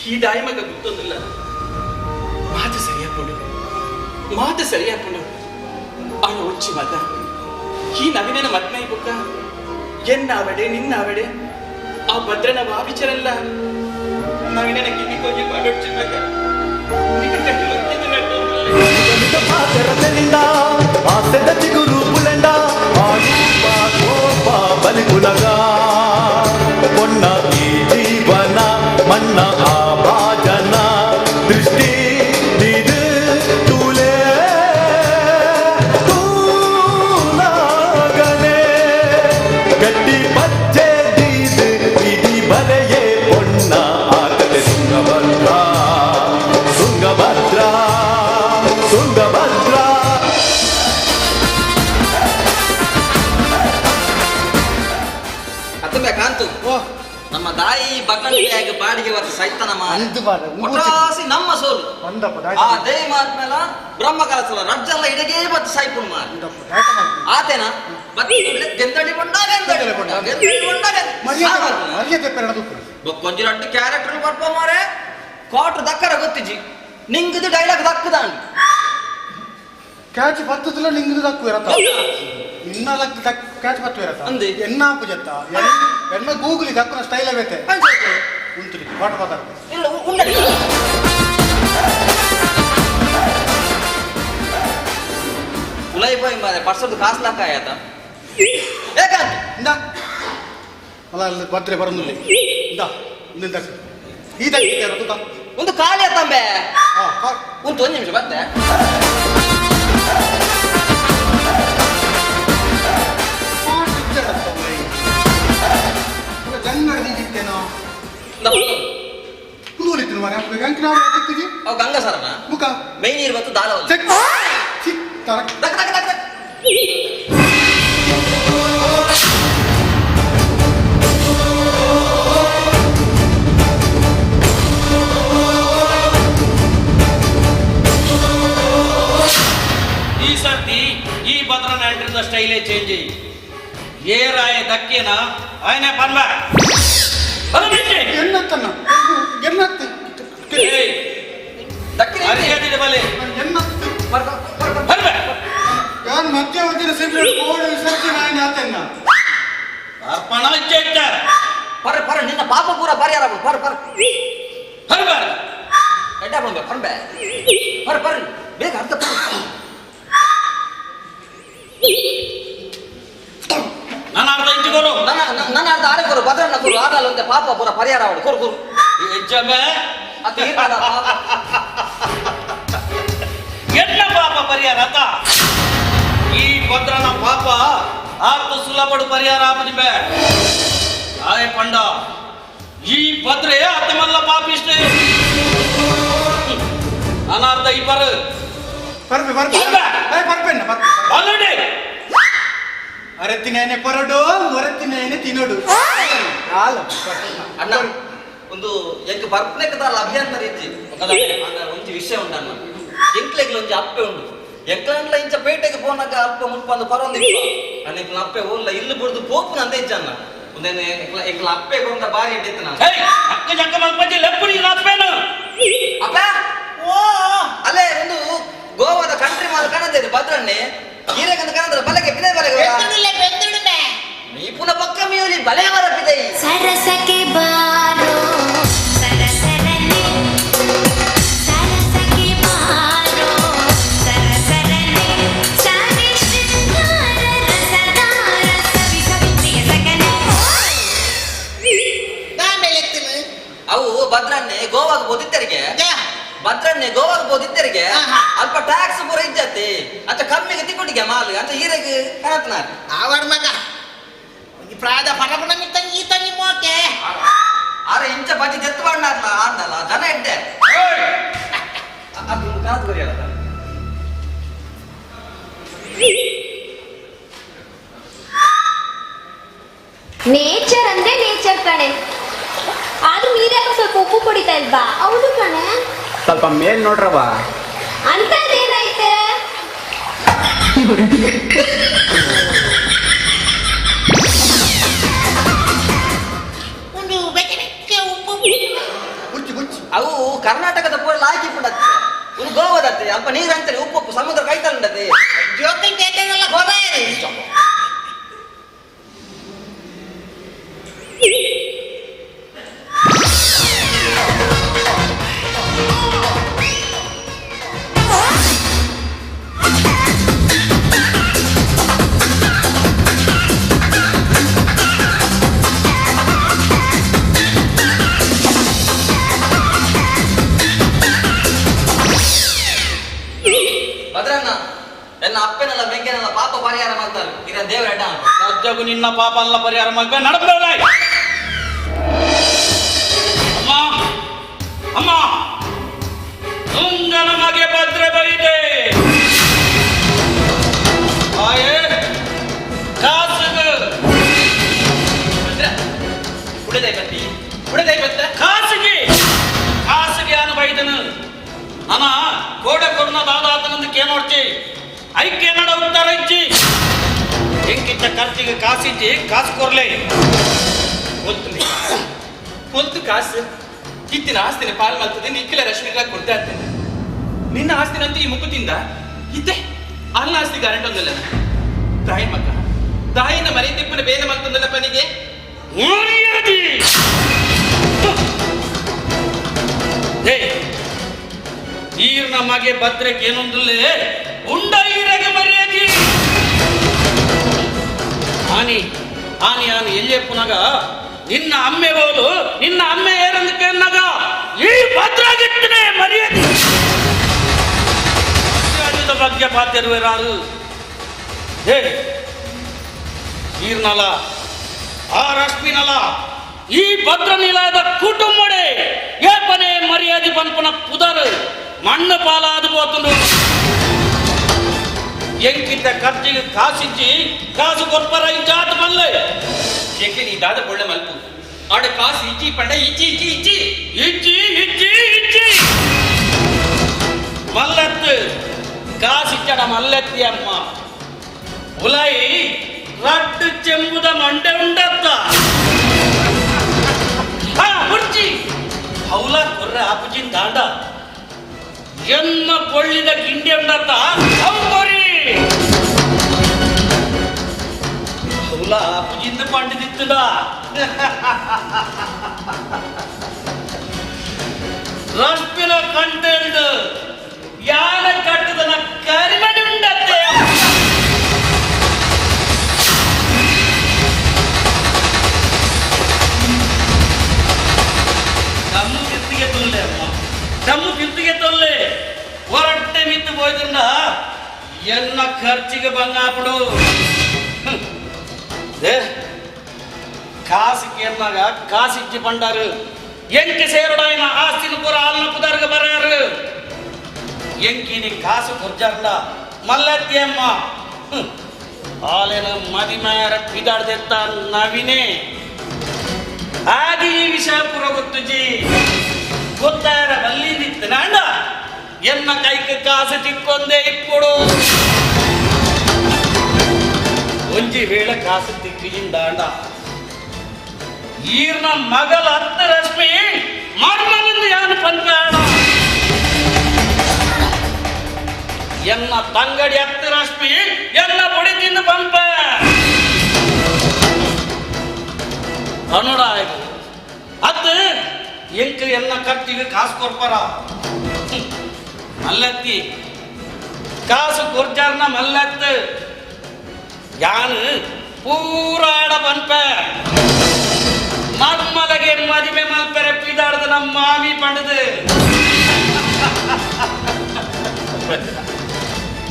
ಈ ದಾಯಿ ಮಗ ಗೊತ್ತೊಂದಿಲ್ಲ. ಮಾತು ಸರಿಯಾಕೊಂಡು ಮಾತು ಸರಿಯಾಕೊಂಡು ಅವಳು ಒಚ್ಚಿ ಮಗ ಈ ನವೀನನ ಮದ್ಮೈ ಬುಕ್ಕ ಎನ್ನಾವಡೆ ನಿನ್ನಾವಡೆ ಆ ಭದ್ರನ ವಾವಿಚರಲ್ಲ ನವೀನನ ಕಿವಿ ಹೋಗಿ ಮಾಡೋಡ್ಚಿ ಮಗ ಆಸೆದ ಚಿಗುರು ಪುಲೆಂಡ ಆಡುವ ಕೋಪ ಬಲಿಗುಲಗ ಪೊನ್ನ ಈ ಜೀವನ ಮನ್ನ ಆ ಭಾಜನ ದೃಷ್ಟಿ ಇದು ತುಲೆ ತೂಲಾಗನೆ ಗಟ್ಟಿ ಪಚ್ಚೆ ದೀದು ಇದಿ ಬಲೆಯೇ ಪೊನ್ನ ಆಗದೆ ತುಂಗಭದ್ರ ತುಂಗಭದ್ರ ತುಂಗಭದ್ರ. ಅತ್ತಂಬೆ ಕಾಂತು ನಮ್ಮ ದಾಯಿ ಬಗ್ಗಂಟಿಯಾಗಿ ಬಾಡಿಗೆ ಬರ್ತ ಸೈತನ ಒಟ್ರಾಸಿ ನಮ್ಮ ಸೋಲು ಆ ದೇವಿ ಮಾತ್ಮೇಲ ಬ್ರಹ್ಮ ಕಲಸಲ ರಜ್ಜಲ್ಲ ಇಡಗೇ ಬತ್ತು ಸೈಪುಣ್ ಮಾರ್ ಆತೇನ ಬತ್ತಿ ಗೆಂದಡಿ ಬೊಂಡ ಗೆಂದಡಿ ಬೊಂಡ ಗೆಂದಡಿ ಬೊಂಡ. ಮರ್ಯಾದೆ ಪೆರಡದು. ಬೊಕ್ಕೊಂಜಿ ರಡ್ಡು ಕ್ಯಾರೆಕ್ಟರ್ ಬರ್ಪ ಮಾರೆ ಕ್ವಾರ್ಟರ್ ದಕ್ಕರ ಗೊತ್ತಿಜಿ ನಿಂಗದು ಡೈಲಾಗ್ ದಕ್ಕದಾಂಡ್ ಕ್ಯಾಚ್ ಬತ್ತದಲ್ಲ ನಿಂಗದು ದಕ್ಕು ಇರತ್ತ ನಿನ್ನ ಲಕ್ ದಕ್ ಕ್ಯಾಚ್ ಬತ್ತು ಇರತ್ತ ಅಂದೆ ಎನ್ನ ಪುಜತ್ತ ಎನ್ನ ಗೂಗಲಿ ದಕ್ಕನ ಸ್ಟೈಲ್ ಆಗೈತೆ ಉಂಟು ಪಾಠ ಮಾತಾಡ್ತೆ ಇಲ್ಲ ಉಂಡಡಿ. ಉಲೈ ಬಾಯ್ ಮಾರೆ ಪರ್ಸದ್ದು ಕಾಸು ಲಾಕ ಆಯತ ಏಕಾಂತ ಇಂದ ಅಲ್ಲ ಅಲ್ಲಿ ಭದ್ರೆ ಬರೋದಿಲ್ಲ ಇಂದ ಇಂದ ದಕ್ ಈ ದಕ್ ಒಂದು ಖಾಲಿ ಆತಂಬೆ ಉಂಟು ಒಂದು ನಿಮಿಷ ಬತ್ತೆ. ಜಂಗಡ ಇತ್ತೇನೋ ಕುಲೋಲಿತ್ತು ಮಾರೆ ಅಂಕ ನಾವು ತಿಕ್ತಿಜಿ ಅವು ಗಂಗಸರನ ಮುಖ ಮೈ ನೀರು ಮತ್ತು ದಾಲ ಚೆಕ್ ಚಿಕ್ ತರಕ್ ದಕ್ ದಕ್ ದಕ್ ದಕ್. ಈ ಸರ್ತಿ ಈ ಭದ್ರನ ಎಂಟ್ರಿದ ಸ್ಟೈಲೇ ಚೇಂಜ್ ಏ ರಾಯ ದಕ್ಕೇನ ಆಯನೆ ಪನ್ಬ ಎನ್ನತ್ತನ್ನ ಎನ್ನತ್ತು ಬಲೆ ಎನ್ನತ್ತು ಯಾನ್ ಮಧ್ಯ ಮಧ್ಯದ ಸಿಗರೇಟ್ ಬೋರ್ಡ್ ವಿಸರ್ಜನೆ ಆಯ್ನ ಆತನ್ನ ಅರ್ಪಣ ಇಚ್ಛೆ ಪರ ಪರ ನಿನ್ನ ಪಾಪ ಪೂರ ಪರಿಹಾರ ಆಪುಂಡು. ಪರ ಪರ ಹರ್ಬ ಎಡ್ಡೆ ಆಪುಂಡು ಪರ್ಬೆ ಪರ ಪರ ಬೇಗ ಅರ್ಧ ಪರ ನಾನು ಅರ್ಧ ಇಂಚು ಕೊರು ನನ್ನ ನನ್ನ ಅರ್ಧ ಆರೆ ಕೊರು ಭದ್ರಣ್ಣ ಕೊರು ಆಡಲ್ಲ ಒಂದೇ ಪಾಪ ಪೂರ ಪರಿಹಾರ ಆವಡು ಕೊರು ಕೊರು ಹೆಜ್ಜಮ್ಮೆ ಅದು ಈರ್ನದ ಪಾಪ. ಎನ್ನ ಪಾಪ ಪರಿಹಾರ ಆತ ಈ ಭದ್ರನ ಪಾಪ ಆರ್ತು ಸುಲಭಡು ಪರಿಹಾರ ಆಪುಜಿ ಬೇ ಆಯ್ ಪಂಡ ಈ ಭದ್ರೆ ಆತಮಲ್ಲ ಪಾಪಿಷ್ಟೇ ಅನಾರ್ಥ ಇಬ್ಬರು ಪರ್ಬೆ ಪರ್ಬೆ ಏ ಪರ್ಬೆನ್ನ ಪರ್ಬೆ ಆಲ್ರೆಡಿ ಅರತ್ತಿನೇನೆ ಪರಡು ಮೊರತ್ತಿನೇನೆ ತಿನ್ನೋಡು ಆಲ ಅಣ್ಣ ಒಂದು ಎಂಕ್ ಬರ್ಪನೆಕ್ಕದಲ್ಲ ಅಭ್ಯಂತರ ಇಜ್ಜಿ ಅಣ್ಣ ಒಂಜಿ ವಿಷಯ ಉಂಟು ಅಣ್ಣ ಎಂಕ್ಲೆಗ್ಲ ಒಂಜಿ ಅಪ್ಪೆ ಉಂಡು ಎಂಕ್ಲಂಡ್ಲ ಇಂಚ ಪೇಟೆಗೆ ಪೋನಾಗ ಅಲ್ಪ ಮುಲ್ಪ ಅಂದ್ ಪರೊಂದು ಇಪ್ಪ ಅಣ್ಣ ಎಂಕ್ಲ ಅಪ್ಪೆ ಓಲ್ಲ ಇಲ್ಲು ಬುಡ್ದು ಪೋಪುನ ಅಂದ ಇಜ್ಜ ಅಣ್ಣ ಒಂದೇನೆ ಎಂಕ್ಲ ಎಂಕ್ಲ ಅಪ್ಪೆ ಕೊಂದ ಬಾರಿ ಎಡ್ಡಿತ್ತು ನಾನು ಅಕ್ಕ ಜಕ್ಕ ಮಲ್ಪಂಜಿ ಲೆಪ್ಪು ನೀನು ಅಪ್ಪೇನು ಅಪ್ಪ ಓ ಅಲ್ಲೇ ಒಂದು ಗೋವಾದ ಕಂಟ್ರಿ ಮಾಲ್ ಕಾಣದೇರಿ ಭದ್ರಣ್ಣೆ ಹೀರೆಗಂತ ಕಾಣದ್ರ ಬಲಗೆ ಪಿದೆ ಬಲಗೆ ನೀ ಪುನಃ ಪಕ್ಕ ಮೀಯಲಿ ಬಲೆ ಮರ ಪಿದೆ ಸರಸಕ್ಕೆ ಬಾರೋ ಸರಸರನೆ ಸರಸಕ್ಕೆ ಬಾರೋ ಸರಸರನೆ ಸಾರಿ ಶೃಂಗಾರ ರಸದಾರ ಸವಿ ಸವಿ ಪ್ರಿಯ ಸಕನೆ ಅವು ಭದ್ರಣ್ಣೆ ಗೋವಾಗ ಬೋದಿತ್ತರಿಗೆ ಭದ್ರಣ್ಣೆ ಗೋವಾಗ ಬೋದಿತ್ತರಿಗೆ ಅಲ್ಪ ಟ್ಯಾಕ್ಸ್ ಪೂರ ಇಜ್ಜತಿ ಅಂತ ಕಮ್ಮಿಗೆ ತಿಕ್ಕೊಂಡಿಗೆ ಮಾಲ್ ಅಂತ ಹೀರೆಗೆ ಕಾಣತ್ನಾರ ಆವಡ್ ಮಗ ಒಂಜಿ ಪ್ರಾಯದ ಪರಪುಣ ಮಿತ್ತಂಗಿ ಈ ತಂಗಿ ಮೋಕೆ ಅರೆ ಇಂಚ ಬಜ್ಜಿ ಜತ್ತು ಬಾಂಡಾರ್ಲ ಆಂಡಲ್ಲ ಜನ ಎಡ್ಡೆ ಅದು ಕಾದು ಬರೆಯಲ್ಲ ನೇಚರ್ ಅಂದ್ರೆ ನೇಚರ್ ಕಣೆ ಆದ್ರೂ ನೀರ್ಯಾಕೋ ಸ್ವಲ್ಪ ಉಪ್ಪು ಕುಡಿತಾ ಇಲ್ವಾ ಹೌದು ಕಣೆ ಸ್ವಲ್ಪ ಮೇಲ್ ನೋಡ್ರವ ಅಂತದೇನೈತೆ ಒಂದು ಬೆಕ್ಕೆ ಬೆಕ್ಕೆ ಉಪ್ಪು ಅವು ಕರ್ನಾಟಕದ ಪೂರ ಲಾಯ್ಕಿ ಪುಂಡತ್ತೆ ಒಂದು ಗೋವಾದತ್ತೆ ಅಲ್ಪ ನೀರು ಅಂತಾರೆ ಉಪ್ಪು ಉಪ್ಪು ಸಮುದ್ರ ಕೈತಲ್ಲುಂಡತ್ತೆ ಜೋಕಲ್ ಬೇಟೆಗೆಲ್ಲ ಹೊರಾಯರಿ ಭದ್ರಣ್ಣ ನನ್ನ ಅಪ್ಪನೆಲ್ಲ ಬೆಂಕೆನೆಲ್ಲ ಪಾಪ ಪರಿಹಾರ ಮಾಡ್ತಾರೆ ಇರ ದೇವರ ಅಡ್ಡ ಸದ್ಯಗೂ ನಿನ್ನ ಪಾಪ ಅಲ್ಲ ಪರಿಹಾರ ಮಾಡ್ಬೇಕು ನಡಪಡಲ್ಲ ಅಮ್ಮ ಅಮ್ಮ ತುಂಗನ ಮಗೆ ಭದ್ರೆ ಬೈದೆ ಆಯೇ ಕಾಸುಗ ಉಡದೈ ಬತ್ತಿ ಉಡದೈ ಬತ್ತ ಕಾಸಿಗೆ ಕಾಸಿಗೆ ಅನು ಬೈದನು ಅನ ಕೋಡೆ ಕೊರ್ನ ದಾದಾತನಂದು ಕೇನೋಡ್ಚಿ ಐಕ್ಯ ನಡ ಉತ್ತರ ಇಚ್ಚಿ ಎಂಕಿಟ್ಟ ಖರ್ಚಿಗೆ ಕಾಸಿಜ್ಜಿ ಕಾಸು ಕೊರ್ಲೆ ಒಲ್ತು ಒಲ್ತು ಕಾಸು ಇತ್ತಿನ ಆಸ್ತಿನ ಪಾಲ್ ಮಲ್ತದೆ ನಿಕ್ಕಿಲ ರಶ್ಮಿಗಳ ಕೊಡ್ತಾ ಇರ್ತೇನೆ ನಿನ್ನ ಆಸ್ತಿನಂತೂ ಈ ಮುಖದಿಂದ ಇತ್ತೆ ಅಲ್ಲ ಆಸ್ತಿ ಗ್ಯಾರಂಟಿ ಒಂದಲ್ಲ ತಾಯಿ ಮಕ್ಕ ತಾಯಿನ ಮನೆ ತಿಪ್ಪನ ಬೇರೆ ಮಲ್ತಂದಲ್ಲ ಪನಿಗೆ ಈರ್ನ ಮಗೆ ಭದ್ರಕ್ಕೆ ಏನೊಂದಿಲ್ಲ ಉಂಡ ಈರಗೆ ಮರ್ಯಾದಿ ಆನಿ ಆನಿ ಆನಿ ಎಲ್ಲಿಯಪ್ಪನಾಗ ನಿನ್ನ ಅಮ್ಮೆ ಹೋದು ನಿನ್ನ ಅಮ್ಮೆ ಏರಂದಕ್ಕೆ ಈ ಭದ್ರಾಗಿಟ್ಟನೆ ಮರ್ಯಾದೆ ಮರ್ಯಾದೆದ ಬಗ್ಗೆ ಪಾತಿರುವೆರಾರು ಹೇ ಈರ್ನಲ ಆ ರಶ್ಮಿನಲ ಈ ಭದ್ರ ನಿಲಯದ ಕುಟುಂಬ ಮಣ್ಣು ಪಾಲಾದ ಪೋತುಂಡು. ಎಂಕಿತ್ತ ಖರ್ಚಿಗೆ ಕಾಸಿಜ್ಜಿ ಕಾಸು ಕೊರ್ಪರ ಇಂಚಾತ ಮಲ್ಲೆ. ಎಂಕೆ ನೀ ದಾದ ಬೊಳ್ಳೆ ಮಲ್ಪು ಆಡ ಕಾಸು ಇಜ್ಜಿ ಪಂಡ ಇಜ್ಜಿ ಇಜ್ಜಿ ಇಜ್ಜಿ ಇಜ್ಜಿ ಇಜ್ಜಿ ಇಜ್ಜಿ ಮಲ್ಲತ್ತು ಕಾಸಿಚ್ಚಡ ಮಲ್ಲತ್ತಿ ಅಮ್ಮ ಉಲೈ ರಡ್ಡು ಚೆಂಬುದ ಮಂಡೆ ಉಂಡತ್ತ ಹಾ ಹುರ್ಚಿ ಹೌಲ ಕೊರ್ರ ಆಪುಜಿನ್ ದಾಂಡ ಎನ್ನ ಪೊಳ್ಳಿದ ಗಿಂಡಿ ಉಂಡತ್ತ ಅವು ಕೊರಿ ಹೌಲ ಆಪುಜಿಂದ ಪಂಡಿದಿತ್ತದ ರಸ್ಪಿನ ಕಂಟೆಲ್ಡ್ ಯಾನ ಕಟ್ಟದನ ಕರಿಮಣಿ ಉಂಡತ್ತೆ. ದಮ್ಮು ತಿರ್ತಿಗೆ ತೊಲ್ಲೆ ಅಮ್ಮ, ದಮ್ಮು ತಿರ್ತಿಗೆ ತೊಲ್ಲೆ. ಹೊರಟ್ಟೆ ಮಿತ್ತು ಹೋಯ್ತಂಡ ಎನ್ನ ಖರ್ಚಿಗೆ ಬಂಗಾಪಡು. ಕಾಸು ಕೇರ್ನಾಗ ಕಾಸಿಚ್ಚಿ ಬಂಡಾರು ಎಂಕಿ ಸೇರುಡಾಯಿನ ಆಸ್ತಿನ ಪೂರ ಆಲ್ನ ಪುದಾರ್ಗ ಬರಾರು. ಎಂಕಿನಿ ಕಾಸು ಕೊರ್ಜಾರ್ಡ ಮಲ್ಲತ್ತಿ ಅಮ್ಮ ಆಲೇನ ಮದಿಮಾಯರ ಪಿದಾಡ್ದೆತ್ತ ನವಿನೇ ಆಗಿ ಈ ವಿಷಯ ಪೂರ ಗೊತ್ತುಜಿ ಗೊತ್ತಾರ ಬಲ್ಲಿಂದಿತ್ತು ನಾಂಡ ಎನ್ನ ಕೈಗೆ ಕಾಸು ತಿಕ್ಕೊಂದೇ ಇಪ್ಪುಡು. ಒಂಜಿ ವೇಳೆ ಕಾಸು ತಿಕ್ಕಿಜಿಂದಾಂಡ ಈರ್ನ ಮಗಲ ಹತ್ತ ರಶ್ಮಿ ಮರ್ಮನಿಂದ ಯಾನು ಪಂಚಾಣ ಎನ್ನ ತಂಗಡಿ ಹತ್ತ ರಶ್ಮಿ ಎನ್ನ ಬುಡಿ ತಿಂದು ಪಂಪ ಅನುಡ ಅದು ಎಂಕ್ ಎನ್ನ ಖರ್ಚಿಗೆ ಕಾಸು ಕೊರ್ಪರ ಮಲ್ಲತ್ತಿ ಕಾಸು ಕೊರ್ಜಾರ್ನ ಮಲ್ಲತ್ತು ಯಾನು ಪೂರಾಡ ಪಂಪ ಮರ್ಮಲಗೆ ಮದುವೆ ಮಲ್ಪೆರೆ ಪಿದಾಡ್ದ ನಮ್ಮ ಮಾಮಿ ಪಂಡದು.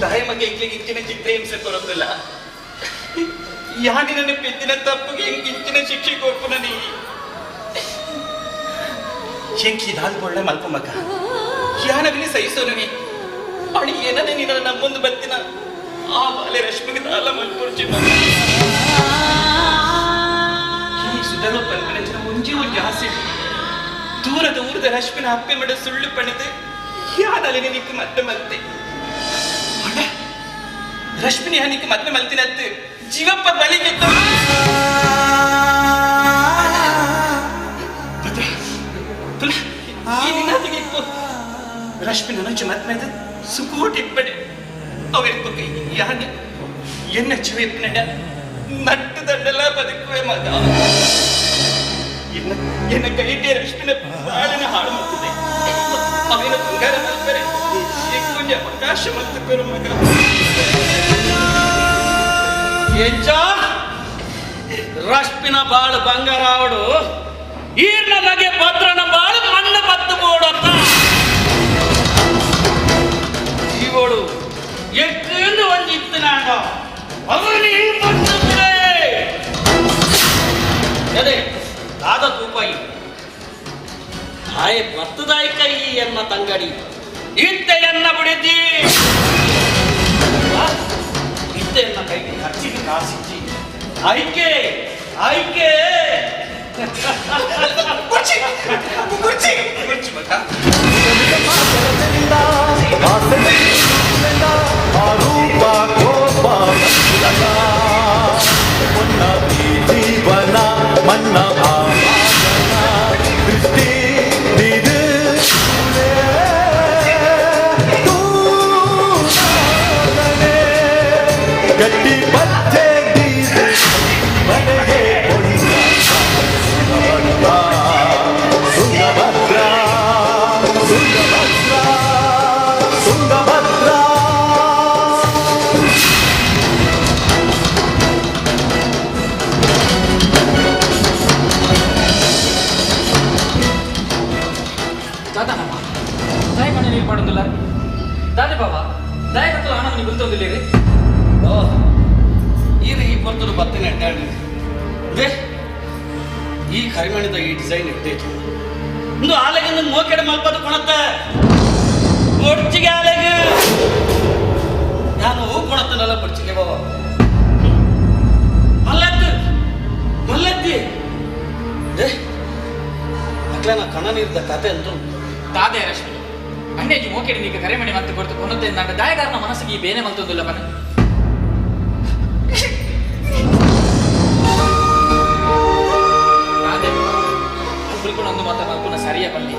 ತಾಯಿ ಮಗ ಇಂಕ್ಲಿಗೆ ಇಂಚಿನ ಚಿತ್ರ ಹಿಂಸೆ ಕೊರೊಂದಿಲ್ಲ. ಯಾನಿ ನನ್ನ ಪೆದ್ದಿನ ತಪ್ಪುಗೆ ಎಂಕ್ ಇಂಚಿನ ಶಿಕ್ಷೆ ಕೊರ್ಪುನ ನೀ. ಎಂಕಿ ದಾಲ್ ಬೊಳ್ಳೆ ಮಲ್ಪ ಮಗ ಯಾನವಿನಿ ಸಹಿಸೋನುವಿ ಅಣಿ ಏನನೆ ನೀನ ನಮ್ಮೊಂದು ಬತ್ತಿನ ಆ ಬಾಲೆ ರಶ್ಮಿಗೆ ದಾಲ ಮಲ್ಪುರ್ಚಿ ಮಗ. ಈ ಸುಧರು ಪಲ್ಪನಂಚಿನ ಒಂಜಿ ಒಂಜಿ ಆಸೆ ದೂರದ ಊರದ ರಶ್ಮಿನ ಅಪ್ಪೆ ಮಡ ಸುಳ್ಳು ಪಣಿದೆ ಯಾನಲ್ಲಿ ನಿಕ್ಕು ಮತ್ತೆ ಮಲ್ತೆ ಅಣ್ಣ ರಶ್ಮಿನಿ ಹನಿಕ್ ಮತ್ತೆ ಮಲ್ತಿನತ್ತು ಜೀವಪ್ಪ ಬಲಿಗೆ ರಶ್ಮಿ ನನಚು ಮತ್ಮೆದ ಸುಕೋಟಿ ಇಪ್ಪಡೆ ಅವೆಪ್ಪಕ ಯಾನ ಎನ್ನ ಚುವೆಪ್ಪನಡ ನಟ್ಟು ದಂಡಲ ಬದುಕುವೆ ಮಗ. ಎನ್ನ ಎನ್ನ ಕೈಟೆ ರಶ್ಮಿನ ಬಾಳನ ಹಾಳು ಮಾಡ್ತದೆ ಅವೇನ ಬಂಗಾರ ಮಲ್ಪರೆ ಕೊಂಚ ಅವಕಾಶ ಮತ್ತು ಮಗ. ಎಂಚ ರಶ್ಮಿನ ಬಾಳು ಬಂಗಾರ ಅವಡು ಈರ್ನ ಮಗೆ ಭದ್ರನ ಬಾಳು ಮಣ್ಣು ಬತ್ತು ಬೋಡತ್ತ ಜೀವೋಳು ಎಕ್ಕಂದು ಒಂಜಿ ಇತ್ತನಾಗ ಅವನು ಬಂದ್ರೆ ಅದೇ ದಾದ ತೂಪಾಯಿ ತಾಯಿ ಬತ್ತದಾಯಿ ಕೈ ಎನ್ನ ತಂಗಡಿ ಇತ್ತ ಎನ್ನ ಬಿಡಿದ್ದಿ ಇತ್ತ ಎನ್ನ ಕೈಗೆ ಖರ್ಚಿಗೆ ಕಾಸಿಜ್ಜಿ ಆಯ್ಕೆ ಆಯ್ಕೆ ಕುರ್ಚಿ ಕುರ್ಚಿ ಮಗ. ಜೀವನ ಮನ್ನ ದೃಷ್ಟಿ ಗಟ್ಟಿ ಪಚ್ಚೆ ಮನೆಗೆ ತುಂಗಭದ್ರ ತುಂಗಭದ್ರ ತುಂಗಭದ್ರ. ದಾದನಮ್ಮ ತಾಯಿ ಕಣ್ಣು ನೀರು ಮಾಡೋದಿಲ್ಲ ದಾದೆ ಬಾಬಾ ದಾಯ ಕತ್ತಲು ಹಣ ನೀವು ಗುಲ್ತೊಂದಿಲ್ಲ ಓ ಈರು ಈ ಪೊರ್ತುಡು ಬತ್ತಿನ ಅಡ್ಡಾಡಿ they ಈ ಕರಿಮಣಿದ ಈ ಡಿಸೈನ್ ಇಟ್ಟೈತು ಇಂದು ಆಲಗಿಂದ ಮೋಕೆಡೆ ಮಲ್ಪದು ಕೊಣತ್ತ. ಬೊಡ್ಚಿಗೆ ಆಲೆಗ್ ನಾನು ಕೊಣತನಲ್ಲ ಬೊಡ್ಚಿಗೆ ಬಾವ ಮಲ್ಲದ್ದು ಮಲ್ಲದ್ದಿ ಏ ಅಕ್ಲೇನ ಕಣ ನೀರ್ದ ಕತೆ ಅಂತೂ ತಾದೆ ರಶ್ಮಿ ಅಣ್ಣೇಜಿ ಮೋಕೆಡಿ ನೀಗ ಕರೆ ಮಣಿ ಮತ್ತೆ ಕೊಡ್ತು ಕೊನತ್ತೆ ನನ್ನ ದಾಯಗಾರನ ಮನಸ್ಸಿಗೆ ಈ ಬೇನೆ ಮಲ್ತೊಂದಿಲ್ಲ ಬನ ತಾದೆ ಬುಲ್ಕೊಂಡು ಒಂದು ಮಾತ ಮಲ್ಪುನ ಸರಿಯ ಬನ್ನಿ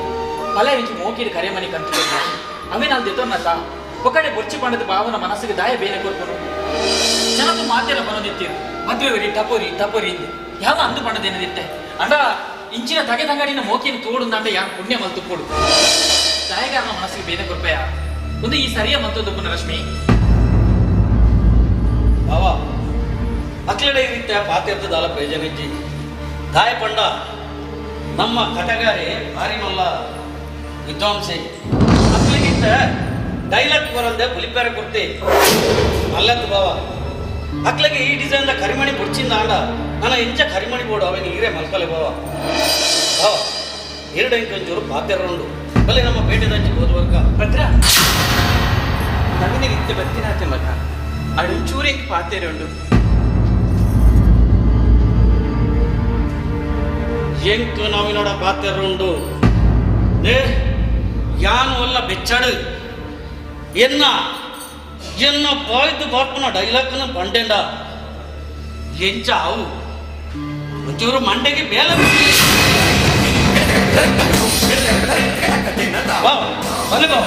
ಪಲ ಇಂಚು ಮೋಕಿಡಿ ಕರೆ ಮಣಿ ಕಂತು ಅವೇ ನಾಲ್ ದೆತೊನ್ನ ತಾ ಒಕಡೆ ಬೊರ್ಚಿ ಪಂಡದ ಭಾವನ ಮನಸ್ಸಿಗೆ ದಾಯ ಬೇನೆ ಕೊರ್ಪುನು ಜನತು ಮಾತೆಲ್ಲ ಬನೋದಿತ್ತೀರು ಮದ್ವೆವರಿ ಟಪೋರಿ ಟಪೋರಿ ಇಂದು ಯಾವ ಅಂದು ಪಂಡದೇನದಿತ್ತೆ ಅಂಡ ಇಂಚಿನ ತಗೆ ತಂಗಡಿನ ಮೋಕಿನ ತೋಡುಂದಾಂಡ ಯಾನ್ ಪುಣ್ಯ ಮಲ್ತು ಕೊಡು ದಾಯಗಾರನ ಮನಸ್ಸಿಗೆ ಬೇನೆ ಕೊರ್ಪೆಯ ಒಂದು ಈ ಸರಿಯ ಮತ್ತೊಂದು ಪುನಃ ರಶ್ಮಿ ಬಾವ ಅಕ್ಲಡೆ ರೀತ್ಯ ಪಾತಿರ್ತದಾಲ ಪ್ರಯೋಜನ ಇಜ್ಜಿ ದಾಯ ಪಂಡ ನಮ್ಮ ಕಟಗಾರಿ ಭಾರಿ ಮಲ್ಲ ವಿದ್ವಾಂಸೆ ಅಕ್ಲಿಗಿಂತ ಡೈಲಾಗ್ ಬರಂದೆ ಬುಲಿಪೇರ ಕೊಡ್ತಿ ಅಲ್ಲತ್ತು ಬಾವ ಅಕ್ಲಗೆ ಈ ಡಿಸೈನ್ದ ಕರಿಮಣಿ ಬುಡ್ಚಿಂದ ಆಂಡ ನನ್ನ ಇಂಚ ಕರಿಮಣಿ ಬೋಡು ಅವೇನು ಹೀರೆ ಮಲ್ಕಲೆ ಬಾವ ಬಾವ ಎರಡು ಇಂಕೊಂಚೂರು ಪಾತೆರುಂಡು ಬಲೆ ನಮ್ಮ ಪೇಟೆದಂಚಿ ಓದುವರ್ಕ ಭದ್ರ ನವೀನ ಇತ್ತೆ ಬತ್ತಿನಾತೆ ಮಗ ಅಡುಂಚೂರು ಎಂಕ್ ಪಾತೆರುಂಡು ಎಂಕ್ ನವಿನೋಡ ಪಾತೆರುಂಡು ಏ ಯಾನು ಅಲ್ಲ ಬೆಚ್ಚಾಡು ಎನ್ನ ಎನ್ನ ಬಾಯ್ದು ಬಾರ್ಪುನ ಡೈಲಾಗ್ನ ಬಂಡೆಂಡ ಎಂಚ ಅವು ಒಂಚೂರು ಮಂಡೆಗೆ ಬೇಲ ಬಾ ಬಲೆ ಬಾ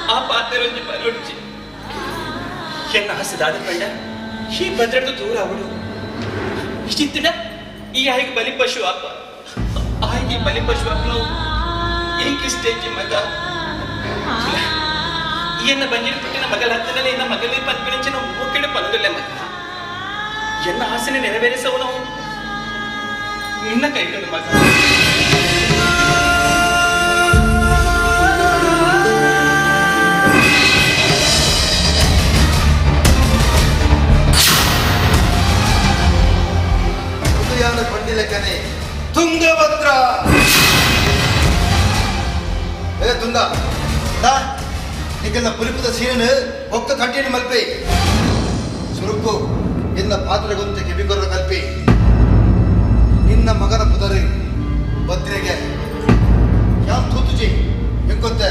ಆ ಪಾತೆರೊಂಜಿ ಬರೊಡ್ಚಿ ಎನ್ನ ಆಸೆದಾದ ಪಂಡ ಈ ಭದ್ರಡು ದೂರ ಅವಳು ಇಷ್ಟಿತ್ತಿಡ ಈ ಆಯ್ಗೆ ಬಲಿ ಪಶು ಅಪ್ಪ ಆಯ್ಗೆ ಬಲಿ ಪಶು ಅಪ್ಪನು ಎಂಕಿಷ್ಟೇಜಿ ಮಗ ಎನ್ನ ಬಂಜಿನ ಪುಟ್ಟಿನ ಮಗಲ ಹತ್ತಿನಲ್ಲಿ ಎನ್ನ ಮಗಲಿ ಪನ್ಪಿಣಿಂಚಿನ ಮೂಕೆಡೆ ಪಂದುಲ್ಲೆ ಮಗ ಎನ್ನ ಆಸೆನೆ ನೆರವೇರಿಸವನು ನಿನ್ನ ಕೈಗೊಂಡು ಮಗ ಉದಯಾನ ಪಂಡಿಲಕನೆ ತುಂಗಭದ್ರ ಏ ತುಂಗ ದಾ ನಿಕ್ಕೆಲ್ಲ ಪುಲಿಪದ ಸೀನನು ಒಕ್ಕ ಕಂಟಿನ್ಯೂ ಮಲ್ಪಿ ಸುರುಕು ಎನ್ನ ಪಾತ್ರಗೊಂತೆ ಕಿವಿಗೊರ ಕಲ್ಪಿ ನಿನ್ನ ಮಗನ ಪುದರಿ ಭದ್ರೆಗೆ ಯಾನ್ ತೂತುಜಿ ಎಂಕೊತ್ತೆ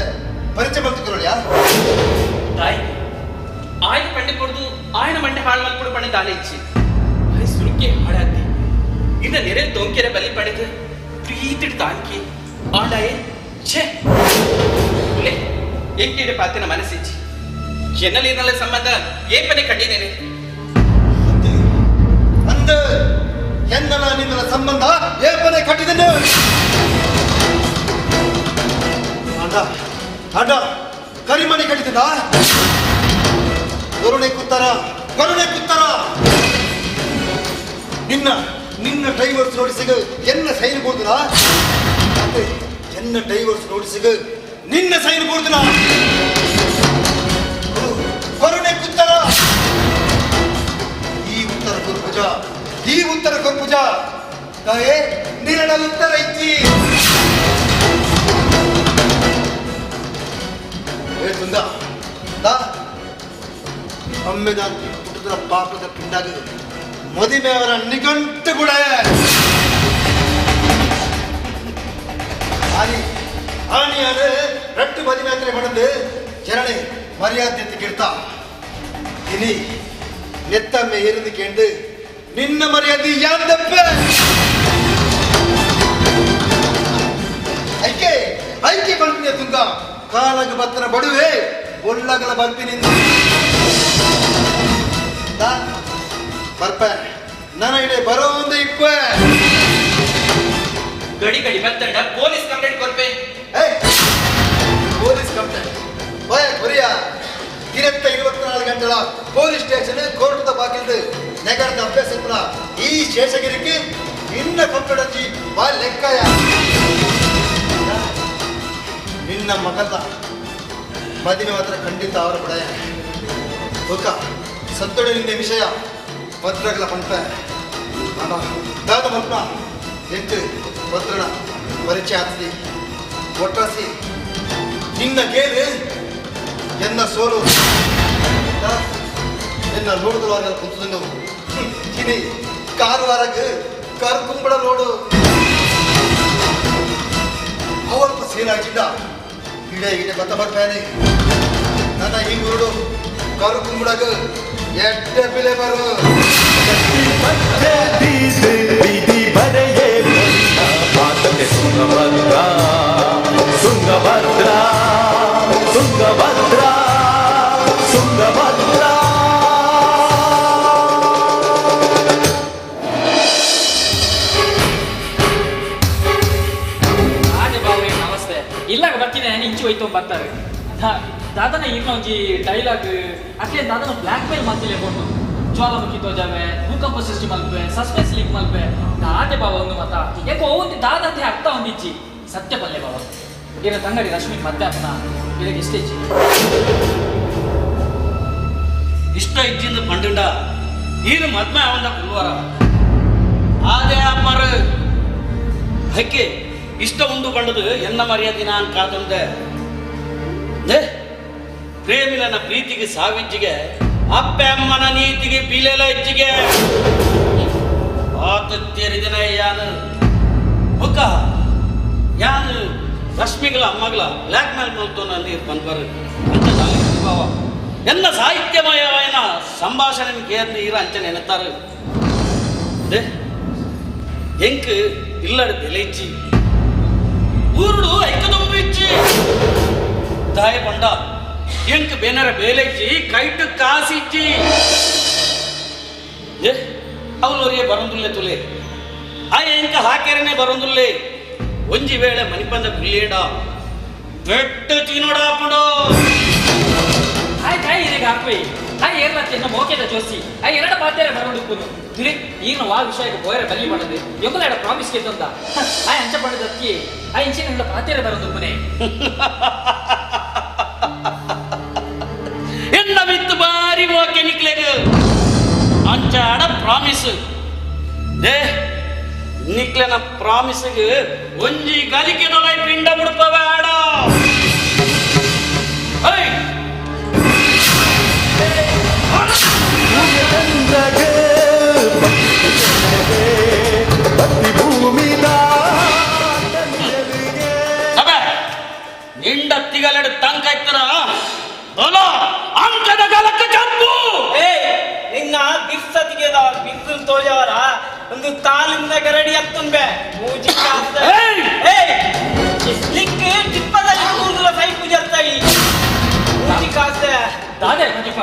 ಪರಿಚಯ ಮಲ್ತುಕೊರಳಿಯಾ ತಾಯಿ ಆಯ್ನ ಪಂಡೆ ಕೊಡ್ದು ಆಯ್ನ ಮಂಡೆ ಹಾಳು ಮಲ್ಪುಡು ಪಂಡೆ ದಾಲೆ ಇಚ್ಚಿ ಆಯ್ ಸುರುಕೆ ಹಾಳಾತಿ ಇನ್ನ ನೆರೆ ತೋಂಕೆರೆ ಬಲಿ ಪಡೆದು ಪ್ರೀತಿಡ್ ತಾಂಕಿ ಆಂಡಾಯೆ ಛೇ ಉಲೆ ಎಂಕೇಡೆ ಪಾತಿನ ಮನಸ್ಸಿಚ್ಚಿ ಎನ್ನಲೇನಲ್ಲ ಸಂಬಂಧ ಏಪನೆ ಕಂಡಿದ್ದೇನೆ ಅಂದ ಎನ್ನಲ ನಿನ್ನಲ ಸಂಬಂಧ ಏಪನೆ ಕಟ್ಟಿದ್ದೇನೆ ಅಣ್ಣ ಅಣ್ಣ ಕರಿಮಣಿ ಕಟ್ಟಿದ್ದ ಕರುಣೆ ಕುತ್ತರ ಕರುಣೆ ಕುತ್ತರ ನಿನ್ನ ನಿನ್ನ ಡೈವರ್ಸ್ ನೋಟಿಸಿಗೆ ಎನ್ನ ಸೈನ್ ಕೊಡ್ತೀರಾ ಎನ್ನ ಡೈವರ್ಸ್ ನೋಟಿಸಿಗೆ ನಿನ್ನ ಸೈನ್ ಕೊಡ್ತೀರಾ ಕರುಣೆ ಕುತ್ತರ ಈ ಉತ್ತರ ಕೊರ್ಪುಜ ಈ ಉತ್ತರ ಕೊರ್ಪುಜ ತಾಯೇ ನಿನ್ನ ಉತ್ತರ ಇಚ್ಚಿ ಏ ತುಂದ ದಾ ಅಮ್ಮೆದ ಪುಟ್ಟದ ಪಾಪದ ಪಿಂಡಾಗ ಮದಿಮೆಯವರ ನಿಘಂಟು ಕೂಡ ಆನಿ ಆನಿಯಾದ ರಟ್ಟು ಮದಿಮೆ ಮಾಡಂದು ಜನನೆ ಮರ್ಯಾದೆ ಗಿಡ್ತ ಇನಿ ನೆತ್ತಮ್ಮೆ ಏರಿದು ಕೇಂದು ನಿನ್ನ ಮರ್ಯಾದೆ ಯಾಂದಪ್ಪ ಐಕೆ ಐಕೆ ಬಂತಿನ ತುಂಗ ಕಾಲಗ ಬತ್ತನ ಬಡುವೆ ಒಳ್ಳಗಲ ಬರ್ತೀನಿ ಬರ್ಪ ನನ್ನ ಇಡೆ ಬರೋ ಒಂದು ಇಪ್ಪ ಗಡಿ ಗಡಿ ಬತ್ತಂಡ ಪೊಲೀಸ್ ಕಂಪ್ಲೇಂಟ್ ಕೊರ್ಪೆ ಪೊಲೀಸ್ ಕಂಪ್ಲೇಂಟ್ ಬಾಯ ಕೊರಿಯಾ ಬೇಗಾರದ ಅಭ್ಯಾಸ ಇಪ್ಪುನ ಈ ಶೇಷಗಿರಿಗೆ ನಿನ್ನ ಕಂಪ್ಯೂಟರ್ಜಿ ಬಾ ಲೆಕ್ಕಯ. ನಿನ್ನ ಮಗದ ಮದುವೆ ಮಾತ್ರ ಖಂಡಿತ ಅವರ ಬಿಡಯ. ಬೊಕ್ಕ ಸದ್ದೊಡೆ ನಿನ್ನ ವಿಷಯ ಭದ್ರಗಳ ಪಂಪೆ ಅಣ್ಣ ದಾದ ಮಲ್ಪ ಎಂಟು ಭದ್ರನ ಪರಿಚಯ ಆಗ್ತದೆ. ಒಟ್ರಾಸಿ ನಿನ್ನ ಗೇಲು ಎನ್ನ ಸೋಲು ಎನ್ನ ಲೋಡುಗಳಾಗಲ್ಲ ಕುಂತದಂಡು ಇನಿ ಕಾರುವಾರಗ ಕಾರು ಕುಂಬಳ ಲೋಡು ಅವಲ್ಪ ಸೇನಾಚಿಂದ ಇಡೆ ಇಡೆ ಬತ್ತ ಬರ್ತಾನೆ ನನ್ನ ಈ ಗುರುಡು ಕಾರು ಕುಂಬಳಗ ಎಡ್ಡೆ ಬಿಲೆ ಬರು ತುಂಗಭದ್ರ ತುಂಗಭದ್ರ ತುಂಗಭದ್ರ ತುಂಗಭದ್ರ. ರಾಜ ಬಾಬು ನಮಸ್ತೆ. ಇಲ್ಲಾಗ ಬರ್ತೀನಿ ನಾನು ಇಂಚು ಹೋಯ್ತು ಬರ್ತಾರೆ. ದಾದನ ಇನ್ನ ಒಂಜಿ ಡೈಲಾಗ್ ಅಕ್ಲೆ ದಾದನ ಬ್ಲ್ಯಾಕ್ ಮೇಲ್ ಮಾತಿಲೆ ಕೊಟ್ಟು ಜ್ವಾಲಾಮುಖಿ ತೋಜಾವೆ, ಭೂಕಂಪ ಸೃಷ್ಟಿ ಮಲ್ಪೆ, ಸಸ್ಪೆನ್ಸ್ ಲೀಕ್ ಮಲ್ಪೆ. ದಾದೆ ಬಾಬಾ ಒಂದು ಮತ ಯಾಕೋ ಒಂದು ದಾದಂತೆ ಅರ್ಥ ಒಂದಿಜ್ಜಿ ಸತ್ಯ ಪಲ್ಲೆ ಬಾಬಾ. ಏನ ತಂಗಡಿ ರಶ್ಮಿ ಮತ್ತೆ ಅಪ್ಪನ ಇದಕ್ಕೆ ಇಷ್ಟ ಇಜ್ಜಿ ಇಷ್ಟ ಇಜ್ಜಿಂದ ಪಂಡುಂಡ ಈನು ಮದ್ಮೆ ಅವಂದ ಕುಲ್ವಾರ ಆದೇ ಅಪ್ಪರು ಹಕ್ಕೆ ಇಷ್ಟ ಉಂಡು ಬಂಡದು ಎನ್ನ ಮರ್ಯಾದೆ ನಾನು ಕಾತಂದೆ. ಪ್ರೇಮಿಲನ ಪ್ರೀತಿಗೆ ಸಾವಿಜ್ಜಿಗೆ ಅಪ್ಪೆ ಅಮ್ಮನ ನೀತಿಗೆ ಬಿಲೆಲ ಇಜ್ಜಿಗೆ ಆತ ತೇರಿದಿನ ಯಾನು ಮುಖ ಯಾನು ರಶ್ಮಿಗಳ ಅಮ್ಮಗಳ ಬ್ಲ್ಯಾಕ್ ಮೇಲ್ ಮಲ್ತು ನೀರು ಬಂದ್ಬಾರ ಅಂತ ಭಾವ ಎಲ್ಲ ಸಾಹಿತ್ಯಮಯವಾಯನ ಸಂಭಾಷಣೆ ಕೇರ್ನ ಈರ ಅಂಚನೆ ಎನ್ನುತ್ತಾರೆ. ಎಂಕ್ ಇಲ್ಲಡ ಬೆಲೆ ಇಚ್ಚಿ ಊರುಡು ಐಕದೊಂಬು ಇಚ್ಚಿ ದಾಯ ಪಂಡ ಎಂಕ್ ಬೇನರ ಬೇಲೆ ಇಚ್ಚಿ ಕೈಟು ಕಾಸಿಚ್ಚಿ ಅವಳೊರಿಯೇ ಬರಂದುಲ್ಲೆ ತುಲೆ ಆ ಎಂಕ ಹಾಕೆರನೆ ಬರಂದುಲ್ಲೆ ಒಂಜಿ ವೇಳೆ ಮನಿಪಂದ ಕುಲ್ಲೇಡ ಬೆಟ್ಟು ತಿನ್ನೋಡಾಪುಂಡು. ಹಾಯ್ ಕಾಯ್ ಇದೀಗ ಹಾಕ್ಬೈ ಹಾಯ್ ಏರ್ಲತ್ತೆ ಮೋಕೆದ ಜೋಸಿ I ಎರಡ ಪಾತ್ರೆ ಬರೋಡುಕ್ಕುನು ತುಳಿ ಈಗಿನ ವಾ ವಿಷಯಕ್ಕೆ ಬೋಯರ ಬಲಿ ಮಾಡದೆ ಎಂಬುದಾಡ ಪ್ರಾಮಿಸ್ ಕೇತಂದ ಆಯ್ ಅಂಚ ಪಡೆದಕ್ಕಿ ಆ ಇಂಚಿನ ಪಾತ್ರೆ ಬರೋದುಪ್ಪನೆ ಎನ್ನ ಮಿತ್ತು ಬಾರಿ ಮೋಕೆ ನಿಕ್ಲೆಗ್ ಅಂಚಾಡ ಪ್ರಾಮಿಸ್ they ನಿಕ್ಲೆನ ಪ್ರಾಮಿಸ್ಗೆ ಒಂಜಿ ಗಲಿಕೆ ದೊಲೈ ಪಿಂಡ ಮುಡ್ಪವ ಆಡ. ನಿಂಡ ತಿಗಲೆಡು ತಂಕ ಇತ್ತರ ಬಲ ಅಂಕದ ಗಲಕ್ಕ ಜಂಪು. ಏ ನಿನ್ನ ಬಿರ್ಸತಿಗೆದ ಬಿರ್ಸು ತೋಜವರ ಒಂದು ತಾಲಿಂದ ಗರಡಿ ಹತ್ತುಂಬೆ ಮೂಜಿ ಕಾಸ್ತ. ಏಯ್ ಲಿಕ್ ಟಿಪ್ಪದಲ್ಲಿ ಕೂದಲ ಸೈಪು ಜರ್ತಾಯಿ ಮೂಜಿ ಕಾಸ್ತ. ದಾದೆ ಮಂಜಪ್ಪ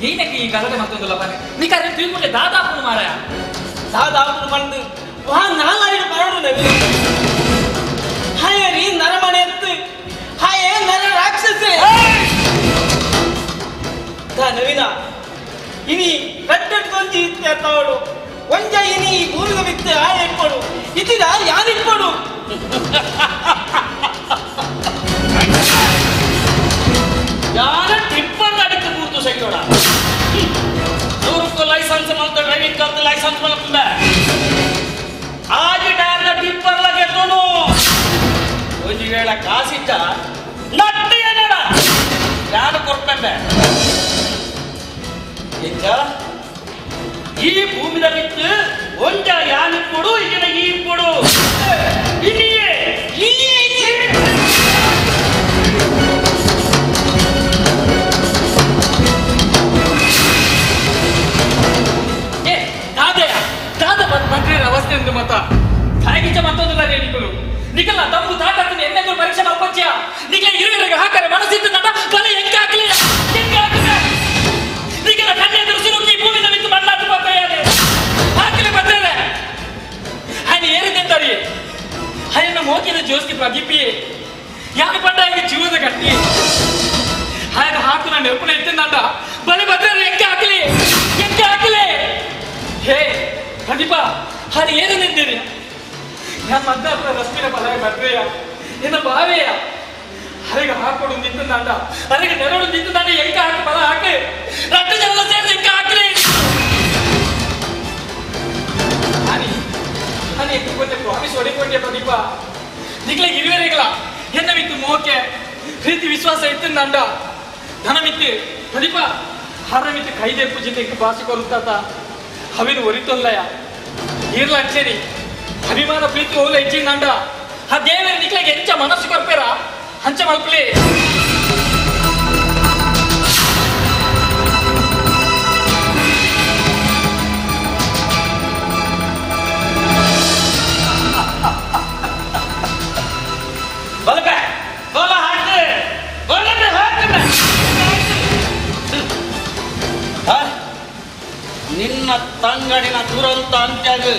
ಏನಕ್ಕೆ ಈ ಗಲಭೆ ಮತ್ತೊಂದು ಲಪನೆ ನೀಕಾರೆ ತಿಳ್ಕೊಂಡೆ ದಾದಾಪುನು ಮಾರಾಯ ದಾದಾಪುನು ಬಂದು ವಾ ನಾಲ್ಕು ಬರೋಡು ನವಿ ಹಾಯರಿ ನರಮಣೆ ಎತ್ತು ಹಾಯೇ ನರ ರಾಕ್ಷಸೆ ದಾ ನವೀನ ಇನಿ ಕಟ್ಟೆಟ್ಕೊಂಜಿ ಇತ್ತೆ ತಾವಳು ಒಂಜ ಇನಿ ಈ ಭೂಮಿಗೆ ಬಿತ್ತು ಆಯ ಇಟ್ಕೊಡು ಇತ್ತಿದ ಯಾರು ಇಟ್ಕೊಡು ಯಾರ ಟಿಪ್ಪರ್ ಅಡಕ್ಕೆ ಕೂರ್ತು ಸೈತೋಡ ನೂರಕ್ಕೂ ಲೈಸೆನ್ಸ್ ಮಲ್ತ ಡ್ರೈವಿಂಗ್ ಕಲ್ತು ಲೈಸೆನ್ಸ್ ಮಲ್ತಂದ ಆಜಿ ಟೈರ್ನ ಟಿಪ್ಪರ್ ಲಗೆತ್ತೋನು ಒಂಜಿ ವೇಳೆ ಕಾಸಿಟ್ಟ ನಟ್ಟಿ ಏನಡ ಯಾರು ಕೊಡ್ಪೆಂಬೆ ಎಂಚ ಈ ಭೂಮಿದ ಬಿತ್ತು ಒಂಜ ಯಾನು ಕೊಡು ಈಗಿನ ಈ ಕೊಡು ಇಲ್ಲಿಯೇ ಇಲ್ಲಿಯೇ ಏ ದಾದೆಯ ದಾದ ಬಂದ್ರೆ ಅವಸ್ಥೆ ಒಂದು ಮತ ತಾಯಿಗಿಂತ ಮತ್ತೊಂದು ನಿಕಲು ನಿಕಲ್ಲ ತಮ್ಮು ತಾಕತ್ತಿನ ಎನ್ನೆಂದು ಪರೀಕ್ಷೆ ಮಲ್ಪಚ್ಯ ನಿಕಲ ಇರುವಿರಗ ಹಾಕರೆ ಮನಸ್ಸಿತ್ತು ನಟ ಬಲೆ ಹೆಂಗ ಹಾಕಲಿ ಹೆಂಗ ಹಾಕಲಿ ನಿಕಲ ಕಣ್ಣೆದುರು ಸುರುಕಿ ಭೂಮಿದ ನಿಂತು ಮಣ್ಣಾತು ಪಾಪಯ್ಯಾನೆ ಹಾಕಲಿ ಬಂದ್ರೆ ఆయన ಏರಿದೆ ఆయన ಮೋಕಿದ ಜೋಸ್ತಿ ಪ್ರದೀಪಿ ಯಾರು ಪಂಡ ಜೀವದ ಕಟ್ಟಿ ఆయన ಹಾಕು ನಾನು ನೆನಪು ಎತ್ತಿಂದ ಬಲೆ ಬಂದ್ರೆ ಹೆಂಗೆ ಹಾಕಲಿ ಹೆಂಗೆ ಹಾಕಲಿ ಅದು ಏನು ನಿಂದಿರಿ ഞാൻ ಮದ್ದಾಪುರ ರಸ್ಮಿನ ಪಲಾಯ ಬರ್ಬೇಯ ಎನ್ನ ಬಾವೆಯ ಅರೆಗೆ ಹಾಕೊಡು ನಿಂತಂದಾಂಡ ಅರೆಗೆ ನೆರಳು ನಿಂತಂದಾಂಡ ಎಂಕ ಹಾಕಿ ಬಲ ಹಾಕಿ ರಟ್ಟು ಜನ ಸೇರಿದ ಎಂಕ ಹಾಕಲಿ అని అని ఎక్కువ ಪ್ರಾಮಿಸ್ ಹೊಡಿಕೊಂಡೆ ಪ್ರದೀಪ ನಿಕ್ಲೆ ಇರುವೆರೆಗಳ ಎನ್ನ ಮಿತ್ತು ಮೋಕೆ ಪ್ರೀತಿ ವಿಶ್ವಾಸ ಇತ್ತಂದಾಂಡ ಧನ ಮಿತ್ತು ಪ್ರದೀಪ ಹರ ಮಿತ್ತು ಕೈದೆ ಪೂಜಿತ ಇಂಕ ಭಾಷೆ ಕೊರುತ್ತಾತ ಅವಿನ ಒರಿತೊಲ್ಲಯ ಈರ್ಲ ಅಂಚೇರಿ ಅಭಿಮಾನ ಪ್ರೀತಿ ಓಲ ಹೆಚ್ಚಿಂದಾಂಡ ಆ ದೇವರ ನಿಕ್ಲೆಗೆ ಎಂಚ ಮನಸ್ಸು ಕೊರ್ಪೇರ ಅಂಚ ಮಲ್ಪಲಿ ಬಲಪೆ ಗೋಲ ಹಾಕ್ರಿ ಗೋಲನೆ ಹಾಕ್ರಿ ನಿನ್ನ ತಂಗಡಿನ ದುರಂತ ಅಂತ್ಯದು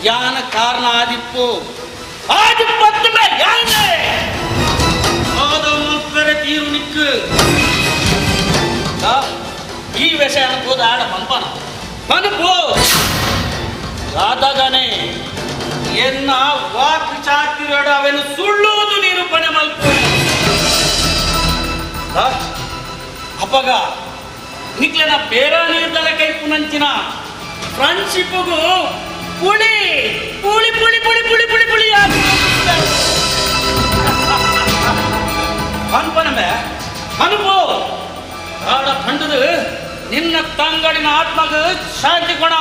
ಯಾನ ಕಾರಣ ಆದಿಪ್ಪು ಆದಿಪ್ಪತ್ತು ಯಾನೆ ಮಲ್ಪೆರೆ ತೀರು ನಿಕ್ಕು ಈ ವಿಷಯ ಹೋದ ಆಡ ಪಂಪನ ಪನಪು ಆದಾಗನೆ ಎನ್ನ ವಾಕ್ ಚಾತಿರೋಡ ಅವೆನು ಸುಳ್ಳುವುದು ನಿರೂಪಣೆ ಮಲ್ಪು ಅಪ್ಪಗ ನಿಕ್ಲೆನ ಬೇರ ನಿರ್ಧಾರ ಕೈಪುನಂಚಿನ ಫ್ರೆಂಡ್ಶಿಪ್ಗೂ ಪುಳಿ ಪುಳಿ ಪುಳಿ ಪುಳಿ ಪುಳಿ ಪುಳಿ ಪುಳಿ ಅನ್ಪನಮೆ ಅನುಪು ಆಡ ಖಂಡದು ನಿನ್ನ ತಂಗಡಿನ ಆತ್ಮಗ ಶಾಂತಿ ಕೊಣ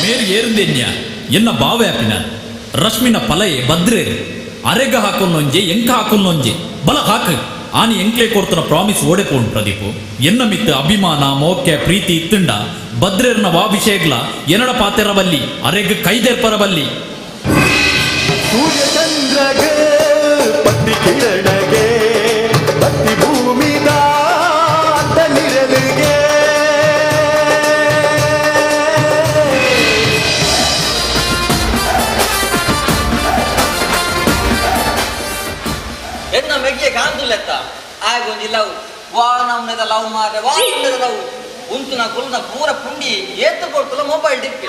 ಮೇರ್ ಏರುಂದೆನ್ಯ ಎನ್ನ ಬಾವ್ಯಾಪಿನ ರಶ್ಮಿನ ಪಲಯೆ ಭದ್ರೇರ್ ಅರೆಗ ಹಾಕೊನ್ನೊಂಜೆ ಎಂಕ ಹಾಕೊನ್ನೊಂಜೆ ಬಲ ಹಾಕು ಆನಿ ಎಂಕ್ಲೆ ಕೊರ್ತನ ಪ್ರಾಮಿಸ್ ಓಡೆಪೋಣ್ ಪ್ರದೀಪು ಎನ್ನ ಮಿತ್ತ ಅಭಿಮಾನ ಮೋಕೆ ಪ್ರೀತಿ ಇತ್ತುಂಡ ಭದ್ರೇರ್ನ ವಾಭಿಷೇಗ್ಲ ಎನ್ನಡ ಪಾತೆರಬಲ್ಲಿ ಅರೆಗ್ ಕೈದೆರ್ಪರಬಲ್ಲಿ ಸೂರ್ಯಚಂದ್ರಗೆ ಪತ್ತಿ ಕಿರಣಗೆ ಪತ್ತಿ ಭೂಮಿದ ನಿರಲಿಗೆ ಎನ್ನ ಮೆಗ್ಗೆ ಕಾಂತುಲೆತ್ತ ಆಗೊಂಜಿ ಲವ್ ವಾ ನಮ್ನೆದ ಲವ್ ಮಾರೆ ವಾ ನಮ್ನೆದ ಲವ್ ಉಂತುನ ಕುಲ್ನ ಪೂರ ಪುಂಡಿ ಏತು ಕೊಡ್ತುಲ ಮೊಬೈಲ್ ಡಿಪ್ಪಿ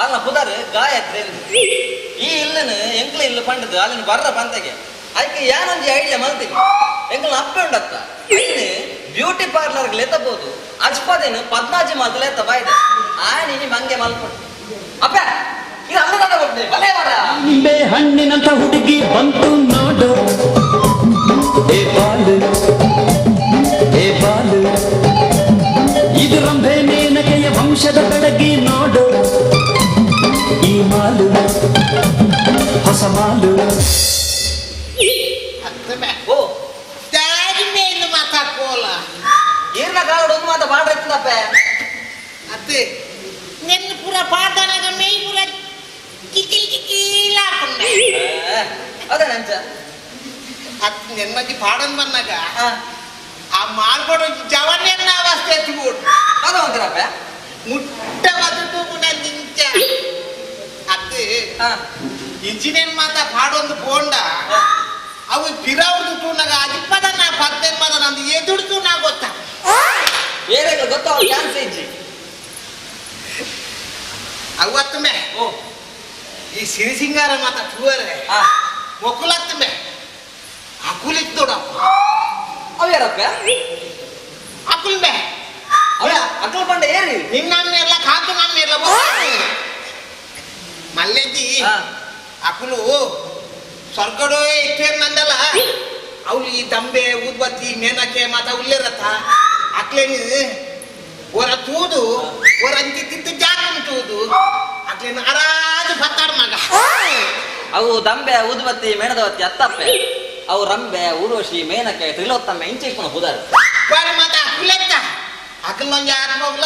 ಅಲ್ಲ ಪುದರ್ ಗಾಯತ್ರಿ ಈ ಇಲ್ಲನ ಎಂಕ್ಲ ಇಲ್ಲ ಪಂಡದು ಅಲ್ಲಿನ ಬರ್ರ ಪಂತೆಗೆ ಐಕೆ ಯಾನೊಂಜಿ ಐಡಿಯಾ ಮಲ್ತೀನಿ ಎಂಕ್ಲ ಅಪ್ಪೆ ಉಂಡತ್ತ ಐನು ಬ್ಯೂಟಿ ಪಾರ್ಲರ್ ಲೆತ್ತಬೋದು ಅಜ್ಪದೇನು ಪದ್ಮಾಜಿ ಮಾತು ಲೆತ್ತ ಬಾಯ್ದೆ ಆ ನೀನಿ ಮಂಗೆ ಮಲ್ಪೊಟ್ಟು ಅಪ್ಪ ಇದು ಅಲ್ಲ ಕೊಟ್ಟೆ ಬಲೆ ಮರ ನಿಂಬೆ ಹಣ್ಣಿನಂತ ಹುಡುಗಿ ಬಂತು ನೋಡು ಏ ಬಾಲು ಏ ಬಾಲು ಇದು ರಂಭೆ ಮೇನಕೆಯ ವಂಶದ ಬೆಡಗಿ ನೋಡು ಈ ಮಾಲು ಹೊಸ ಮಾಲು ಓ ದಾರಿ ಮೇಲೆ ಮಾತಾಡ್ಕೋಲ ಈರ್ನ ಕಾಲಡ್ ಒಂದು ಮಾತ ಬಾಡ್ರ ಇತ್ತದಪ್ಪ ಅತ್ತೆ ನಿನ್ನ ಪೂರ ಪಾಡ್ದಾನಾಗ ಮೇ ಪೂರ ಕಿಕಿಲ್ ಕಿಕಿಲ್ ಹಾಕೊಂಡೆ ಅದೇ ನಂಚ ಅತ್ ನೆಮ್ಮದಿ ಪಾಡನ್ ಬಂದಾಗ ಆ ಮಾರ್ಗೋಡು ಜವನ್ಯನ್ನ ಅವಸ್ಥೆ ಎತ್ತಿಬಿಡು ಅದು ಅಂತೀರಪ್ಪ ಮುಟ್ಟ ಬದುಕು ನಿಂಚ ಅತ್ತೆ ಇಂಜಿನಿಯರ್ ಮಾತ ಪಾಡೊಂದು ಪೋಂಡ ಅವು ಪಿರವ್ರದ್ದು ತೂನಾಗ ಅದಿಪ್ಪದ ನಾ ಪತ್ತೇನ್ ಮಾತ ನಂದು ಎದುಡ್ತು ನಾ ಗೊತ್ತಾ ಬೇರೆ ಗೊತ್ತಾವ ಚಾನ್ಸ್ ಇಜ್ಜಿ ಅವತ್ತಮೆ ಈ ಸಿರಿಸಿಂಗಾರ ಮಾತ ತೂವರೆ ಮೊಕ್ಕುಲತ್ತಮೆ ಅಕುಲಿತ್ತೋಡಪ್ಪ ಅವು ಯಾರಪ್ಪ ಅಕುಲ್ ಬೆ ಅವ ಅಕುಲ್ ಪಂಡ ಏರಿ ನಿನ್ನ ಎಲ್ಲ ಕಾತು ನಮ್ಮ ಎಲ್ಲ ಮಲ್ಲೆದ್ದಿ ಅಕುಲು ಸ್ವರ್ಗಡೋ ಇಟ್ಟೇನ್ ನಂದಲ್ಲ ಅವಳು ಈ ದಂಬೆ ಊದ್ಬತ್ತಿ ಮೇನಕೆ ಮಾತ ಉಲ್ಲೇರತ್ತ ಅಕ್ಲೇನು ಒರ ತೂದು ಒರ ಅಂತಿತ್ತು ಜಾಗನ್ ತೂದು ಅಕ್ಲೇನು ಅರಾಜು ಬತ್ತಾಡ ಮಗ ಅವು ದಂಬೆ ಊದುಬತ್ತಿ ಮೇಣದವತ್ತಿ ಅತ್ತಪ್ಪೆ ಅವು ರಂಬೆ ಊರ್ವಶಿ ಮೇನಕೆ ತ್ರಿಲೋತ್ತಮ್ಮೆ ಇಂಚೆ ಇಪ್ಪನ ಹುದಾರು ಬಾರಿ ಮಾತ ಅಕುಲೆತ್ತ ಅಕಲೊಂಜಿ ಆತ್ಮಗುಲ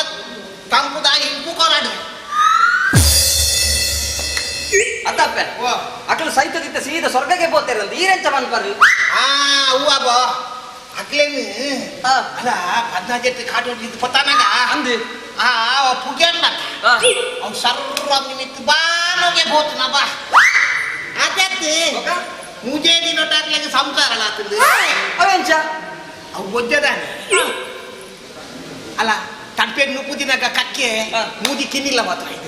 ತಂಪುದ ಇಂಪು ಕೊರಾಡು ಅತ್ತಪ್ಪೆ ಅಕಲು ಸೈತದಿತ್ತ ಸೀದಾ ಸ್ವರ್ಗಕ್ಕೆ ಪೋತೇರಂತ ಈರೆಂಚ ಮನ್ಪರ್ರಿ ಆ ಹೂವ ಬಾ ಅಕ್ಲೇನು ಅಲ್ಲ ಪದ್ನಾಜೆಟ್ಟು ಕಾಟು ಇದು ಪತ್ತಾನಾಗ ಅಂದು ಆ ಪುಗ್ಯಣ್ಣ ಅವ್ ಸರ್ವ ನಿಮಿತ್ತ ಬಾನೋಗೆ ಹೋತನ ಬಾ ಅದೇ ಮೂಜೇ ದಿನ ಟಾಕ್ಲಾಗ ಸಂಸಾರ ಆತಂದು ಅವೆಂಚ ಅವು ಒಜ್ಜದಾನೆ ಅಲ್ಲ ತಡ್ಪೆಗ್ ನುಪ್ಪುದಿನಾಗ ಕಕ್ಕೆ ಮೂಜಿ ಕಿನ್ನಿಲ್ಲ ಮಾತ್ರ ಇದು.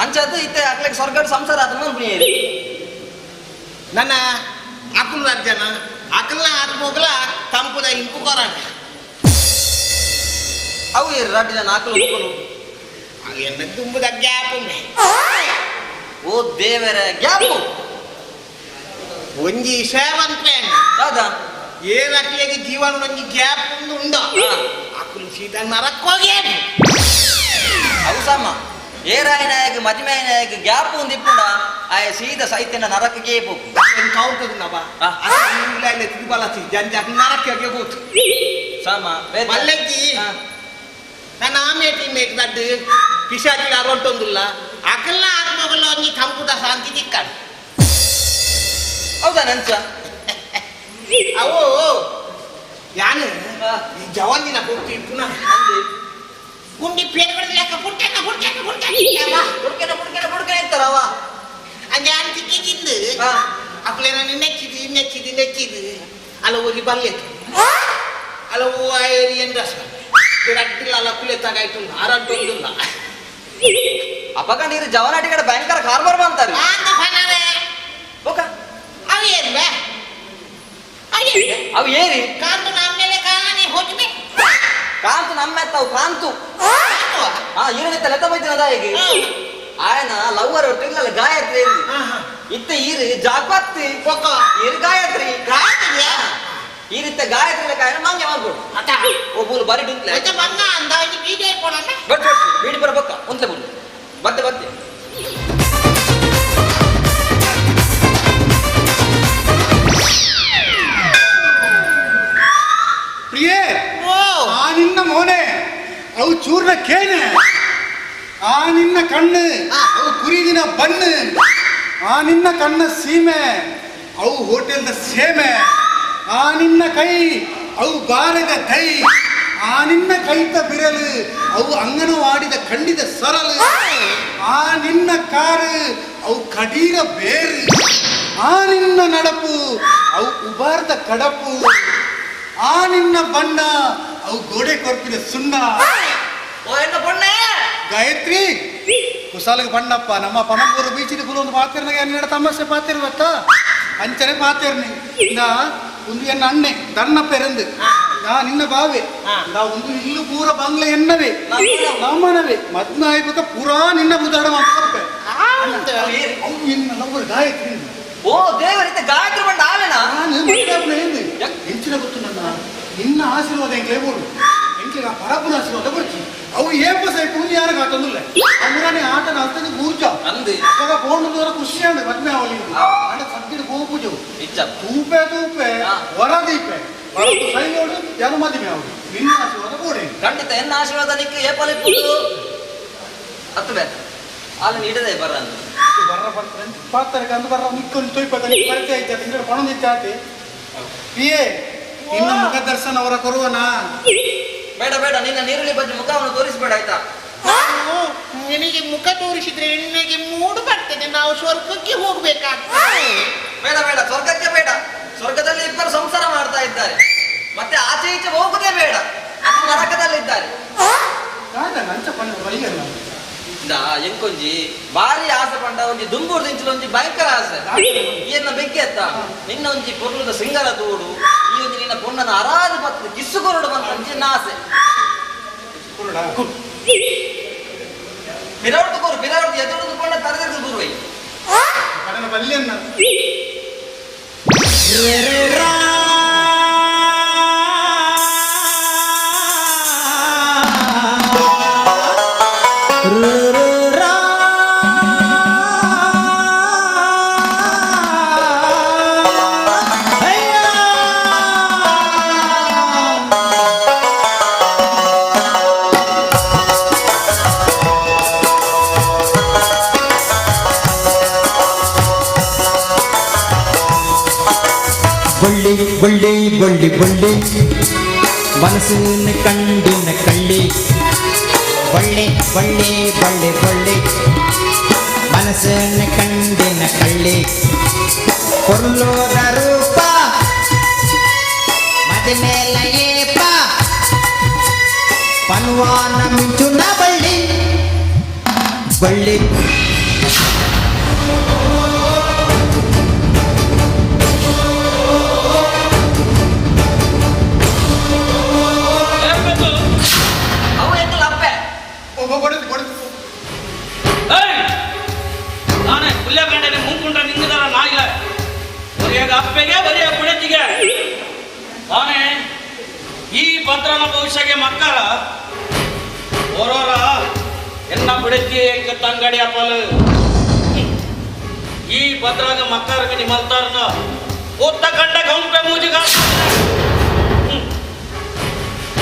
ಅಂಚಾದ ಇತ್ತೆ ಅಕ್ಲೆಗ್ ಸ್ವರ್ಗಡ್ ಸಂಸಾರ ಆತನ ಅನ್ಪುನಿ. ನನ್ನ ಅಕುಲ್ ರಾಜ್ಯನ ಅಕಲ್ನ ಆತ್ಮೋಗಲ ತಂಪುದ ಇಂಪು ಕೊರಾಂಡ. ಅವು ಏರು ರಡ್ಡು ಜನ ಅಕಲು ಉಪ್ಪುನು. ಎನ್ನ ತುಂಬುದ ಗ್ಯಾಪ್ ಉಂಡೆ. ಓ ದೇವರ ಗ್ಯಾಪು. ಒಂಜಿ ಸೇವಂತೆ ದಾದಾ ಏನ್ ಅಕ್ಲೆಗೆ ಜೀವನ ಒಂಜಿ ಗ್ಯಾಪ್ ಒಂದು ಉಂಡು. ಅಕುಲು ಸೀದಾ ನರಕ್ಕೋಗಿ. ಅವು ಸಮ ಏರಾಯನಾಯಕ ಮದಿಮಾಯನಾಯಕ ಗ್ಯಾಪ್ ಒಂದು ಇಪ್ಪುಂಡ ಆಯ ಸೀದಾ ಸೈತ್ಯನ ನರಕಕ್ಕೆ ಪೋಪು. ಕೌಂಟದ ನರಕ್ಕೆ ಹೋತು. ಸಮ ಮಲ್ಲಜ್ಜಿ ನನ್ನ ಆಮೇಟಿ ಮೇಟ್ ನಡ್ಡು ಪಿಶಾಚಿ ಅರೊಂಟೊಂದುಲ್ಲ ಅಕಲ್ನ ಆತ್ಮಗಲ್ಲ ಒಂಜಿ ತಂಪುದ ಶಾಂತಿ ತಿಕ್ಕಾಡು. ಹೌದಾ ನಂಚ? ಅವು ಯಾನು ಈ ಜವಾನಿನ ಹೋಗ್ತಿ ಪುನಃ ಗುಂಡಿ ಪೇರ್ಗಡ ಲೆಕ್ಕ ಪುಟ್ಟೆನ ಪುಟ್ಟೆನ ಪುಟ್ಟೆನ ಪುಡ್ಕೆನ ಪುಡ್ಕೆನ ಪುಡ್ಕೆನ ಇತ್ತಾರವ. ಅಂಜೆ ಆನ್ ತಿಕ್ಕಿದ್ದು ಅಕ್ಲೇನ ನೆಚ್ಚಿದು ನೆಚ್ಚಿದು ನೆಚ್ಚಿದು ಅಲ್ಲ ಊರಿ ಬಲ್ಲೆತ್ತು ಅಲ್ಲ ಹೂ ಏರಿಯನ್ ರಸ ರಡ್ಡಿಲ್ಲ ಅಲ್ಲ ಕುಲೆ ತಗಾಯ್ತು ಅರಡ್ಡೊಂದುಲ್ಲ. ಅಪಗ ನೀರು ಜವನಾಟಿಗಡ ಭಯಂಕರ ಕಾರ್ಬಾರ್ ಬಂತಾರೆ. ಓಕ ಅವು ಏನ್ ಬೇ ಅವು ಏರಿ ಕಾಂತು ನಮ್ಮೇಲೆ ಕಾಣಿ ಹೋಗ್ಬೆ. ಕಾಂತು ನಮ್ಮ ಅವು ಕಾಂತು. ಹಾ ಈರನಿತ್ತ ಲೆತ್ತ ಬೈತಿನ ಹೇಗೆ ಆಯನ ಲವ್ವರ್ ಒಟ್ಟಿಲ್ಲ ಗಾಯತ್ರಿ ಇತ್ತ ಈರು ಜಾಗ್ಬತ್ತಿ ಈರು ಗಾಯತ್ರಿ ಗಾಯತ್ರಿಯಾ ಈ ರೀತಿ ಗಾಯತ್ರಿ ಲೆಕ್ಕ ಆಯನ ಮಂಗೆ ಮಾಡ್ಕೊಡು. ಓ ಬೂಲು ಬಾರಿ ಡುಂತ್ಲೆ ಬಂದ ಅಂದಾಜು ಬೀಡಿ ಕೊಡೋಣ. ಬಟ್ ಬೀಡಿ ಬರಬೇಕ ಒಂದ್ಲೆ ಬುಲ್ಲು ಬತ್ತೆ ಬತ್ತೆ. ಪ್ರಿಯೇ, ಆ ನಿನ್ನ ಮೋನೆ ಅವು ಚೂರ್ನ ಕೇನೆ, ಆ ನಿನ್ನ ಕಣ್ಣು ಅವು ಕುರಿದಿನ ಬಣ್ಣು, ಆ ನಿನ್ನ ಕಣ್ಣ ಸೀಮೆ ಅವು ಹೋಟೆಲ್ದ ಸೇಮೆ, ಆ ನಿನ್ನ ಕೈ ಅವು ಬಾರದ ಕೈ, ಆ ನಿನ್ನ ಕೈತ ಬಿರಲು ಅವು ಅಂಗನವಾಡಿದ ಖಂಡಿದ ಸರಲು, ಆ ನಿನ್ನ ಕಾರು ಅವು ಕಡೀರ ಬೇರು, ಆ ನಿನ್ನ ನಡಪು ಅವು ಉಬಾರ್ದ ಕಡಪು, ಆ ನಿನ್ನ ಬಣ್ಣ ಅವು ಗೋಡೆ ಕೊರ್ಪಿನ ಸುಣ್ಣ. ಗಾಯತ್ರಿ ಕುಸಾಲಿಗೆ ಬಣ್ಣಪ್ಪ ನಮ್ಮ ಪನಂಬೂರು ಬೀಚಿನ ಕುಲೊಂದು ಪಾತಿರ್ನಾಗ ಎನ್ನಡ ತಮ್ಮಸೆ ಪಾತಿರ್ ಗೊತ್ತಾ ಅಂಚನೆ ಪಾತಿರ್ನಿ ನಾ ಒಂದು ಎನ್ನ ಅಣ್ಣೆ ದಣ್ಣಪ್ಪ ಎರಂದು ನಾ ನಿನ್ನ ಬಾವೆ ನಾ ಒಂದು ಇಲ್ಲು ಪೂರ ಬಂಗ್ಲೆ ಎನ್ನವೇ ನಮ್ಮನವೇ ಮದ್ನ ಆಯ್ಬೇಕ ಪೂರಾ ನಿನ್ನ ಬುದಾಡ ಮಾತಾಡ್ಪೆ ಅವು ನಿನ್ನ ಲವ್ವರ್ ಗಾಯತ್ರಿ. ಓ ದೇವರಿತ ಗಾಯತ್ರಿ ಬಂಡ ಆವೇನಾ? ನಾನು ಮದ್ದಾಪನ ಎಂದು ಹೆಂಚಿನ ಗೊತ್ತು ನನ್ನ ನಿನ್ನ ಆಶೀರ್ವಾದ ಎಂಕ್ಲೆ ಬೋಡು ಎಂಕ್ಲೆ ನಾ ಪರಪ್ಪನ ಆಶೀರ್ವಾದ ಬರ್ಚಿ ಅವು ಏಪ ಸೈಪು ಯಾರು ಕಾತೊಂದಿಲ್ಲ ಅಮುರಾನೆ ಆಟ ನಾಲ್ತದ ಊರ್ಜ ಅವಾಗ ಫೋನ್ ದೂರ ಖುಷಿಯಾಂಡು ಮದ್ಮೆ ಅವಲಿ ಆಡ ಸದ್ಯದ ಗೋಪೂಜವು ತೂಪೆ ತೂಪೆ ವರದೀಪೆ ವರದು ಸೈಯೋಡು ಯಾರು ಮದುವೆ ಅವಳು ನಿನ್ನ ಆಶೀರ್ವಾದ ಬೋಡೆ. ಖಂಡಿತ ಎನ್ನ ಆಶೀರ್ವಾದ ನಿಕ್ಕ ಏಪಲಿ ಪುಲ್ಲು ಹತ್ತು ಬೇಕು ಅಲ್ಲಿ ನೀಡದೆ ಬರ್ರ ಬರ್ರ ಬರ್ತಾರೆ ಪಾತಾರೆ ಕಂದು ಬರ್ರ ನಿಕ್ಕೊಂಡು ತೊಯ್ಪದ ಪರಿಚಯ ಐತೆ ತಿಂಗಳು ಪಣೊಂದಿಚ್ಚಾತಿ ಪ್ರಿಯೇ ನಿನ್ನ ಮುಖ ದರ್ಶನ ಅವರ ಕೊರುವನಾ? ಬೇಡ ಬೇಡ, ನಿನ್ನ ನೀರುಳ್ಳಿ ಬಜ್ಜಿ ಮುಖವನ್ನು ತೋರಿಸಬೇಡ ಆಯ್ತಾ? ನಿನಗೆ ಮುಖ ತೋರಿಸಿದ್ರೆ ನಿನಗೆ ಮೂಡು ಬರ್ತದೆ, ನಾವು ಸ್ವರ್ಗಕ್ಕೆ ಹೋಗ್ಬೇಕಾಗ್ತದೆ. ಬೇಡ ಬೇಡ, ಸ್ವರ್ಗಕ್ಕೆ ಬೇಡ. ಸ್ವರ್ಗದಲ್ಲಿ ಇಬ್ಬರು ಸಂಸಾರ ಮಾಡ್ತಾ ಇದ್ದಾರೆ, ಮತ್ತೆ ಆಚೆ ಈಚೆ ಹೋಗುದೇ ಬೇಡ, ಅಲ್ಲಿ ನರಕದಲ್ಲಿದ್ದಾರೆ. ಎಂಕೊಂಜಿ ಭಾರಿ ಆಸೆ ಪಂಡ ಒಂಜಿ ದುಂಬೂರು ದಿಂಚಲು ಒಂಜಿ ಭಯಂಕರ ಆಸೆ ಏನ ಬೆಕ್ಕಿ ಅತ್ತ ನಿನ್ನ ಒಂಜಿ ಪೊರ್ಲುದ ಸಿಂಗರ ತೂಡು ಈ ಒಂಜಿ ನಿನ್ನ ಪೊಣ್ಣನ ಅರಾದ ಪತ್ತು ಕಿಸ್ಸು ಕೊರಡು ಬಂತ ಒಂಜಿ ಆಸೆ. ಬಿರವಡ್ದು ಕೋರು ಬಿರವಡ್ದು ಎದುರುದು ಕೊಂಡ ತರದೆದು ದೂರವೈ ಬಳ್ಳಿ ಬಳ್ಳಿ ಬಳ್ಳಿ ಬಳ್ಳಿ ಮನಸ್ಸಿನ ಕಂಡಿನ ಕಳ್ಳಿ ಬಳ್ಳಿ ಬಳ್ಳಿ ಬಳ್ಳಿ ಬಳ್ಳಿ ಮನಸ್ಸಿನ ಕಂಡಿನ ಕಳ್ಳಿ ಕೊರ್ಲೋದ ರೂಪ ಮದ ಮೇಲ ಏಪ ಅನುವಾನ ಮಿಂಚುನ ಬಳ್ಳಿ ಬಳ್ಳಿ. ಅವು ಎಂಕಲ್ ಅಪ್ಪೆ. ನಾನೇ ಹುಲ್ಯ ಗಂಡನೆ ಮುಂಕುಂಡ ನಿಂಗದರ ನಾಯಿಲ ಬರಿಯಾಗ ಅಪ್ಪೆಗೆ ಬರಿಯ ಪುಣತಿಗೆ ತಾನೇ ಈ ಭದ್ರನ ಭವಿಷ್ಯಗೆ ಮಕ್ಕಳ ಓರೋರ ಎನ್ನ ಬಿಡತಿ ಎಂಕ ತಂಗಡಿ ಅಪ್ಪಲು ಈ ಭದ್ರಾಗ ಮಕ್ಕಳಿಗೆ ನಿಮ್ಮಲ್ತಾರನ ಒತ್ತ ಕಂಡ ಗಂಪೆ ಮೂಜಿಗ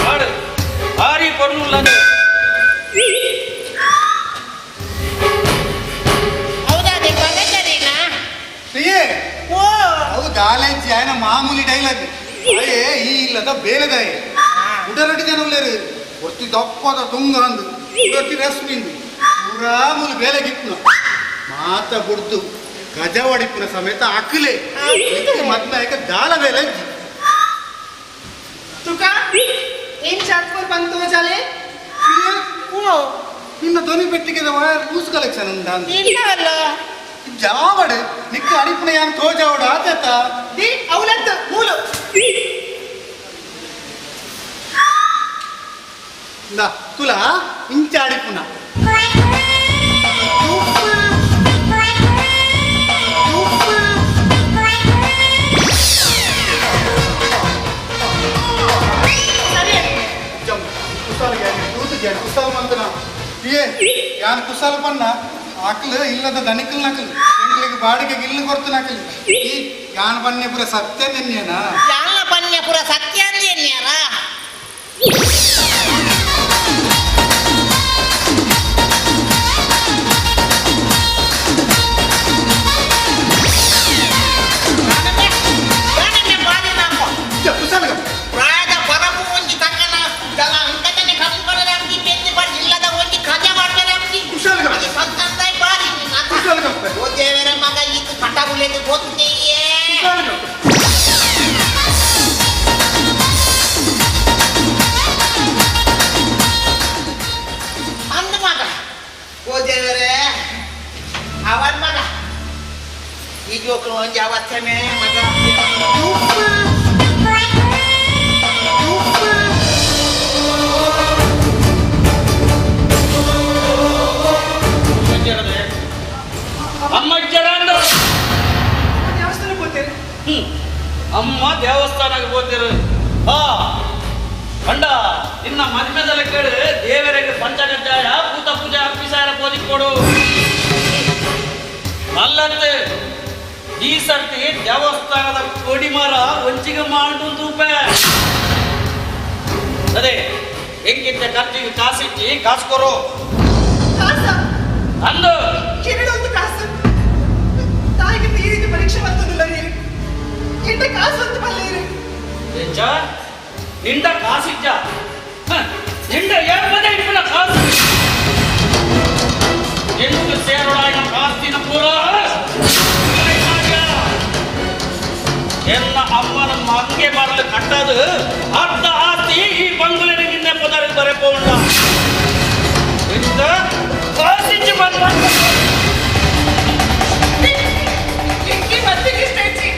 ಹಾಡು ಭಾರಿ ಪರ್ನುಲ್ಲದು. ಅವು ದಾಲೇಜಿ ఆయన ಮಾಮೂಲಿ ಡೈಲಾಗ್. ಅಯ್ಯೇ, ಈ ಇಲ್ಲದ ಬೇಲೆದಾಯ ಉಡರಡಿ ಜನ ಉಲ್ಲೇರು ಒರ್ತಿ ದಪ್ಪದ ತುಂಗ ಅಂದು ಉಡರ್ತಿ ರಶ್ಮಿಂದು ಪೂರಾ ಮೂಲು ಬೇಲೆ ಗಿಪ್ಪುನ ಮಾತ ಬುಡ್ದು ಗಜವಡಿಪುನ ಸಮೇತ ಅಕ್ಲೆ ಮದ್ಮೆ ದಾಲ ಬೇಲೆ. ತುಕಾ ಏನ್ ಚಾತ್ಕೋರ್ ಬಂತು ಜಾಲೆ? ಓ, ನಿನ್ನ ಧ್ವನಿ ಪೆಟ್ಟಿಗೆ ವೈರ್ ಲೂಸ್ ಕಲೆಕ್ಷನ್ ಉಂಡ? ಇಲ್ಲ ಅಲ್ಲ. ಜಾವಡು ನಿಕ್ಕ ಅಡಿಪುನ ಯಾನ್ ತೋಜಾವಡು ಆತೇತ. The ಅವಲತ್ತು ಮೂಲು. ಇಂದ ತುಲ ಇಂಚ ಅಡಿಪುನ. ಕುಸಾಲ್ ಮಂತನ ಏ ಯಾನ್ ಕುಸಾಲ್ ಪನ್ನ ಅಕ್ಲು ಇಲ್ಲದ ದನಿಕಲ್ ನಕಲು ಎಂಕ್ಲಿಗೆ ಬಾಡಿಗೆ ಇಲ್ಲು ಕೊರ್ತು ನಕಲು. ಈ ಯಾನ್ ಬನ್ನೆ ಪುರ ಸತ್ಯ ನಿನ್ನೇನಾ? ಯಾನ ಪನ್ನೆ ಪುರ ಸತ್ಯ ಅಂದೇನ್ಯಾರ? ಪ್ರಾಯದ ಪರಬು ಒಂಜಿ ತಕ್ಕನ ದಲ ಅಂಕತನೆ ಕಮ್ಮಿ ಬರಲಾಂತಿ ಬೆಂದಿ ಬರ್ ಇಲ್ಲದ ಒಂಜಿ ಕಜ ಮಾಡ್ಬರಾಂತಿ ಅದು ಸಂತಾನ ಬಾರಿ. ಓ ದೇವರ ಮಗ, ಈತ ಕಟಗುಲೆದು ಗೊತ್ತೇಯೇ. ಅಂದ ಮಗ, ಓ ದೇವರೇ, ಅವನ್ ಮಗ ಈ ಜೋಕರು ಒಂಜಿ ಅವತ್ತನೇ ಮಗ. ಅಮ್ಮ ಇಜ್ಜಡ ಅಂದ್ರ ದೇವಸ್ಥಾನಕ್ಕೆ ಹೋಗ್ತೇನೆ. ಅಮ್ಮ ದೇವಸ್ಥಾನಕ್ಕೆ ಹೋಗ್ತಿರು. ಹಾ ಕಂಡ, ನಿನ್ನ ಮದ್ಮೆದಲ್ಲ ಕೇಳಿ ದೇವರಿಗೆ ಪಂಚಕಜ್ಜಾಯ ಭೂತ ಪೂಜೆ ಅರ್ಪಿಸಾರ ಕೊಡು ಅಲ್ಲಂತೆ. ಈ ಸರ್ತಿ ದೇವಸ್ಥಾನದ ಕೊಡಿಮರ ವಂಚಿಗೆ ಮಾಡು ರೂಪಾಯಿ ಅದೇ ಹೆಂಗಿದ್ದ ಖರ್ಚಿಗೆ ಕಾಸಿಚ್ಚಿ ಕಾಸು ಕೊರು. ಕಾಸ? ಅಂದು. ಒಂದು ಕಾಸು ತಾಯಿಗೆ ಈ ರೀತಿ ಪರೀಕ್ಷೆ ಬಂತದಿಲ್ಲ ನೀರು ಇಂಟ ಕಾಸು ಅಂತ ಬಲ್ಲೇರು. ಎಂಚ ನಿಂಡ ಕಾಸಿಜ್ಜ? ನಿಂಡ ಏರ್ಪದೆ ಇಪ್ಪನ ಕಾಸು ಎಂಟು ಸೇರೋಳಾಗಿನ ಕಾಸ್ತಿನ ಪೂರ ಎನ್ನ ಅಮ್ಮನ ಮಂಗೆ ಬರಲು ಕಟ್ಟದು ಅರ್ಧ ಆಸ್ತಿ ಈ ಬಂಗುಲಿನ ನಿನ್ನೆ ಪದರಿಗೆ ಬರೆಪೋಂಡ ಎಂತ ಕಾಸಿಜ್ಜಿ ಬಂದ. ಈ ಮದ್ವೆಗೆ ಇಷ್ಟ ಹೆಚ್ಚಿ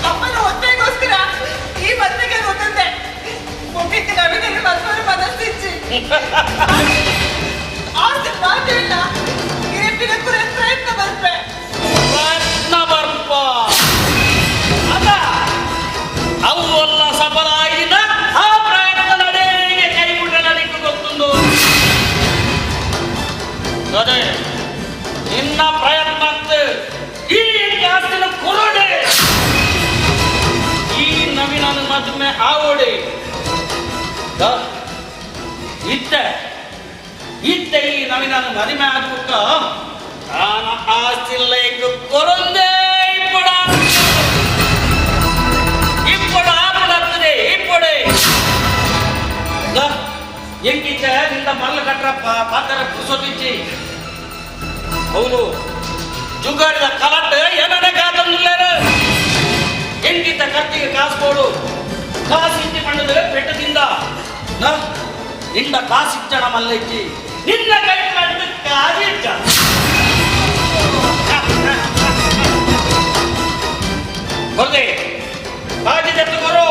ಅಮ್ಮನ ಒತ್ತೆಗೋಸ್ಕರ ಈ ಮದ್ವೆಗೆ ಗೊತ್ತಂತೆ ಮುಗಿಕ್ಕೆ ನವೀನಲ್ಲಿ ಮದ್ವೆ ಮನಸ್ಸಿಚ್ಚಿ ಆಸ್ತಿ ಮಾತಿಲ್ಲ ಇರಪಿನ ಪ್ರಯತ್ನ ಬರ್ಪೆ. ಪ್ರಯತ್ನ ಬರ್ಪ ಅಲ್ಲ, ಅವು ಎಲ್ಲ ಸಫಲ ಆಗಿದ ಆ ಪ್ರಯತ್ನ ನಡೆಗೆ ಕೈ ಬಿಡಲಿಕ್ಕೆ ಗೊತ್ತುಂದು. ಅದೇ ನಿನ್ನ ಪ್ರಯತ್ನ ಈ ಆಸ್ತಿನ ಕೊರಡೆ ಈ ನವೀನ ಮದುವೆ ಆವೋಡಿ ಇತ್ತೆ ಇತ್ತೆ ಈ ನವೀನ ಮದುವೆ ಆದ್ಬಿಟ್ಟ ತಾನ ಆಸ್ತಿಲ್ಲ ಕೊರೊಂದೇ ಇಪ್ಪಡ ಇಪ್ಪಡ ಆಪಡತ್ತದೆ ಇಪ್ಪಡೆ ಎಂಕಿತ್ತ ನಿಂದ ಮಲ್ಲ ಕಟ್ರ ಪಾತ್ರ ಕುಸೋತಿಚ್ಚಿ ಹೌದು ಜುಗಾಡಿದ ಕಲಟ್ ಏನನೇ ಕಾತಂದುಲ್ಲೇರು ಎಂಕಿತ್ತ ಕತ್ತಿಗೆ ಕಾಸು ಕೊಡು ಕಾಸು ಇಂತಿ ಪಣ್ಣದು ಬೆಟ್ಟದಿಂದ ನಿಂದ ಕಾಸು. ಮಲ್ಲಜ್ಜಿ ನಿನ್ನ ಕೈ ಕಂಡು ಕಾಜಿಟ್ಟ ಕೊರದೆ ಕಾಜಿ ತೆತ್ತು ಕೊರು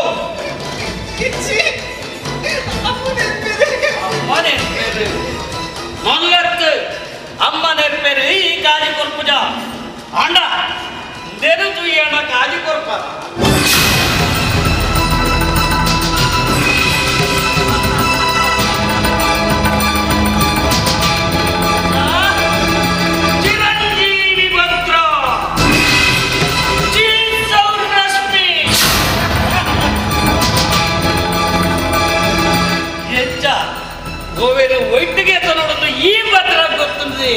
ಅಮ್ಮನೆ ಮಲ್ಲತ್ತು ಅಮ್ಮ ನೆರ್ಪೇರು ಈ ಕಾಜಿ ಕೊರ್ಪುಜ ಆಂಡ ಇಂದೇನು ತುಯ್ಯಣ ಕಾಜಿ ಕೊರ್ಪ ಚಿರಂಜೀವಿ ಭದ್ರ ರಶ್ಮಿ ಎಚ್ಚ ಗೋವೇನ ಒಟ್ಟಿಗೆ ತನ್ನೊಡನ್ನು ಈ ಭದ್ರ ಗೊತ್ತುಂದಿ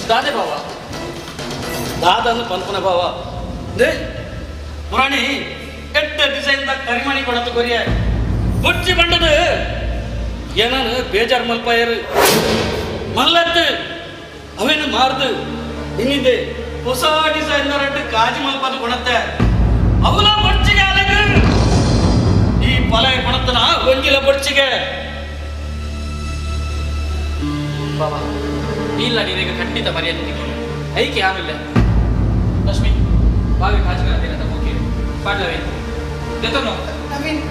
ದಾದೆ ಬಾವ ದಾದನ್ನು ಪನ್ಪುನ ಬಾವ they Purani ಎಟ್ಟ ಡಿಸೈನ್ ಕರಿಮಣಿ ಕೊಡತು ಕೊರಿಯ ಬುಚ್ಚಿ ಬಂಡದು ಏನಾನು ಬೇಜಾರು ಮಲ್ಪಾಯರು ಮಲ್ಲತ್ತು ಅವೇನು ಮಾರ್ದು ಇನ್ನಿದೆ ಹೊಸ ಡಿಸೈನ್ ರೆಡ್ಡು ಕಾಜಿ ಮಲ್ಪದು ಕೊಡತ್ತೆ ಅವಲ ಬೊಡ್ಚಿಗೆ ಅಲಗು ಈ ಪಲ ಕೊಡತ್ತನ ಒಂಜಿಲ ಬೊಡ್ಚಿಗೆ ಬಾಬಾ ಇಲ್ಲ ನೀನೀಗ ಖಂಡಿತ ಮರ್ಯಾದೆ ತಿಕ್ಕೊಂಡು ಐಕೆ ಯಾನಿಲ್ಲ ಲಕ್ಷ್ಮಿ ಬಾವಿ ಕಾಜಿನ ಓಕೆ ಪಾಡ್ಲವೇ ಜೊತೆನು ನವೀನ್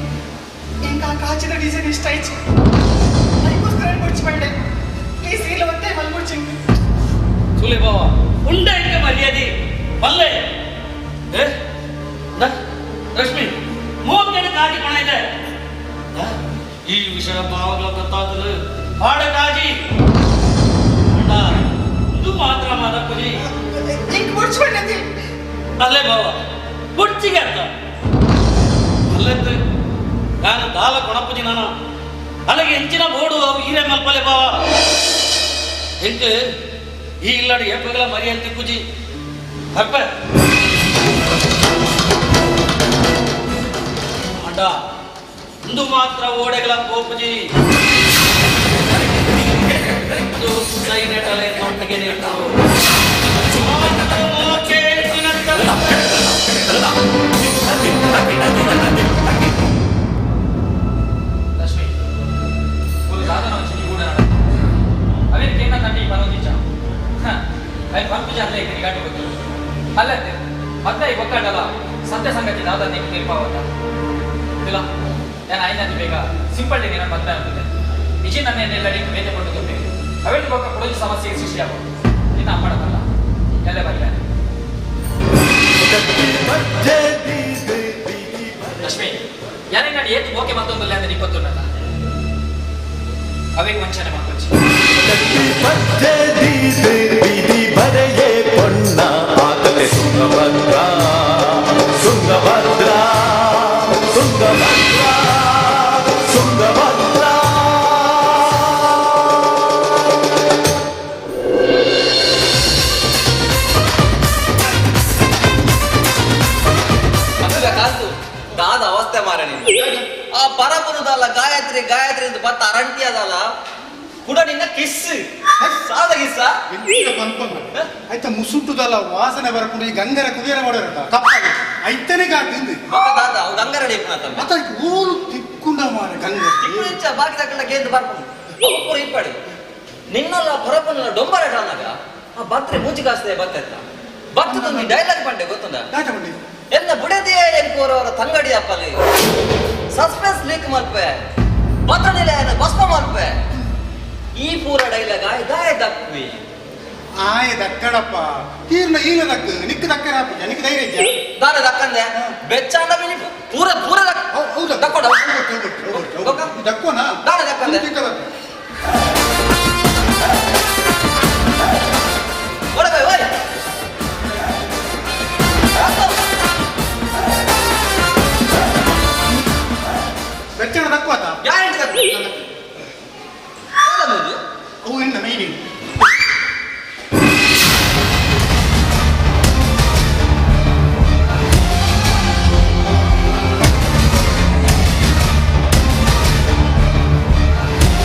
ఇంకా ಕಾಚಿದ ಡಿಸೈನ್ ಇಷ್ಟ ಆಯ್ತು ಅದಕ್ಕೋಸ್ಕರ ಬುಡ್ಚಿ ಬಂಡೆ ಪ್ಲೀಸ್ ಇಲ್ಲ ಮತ್ತೆ ಮಲ್ಬುಡ್ಚಿಂಗ್ ಸುಲೆ ಬಾವ ಉಂಡ ಇಂಕ ಮರ್ಯಾದೆ ಮಲ್ಲೆ ಏ ರಶ್ಮಿ ಮೂವತ್ತೆರಡು ಕಾಜಿ ಕೊಣ ಇದೆ ಈ ವಿಷಯ ಭಾವಗಳ ಗೊತ್ತಾದಲು ಪಾಡ ಕಾಜಿ ಅಣ್ಣ ಇದು ಮಾತ್ರ ಮಾದಪ್ಪಜಿ ಅಲ್ಲೇ ಬಾವ ಬುಡ್ಚಿಗೆ ಅಂತ ಅಲ್ಲೆತ್ತು ನಾನು ದಾಲ ಕೊಣಪ್ಪಜಿ ನಾನು ಅಲ್ಲಿಗೆ ಹೆಂಚಿನ ಬೋಡು ಅವು ಹೀರೆ ಮಲ್ಪಲೆ ಬಾವ ಹೆಂಗೆ ಈ ಇಲ್ಲಾಡಿ ಏಪಗಳ ಮರಿಯಂತಿ ತಿಕ್ಕುಜಿ ಅಪ್ಪ ಅಡ್ಡ ಇಂದು ಮಾತ್ರ ಓಡೆಗಳ ಪೋಪುಜಿ ಇದು ಸೈನೆಟಲೆ ತೊಟ್ಟಗೆ ನೀರು ಲಕ್ಷ್ಮಿ ಒಂದು ದಾದನ ಒಂಚೂರು ಕೂಡ ಅವೇನು ಕೇಂದ್ರ ತಂಡಿ ಪನೊಂದಿಚ್ಚ ಅಯ್ಯ ಪಂಪು ಜಾತ್ರೆ ಇದ್ದೀನಿ ಗಾಟಿ ಗೊತ್ತು ಅಲ್ಲತ್ತೆ ಮತ್ತೆ ಈ ಗೊತ್ತಾಡಲ್ಲ ಸತ್ಯ ಸಂಗತಿ ದಾದ ನೀನು ತೀರ್ಪಾವತ್ತ ಇಲ್ಲ ನಾನು ಐನಂದು ಬೇಗ ಸಿಂಪಲ್ ನಾನು ಮದುವೆ ಆಗ್ತದೆ ನಿಜ ನನ್ನ ಎಲ್ಲ ಬೇತೆ ಕೊಟ್ಟು ತುಂಬಿ ಅವೇನು ಬೊಕ್ಕ ಕೊಡೋದು ಸಮಸ್ಯೆಗೆ ಸೃಷ್ಟಿಯಾಗೋದು ನಿನ್ನ ಅಮ್ಮಡಲ್ಲ ಎಲ್ಲ ಬರಲ್ಲ ಲಕ್ಷ್ಮಿ ಯಾರೇ ನಾನು ಏತು ಓಕೆ ಮತ್ತೊಂದಲ್ಲ ಅಂದ್ರೆ ಇಪ್ಪತ್ತೊಂದಲ್ಲ ಅವೇಗ ವಂಚನೆ ಮಾಡ್ಕೊಚ್ಚಿ ಬರೆಯೇ ಪೊನ್ನ ಆತಲೆ ತುಂಗಭದ್ರ ತುಂಗಭದ್ರ ತುಂಗಭದ್ರ ತುಂಗಭದ್ರ. ಅದುವೆ ಕಾಸು ದಾದ ಅವಸ್ಥೆ ಮಾರ ನೀನು ಆ ಪರಪುರದಲ್ಲ ಗಾಯತ್ರಿ ಗಾಯತ್ರಿ ಅಂತ ಬತ್ತ ಅರಂಟಿ ಅದಲ್ಲ ಕೂಡ ನಿನ್ನ ಕಿಸ್ ಸಾದ ಕಿಸ್ಸ ಆಯ್ತಾ ಮುಸುಂಟುದಲ್ಲ ವಾಸನೆ ಬರಕೊಂಡು ಈ ಗಂಗರ ಕುದಿಯರ ಮಾಡೋರಲ್ಲ ಕಪ್ಪಾಗಿ ಐತನೇ ಕಾತಿಂದು ದಾದ ಅವು ಗಂಗರ ಮತ್ತ ಊರು ತಿಕ್ಕುಂಡ ಮಾರ ಗಂಗ ತಿಕ್ಕುಂಚ ಬಾಕಿ ತಕೊಂಡ ಕೇಂದ್ರ ಬರ್ಕೊಂಡು ಅವು ಇಪ್ಪಡಿ ನಿನ್ನಲ್ಲ ಪರಪನಲ್ಲ ಡೊಂಬರ ಡಾನಾಗ ಆ ಬತ್ರೆ ಮೂಜಿ ಕಾಸ್ತೇ ಬತ್ತ ಬತ್ತದೊಂದು ಡೈಲಾಗ್ ಪಂಡೆ ಗೊತ್ತುಂಡ ಎನ್ನ ಬುಡದಿಯೇ ಎಂಕೋರವರ ತಂಗಡಿ ಅಪ್ಪಲಿ ಸಸ್ಪೆನ್ಸ್ ಲೀಕ್ ಮಲ್ಪೆ ಬತ್ತನಿಲೆ ಭಸ್ಮ ಮಲ್ಪೆ ಈ ಪೂರ ಡೈಲಾಗ್ ಆಯ್ ದಾಯ ದಕ್ವಿ ಆಯ ದಕ್ಕಡಪ್ಪ ತೀರ್ನ ಈನ ದಕ್ಕ ನಿಕ್ಕ ದಕ್ಕರ ನಿಕ್ಕ ಧೈರ್ಯ ಇದ್ಯಾ? ದಾನ ದಕ್ಕಂದೆ ಬೆಚ್ಚಾಂಡ ಮಿನಿ ಪೂರ ಪೂರ ದಕ್ ಹೌದಾ ದಕ್ಕೊಡ ದಕ್ಕೋನ ದಾನ ದಕ್ಕಂದೆ ಓಡ ಬೈ ಓಯ್ ಬೆಚ್ಚಣ ದಕ್ವಾತ ಗ್ಯಾರಂಟಿ ದಕ್ಕ ಅವು ಇನ್ನ ಮೈನಿ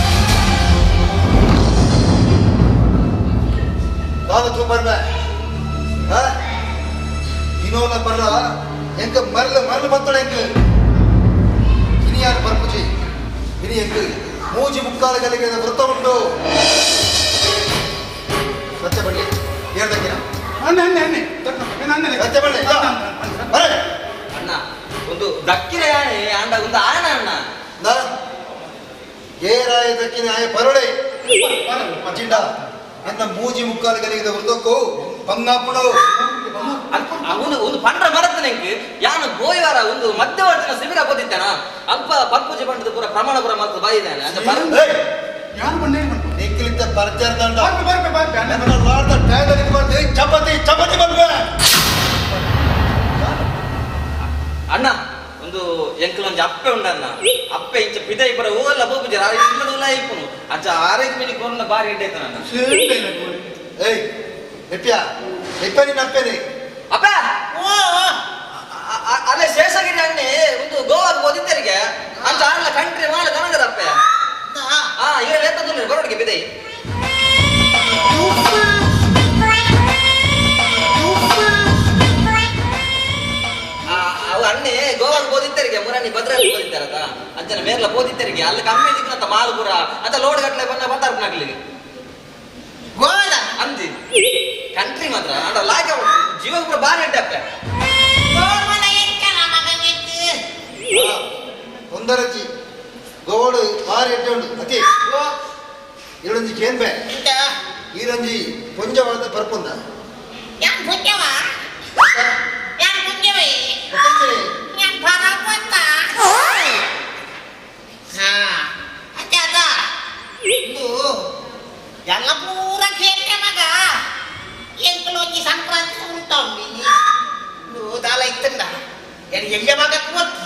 ಆ ಮುಕ್ಕಾಲು ಗಲಿಗೆ ವೃತ್ತ ಉಂಟು. ಸತ್ಯ ಬಳ್ಳಿ ಹೇಳ್ದಕ್ಕಿನ ಸತ್ಯ ಬಳ್ಳಿ ಬರೇ. ಅಣ್ಣ ಒಂದು ದಕ್ಕಿನ ಯಾನೆ ಅಂಡ ಒಂದು ಆಣ ಅಣ್ಣ. ಏರಾಯ ದಕ್ಕಿನ ಆಯ ಪರೊಡೆ ಚಿಂಡ ನನ್ನ ಮೂಜಿ ಮುಕ್ಕಾಲು ಗಲಿಗೆ ವೃತ್ತಕ್ಕೂ ಬಂಗಾಪುಣವು. ಅವನು ಒಂದು ಪಂಡ್ರ ಮರತ್ತ ನೆಂಕ್ ಯಾನು ಗೋಯವಾರ ಒಂದು ಮಧ್ಯವರ್ತಿನ ಶಿಬಿರ ಹೋದಿದ್ದಾನ ಅಲ್ಪ ಪರ್ಪೂಜೆ ಪಂಡದ ಪೂರ ಪ್ರಮಾಣ ಪೂರ ಮಾತ್ರ ಬಾಯಿದ್ದಾನೆ ಅಂತ. ನಿಕ್ಲಿಂತ ಪರಿಚಯ ದಂಡ ನನ್ನ ಲಾರ್ದ ಟೈಗರ್ ಬರ್ತೆ ಚಪಾತಿ ಚಪಾತಿ ಬರ್ಬೆ. ಅಣ್ಣ ಒಂದು ಎಂಕಲ್ ಒಂಜಿ ಅಪ್ಪೆ ಉಂಡಣ್ಣ ಅಪ್ಪೆ ಇಂಚ ಪಿದ ಇಬ್ಬರ ಓಲ್ಲ ಬೋಪುಜರ ಇಲ್ಲದ ಉಲ್ಲ ಇಪ್ಪುನು ಅಂಚ ಆರೈದು ಮಿನಿ ಕೋರ್ನ ಬಾರಿ ಎಡ್ಡೈತ ನನ್ನ. ಏಯ್ ಎಪ್ಪ್ಯ ಎಪ್ಪ ನಿನ್ನ ಅಪ್ಪೇನೆ ಅಪ್ಪ ಅಲ್ಲೇ ಶೇಷಗಿರಿ ಅಣ್ಣೆ ಒಂದು ಗೋವಾಗ್ ಓದಿದ್ದರಿಗೆ ಅಂಚ ಆರ್ಲ ಕಂಟ್ರಿ ಮಾಡ ಕನಗದ ಅಪ್ಪೆ. ಹಾ ಇರ ಎತ್ತ ಬರೋಡಿಗೆ ಬಿದೈ. ಅವು ಅಣ್ಣೆ ಗೋವಾಗ್ ಓದಿದ್ದರಿಗೆ ಮುರಾನಿ ಭದ್ರಲ್ಲಿ ಓದಿದ್ದಾರತ ಅಂಚನ ಮೇರ್ಲ ಓದಿದ್ದರಿಗೆ ಅಲ್ಲಿ ಕಮ್ಮಿ ದಿಕ್ಕನಂತ ಮಾಲ್ಪುರ ಅಂತ ಲೋಡ್ ಗಟ್ಲೆ ಬನ್ನ ಬತ್ತಾರ್ಪನಾಗ್ಲಿ ಗೋವಾದ ಅಂದಿ ಕಂಟ್ರಿ ಮಾತ್ರ ಅಂಡ ಲಾಯ್ಕ ಜೀವ ಕೂಡ ಬಾರಿ ಅಡ್ಡೆ ಅಪ್ಪೆ. ಒಂದರಜ್ಜಿ ಗೋವಾಡು ಬಾರಿ ಎಡ್ಡೆ ಉಂಡು ಅತಿ ಈರೊಂಜಿ ಕೇನ್ಬೆ ಈರೊಂಜಿ ಪೊಂಜವಾದ ಪರ್ಪುಂದ ಯಾನ್ ಪುಂಜವ ಯಾನ್ ಪುಂಜವೇ ಯಾನ್ ಪರಪತ್ತ ಹಾ ಅತ್ತೆ ಅದ ಇದು ಎಲ್ಲ ಪೂರ ಕೇಳ್ತೆ ಮಗ ಎಂಕಲು ಒಂಜಿ ಸಂಕ್ರಾಂತಿ ಉಂಟು ಇದು ದಾಲ ಇತ್ತಂಡ ಎಲ್ಲಿ ಎಲ್ಲಿ ಮಗ ಕೂತಿ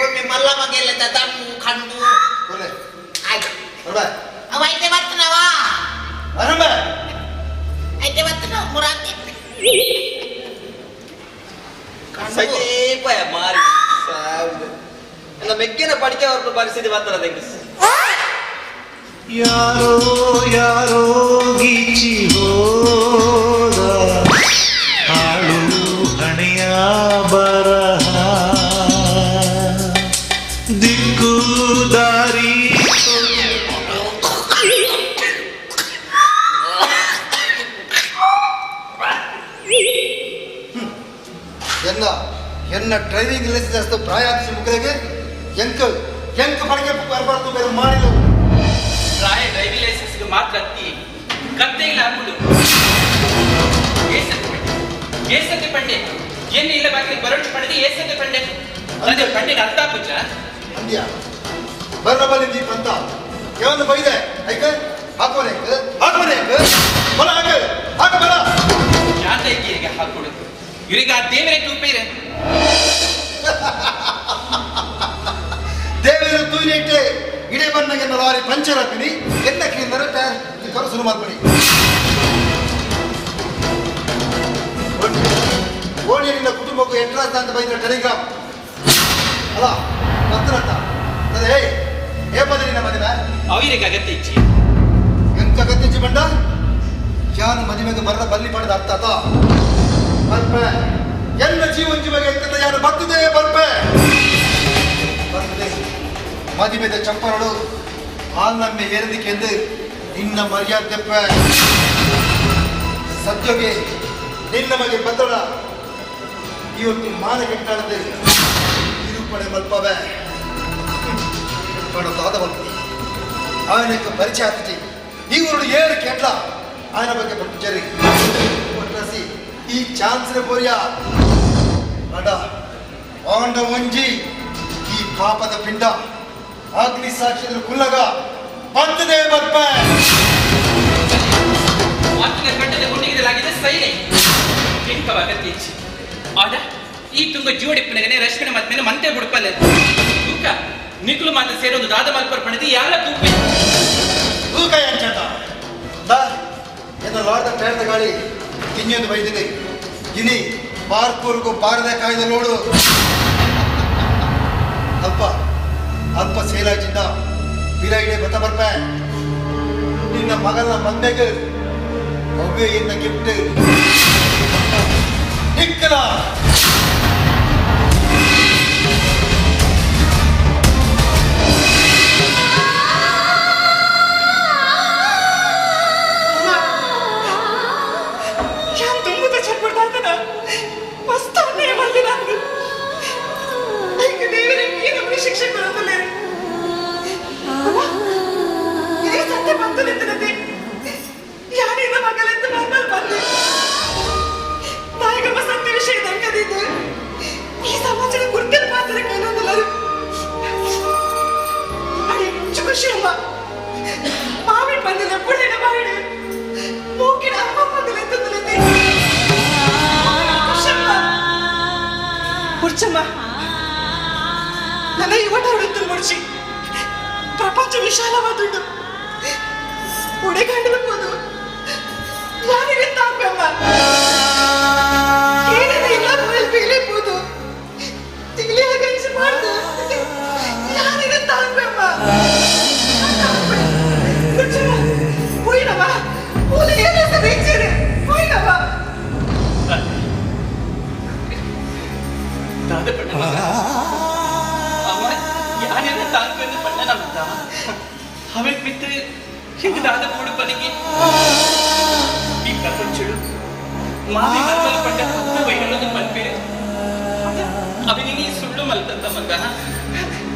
ಒಮ್ಮೆ ಮಲ್ಲ ಮಗ ಎಲ್ಲ ದಣ್ಣು ಕಂಡು ಆಯ್ತು ಅವ ಐತೆ ಬರ್ತನವ ಐತೆ ಬರ್ತನ ಮುರಾಂತಿ ಸಜೀಪ ಮಾರಿ ಸಾವಿರ ಎಲ್ಲ ಮೆಗ್ಗಿನ ಪಡಿಕೆ ಅವ್ರ ಪರಿಸ್ಥಿತಿ ಬರ್ತಾರೆ ತಂಗಿ. ಯಾರೋ ಯಾರೋ ಗೀಚಿ ಹೋದ ಹಾಳು ಹಣೆಯ ಬರಹ ದಿಕ್ಕು ದಾರಿ. ಎನ್ನ ಎನ್ನ ಡ್ರೈವಿಂಗ್ ಲೈಸೆನ್ಸ್ ಪ್ರಾಯ ಮುಖರಿಗೆ ಎಂಕ ಎಂಕ ಪಡಿಕೆ ಬರಬಾರ್ದು ಬೇರೆ ಮಾಡಿಲ್ಲ. ಪ್ರಾಯ ಡ್ರೈವಿಂಗ್ ಲೈಸೆನ್ಸ್ ಮಾತ್ರ ಅತ್ತಿ ಕತ್ತೆ ಇಲ್ಲ ಹಾಕೊಂಡು ಏಸತ್ತೆ ಪಂಡೆ ಏನು ಇಲ್ಲ ಬಾಕಿ ಬರೋಣ ಪಂಡೆ ಏಸತ್ತೆ ಪಂಡೆ ಅದೇ ಪಂಡೆಗೆ ಅರ್ಥ ಪೂಜ ಅಂದ್ಯ ಬರ್ರ ಬಲ್ಲಿ ದೀಪ ಅಂತ ಯಾವನ್ನ ಬೈದೆ ಐಕ ಹಾಕೋನೆ ಹಾಕೋನೆ ಬಲ ಹಾಕ ಹಾಕ ಬಲ ಜಾತ ಇವರಿಗೆ ಹಾಕೊಡು ಇವರಿಗೆ ಆ ದೇವರೇ ತೂಪೇರೆ ದೇವರ ತೂಯಿನೆಟ್ಟೆ ಇಡೇ ಬಂದಾಗ ಲಾರಿ ಪಂಚರ್ ಹಾಕಿನಿ ಎನ್ನ ಕ್ಲೀನರ್ ಟೈರ್ ಕರು ಶುರು ಮಾಡ್ಬಿಡಿ. ಓಣಿ ನಿನ್ನ ಕುಟುಂಬಕ್ಕೂ ಎಂಟ್ರಾಸ್ ಅಂತ ಬೈದ್ರೆ ಟೆಲಿಗ್ರಾಮ್ ಅಲ್ಲ ಪತ್ರ ಅದೇ ಏಯ್ ಏ ಬಂದ ನಿನ್ನ ಮದುವೆ ಅವರಿಗೆ ಅಗತ್ಯ ಇಚ್ಚಿ ಎಂತ ಅಗತ್ಯ ಇಚ್ಚಿ ಬಂಡ ಯಾನು ಮದುವೆಗೆ ಬರ್ರ ಬಲ್ಲಿ ಪಡೆದ ಅರ್ಥ ಆತ ಬರ್ಪೆ ಎಲ್ಲ ಜೀವನ ಜೀವಾಗ ಎಂತ ಯಾರು ಬರ್ತದೆ ಬರ್ಪೆ ಬರ್ತದೆ ಮದುವೆದ ಚಪ್ಪರಳು ಹಾಲ್ನಮ್ಮೆ ಏರದಿಕ್ಕೆಂದು ನಿನ್ನ ಮರ್ಯಾದೆಪ್ಪ ಸದ್ಯೋಗೆ ನಿನ್ನ ಮಗೆ ಭದ್ರಡ ಇವತ್ತು ಮಾನ ಕೆಟ್ಟಾಡದೆ ನಿರೂಪಣೆ ಮಲ್ಪವೆ ಪಡದಾದ ಮಲ್ಪಿ ఆయనకు ಪರಿಚಯ ಆಗ್ತದೆ ಇವರು ಏಳು ಕೆಟ್ಲ ఆయన ಬಗ್ಗೆ ಪಟ್ಟುಚರಿ ಪಟ್ರಸಿ ಈ ಚಾನ್ಸ್ ಪೋರಿಯ ಅಡ ಆಂಡ ಒಂಜಿ ಈ ಪಾಪದ ಪಿಂಡ ಅಗ್ನಿ ಸಾಕ್ಷಿದ್ರ ಕುಲ್ಲಗ ಬರ್ತದೆ ಬರ್ಪ ಮಾತಿನ ಕಟ್ಟದ ಗುಂಡಿಗೆದಲಾಗಿದೆ ಸೈನೆ ಇಂಥವ ಅಗತ್ಯ ಇಚ್ಚಿ ಆಡ ಈ ತುಂಗ ಜೋಡಿಪ್ಪನಗನೆ ರಶ್ಮಿನ ಮದ್ಮೇಲೆ ಮಂತೆ ಬುಡ್ಪಲ್ಲೆ ತೂಕ ನಿಕ್ಲು ಮಾತ್ರ ಸೇರೊಂದು ದಾದ ಮಲ್ಪರ್ ಪಣದಿ ಯಾರ ತೂಪೆ ತೂಕ ಎಂಚಟ ದಾ ಎನ್ನ ಲಾರ್ದ ಟೈರ್ದ ಗಾಳಿ ಇನ್ನೊಂದು ಬೈದಿದೆ ಇನಿ ಪಾರ್ಕೂರ್ಗೂ ಬಾರದ ಕಾಯ್ದೆ ನೋಡು ಅಲ್ಪ ಅಲ್ಪ ಸೇಲಾಜಿಂದ ಬಿರಾಗಿಡೆ ಬತ್ತ ಬರ್ಪೆ ನಿನ್ನ ಮಗನ ಮದ್ಮೆಗೆ ಅವ್ವೆ ಎನ್ನ ಗಿಫ್ಟ್ ನಿಕ್ಕಲ. ಅಮ್ಮ, ನನ್ನ ಯುವಟ ಮುಡ್ಚಿ ಪ್ರಪಂಚ ವಿಶಾಲವಾದುಂಡು ಉಡೆಗಂಡಲಬಹುದು ಯಾರಿಗೆ ತಾಪಮ್ಮ ಏನಿದೆ ಇಲ್ಲ ಬೀಳಿಬಹುದು ತಿಂಗ್ಳಿ ಗಂಜಿ ಮಾಡ್ದು ಯಾರಿಗೆ ತಾಪಮ್ಮ ಹೋಯ್ನವ ಹೋಯ್ನವ ಅವಳ ಮಿತ್ರ ಹಿಂದಾದ ಮೂಡು ಪನಿಗೆ ಈ ಪ್ರಪಂಚಡು ಮಾವಿ ಮರ್ಮಲ್ ಪಂಡ ಹತ್ತು ವೈರಲದ ಪನ್ಪೇರು ಅವನಿಗೆ ಸುಳ್ಳು ಮಲ್ತಂತ ಮಗ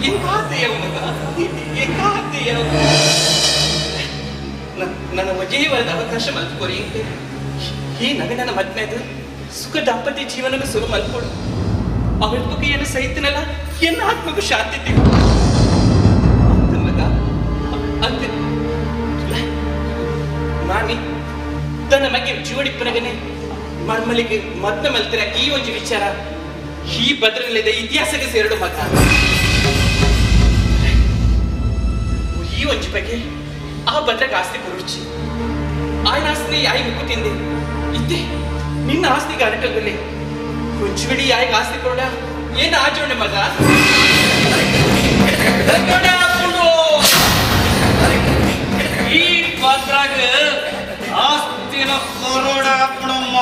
ಏಕಾತೆಯವನುಗ ಏಕಾತೆಯವನು ನನ್ನ ಮಜೀವನದ ಅವಕಾಶ ಮಲ್ತ್ಕೊರಿ ಈ ನಗನನ ಮದ್ಮೇದು ಸುಖ ದಾಂಪತ್ಯ ಜೀವನದ ಸುರು ಮಲ್ಕೊಡು ಅವಳ ಬಗ್ಗೆಯನ್ನು ಸಹಿತನಲ್ಲ ಎನ್ನ ಆತ್ಮಗೂ ಶಾಂತಿ ಮಗ ಅಂತ ಮಾಮಿ ತನ್ನ ಬಗ್ಗೆ ಜೋಡಿಪ್ಪನಗನೆ ಮರ್ಮಲಿಗೆ ಮದ್ನ ಮಲ್ತಿರ ಈ ಒಂದು ವಿಚಾರ ಈ ಭದ್ರನಿಲ್ಲದ ಇತಿಹಾಸಕ್ಕೆ ಸೇರಡು ಮಗ ಈ ಒಂಜಿ ಬಗ್ಗೆ ಆ ಭದ್ರಕ್ಕೆ ಆಸ್ತಿ ಕೊರುಚಿ ಆಯ್ನ ಆಸ್ತಿ ಯಾಯಿ ಮುಕ್ಕು ತಿಂದೆ ಇದ್ದೆ ನಿನ್ನ ಆಸ್ತಿಗೆ ಅರಟಗುಲ್ಲೆ ಕೊಂಚುಬಿಡಿ ಯಾಯಿಗೆ ಆಸ್ತಿ ಕೊಡ ಏನು ಆಚರಣೆ ಮಗ ಈ ಭದ್ರಾಗ ಆಸ್ತಿನ ಕೊರೋಡ ಹಾಕ್ಬಿಡಮ್ಮ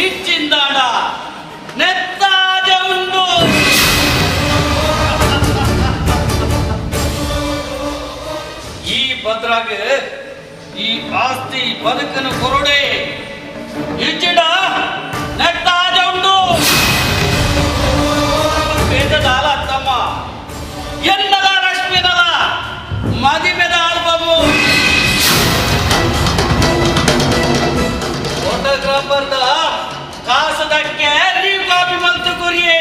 ಇಚ್ಚಿಂದಾಡ ನೆತ್ತಾಜ ಉಂಡು ಈ ಭದ್ರಾಗ ಈ ಆಸ್ತಿ ಬದುಕನ್ನು ಕೊರಡೆ ಇಚ್ಚಿಡ ನೆತ್ತಾಜ ಉಂಡು ಬೇಜದಾಲ ತಮ್ಮ ಎನ್ನದ ರಶ್ಮಿನದ ಮದಿಮೆದ ಆಲ್ಬಮು ಫೋಟೋಗ್ರಾಫರ್ದ ಕಾಸದಕ್ಕೆ ನೀವು ಕಾಪಿ ಮಂತು ಕುರಿಯೇ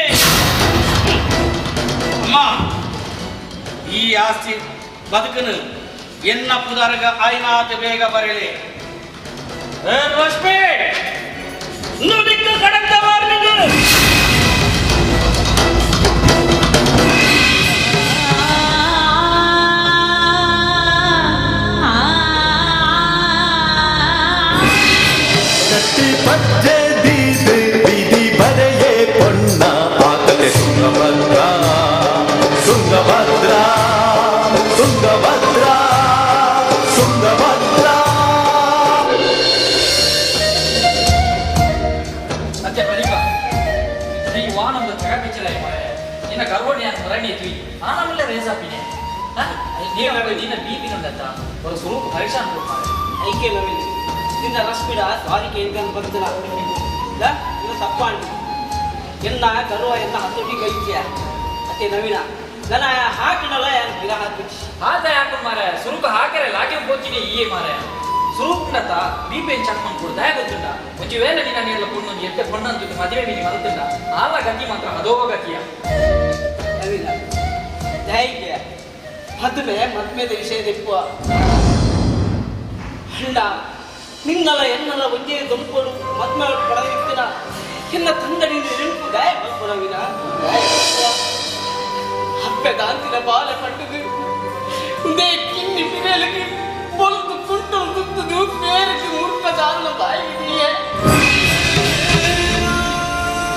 ಅಮ್ಮ ಈ ಆಸ್ತಿ ಬದುಕನು ಎನ್ನ ಪುದಾರ್ಗ ಆಯ್ನಾತ ಬೇಗ ಬರಲಿ ಏ ರಶ್ಮಿ ನುಡಿக்கு கடந்த வார்த்தை. ಪಜ್ಜೆ ದೀದು ಬೀದಿ ಬರೆಯೇ ಪೊನ್ನ ಆತಲೆ ತುಂಗಭದ್ರ ತುಂಗಭದ್ರ ತುಂಗಭದ್ರ ತುಂಗಭದ್ರ. ಅತ್ತೆ ಪ್ರದೀಪ, ಈ ವಾನೊಂದು ಜಗ ಪಿಚ್ಚಲ ಮಾರೆ ನಿನ್ನ ಗರ್ವಣಿ ಅಂತ ಮರಣಿ ತುಯಿ ಆನಮಲ್ಲ ರೇಸ್ ಹಾಪಿನೆ ನೀನು ನಿನ್ನ ಬಿ ಪಿ ನಂದತ್ತ ಒಂದು ಸ್ವರೂಪ ಪರೇಶಾನ್ ಕೊಡ್ತಾರೆ. ಐಕೆ ನವೀನ್ ನಿನ್ನ ರಶ್ಮಿಡ ಸಾರಿ ಕೇಳ್ಕೊಂಡು ಬರ್ತಿಲ್ಲ ಇಲ್ಲ ಇನ್ನು ತಪ್ಪಾಂಡು ಎನ್ನ ಗರ್ವ ಎನ್ನ ಹತೋಟಿ ಗೈತ್ಯ ಅತ್ತೆ ನವೀನ ನನ್ನ ಹಾಕಿನಲ್ಲ ಯಾರು ಗಿಡ ಹಾಕಿಚ್ಚಿ ಆತ ಯಾಕೆ ಮಾರೆ ಸುರುಕು ಹಾಕರೆ ಲಾಕೆ ಪೋಚಿನಿ ಈ ಮಾರೆ ಸುರುಕ್ನತ ಬಿ ಪಿ ಚೆಕ್ ಮಾಡ್ಕೊಡು ದಯ ಗೊತ್ತುಂಟ ಒಂಜಿ ವೇಳೆ ನಿನ್ನ ನೀರ್ಲ ಪುಣ್ಣೊಂದು ಎತ್ತೆ ಪೊಣ್ಣಂತು ಮದುವೆ ಮೀನಿ ಮಲ್ತುಂಡ ಆಲ ಗತಿ ಮಾತ್ರ ಅದೋ ಗತಿಯ. ನವೀನ ದಯಗೆ ಮದುವೆ ಮದ್ಮೆದ ವಿಷಯ ತೆಪ್ಪುವ ಅಣ್ಣ ನಿನ್ನಲ್ಲ ಎನ್ನಲ್ಲ ಒಂದೇ ದೊಂಪಡು ಮದ್ಮೆ ಪಡೆದಿತ್ತಿನ ಎನ್ನ ತಂದಡಿ ನೆನಪು ಗಾಯ ಮಲ್ಪು ನವೀನ ಗಾಯ ಮಲ್ಪುವ. ಅಪ್ಪೆ ದಾಂತಿನ ಬಾಲ ಪಟ್ಟದು ಉಂದೇ ಕಿನ್ನಿ ಪಿರೇಲಕ್ಕೆ ಬೊಲ್ದು ಕುಂಟು ತುತ್ತದು ಬೇರಕ್ಕೆ ಮೂರ್ಖ ದಾರನ ಬಾಯಿಗೆ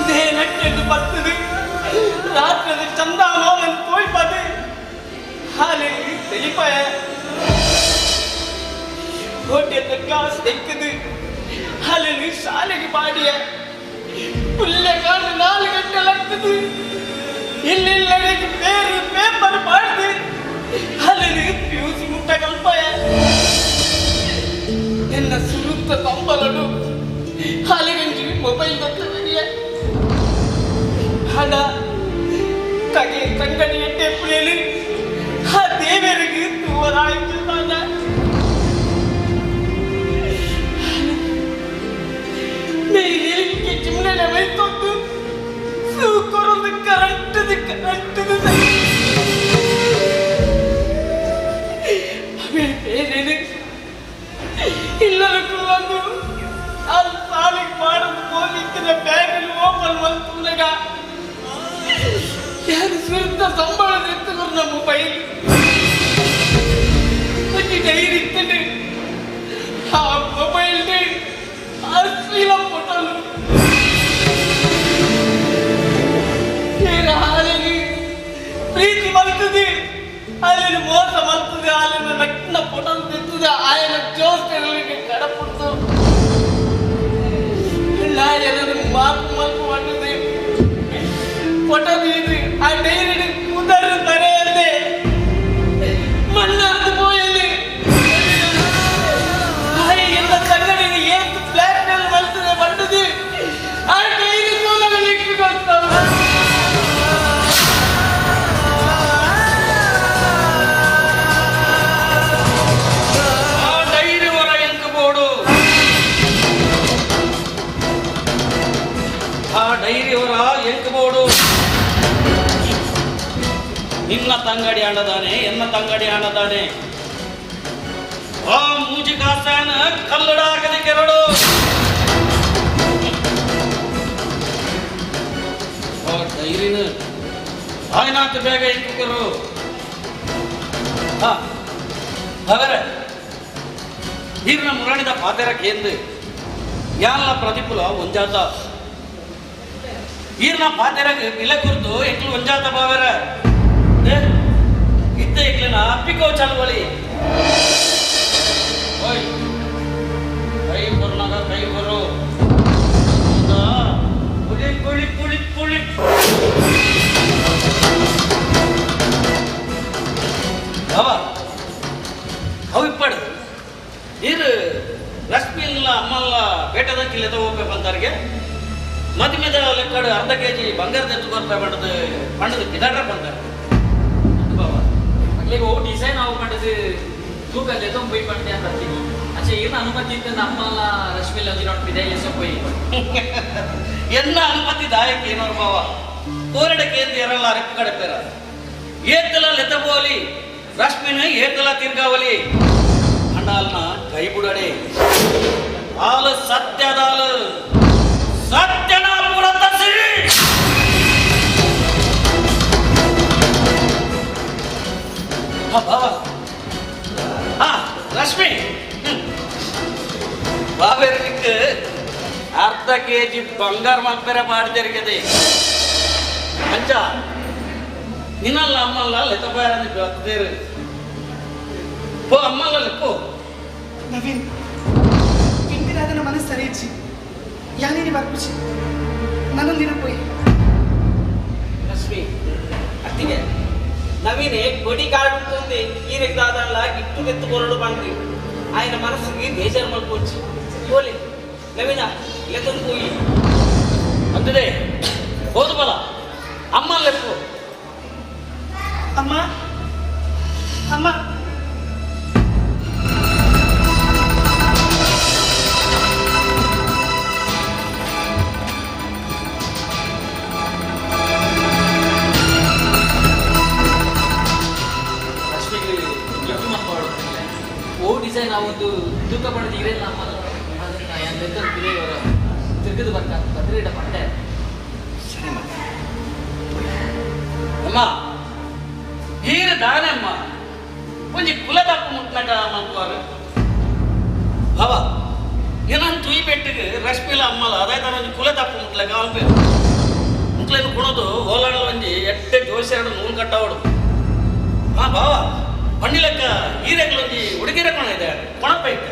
ಇದೇ ನಟ್ಟೆದ್ದು ಬರ್ತದೆ ರಾತ್ರಿ ಚಂದ ಮಾಮನ್ ಪೋಯ್ ಪಾದೆ ಹಾಲಿಗೆ ತೆಲಿಪಾಯ ಹೋಟೆಲ್ ಕ್ಲಾಸ್ ತೆಕ್ಕದು ಹಾಲಲ್ಲಿ ಶಾಲೆಗೆ ಪಾಡಿಯ ಪುಲ್ಲೆ ಕಾಲು 4 ಗಂಟೆ ಆಗ್ತದೆ ಇಲ್ಲಿಲ್ಲರಿಗೆ ಬೇರೆ ಪೇಪರ್ ಪಾಡ್ದು ಅಲ್ಲಿ ಪಿಯುಸಿ ಮುಟ್ಟ ಕಲ್ಪಾಯ ಎನ್ನ ಸುರುತ್ತ ಸಂಬಳನು ಹಾಲಿಗಂಜಿ ಮೊಬೈಲ್ ದತ್ತವಿದೆಯ ಹಣ ತಗೆ ತಂಗಡಿ ಎಟ್ಟೆ ಆ ದೇವರಿಗೆ ತೂವರಾಯಿತು ನಾನು ಚಿಮ್ನೆಲೆ ವೈತೊಂದು ಸೂಕೊರೊಂದು ಕರೆಂಟದು ಕರೆಂಟದು ಬೇರೆ ಇಲ್ಲದಕ್ಕೂ ಒಂದು ಅಲ್ಲಿ ಸಾಲಿಗೆ ಮಾಡೋದು ಪೊಲೀಸಿನ ಬ್ಯಾಗಲ್ಲಿ ಯಾರು ಸುರಿದ ಸಂಬಳ ಎತ್ತುಕೊರ್ನ ಮೊಬೈಲ್ ಒಂಜಿ ಡೈರಿ ಇತ್ತಂಡೆ ಆ ಮೊಬೈಲ್ ಅಶ್ಲೀಲ ಫೋಟೋಲು ಹಾಲೆಗೆ ಪ್ರೀತಿ ಮಲ್ತದೆ ಆಲೆನ ಮೋಸ ಮಲ್ತದೆ ಆಲೆನ ನಕ್ಕಿನ ಫೋಟೋ ತೆತ್ತದೆ ಆಯನ ಜೋಸ್ಗಳಿಗೆ ಕಡಪುಡ್ತು ನಾಯನನ್ನು ಮಾತು ಮಲ್ಪು ಮಾಡಿದೆ ಫೋಟೋ ಇದು ಆ ಡೈರಿ ಕುದರು ಬರೆಯದೆ ಮಣ್ಣಾರ್ದು ಪೋಯಲ್ಲಿ ಎಲ್ಲ ಸಂಗಡಿಗೆ ಏತು ಬ್ಲ್ಯಾಕ್ ಮೇಲ್ ಮಲ್ತದೆ ಬಂದದೆ ಆ ಡೈರಿ ಮೂಲಗಳಿಗೆ ಗೊತ್ತಲ್ಲ. ಆ ಡೈರಿ ಹೊರ ಎಂಕಬೋಡು ಆ ಡೈರಿ ಹೊರ ಎಂಕಬೋಡು ನಿನ್ನ ತಂಗಡಿ ಅಣ್ಣದಾನೆ ಎನ್ನ ತಂಗಡಿ ಅಣ್ಣದಾನೆ ಆ ಮೂಜಿ ಕಾಸಾನ ಕಲ್ಲಡ ಆಗದೆ ಕೆರಡು ಆ ಡೈರಿನ ಆಯ್ನಾತ ಬೇಗ ಎಂಕರು ಹಾ ಅವರೇ ಹೀರಿನ ಮುರಾಣಿದ ಪಾತೆರ ಕೇಂದು ಯಾಲ್ಲ ಪ್ರತಿಫಲ ಒಂಜಾತ ಈರ್ನ ಪಾತೆರಗ್ ಬಿಲೆ ಕುರ್ದು ಎಕ್ಲು ಒಂಜಾತ ಬಾವರ ಇತ್ತ ಎಕ್ಲಿನ ಅಪ್ಪಿಕೋ ಚಲುವಳಿ ಓಯ್ ಕೈ ಕೊರ್ನಾಗ ಕೈ ಕೊರು ಪುಳಿ ಪುಳಿ ಪುಳಿ ಪುಳಿ ಅವ ಅವು ಇಪ್ಪಾಡು ನೀರು ಲಕ್ಷ್ಮಿ ಇಲ್ಲ ಅಮ್ಮಲ್ಲ ಬೇಟದ ಕಿಲ್ಲೆ ತಗೋಬೇಕು ಬಂದವ್ರಿಗೆ ಮದುಮೆದ ಲೆಕ್ಕಡು ಅರ್ಧ ಕೆ ಜಿ ಬಂಗಾರದ ಎತ್ತು ಬರ್ತಾ ಬಣ್ಣದ ಬಣ್ಣದ ಗಿಡಡ್ರ ಬಂದಾರ ಬಾಬಾ ಅಲ್ಲಿಗೆ ಓ ಡಿಸೈನ್ ಅವು ಪಂಡದು ತೂಕ ಲೆತ್ತೊಂದು ಪೋಯಿ ಪಂಡೆ ಅಂತ ಬರ್ತೀನಿ ಅಚ್ಚೆ ಏನು ಅನುಮತಿ ಇತ್ತು ಅಮ್ಮಲ್ಲ ರಶ್ಮಿ ಲಂಜಿನ ಬಿದೆ ಎಸ ಪೋಯಿ ಎನ್ನ ಅನುಮತಿ ದಾಯಕ ಏನೋರು ಬಾವ ಕೋರಡಕ್ಕೆ ಏನು ಎರಲ್ಲ ರೆಪ್ಪು ಕಡೆ ಪೇರ ಏತಲ ಲೆತ್ತಬೋಲಿ ರಶ್ಮಿನ ಏತಲ ತಿರ್ಗಾವಲಿ ಅಂಡಾಲ್ನ ಕೈ ಬುಡಡೆ ಹಾಲು ಸತ್ಯದಾಲು ಸತ್ಯನ ಪುರತ ಸಿರಿ ಬಾವ ಹಾ ರಶ್ಮಿ ಬಾಬೇರ್ಲಿಕ್ಕೆ ಅರ್ಧ ಕೆ ಜಿ ಬಂಗಾರ ಮಲ್ಪೆರೆ ಮಾಡಿ ಅಂಚ ನಿನ್ನಲ್ಲ ಅಮ್ಮಲ್ಲ ಲೆತ್ತಬಾರ ಬರ್ತೇರು ಪೋ ಅಮ್ಮಲ್ಲ ಪೋ ನವೀನ್ ಇಂದಿರಾದನ ಮನಸ್ಸು ಸರಿಯಿಚ್ಚಿ ಯಾನೇನಿ ಬರ್ಪುಚಿ ನನ್ನೊಂದಿನ ಪೋಯಿ ಲಕ್ಷ್ಮಿ ಅತ್ತಿಗೆ ನವೀನೆ ಕೊಡಿ ಕಾಡುಂటుంది ಈ ರೆಗ್ದಾದಲ್ಲ ಗಿಟ್ಟು ಗೆತ್ತು ಕೊರಡು ಬಂದು ఆయన మనసుకి ಬೇಜಾರು ಮಲ್ಪೊಚ್ಚಿ పోలే ನವೀನ ಲೆತ್ತೊಂದು పోయి ಅಂತಿದೆ ಹೋದು ಬಲ ಅಮ್ಮ ಲೆಪ್ಪು ಅಮ್ಮ ಅಮ್ಮ ರಶ್ಮಿಗೆ ಗಿಫ್ಟ್ ಮಾಡ್ಕೊಡು ಓ ಡಿಸೈನ್ ಆ ಒಂದು ತೂಕ ಪಡೆದು ಇರಲ್ಲ ಅಮ್ಮಲ್ಲ ಅದನ್ನ ಲೆತ್ತೊಂದು ಬಿದೆ ತಿರ್ಗದು ಬರ್ತಾ ಬದ್ರಿಡ ಪಂಡೆ ಸರಿ ಅಮ್ಮ ಈರು ದಾನೆ ಅಮ್ಮ ಒಂಜಿ ಕುಲದಪ್ಪ ಮುಟ್ನಕ ಮಲ್ಪುವಾರು ಭಾವ ಏನನ್ ತುಯಿ ಬೆಟ್ಟಿಗೆ ರಶ್ಮಿಲ ಅಮ್ಮಲ ಅದಾಯ್ತಾನ ಒಂಜಿ ಕುಲದಪ್ಪ ಮುಟ್ಲಕ ಅಲ್ಪೆ ಮುಟ್ಲೇನು ಕುಣದು ಓಲಾಡ ಒಂಜಿ ಎಟ್ಟೆ ಜೋಶಿಯರಡು ನೂಲು ಕಟ್ಟಾವಡು ಹಾ ಭಾವ ಪಣ್ಣಿಲೆಕ್ಕ ಈರೆಗ್ಲೊಂಜಿ ಉಡುಗಿರ ಕೊಣ ಇದೆ ಕೊಣಪ್ಪ ಇತ್ತೆ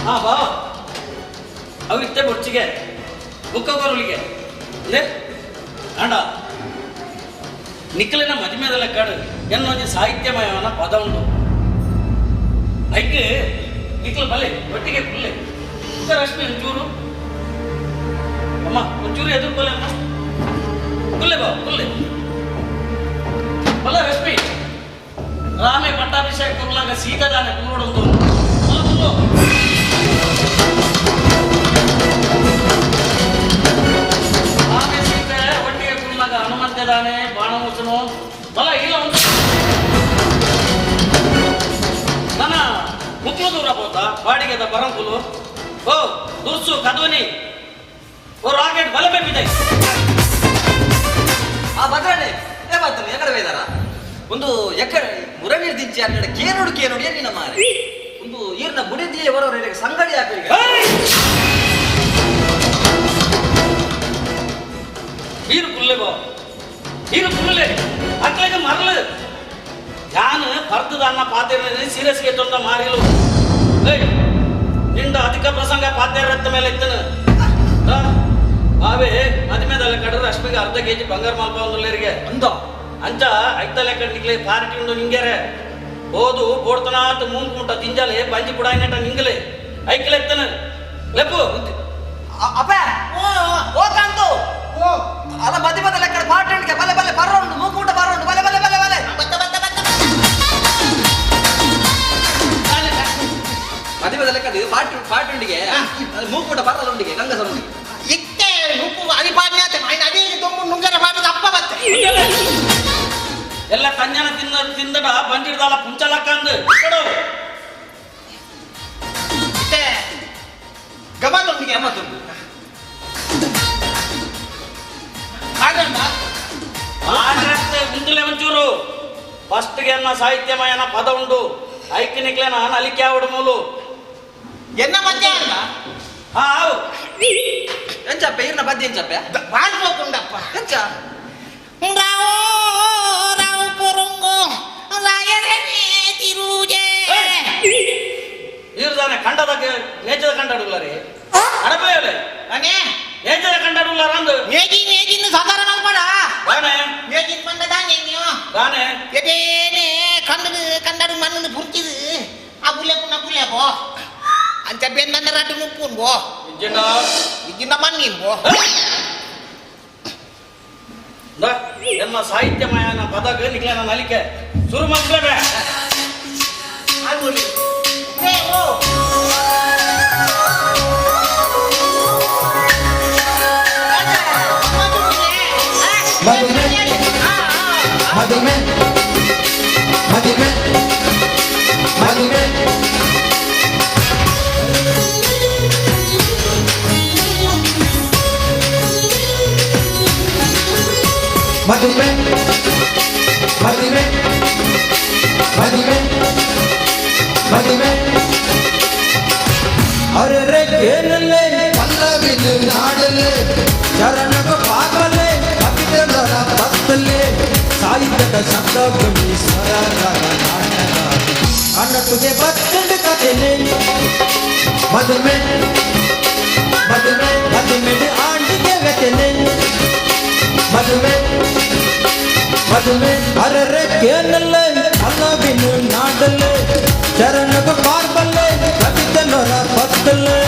ಹಾ ಭಾವ ಅವು ಇತ್ತೆ ಬೊರ್ಚಿಗೆ ಬುಕ್ಕ ಬರುಳಿಗೆ ಲೇ ಅಂಡ ನಿಕ್ಕಲಿನ ಮದಿಮೆದ ಲೆಕ್ಕಾಡು ಎನ್ನೊಂಜಿ ಸಾಹಿತ್ಯಮಯವನ ಪದ ಉಂಡು ಐಕ್ ನಿಕ್ಕಲು ಬಲೆ ಒಟ್ಟಿಗೆ ಕುಲ್ಲೆ ಬುಕ್ಕ ರಶ್ಮಿ ಒಂಚೂರು ಅಮ್ಮ ಒಂಚೂರು ಎದುರು ಅಮ್ಮ ಕುಲ್ಲೆ ಬಾವ ಕುಲ್ಲೆ ಬಲ್ಲ ರಶ್ಮಿ ರಾಮೆ ಪಟ್ಟಾಭಿಷೇಕ ಕುರ್ಲಾಗ ಸೀತಾದಾನೆ ಕುಲ್ಲೋಡೊಂದು ಕುಲ್ಲು ಆಮೆ ಸೀತೆ ಒಟ್ಟಿಗೆ ಕುಲ್ಲಾಗ ಹನುಮಂತದಾನೆ ಬಾಣಮೂಸನು ಬಲ ಇಲ್ಲ ಉಂಟು ನನ್ನ ಮುಕ್ಳು ದೂರ ಹೋತ ಬಾಡಿಗೆದ ಬರಂಕುಲು ಓ ದುರ್ಸು ಕದ್ವನಿ ಓ ರಾಕೆಟ್ ಬಲ ಬೇಪಿದೆ. ಆ ಭದ್ರಣ್ಣೆ ಏ ಬರ್ತನೆ ಎಕಡೆ ಬೇದಾರ ಒಂದು ಎಕಡೆ ಮುರನೀರು ದಿಂಚಿ ಆ ಕಡೆ ಕೇನುಡು ಕೇನುಡು ಏನಿನ ಮಾರೆ ಒಂದು ಈರ್ನ ಬುಡಿದಿಯೇ ಬರೋರು ಸಂಗಡಿ ಹಾಕಿ ನೀರು ಕುಲ್ಲೆ ಬೋ ನೀರು ಕುಲ್ಲೆ ಅಕ್ಲೆಗೆ ಮರಳು ಯಾನು ಪರ್ದದ ಅನ್ನ ಪಾತ್ರೆ ಸೀರಿಯಸ್ಗೆ ತೊಂದ ಮಾರಿಲು. ಏಯ್ ನಿಂದ ಅಧಿಕ ಪ್ರಸಂಗ ಪಾತ್ರೆ ರತ್ತ ಮೇಲೆ ಇತ್ತನು ಬಾವೆ ಮದುಮೆದಲ್ಲ ಕಡ್ರ ರಶ್ಮಿಗೆ ಅರ್ಧ ಕೆಜಿ ಬಂಗಾರ ಮಲ್ಪ ಒಂದುಲ್ಲೇರಿಗೆ ಅಂದ ಅಂಚ ಐತಲೆ ಕಡ್ನಿಕ್ಲೆ ಪಾರ್ಟಿ ಉಂಡು ನಿಂಗೆರೆ ಓದು ಬೋಡ್ತನಾತ್ ಮೂಂಕು ಮುಟ್ಟ ತಿಂಜಾಲೆ ಬಂಜಿ ಪುಡಾಯಿನಟ ನಿಂಗಲೆ ಐಕ್ಲೆ ಎತ್ತನು ಲೆಪ್ಪು ಅಪ್ಪ ಓ ಕಾಂತು ಓ ಅಲ್ಲ ಮದಿ ಬದಲ ಕಡೆ ಪಾರ್ಟಿ ಬಲೆ ಬಲೆ ಬರೋಂಡು ಮೂಕುಂಟ ಬರೋಂಡು ಬಲೆ ಬಲೆ ಬಲೆ ಬಲೆ ಮದಿ ಬದಲ ಕಡೆ ಪಾರ್ಟಿ ಪಾರ್ಟಿ ಮೂಕುಂಟ ಬರಲ್ಲ ಉಂಡಿಗೆ ಗಂಗಸರುಂಡಿಗೆ ಇತ್ತೆ ಮುಕ್ಕು ಅರಿಪಾಡ್ನಾತೆ ಅದೇ ದೊಮ್ಮು ನುಂಗರ ಪಾಟದ ಅಪ್ಪ ಬತ್ತೆ ಎಲ್ಲ ಕಂಜನ ತಿಂದ ತಿಂದಡ ಬಂಜಿಡ್ದಲ್ಲ ಪುಂಚಲಕ್ಕಂದು ಕೊಡು ಇತ್ತೆ ಗಮತೊಂದಿಗೆ ಗಮತೊಂದು ಮುಂದಲೆ ಒಂಚೂರು ಫಸ್ಟ್ಗೆ ಅನ್ನ ಸಾಹಿತ್ಯಮಯನ ಪದ ಉಂಡು ಐಕ್ಯನಿಕ್ಲೇನ ನಲಿಕೆ ಆವಡು ಮೂಲು ಎನ್ನ ಮಧ್ಯ ಅಲ್ಲ ಹಾ ಆವು ಎಂಚಪ್ಪ ಈರ್ನ ಪದ್ಯ ಎಂಚಪ್ಪ ಬಾಳ್ಬೋಕುಂಡಪ್ಪ ಎಂಚ ರಾವೋ ರಾವು ಪೊರುಂಗು ರಾಯರೇ ತಿರುಜೆ ಈರ್ದಾನೆ ಕಂಡದ ನೇಚದ ಕಂಡಡುಲ್ಲರಿ ಅಡಪೇಲೆ ಅನೇ ನೇಚದ ಕಂಡಡುಲ್ಲಾರ ಅಂದು ಮೇಜಿ ಮೇಜಿನ ಸಾಧಾರಣ ಮಲ್ಪಡ ದಾನೆ ಮೇಜಿನ ಮಂಡ ದಾನೆ ನೀವು ದಾನೆ ಎದೇನೆ ಕಂಡದು ಕಂಡಡು ಮಣ್ಣು ಪುರ್ಚಿದು ಆ ಬುಲೆ ಪುನ ಬುಲೆ ಬೋ ಅಂಚ ಬೆಂದನ್ನ ರಡ್ಡು ಮುಪ್ಪುನ್ ಬೋ ಇಜ್ಜಿಂಡ ಇಜ್ಜಿಂಡ ಮಣ್ಣಿನ್ ಬೋ ಎನ್ನ ಸಾಹಿತ್ಯಮಯನ ಪದಗ ನಿಕ್ಲೇನ ನಲಿಕೆ ಸುರು ಮಕ್ಕಳೇ ಆಗ್ಬೋಲಿ ಏ ಓ ಮದುವೆ ಮದುವೆ ಮದುವೆ ಮದುವೆ ಮದುವೆ ಮದುವೆ ಮದುವೆ ಮದುವೆ ಅರೆ ಕೇಳಲೆ ಪಲ್ಲವಿನ ನಾಡಲೆ ಚರಣಕ ಪಾಗಲೆ ಕವಿತೆಗಳ ಬತ್ತಲೆ ಸಾಹಿತ್ಯದ ಶಬ್ದಗಳು ಸ್ವರಗಳ ನಾಟಕ ಕನ್ನಟುಗೆ ಬತ್ತಂಡ ಕಥೆಲೆ ಮದುವೆ ಮದುವೆ ಮದುವೆ ಆಂಡಿಗೆ ವ್ಯಥೆಲೆ ಮದುವೆ ಮದುವೆ ಅರರೆ ಕೇಳಲೆ ಪಲ್ಲವಿನ ನಾಡಲೆ ಚರಣಕ ಪಾರ್ಬಲ್ಲೆ ಕವಿತೆಗಳ ಬತ್ತಲೆ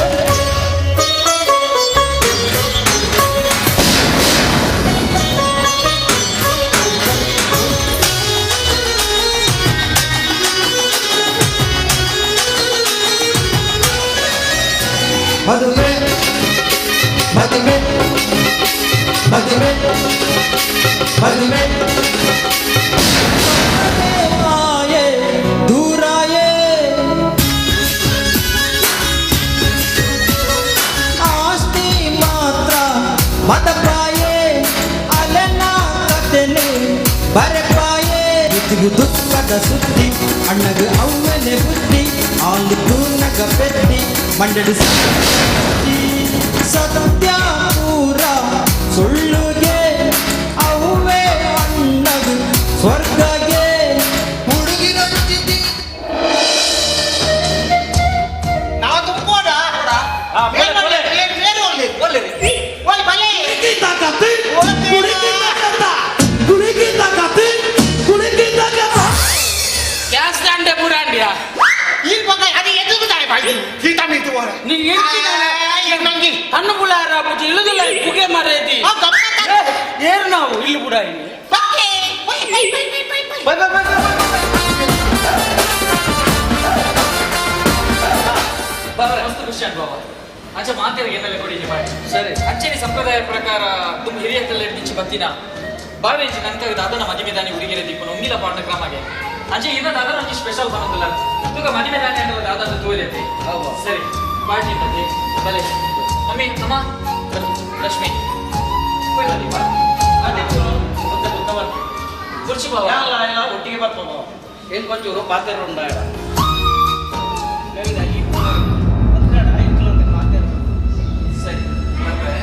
ಮದುವೆ ಮದುವೆ ಮದುವೆ ಮದುವೆ ಆಯೆ ದೂರಾಯೆ ಆಸ್ತಿ ಮಾತ್ರ ಮದಪಾಯೆ ಅಲೆನ ಕತೆನೆ ಬರಪಾಯೆ ದುಃಖದ ದುಃಖದ ಸುದ್ದಿ ಅಣ್ಣಗ ಅವ್ವನೆ ಬುದ್ಧಿ ಆಲು ನಗ ಪೆದ್ದಿ ಮಂಡಡಿ ಸತ್ಯ ಪೂರ ಸುಳ್ಳುಗೆ ಅವ್ವೇ ಅಣ್ಣಗ ಸ್ವರ್ಗಗೆ ಹುಡುಗಿನ ನಾವು ತುಂಬೋಡ ಗ್ಯಾಸ್ ದಾಂಡೆ ಪುರಾಂಡಿಯಾ ಈ ಪಕ್ಕ ಅದು ಎದುರು ತಾಯಿ ಬಾಯಿ ಸೀತಾ ನಿಂತು ಹೋರ ನೀ ನಂಗೆ ಕಣ್ಣು ಪುಳಾರ ಬುಜ್ಜಿ ಇಳುದಿಲ್ಲ ಪುಗೆ ಮರೇದಿ ಏರು ನಾವು ಇಲ್ಲಿ ಬುಡ ಇಲ್ಲಿ ಬೈ ಬೈ ಬೈ ಬೈ ಮಸ್ತ್ ಖುಷಿ ಅನುಭವ ಅಂಚೆ ಮಾತೆರಿಗೆ ಏನೆಲ್ಲ ಕೊಡಿಜಿ ಬಾಯ್ ಸರಿ ಅಂಚೆನಿ ಸಂಪ್ರದಾಯ ಪ್ರಕಾರ ತುಂಬ ಹಿರಿಯ ಕಲ್ಲೆಡ್ದಿಂಚಿ ಬತ್ತಿನ ಬಾವೇಜಿ ನಂತರ ದಾದನ ಮದಿಮೆ ದಾನಿ ಉಡಿಗೆರೆ ದಿಪ್ಪನ ಉಂಗಿಲ ಪಾಂಡ ಕ್ರಮಗೆ ಅಂಚೆ ಇನ್ನ ದಾದನ ಒಂಜಿ ಸ್ಪೆಷಲ್ ಬನ್ನೊಂದಿಲ್ಲ ತುಕ ಮದಿಮೆ ದಾನಿ ಅಂದ್ರೆ ದಾದನ ತೋಲೆತೆ ಸರಿ ಪಾರ್ಟಿ ಬಲೆ ಮಮ್ಮಿ ಅಮ್ಮ ಲಕ್ಷ್ಮಿ ಕುರ್ಚಿ ಬಾವ ಎಲ್ಲ ಒಟ್ಟಿಗೆ ಬರ್ಬೋದು ಏನ್ ಕೊಂಚೂರು ಪಾತ್ರೆ ಉಂಡ ಸರಿ ಬರ್ಬೆ.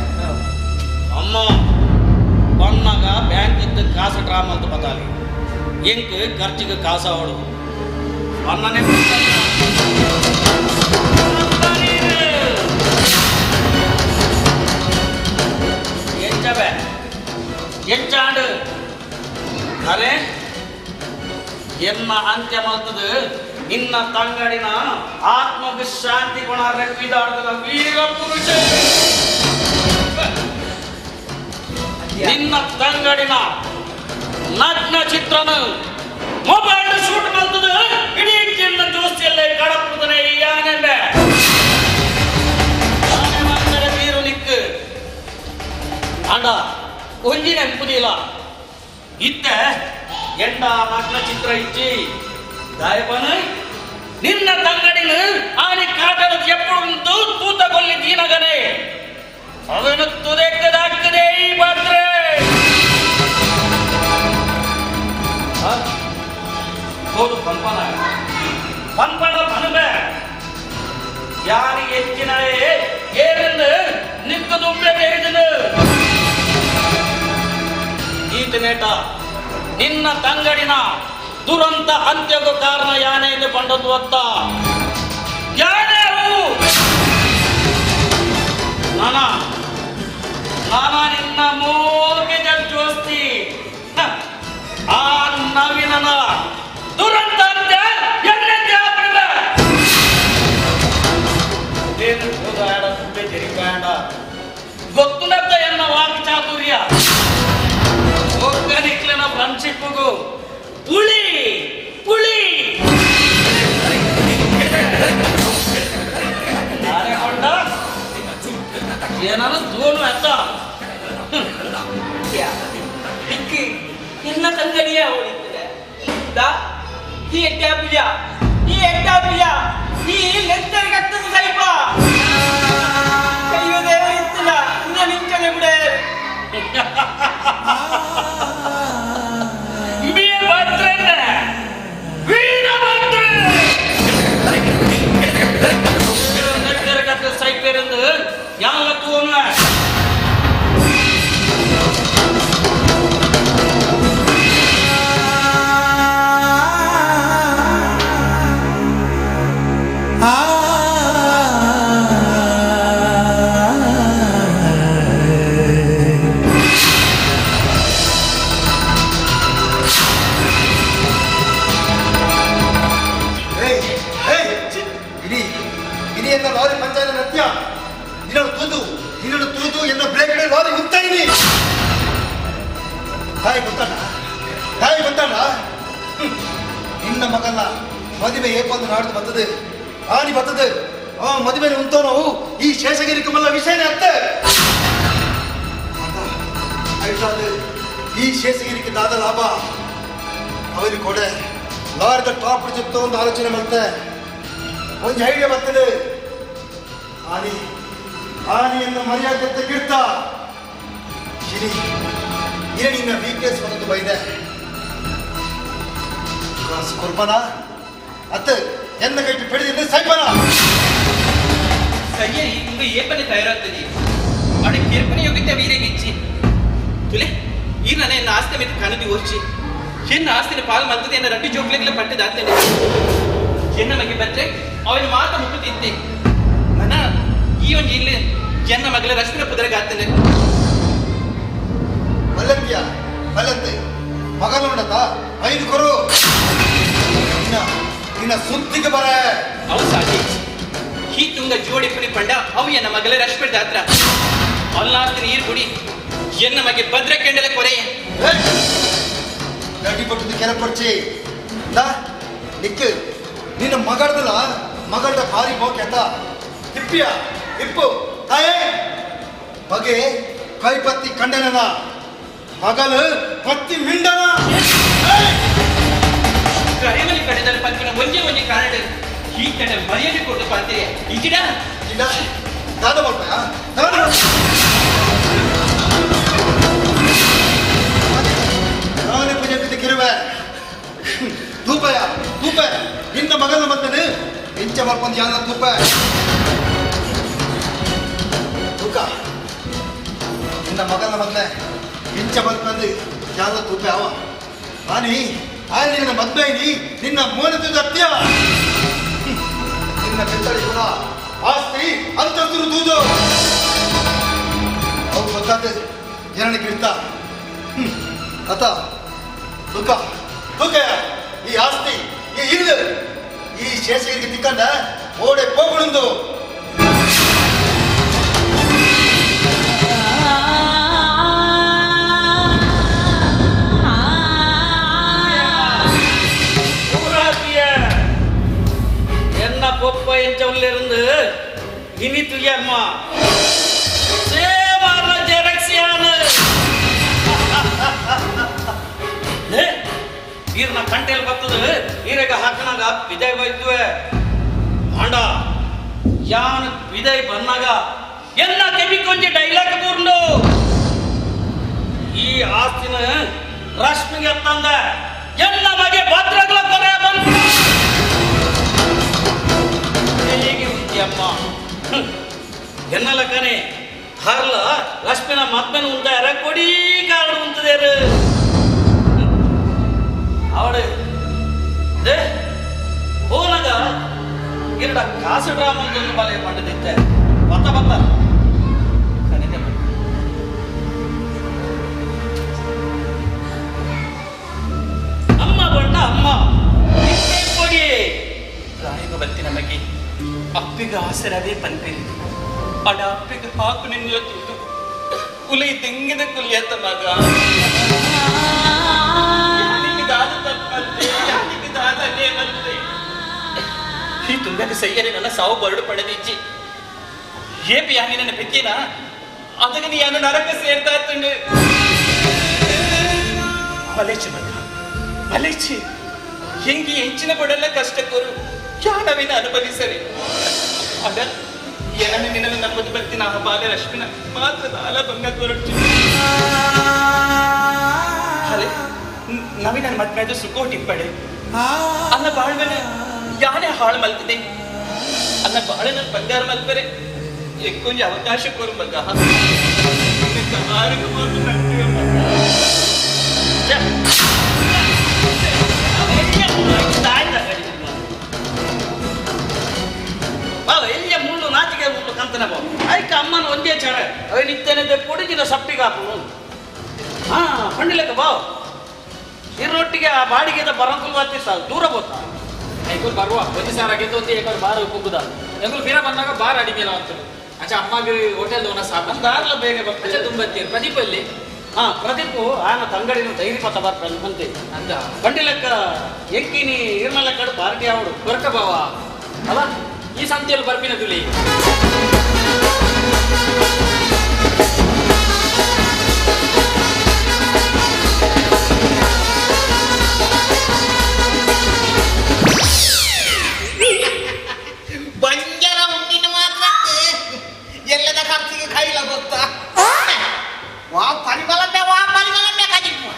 ಅಮ್ಮ ಬಣ್ಣಗ ಬ್ಯಾಂಕ್ ಇದ್ದು ಕಾಸು ಡ್ರಾ ಮಲ್ತು ಬತ್ತಾಲಿ ಎಂಕ್ ಖರ್ಚಿಗೆ ಕಾಸು ಅವಡು ಅಣ್ಣನೇ ಎಂಚಬೆ ಎಂಚಾಂಡು ಅರೆ ಎನ್ನ ಅಂತ್ಯ ಮಲ್ತದು ನಿನ್ನ ತಂಗಡಿನ ಆತ್ಮಕ್ಕೆ ಶಾಂತಿ ಗುಣ ರೆಪ್ಪಿದಾಡ್ದದ ವೀರ ಪುರುಷ ನಿನ್ನ ತಂಗಡಿನ ನಗ್ನ ಚಿತ್ರನ ಮೊಬೈಲ್ ಶೂಟ್ ಮಲ್ತದು ಇಡೀ ಚಿನ್ನ ಜೋಸ್ತಿಯಲ್ಲೇ ಕಡಪುದನೆ ಯಾನೆಂಬೆ ಯಾನೆ ಮಂಗಡ ವೀರು ನಿಕ್ಕು ಅಂಡ ಒಂಜಿ ನೆಂಪುದಿಲ್ಲ ಇತ್ತ ಎಂಡ ನಗ್ನ ಚಿತ್ರ ಇಚ್ಚಿ ದಾಯಪನ ನಿನ್ನ ತಂಗಡಿನ ಆನೆ ಕಾಟದ ಎಪ್ಪುಂದು ತೂತಗೊಲ್ಲಿ ದೀನಗನೆ ಅವನು ತುದೆಕ್ಕದಾಗ್ತದೆ ಈ ಪಾತ್ರೆ ಹೋದು ಪಂಪನ ಪಂಪನ ಪನುಬೆ ಯಾರು ಹೆಚ್ಚಿನಯೇ ಏರೆಂದು ನಿಕ್ಕದುಂಬೆ ಬೇರಿದನು ಈತನೇಟ ನಿನ್ನ ತಂಗಡಿನ ದುರಂತ ಅಂತ್ಯಕ್ಕೂ ಕಾರಣ ಯಾನೆ ಎಂದು ಪಂಡದ್ದು ಅತ್ತ ಯಾನೇ ಅವು ನಾನಾ ನಾನಾ ನಿನ್ನ ಮೋಗೆ ಜೋಸ್ತಿ ಆ ನವೀನನ ದುರಂತ ಅಂತ್ಯ ಎಣ್ಣೆ ಆಗ್ಬಿಡುವೆ ಏನು ಹೋದಾಡ ತುಂಬೆ ಜರಿಕಾಂಡ ಗೊತ್ತುನದ್ದ ಎನ್ನ ವಾಕ್ ಚಾತುರ್ಯ ಒಗ್ಗನಿಕ್ಲಿನ ಫ್ರೆಂಡ್ಶಿಪ್ಗೂ ಪುಳಿ ಪುಳಿ ನಾನೇ ಏನಾರು ದೋಣು ಅತ್ತ ದಿಕ್ಕು ನಿನ್ನ ತಂಗಡಿಯ ಓಡಿತ್ತದೆ ದಾ ಈ ಎಟ್ಟಾಪಿಯ ಈ ಎಟ್ಟಾಪಿಯ ಈ ಲೆತ್ತರ್ ಕತ್ತದ ಸೈಪ ಕೈಯೋ ದೇವ ಇತ್ತಿಲ್ಲ ಇನ್ನ ನಿಂಚನೆ ಬಿಡೆ ವೀರಭದ್ರನ ವೀರಭದ್ರ ಲೆತ್ತರ್ ಸೈಪೇರೆಂದು ಯಾವ ತೋನು ಏಯ್ ಏಯ್ ಇಡೀ ಇಡೀ ಎನ್ನ ಲಾರಿ ಪಂಚಾಯತ್ ನತ್ಯ ನಿನ್ನನ್ನು ತೂತು ನಿನ್ನನ್ನು ತೂತು ಎನ್ನ ಬ್ರೇಕ್ ಹಿಡಿದು ಲಾರಿ ಉತ್ತಾ ಇದೀನಿ ತಾಯಿ ಗೊತ್ತಣ್ಣ ತಾಯಿ ಗೊತ್ತಣ್ಣ ಹ್ಮ್. ನಿನ್ನ ಮಗಲ್ಲ ಮದುವೆ ಏಪಂದು ನಾಡ್ದು ಬರ್ತದೆ ಆನಿ ಬರ್ತದೆ ಆ ಮದುವೆ ಉಂತೋ ನಾವು ಈ ಶೇಷಗಿರಿ ಕಮಲ ವಿಷಯನೇ ಅತ್ತೆ ಐಟಾದು ಈ ಶೇಷಗಿರಿಗೆ ದಾದ ಲಾಭ ಅವರಿಗೆ ಕೊಡೆ ಲಾರಿದ ಟಾಪ್ చెప్తూ ಒಂದು ಆಲೋಚನೆ ಮತ್ತೆ ಒಂದು ಐಡಿಯಾ ಬರ್ತದೆ ಆನಿ ಆನಿಯನ್ನು ಮರ್ಯಾದೆ ತೆಗಿಡ್ತಾ ಇರಿ ಇರ ನಿನ್ನ ವೀಕ್ನೆಸ್ ಒಂದೊಂದು ಬೈದೆ ಕಾಸು ಕೊರ್ಬನ ಅತ್ತೆ ಎನ್ನ ಕೈಟಿ ಪೆಡಿದ್ರೆ ಸೈಪನ ಸಯ್ಯ ಇಂದು ಏಪನೆ ತಯಾರಾಗ್ತದೆ ಅಡೆ ಕಿರ್ಪನೆ ಯೋಗ್ಯತೆ ವೀರೆಗಿಚ್ಚಿ ತುಲೆ ಈ ನನ್ನ ಎನ್ನ ಆಸ್ತಿ ಮೇಲೆ ಕನದಿ ಓರ್ಚಿ ಎನ್ನ ಆಸ್ತಿನ ಪಾಲ್ ಮಂತದೆ ಎನ್ನ ರಡ್ಡು ಜೋಕ್ಲೆಗ್ಲ ಪಟ್ಟದಾಗ್ತೇನೆ ಎನ್ನ ಮಗೆ ಬಂದ್ರೆ ಅವನ ಮಾತ ಮುಕ್ಕುತ್ತಿದ್ದೆ ನನ್ನ ಈ ಒಂದು ಇಲ್ಲಿ ಎನ್ನ ಮಗಳ ರಶ್ಮಿನ ಪುದರಗಾಗ್ತೇನೆ ಮಲ್ಲಂತಿಯ ಮಲ್ಲಂತೆ ಮಗನುಂಡತ ಐದು ಕೊರು ನಿನ್ನ ನಿನ್ನ ಸುದ್ದಿಗೆ ಬರ ಅವು ಸಾಧಿ ಈ ತುಂಗ ಜೋಡಿ ಪುನಿ ಪಂಡ ಅವು ಎನ್ನ ಮಗಳ ರಶ್ಮಿ ದಾತ್ರ ಅಲ್ಲಾಸ್ತಿ ನೀರು ಗುಡಿ ಎನ್ನ ಮಗೆ ಭದ್ರ ಕೆಂಡಲ ಕೊರೆಯ ಗಡ್ಡಿ ಪಟ್ಟದ್ದು ಕೆರಪರ್ಚಿ ದಾ ನಿಕ್ಕು ನಿನ್ನ ಮಗಳದಲ್ಲ ಮಗಳದ ಭಾರಿ ಮೋಕೆತ ತಿಪ್ಪಿಯ ಇಪ್ಪು ತಾಯೇ ಬಗೆ ಕೈಪತ್ತಿ ಕಂಡನನ ಮಗಲು ಪತ್ತಿ ಮಿಂಡನ ಕರೆಮಲಿ ಕಡೆದಲ್ಲಿ ಪಂಪಿನ ಒಂದೇ ಒಂದೇ ಕಾರಣ ಈ ಕಡೆ ಮರ್ಯಾದೆ ಕೊಟ್ಟು ಪಾತ್ರೆ ಇಜಿಡ ದಾದ ಮಾಡ್ತಾ ದಾದ ನಿನ್ನ ಮಗನ ಮದ್ವೆ ಇಂಚ ಬಂದು ಯಾವ್ದೋ ತುಪ್ಪೆ ಅವ ಆನಿ ಆ ನಿನ್ನ ಮದ್ವೆ ನೀ ನಿನ್ನ ಮೋನದ ಅತ್ಯ ನಿನ್ನ ಬೆತ್ತಳಿಗಳ ಆಸ್ತಿ ಅಂತಸ್ತರು ತೂದು ಅವು ಗೊತ್ತಾದ ಜನನಿಗೆ ಇರ್ತ ಅತ ತುಕ ತುಕ ಈ ಆಸ್ತಿ ಈ ಇಲ್ಲು ಈ ಶೇಷಗಿರಿಗೆ ತಿಕ್ಕಂಡ ಓಡೆ ಪೋಗುಳುಂದು. என்ன பொப்ப ಎಂಚವಲ್ಲಿருந்து இனி துயர்மா சேவான ஜெரக்ஸியான ಈರ್ನ ಕಂಟೆಲ್ ಬರ್ತದ ಈರಗ ಹಾಕನಾಗ ಬಿದೈ ಬೈದ್ವೆ ಆಂಡ ಯಾನ್ ಬಿದೈ ಬಂದಾಗ ಎನ್ನ ಕೆಬಿ ಕೊಂಜಿ ಡೈಲಾಗ್ ಬೂರ್ಲು ಈ ಆಸ್ತಿನ ರಶ್ಮಿಗೆ ತಂದ ಎನ್ನ ಮಗೆ ಭದ್ರಗಳ ಕೊರೆ ಬಂದ ಹೇಗೆ ಅಮ್ಮ ಎನ್ನಲಕ್ಕನೆ ಹರ್ಲ ಲಕ್ಷ್ಮಿನ ಮದ್ಮೆನ ಉಂದಾರ ಕೊಡಿ ಕಾರಣ ಉಂತದೇರು ಅವಳು they ಹೋನಗ ಇರಡ ಕಾಸು ಡ್ರಾಮಂದೊಂದು ಬಲೆ ಪಂಡದಿತ್ತೆ ಬತ್ತ ಬತ್ತ ಅಮ್ಮ ಬಂಡ ಅಮ್ಮ ಕೊಡಿ ರಾಯಗ ಬತ್ತಿ ನಮಗೆ ಅಪ್ಪಿಗೆ ಆಸರವೇ ಪನ್ಪೇರಿ ಅಡ ಅಪ್ಪಿಗೆ ಹಾಕು ನಿನ್ನ ತುದು ಕುಲೈ ತೆಂಗಿನ ಕುಲಿಯತ್ತ ಮಗ ಯಾನಿಗೆ ದಾದ ತಪ್ಪಂತೆ ಯಾನಿಗೆ ದಾದನೇ ಬಂತೆ ಈ ತುಂಗದ ಸೈಯರೆ ನನ್ನ ಸಾವು ಬರಡು ಪಡೆದಿಜ್ಜಿ ಏಪಿ ಯಾನಿ ನನ್ನ ಬೆಕ್ಕಿನ ಅದಕ್ಕೆ ನೀ ಯಾನು ನರಕ ಸೇರ್ತಾ ತುಂಡು ಮಲೇಚಿ ಮಗ ಮಲೇಚಿ ಹೆಂಗಿ ಹೆಂಚಿನ ಕೊಡಲ್ಲ ಕಷ್ಟಕ್ಕೋರು ಯಾನವಿನ ಅನುಭವಿಸರೆ ಅಡ ಏನನ್ನು ನಿನ್ನನ್ನು ನಂಬದು ಬರ್ತೀನಿ ಆ ಬಾಲ ರಶ್ಮಿನ ಮಾತ್ರ ದಾಲ ಬಂಗ ಕೊರಡ್ಚು ಅಲೆ ನವಿನ ಮದ್ಮೆದು ಸುಖೋಟಿ ಪಡೆ ಅನ್ನ ಬಾಳ್ವೆನ ಯಾನೇ ಹಾಳು ಮಲ್ತಿದೆ ಅನ್ನ ಬಾಳೆ ನನ್ನ ಬಂಗಾರ ಮಲ್ಪರೆ ಎಕ್ಕೊಂಜಿ ಅವಕಾಶ ಕೊರು ಮಗ ಎಲ್ಲಿಯ ಮುಳ್ಳು ನಾಚಿಕೆ ಮುಳ್ಳು ಕಂತನ ಬಾವು ಐಕ ಅಮ್ಮನ ಒಂದೇ ಚಡ ಅವನಿತ್ತೇನೆ ಪೊಡಿಗಿನ ಸಪ್ಪಿಗೆ ಹಾಕು ಹಾ ಪಂಡಿಲಕ್ಕ ಬಾವು ಇರೊಟ್ಟಿಗೆ ಆ ಬಾಡಿಗೆ ಬರಂಕುಲ್ ವಾತಿ ದೂರ ಬೋತ ಎಂಕುಲ್ ಬರುವ ಒಂಜಿ ಸಾರ ಗೆದ್ದು ಒಂಜಿ ಏಕರ್ ಬಾರ್ ಉಪ್ಪುದ ಎಂಕುಲ್ ಪಿರ ಬಂದಾಗ ಬಾರ್ ಅಡಿಮೇಲ ಅಂತ ಅಚ್ಚ ಅಮ್ಮಗೆ ಹೋಟೆಲ್ ದೋನ ಸಾಕು ದಾರ್ಲ ಬೇಗ ಬರ್ತದೆ ಅಚ್ಚ ತುಂಬತ್ತೀರ್ ಪ್ರದೀಪ್ ಅಲ್ಲಿ ಹಾ ಪ್ರದೀಪ್ ಆನ ತಂಗಡಿನ ಧೈರ್ಯ ಪತ್ತ ಬರ್ತಾನೆ ಬಂತೆ ಅಂದ ಬಂಡಿಲಕ್ಕ ಎಂಕಿನಿ ಇರ್ಮಲಕ್ಕಡು ಪಾರ್ಟಿ ಅವಡು ಕೊರಕ ಬಾವ ಅಲ್ಲ ಈ ಸಂತೆಯಲ್ಲಿ ಬರ್ಪಿನ ತುಳಿ ಬಂಜರ ಉಂಡಿನ ಮಾತ್ರ ಎಲ್ಲದ ಖರ್ಚಿಗೆ ಕೈಲ ಗೊತ್ತಾ ವಾ ಪರಿಮಳಮ್ಮೆ ವಾ ಪರಿಮಳಮ್ಮೆ ಕಜಿಪು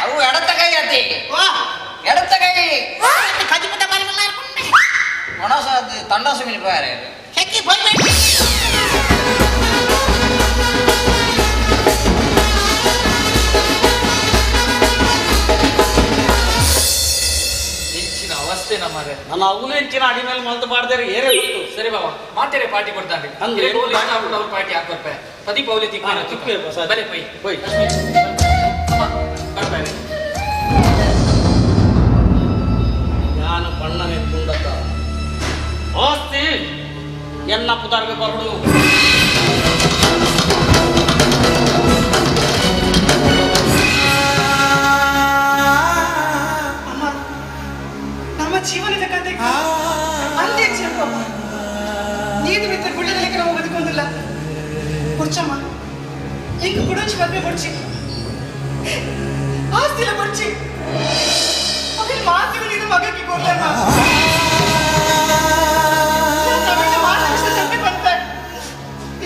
ಅವು ಎಡತ್ತ ಕೈ ಅತಿ ವಾ ಎಡತ್ತ ಕೈ ಕಜಿಪುದ ಪರಿಮಳ ಒಣಸ ತಂಡಾಸು ಮಿನಿಪಾರೆ ಹೆಕ್ಕಿ ಬೈ ಹೆಚ್ಚಿನ ಅವಸ್ಥೆ ನಮ್ಮರೆ ನನ್ನ ಅವನು ಹೆಚ್ಚಿನ ಅಡಿ ಮೇಲೆ ಮಲ್ತು ಬಾರ್ದರೆ ಏರೇ ಗೊತ್ತು ಸರಿ ಬಾವ ಮಾತೇರೆ ಪಾರ್ಟಿ ಕೊಡ್ತಾನೆ ಹಂಗೆ ಗೋಲಿ ಇಷ್ಟ ಆಗ್ಬಿಟ್ಟು ಅವ್ರು ಪಾರ್ಟಿ ಹಾಕೊರ್ಪೆ ಪ್ರದೀಪ್ ಅವಲಿ ತಿಕ್ಕ ತಿಕ್ಕುವೆ ಬಸ. ಬಲೆ ಪೈ ಪೊಯ್. ಅಮ್ಮ ಬರ್ತಾರೆ ನಾನು ಬಣ್ಣನೆ ತುಂಡತ ಆಸ್ತಿ ಎನ್ನ ಪುದಾರ್ಗೆ ಬರಡು ಅಮ್ಮ ನಮ್ಮ ಜೀವನದ ಕತೆ ಅಂದೇ ಚೆಪ್ಪಮ್ಮ ನೀನು ಮಿತ್ರ ಗುಳ್ಳೆದಲಿಕ್ಕೆ ನಾವು ಬದುಕೊಂದಿಲ್ಲ ಕೊಡ್ಚಮ್ಮ ಇಂಕ್ ಕುಡೋಚಿ ಮದ್ವೆ ಕೊಡ್ಚಿ ಆಸ್ತಿಲ ಕೊಡ್ಚಿ ಅವಿಲ್ ಮಾತು ನೀನು ಮಗಕ್ಕೆ ಕೊಡ್ಲಮ್ಮ ತಮಿಳು ಮಾತು ಬಂತ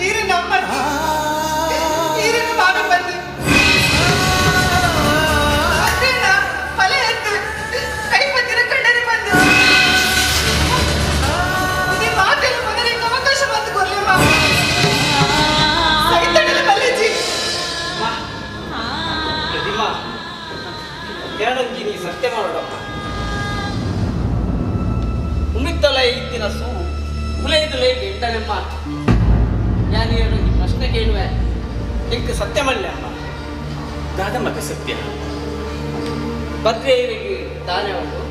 ಈರು ನಮ್ಮ ಈರಿನ ಮಗ ಬಂದು ಅದೇನ ಫಲ ಎತ್ತು ಕೈ ಪತ್ತಿರ ಕಂಡರೆ ಬಂದು ಇದೇ ಮಾತೆಲ್ಲ ಮೊದಲಿಗೆ ಅವಕಾಶ ಬಂದು ಕೊರ್ಲಿಮ್ಮ ಸೈತಡಲ ಬಲ್ಲೆಜಿ ಅಮ್ಮ ನಾನು ಒಂದು ಪ್ರಶ್ನೆ ಕೇಳುವೆ ನಿಂಗೆ ಸತ್ಯ ಮಾಡಲಿ ಅಮ್ಮ. ದಾದ ಮಗ ಸತ್ಯ ಭದ್ರೆಯರಿಗೆ ತಾನೇ ಅವಳು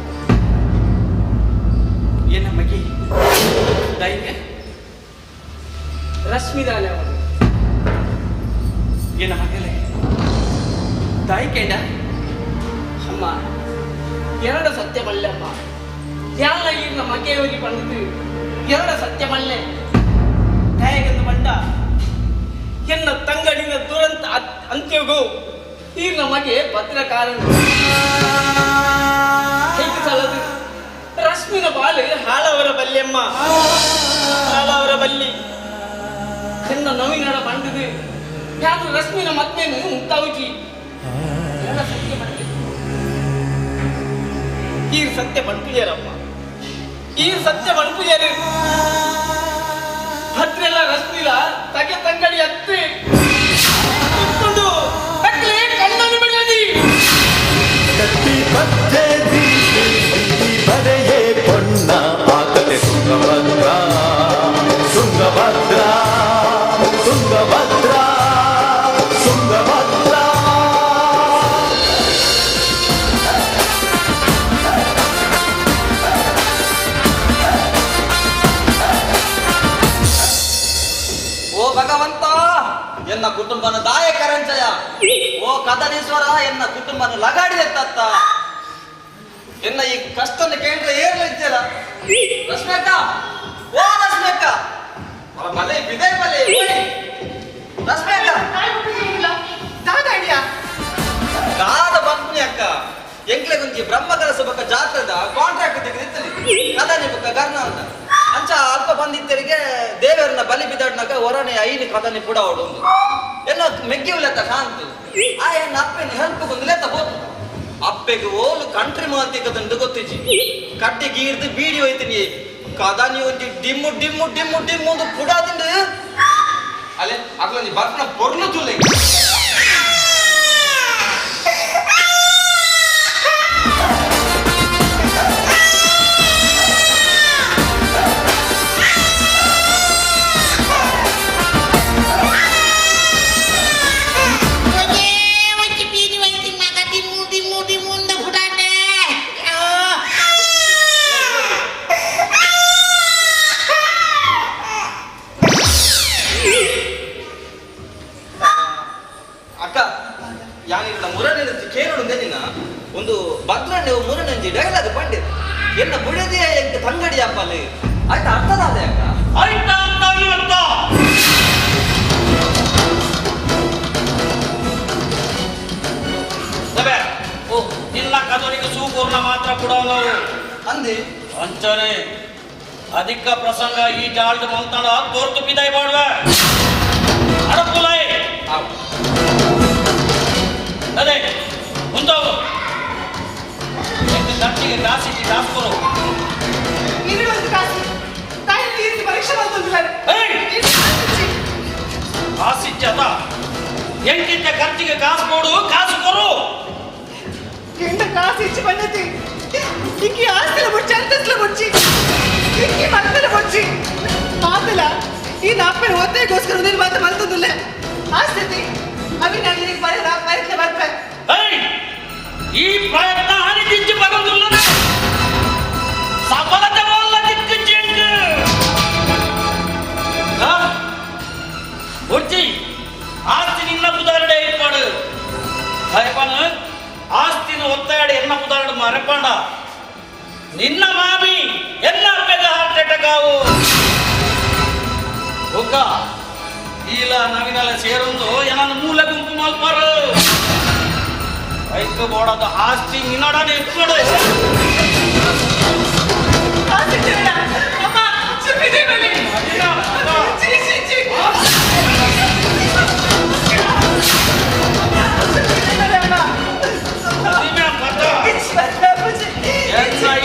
ಏನ ಮಗಿ ದೈನ್ಯ ರಶ್ಮಿ ದಾನೆ ಅವಳು ಏನ ಮಗಲೇ ತಾಯಿ ಕೇಂಡ ಅಮ್ಮ ಎರಡು ಸತ್ಯ ಬಲ್ಲೆ ಅಮ್ಮ. ಯಾರ ಈಗಿನ ಮಗೆಯವರಿಗೆ ಬಂದಿದ್ದು ಎರಡು ಸತ್ಯ ಬಲ್ಲೆ ತಾಯಿಗೆಂದು ಬಂಡ ಎನ್ನ ತಂಗಡಿನ ದುರಂತ ಅಂತ್ಯಗೂ ಈಗಿನ ಮಗೆ ಭದ್ರ ಕಾರಣ ಹೇಗೆ ಸಲದು ರಶ್ಮಿನ ಬಾಳು ಹಾಳವರ ಬಲ್ಲೆಮ್ಮ ಹಾಳವರ ಬಲ್ಲಿ ಎನ್ನ ನವಿನಡ ಬಂದಿದ್ದು ಯಾರು ರಶ್ಮಿನ ಮದ್ಮೇನು ಉಂಟಾವುಜಿ ಎಲ್ಲ ಸತ್ಯ ಬಲ್ಲೆ ಈ ಸತ್ಯ ಬಣ್ಪುಜಾರಮ್ಮ ಈ ಸತ್ಯ ಬಣ್ಪುಜಾರು ಭದ್ರೆಲ್ಲ ರಶ್ಮಿಲ ತಗೆ ತಂಗಡಿ ಅತ್ತೆ ಕುತ್ಕೊಂಡು ತಕ್ಕಲೆ ಕಣ್ಣನ್ನು ಬಿಡದಿ ಬರೆಯೇ ಪೊನ್ನ ಆಕತೆ ತುಂಗಭದ್ರ ತುಂಗಭದ್ರ ತುಂಗಭದ್ರ ತುಂಗಭದ್ರ. ಓ ಭಗವಂತ ಎನ್ನ ಕುಟುಂಬನ ದಾಯಕರಂಚಯ ಓ ಕದನೀಶ್ವರ ಎನ್ನ ಕುಟುಂಬನ ಲಗಾಡಿದೆ ತತ್ತ ಎನ್ನ ಈ ಕಷ್ಟನ ಕೇಂದ್ರ ಏರ್ಲಿದ್ದಲ್ಲ ರಶ್ಮಿಯಕ್ಕ ಓ ರಶ್ಮಿಯಕ್ಕ ಅವಳ ಮಲೆ ಬಿದೆ ಮಲೆ ರಶ್ಮಿಯಕ್ಕ ದಾದ ಬಂದ್ನಿ ಅಕ್ಕ ಎಂಕ್ಲೆ ಗುಂಜಿ ಬ್ರಹ್ಮಕಲಸ ಬೊಕ್ಕ ಜಾತ್ರದ ಕಾಂಟ್ರಾಕ್ಟ್ ತೆಗೆದಿತ್ತಲಿ ಕದನಿ ಬೊಕ್ಕ ಗರ್ನ ಅಂತ ಅಂಚ ಅಲ್ಪ ಬಂದಿತ್ತರಿಗೆ ದೇವರನ್ನ ಬಲಿ ಬಿದ್ದಾಡ್ನಾಗ ಹೊರನೆ ಐನು ಕದನಿ ಪುಡ ಅವಡು ಎಲ್ಲ ಮೆಗ್ಗಿ ಲೆತ್ತ ಶಾಂತು ಆ ಎನ್ನ ಅಪ್ಪೆನ ಹೆಲ್ಪ್ ಗೊಂದು ಲೆತ್ತ ಹೋತು ಅಪ್ಪೆಗೆ ಓಲು ಕಂಟ್ರಿ ಮಾತಿಕದಂದು ಗೊತ್ತಿಜಿ ಕಟ್ಟಿ ಗೀರ್ದು ಬೀಡಿ ಹೋಯ್ತೀನಿ ಕದನಿ ಒಂಜಿ ಡಿಮ್ಮು ಡಿಮ್ಮು ಡಿಮ್ಮು ಡಿಮ್ಮು ಒಂದು ಪುಡಾದಿಂಡು ಅಲ್ಲೇ ಅಗ್ಲೊಂಜಿ ಬರ್ಪನ ಪೊರ್ಲು ತುಲೆ ಅಕ್ಕ ಯಾನಿಲ್ಲ ಮುರಣಿನ ಕೇರಳುಂದೆ ನಿನ್ನ ಒಂದು ಭದ್ರಣ್ಣ ಮುರಣಂಜಿ ಡೈಲಾಗ್ ಪಂಡಿತ್ ಎನ್ನ ಬುಡದಿಯ ಎಂಕ ತಂಗಡಿ ಅಪ್ಪಲ್ಲಿ ಆಯ್ತಾ ಅರ್ಥದಾದೆ ಅಕ್ಕ ಆಯ್ತಾ ಅಂತ ಅರ್ಥ ಸಬೆ ಓ ನಿನ್ನ ಕದನಿಗೆ ಸೂಪೂರ್ಣ ಮಾತ್ರ ಕೊಡೋನು ಅಂದಿ ಅಂಚನೆ ಅಧಿಕ ಪ್ರಸಂಗ ಈ ಜಾಲ್ಡ್ ಮಂತಣ ತೋರ್ತು ಪಿದಾಯಿ ಮಾಡುವೆ ಅಡಪುಲೈ ಅದೇ ಮುಂದೋಗು ಖರ್ಚಿಗೆ ಕಾಸಿಗೆ ಕಾಸು ಕೊಡು ನೀನು ಒಂದು ಕಾಸು ತಾಯಿ ತೀರ್ತು ಪರೀಕ್ಷೆ ಮಾಡ್ತಂದಿಲ್ಲ ಕಾಸಿಚ್ಚದ ಎಂಕಿಂತ ಖರ್ಚಿಗೆ ಕಾಸು ಕೊಡು ಕಾಸು ಕೊಡು ಎಂತ ಕಾಸು ಇಚ್ಚಿ ಬಂದತಿ ಇಂಕಿ ಆಸ್ತಿಲ ಮುಚ್ಚಿ ಅಂತಸ್ಲ ಮುಚ್ಚಿ ಇಂಕಿ ಮತ್ತಲ ಮುಚ್ಚಿ ಮಾತಲ ಈ ನಾಪ್ಪೆ ಒತ್ತೆಗೋಸ್ಕರ ನೀನು ಮಾತು ಮಲ್ತಂದಿಲ್ಲ ಆಸ್ತಿ ಅವಿ ನಾನು ನಿನಗೆ ಬರೆದ ಪ್ರಯತ್ನ ಬರ್ಪೆ ಈ ಪ್ರಯತ್ನ ಹರಿದಿಚ್ಚಿ ಬರೋದಿಲ್ಲ ಸಫಲತೆ ಬಲ್ಲ ದಿಕ್ಕು ಉರ್ಜಿ ಆಸ್ತಿ ನಿನ್ನ ಪುದಾರಡೆ ಏರ್ಪಾಡು ಭಯಪನ ಆಸ್ತಿನ ಒತ್ತಾಡಿ ಎನ್ನ ಪುದಾರಡು ಮರೆಪಾಂಡ ನಿನ್ನ ಮಾಮಿ ಎನ್ನ ಅಪ್ಪೆಗ ಹಾರ್ಟ್ ಅಟ್ಯಾಕ್ ಆವು ಒಕ್ಕ ಈಲ ನವಿನಲ ಸೇರೊಂದು ಏನನ್ನ ಮೂಲ ಗುಂಪು ಮಲ್ಪಾರು ಐಕ ಬೋಡದ ಆಸ್ತಿ ನಿನ್ನಡನೆ ಎತ್ಕೊಡು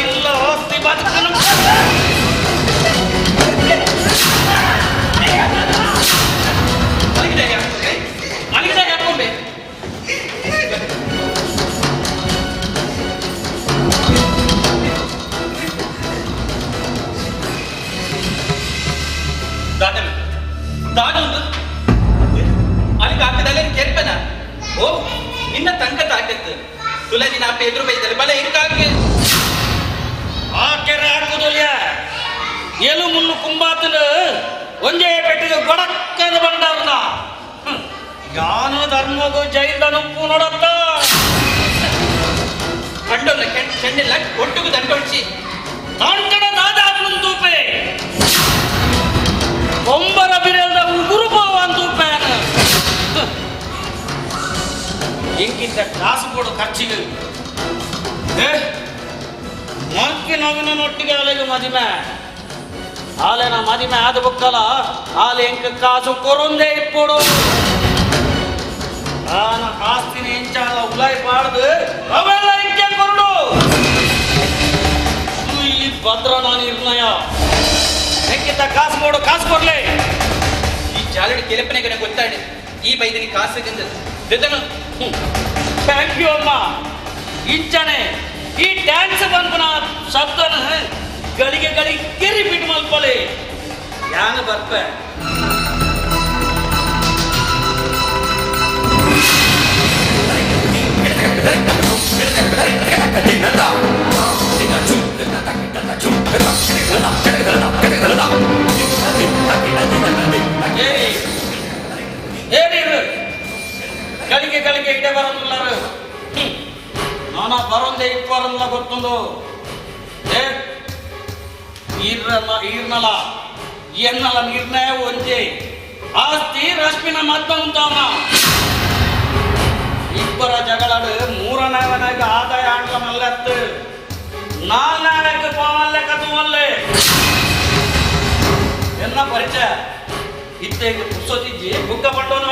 ಇಲ್ಲ ಆಸ್ತಿ ಬದುಕನು ಅಲ್ಲಿಗೆ ಹಾಕೊಂಡೆ ಕಾಕದಲ್ಲೇ ಕೆರ್ಪನ. ಓ ನಿನ್ನ ತಂಕ ತಾಕತ್ತು ತುಲ ನಿನ್ನ ಅಪ್ಪ ಎದುರು ಬೈದಲ್ಲ ಬಲ ಇಂಕಾಕೆ ಆ ಕೆರೆ ಹಾಕುದೊಲ್ಯ ಎಲು ಮುನ್ನು ಕುಂಬಾತನ ಒಂಜೇ ಪೆಟ್ಟಿಗೆ ಗೊಡಕ್ಕದ ಬಂಡಾರ್ನ ಯಾನು ಧರ್ಮಗು ಜೈಲ್ದ ನುಪ್ಪು ನೋಡತ್ತ ಕಂಡೊಲ್ಲ ಚೆಂಡೆಲ್ಲ ಒಟ್ಟುಗು ದಂಡೊಡ್ಚಿ ತಾಂಡಣ ದಾದಾಪುನ್ ತೂಪೆ ಒಂಬರ ಬಿರಲ್ದ ಉಗುರು ಪೋವನ್ ತೂಪೆ ಇಂಕಿಂತ ಕಾಸು ಕೊಡು ಖರ್ಚಿಗೆ ಮೊಂಕಿ ನವಿನ ನೊಟ್ಟಿಗೆ ಆಲೆಗೆ ಮದಿಮೆ ಆಲೆನ ಮದಿಮೆ ಆದ ಬುಕ್ಕಲ ಆಲೆ ಎಂಕ ಕಾಸು ಕೊರೊಂದೇ ಇಪ್ಪೊಡು ಆನ ಆಸ್ತಿನ ಎಂಚಾಲ ಉಲಾಯಿ ಪಾಡ್ದು ಅವೆಲ್ಲ ಇಂಕೆ ಕೊರಡು ಈ ಭದ್ರನ ನಿರ್ಣಯ ಎಂಕಿಂತ ಕಾಸು ಕೊಡು ಕಾಸು ಕೊಡ್ಲಿ ಈ ಜಾಲಡಿ ಕೆಲಪನೆಗೆ ಗೊತ್ತಾಡಿ ಈ ಬೈದನಿ ಕಾಸು ಗೆಂದದು thank you ಅಮ್ಮ ಇಂಚನೆ ಈ ಡ್ಯಾನ್ಸ್ ಬಂದ್ಪನ ಶಬ್ದನ ಗಳಿಗೆ ಗಳಿಗೆ ರಿಪೀಟ್ ಮಲ್ಪಲೆ ಯಾನ ಬರ್ಪೆ ಏನಿರು ಗಳಿಗೆ ಗಳಿಗೆ ಇಡೆ ಬರೋದಿಲ್ಲಾರು ನಾನ ಬರೋಂದೆ ಇಪ್ಪರಲ್ಲ ಗೊತ್ತೊಂದು ಏ ಈರ್ನಲ್ಲ ಈರ್ನಲ ಎನ್ನಲ ನಿರ್ಣಯ ಒಂಜೆ ಆಸ್ತಿ ರಶ್ಮಿನ ಮದ್ದ ಉಂಟಾವನ ಇಬ್ಬರ ಜಗಳಡು ಮೂರನೇವನಾಗ ಆದಾಯ ಆಂಡ್ಲ ಮಲ್ಲತ್ತು ನಾಲ್ನಾಳಕ್ಕೆ ಪೋವಲ್ಲೆ ಕದುವಲ್ಲೆ ಎನ್ನ ಪರಿಚಯ ಇತ್ತೆ ಪುಸ್ತಕಿಜ್ಜಿ ಬುಕ್ಕ ಪಂಡೋನ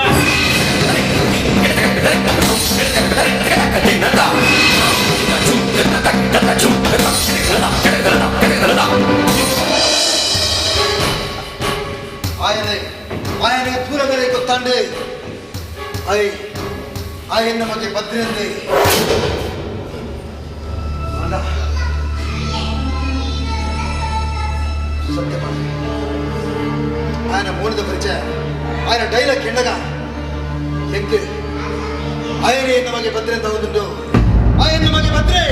ಆಯನೆ ಆಯನೆ ದೂರಗರೆ ಗೊತ್ತಾಂಡೆ I ಆಯನ್ನ ಬಗ್ಗೆ ಭದ್ರೆಂದೆ ಅಲ್ಲ ಸತ್ಯ ఆయన మూలిద ಪರಿಚಯ ఆయన ಡೈಲಾಗ್ ಕೆಂಡಗ ಎಂಕ್ ఆయనే ನಮಗೆ ಭದ್ರೆ ಅಂತ ಒಂದುಂಟು ఆయన ನಮಗೆ Bhadre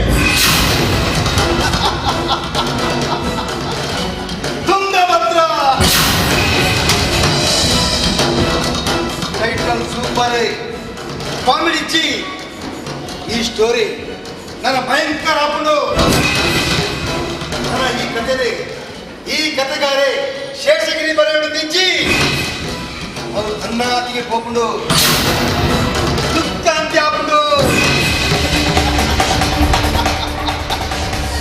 Tungabhadra title super comedy ಇಚ್ಚಿ ಈ ಸ್ಟೋರಿ ನನ್ನ ಭಯಂಕರ ಅಪ್ಪನು ನನ್ನ ಈ ಕಥೆನೇ ಈ ಕಥೆಗಾರೆ ಶೇಷಗಿರಿ ಬರೆಯಡು ತಿಂಚಿ ಅವರು ತನ್ನಾತಿಗೆ ಪೋಪುಂಡು ದುಃಖಾಂತ್ಯ ಆಪುಂಡು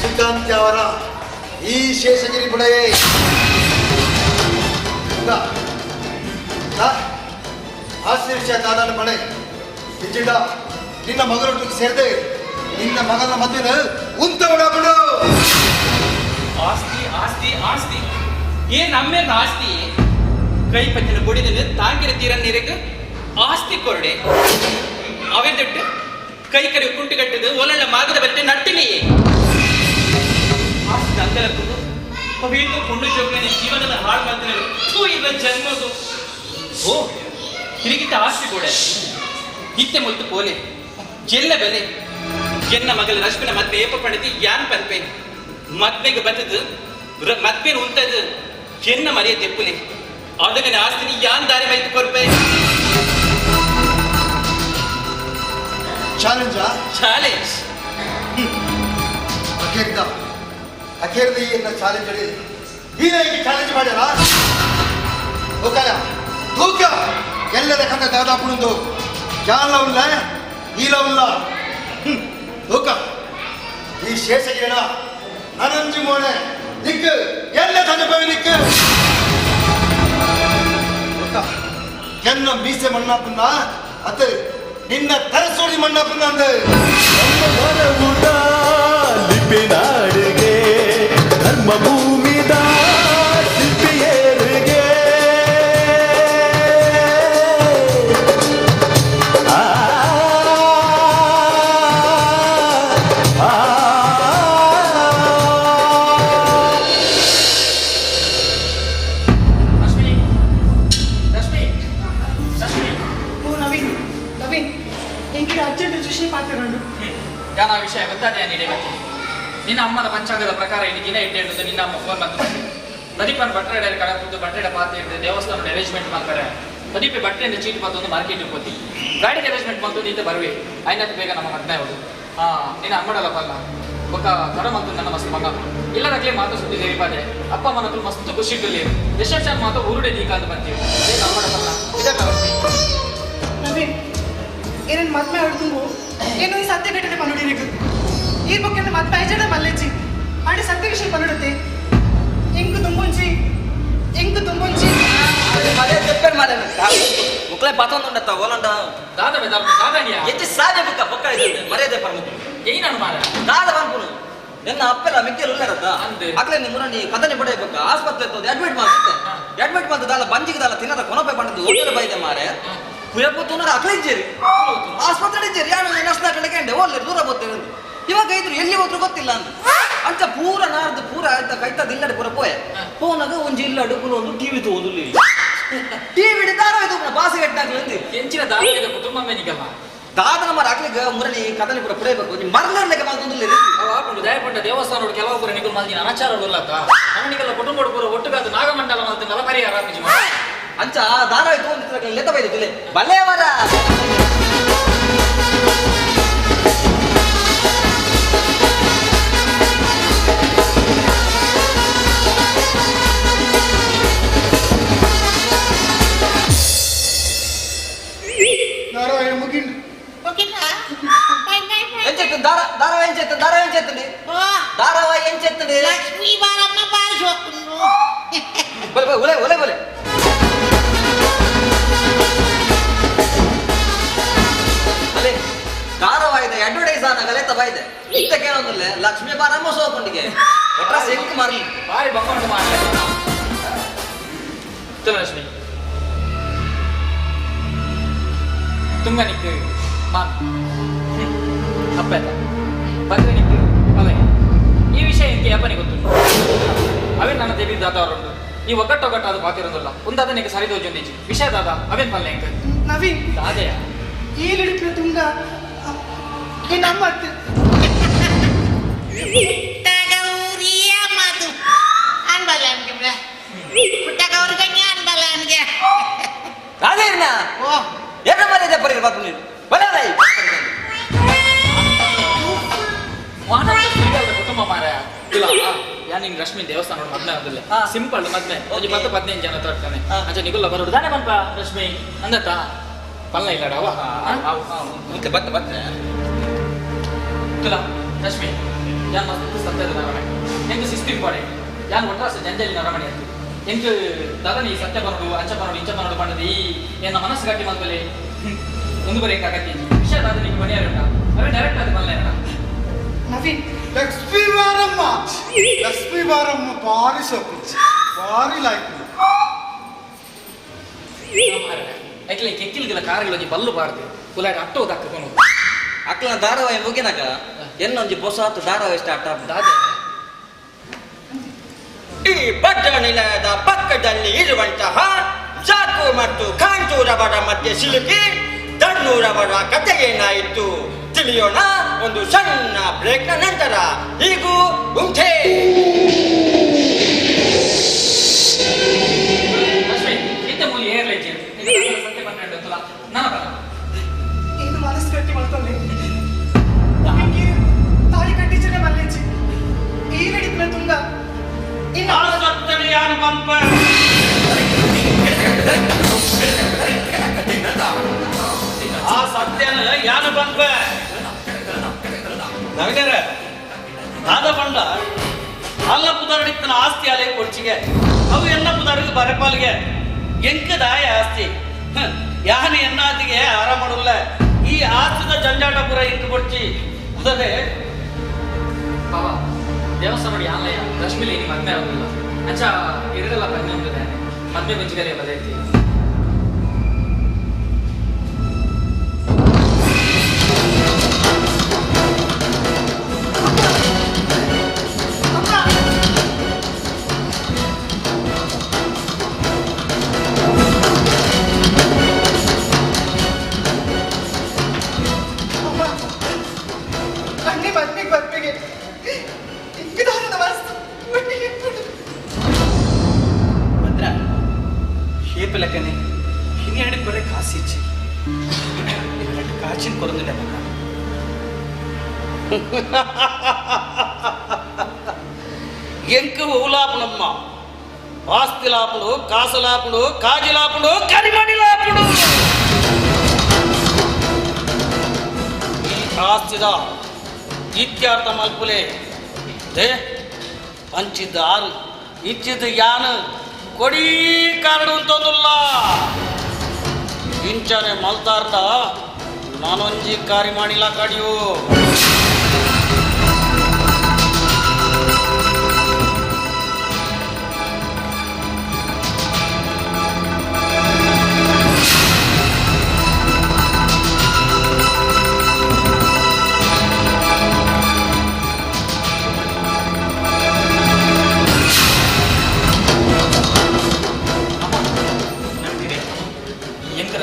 ದುಃಖಾಂತ್ಯ ಅವರ ಈ ಶೇಷಗಿರಿ ಬುಡಯೇ ಆಶೀರ್ಷ ದಾದಾನ ಮನೆ ನಿಜಂಡ ನಿನ್ನ ಮಗನೊಟ್ಟಿಗೆ ಸೇರಿದೆ ನಿನ್ನ ಮಗನ ಮದುವೆನ ಉಂತ ಬಿಡು ಆಸ್ತಿ ಆಸ್ತಿ ಆಸ್ತಿ ಏ ನಮ್ಮೇರ್ನ ಆಸ್ತಿ ಕೈ ಪತ್ತಿನ ಬುಡಿದನು ತಾಂಕಿನ ತೀರ ನೀರಿಗೆ ಆಸ್ತಿ ಕೊರಡೆ ಅವೆದಟ್ಟು ಕೈ ಕರಿ ಕುಂಟು ಕಟ್ಟಿದ್ದು ಒಲಳ್ಳ ಮಾಗದ ಬಟ್ಟೆ ನಟ್ಟಿನಿ ಆಸ್ತಿ ಅಂಗಲಕ್ಕೂ ಅವೇನು ಪುಣ್ಯ ಜೋಗ್ನ ಜೀವನದ ಹಾಳು ಮಾಡ್ತಾನೆ ಥೂ ಇವ ಜನ್ಮದು ಓ ತಿರುಗಿತ ಆಸ್ತಿ ಕೂಡ ಇತ್ತೆ ಮುಲ್ತು ಪೋಲೆ ಜೆಲ್ಲ ಬೆಲೆ ಎನ್ನ ಮಗಳ ರಶ್ಮಿನ ಮದ್ವೆ ಏಪ ಪಡೆದು ಯಾನ್ ಪನ್ಪೆ ಮದ್ವೆಗೆ ಬತ್ತದು ಮದ್ವೆನ ಉಂಟದು ಎನ್ನ ಮರೆಯ ತೆಪ್ಪುಲೆ ಅದನ್ನ ಆಸ್ತಿನಿ ಯಾನ್ ದಾರಿ ಮೈತು ಕೊರ್ಪೆ ಚಾಲೆಂಜಾ ಚಾಲೆಂಜ್ ಅಖೇರ್ದ ಅಖೇರ್ದ ಈ ಎನ್ನ ಚಾಲೆಂಜ್ ಅಡಿ ಈಗ ಚಾಲೆಂಜ್ ಮಾಡ್ಯಾರ ಓಕಾಯ ತೂಕ ಎಲ್ಲದ ಕಂದ ದಾದಾಪುಣಂದು ಜಾಲ ಉಲ್ಲ ಈಲ ಉಲ್ಲ ತೂಕ ಈ ಶೇಷಗಿರಣ ನರಂಜು ಮೋನೆ ನಿಕ್ಕು ಎಲ್ಲ ತಜಪವಿ ನಿಕ್ಕು ಎನ್ನ ಮೀಸೆ ಮಣ್ಣಾಪುನ್ನ ಅತ್ತೆ ನಿನ್ನ ತರಸೋಡಿ ಮಣ್ಣಾಪುನ್ನ ಅಂದೆ ಲಿಪಿನಾಡಿಗೆ ಧರ್ಮಭೂಮಿದ ಶಿಲ್ಪಿಯರಿಗೆ ಆ, ಆ, ಆ. ರಶ್ಮಿ ರಶ್ಮಿ ರಶ್ಮಿ ಓ ನವೀನ ಇಡ ಅರ್ಜೆಂಟ್ ವಿಷಯ ಪಾತಿರಂಡು. ಯಾನ ಆ ವಿಷಯ ಗೊತ್ತಾದೆ ನೀಡೆ ಬರ್ತೀನಿ. ನಿನ್ನ ಅಮ್ಮನ ಪಂಚಾಂಗದ ಪ್ರಕಾರ ಇಲ್ಲಿ ದಿನ ಇಟ್ಟೆ ನಿನ್ನ ಅಮ್ಮ ಫೋನ್ ಬಂದು ಪ್ರದೀಪನ ಬಟ್ರೆ ಕಡೆ ಬಟ್ರೆ ಪಾತ್ರೆ ಇರ್ತದೆ, ದೇವಸ್ಥಾನದ ಅರೇಂಜ್ಮೆಂಟ್ ಮಾಡ್ತಾರೆ. ಪ್ರದೀಪ ಬಟ್ಟೆಯಿಂದ ಚೀಟಿ ಬಂದು ಮಾರ್ಕೆಟ್ ಹೋಗ್ತಿ, ಗಾಡಿಗೆ ಅರೇಂಜ್ಮೆಂಟ್ ಬಂತು ನೀತ ಬರುವೆ ಐನತ್ತು ಬೇಗ ನಮ್ಮ ಮದ್ವೆ ಹೌದು. ನಿನ್ನ ಅಮ್ಮಡಲ್ಲ ಪಲ್ಲ ಬೊಕ್ಕ ಕಡ ಮತ್ತು ನನ್ನ ಮಸ್ತ್ ಮಗ ಇಲ್ಲದಾಗಲೇ ಮಾತು ಸುದ್ದಿ ಸೇರಿಪಾದೆ ಅಪ್ಪ ಅಮ್ಮನ ಮಸ್ತ್ ಖುಷಿ ಇರಲಿ ರಿಸೆಪ್ಷನ್ ಮಾತು ಊರುಡೆ ದೀಕಾಂತ ಬಂತೀವಿ ಬೇಗ ಅಮ್ಮಡಲ್ಲ ಇದಕ್ಕೆ. ನವೀನ್ ಏನೇನು ಮದ್ವೆ ಆಡ್ತು ಏನು ಈ ಸತ್ಯ ಘಟನೆ ಪನ್ನುಡಿಬೇಕು ಈ ಬೊಕ್ಕ ಮದ್ವೆ ಐಜಡ ಮಲ್ಲೆಜ್ಜಿ ಆಂಡ ಸತ್ಯ ವಿಷಯ ಪನ್ನುಡುತ್ತೆ ಎಂಕು ತುಂಬುಂಚಿ ಎಂಕು ತುಂಬುಂಚಿ ಮುಕ್ಲೆ ಪತೊಂದುಂಡತ್ತ ಓಲಂಡ ದಾದ ದಾದನಿಯ ಹೆಚ್ಚು ಸಾಧ್ಯ ಬುಕ್ಕ ಬೊಕ್ಕ ಇದೆ ಮರ್ಯಾದೆ ಪರ್ ಮುಕ್ಲು ಏನಾನು ಮಾರ ದಾದ ಪನ್ಪುನು ಎನ್ನ ಅಪ್ಪೆಲ್ಲ ಮಿಕ್ಕೆಲ್ ಉಲ್ಲೆರತ್ತ ಅಕ್ಲೆ ನಿಮ್ಮ ಮುರಂಡಿ ಕದನಿ ಬಡೆ ಬೊಕ್ಕ ಆಸ್ಪತ್ರೆ ತೋದು ಅಡ್ಮಿಟ್ ಮಾಡ್ತಿದ್ದೆ. ಅಡ್ಮಿಟ್ ಮಾಡ್ತದ ಅಲ್ಲ ಬಂಜಿಗೆ ದಾಲ ತಿನ್ನದ ಕೊನಪೆ ಪಂಡದು ಹೋಟೆಲ್ ಬೈದೆ ಮಾರೆ ಕುಯಪ್ಪ ತೂನರ ಅಕ್ಲೆ ಇಜ್ಜೇರಿ ಆಸ್ಪತ್ರೆ ಇಜ್ಜೇರಿ ಯಾರು ನರ್ಸ್ನ ಕಡೆ ಕೇಂಡೆ ಓಲ್ಲೆ ದೂರ ಬೋತೇವೆ ಇವಾಗ ಇದ್ರು ಎಲ್ಲಿ ಹೋದ್ರು ಗೊತ್ತಿಲ್ಲ ಅಂತ ಅಂಚ ಪೂರ ನಾರ್ದು ಪೂರ ಆಯ್ತಾ ಕೈತದ ಇಲ್ಲಡೆ ಪೂರ ಪೋಯೆ ಫೋನಾಗ ಒಂಜಿ ಇಲ್ಲಡು ಪೂರ ಒಂದು ಟಿವಿ ತೋದು ಟಿವಿ ದಾರ ಇದು ಬಾಸೆ ಕಟ್ಟಾಗ್ಲಿ ಎಂಚಿನ ದಾದ ಕುಟುಂಬ ಮೇನಿಗಲ್ಲ ದಾದನ ಮರ ಅಕ್ಲಿಗ ಮುರಳಿ ಕದನಿ ಪೂರ ಪುಡೇಬೇಕು ನೀ ಮರ್ಲರ್ಲೆಗೆ ಮಾತೊಂದು ಆಪುಂಡು ದಯಪಂಡ ದೇವಸ್ಥಾನ ಕೆಲವು ಪೂರ ನಿಗುಲ್ ಮಲ್ದಿನ ಅನಾಚಾರ ಉಳ್ಳತ್ತ ಅವನಿಗೆಲ್ಲ ಕುಟುಂಬ ಪೂರ ಒಟ್ಟುಗಾದ ನಾಗಮಂಡಲ ಮಲ್ತಿನಲ್ಲ ಪರಿಹಾರ ಆಪುಜಿ ಅಂಚ ದಾರ ಆಯ್ತು ಒಂದು ಲೆತ್ತ ಬೈದು ಬಲ್ಲೆ ಮರ ಲಕ್ಷ್ಮೀ ಬಾರಮ್ಮ ಬಾರಿಸೋಕು. ಒಲೆ ಒಲೆ ಒಲೆ ಅಲ್ಲೇ ಧಾರಾವಾಹಿದ ಅಡ್ವರ್ಟೈಸ್ ಆನಾಗಲೇ ತಬಾಯಿದೆ ಇತ್ತ ಕೇಳೋದಿಲ್ಲ ಲಕ್ಷ್ಮೀ ಬಾರಮ್ಮ ಸೋಕೊಂಡಿಗೆ ಒಟ್ರ ಸಿಂಕ್ ಮಾರ್ಲಿ ಬಾರಿ ಬಂಕೊಂಡು ಮಾಡಲಿ ಲಕ್ಷ್ಮಿ ತುಂಗ ನಿಕ್ಕು ಮಾನ್ ಅಪ್ಪ ಬಂದ್ರೆ ನಿಕ್ಕು ಅದೇ ಈ ವಿಷಯ എനിക്ക് ಅಪ್ಪನಿಗೆ ಗೊತ್ತುಂಟು. ಅವೇ ನನ್ನ ದೇವಿ ದಾದವರುಂಟು ಈ ಒಗ್ಗಟ್ಟು ಅದು ಬಾತಿರೋದಿಲ್ಲ ಒಂದಾದ ನಿಂಗೆ ಸರಿ ದೋಜೊಂದಿಜಿ ವಿಷಯ ದಾದ ಅವೇನ್ ಪಲ್ಲೆ ಎಂಕ ನವೀನ್ ದಾದೆಯ ಈ ಹಿಡಿದ ತುಂಗ ನಮ್ಮ ಅತ್ತೆ ಪುಟ್ಟಗೌರಿಯ ಮಧು ಅನ್ಬಲ್ಲ ಅನ್ಗೆ ಪುಟ್ಟಗೌರಿಗಣ್ಯ ಅನ್ಬಲ್ಲ ಅನ್ಗೆ ರಾಜೇರ್ನ ಓ ಎನ್ನ ಮರ್ಯಾದೆ ಪರಿ ಬಾತು ನೀನು ಬಲೆ ಕುಟುಂಬ ಮಾರಾಯ ಇಲ್ಲ ಯಾ ನಿಂಗೆ ರಶ್ಮಿ ದೇವಸ್ಥಾನ ಮದ್ವೆ ಆದಿಲ್ಲ ಸಿಂಪಲ್ ಮದ್ವೆ ಒಂದು 10 15 ಜನ ತರ್ತಾನೆ ಅಚ್ಚ ನಿಗುಲ್ಲ ಬರೋಡು ದಾನೆ ಬಂಪ ರಶ್ಮಿ ಅಂದತ್ತ ಪಲ್ಲ ಇಲ್ಲ ಅವ ಮತ್ತೆ ಬತ್ತ ಬತ್ತ ಇಲ್ಲ ರಶ್ಮಿ ಯಾನ್ ಮಸ್ತ್ ಸತ್ಯದ ನರಮಣೆ ಎಂಕ್ ಶಿಸ್ತು ಇಂಪಾರ್ಟೆಂಟ್ ಯಾನ್ ಒಟ್ರಾಸ ಜಂಜಲಿ ನರಮಣೆ ಅಂತ ಎಂಕ್ ದಾದನಿ ಸತ್ಯ ಬರೋಡು ಅಂಚ ಬರೋಡು ಇಂಚ ಬರೋಡು ಬಣ್ಣದ ಈ ಎನ್ನ ಮನಸ್ಸು ಗಟ್ಟಿ ಮಲ್ಪಲೆ ಒಂದು ಬರೀ ಆಗತ್ತಿ ವಿಷಯ ದಾದನಿಗೆ ಕೊನೆಯಾರುಂಟ ಅವೇ ಡೈರೆಕ್ಟ್ ಅದು ಬಲ್ಲ ನವೀನ್ ಲಕ್ಷ್ಮೀ ಬಾರಮ್ಮ ಲಕ್ಷ್ಮೀ ಬಾರಮ್ಮ ಭಾರಿ ಸೊಪ್ಪು ಭಾರಿ ಲಾಯ್ಕು ಐಕ್ಲೆ ಕೆಕ್ಕಿಲ್ಗಿಲ್ಲ ಕಾರುಗಳಿಗೆ ಬಲ್ಲು ಬಾರ್ದು ಕುಲಾಡಿ ಅಟ್ಟೋ ದಕ್ಕಕೊಂಡು ಅಕ್ಲನ ಧಾರಾವಾಹಿ ಮುಗಿನಾಗ ಎಲ್ಲೊಂಜಿ ಹೊಸ ಧಾರಾವಾಹಿ ಸ್ಟಾರ್ಟ್ ದಾದೆ ಈ ಭದ್ರ ನಿಲಯದ ಪಕ್ಕದಲ್ಲಿ ಇರುವಂತಹ ಜಾಕು ಮತ್ತು ಕಾಂಚೂರವರ ಮಧ್ಯೆ ಸಿಲುಕಿ ದಣ್ಣೂರವರ ಕಥೆ ಏನಾಯಿತು ತಿಳಿಯೋಣ ಒಂದು ಸಣ್ಣ ಬ್ರೇಕ್ನ ನಂತರ. ಹೀಗೂ ಉಂಟೆ ಏನು ಮನಸ್ಸು ಗಟ್ಟಿ ಮಾಡ್ಕೊಂಡೆ ತಾಳಿ ಕಟ್ಟಿಚನೆ ಮಲ್ಲೆಜ್ಜಿ ಈ ನಡಿದ್ನ ತುಂಗ ಆ ಸತ್ಯನ ಯಾನು ಬಂಪ ನವೀನರ ದಾದ ಬಂಡ ಅಲ್ಲ ಪುದಾರಡಿತ್ತನ ಆಸ್ತಿ ಅಲೆ ಕೊಡ್ಚಿಗೆ ಅವು ಎನ್ನ ಪುದಾರಿಗೆ ಬರಪಾಲಿಗೆ ಎಂಕದಾಯ ಆಸ್ತಿ ಯಾನ ಎನ್ನಾತಿಗೆ ಆರಾಮ ಮಾಡಲ್ಲ ಈ ಆಸ್ತಿದ ಜಂಜಾಟ ಪುರ ಇಂಕ ಕೊಡ್ಚಿ ಅದರೇ ಬಾಬಾ ದೇವಸ್ಥಾನ ನೋಡಿ ಆನ್ಲಯ ರಶ್ಮಿಲಿ ನಿಮ್ಮ ಮದ್ವೆ ಆಗೋದಿಲ್ಲ ಅಚ್ಚ ಇರಲ್ಲ ಬನ್ನಿ ಅಂದಿದೆ ಮದ್ವೆ ಮುಂಚಿಗರೆ ಬದೈತಿ ಸಾಕ್ಷಿನ ಕೊರೊಂದಿಲ್ಲ ಮಗ. ಎಂಕು ಊಲಾಪುನಮ್ಮ ಆಸ್ತಿ ಲಾಪುಡು, ಕಾಸು ಲಾಪುಡು, ಕಾಜಿ ಲಾಪುಡು, ಕರಿಮಣಿ ಲಾಪುಡು. ಈ ಆಸ್ತಿದ ಇತ್ಯಾರ್ಥ ಮಲ್ಪುಲೆ they ಪಂಚಿದ್ದ ಆರು ಇಚ್ಚಿದ್ದ ಯಾನು ಕೊಡೀ ಕಾರಣ ಅಂತಂದುಲ್ಲ. ಇಂಚನೆ ಮಲ್ತಾರ್ದ ನಾನೊಂಜಿ ಕಾರಿ ಮಾಡಿಲ್ಲ ಕಡಿಯು.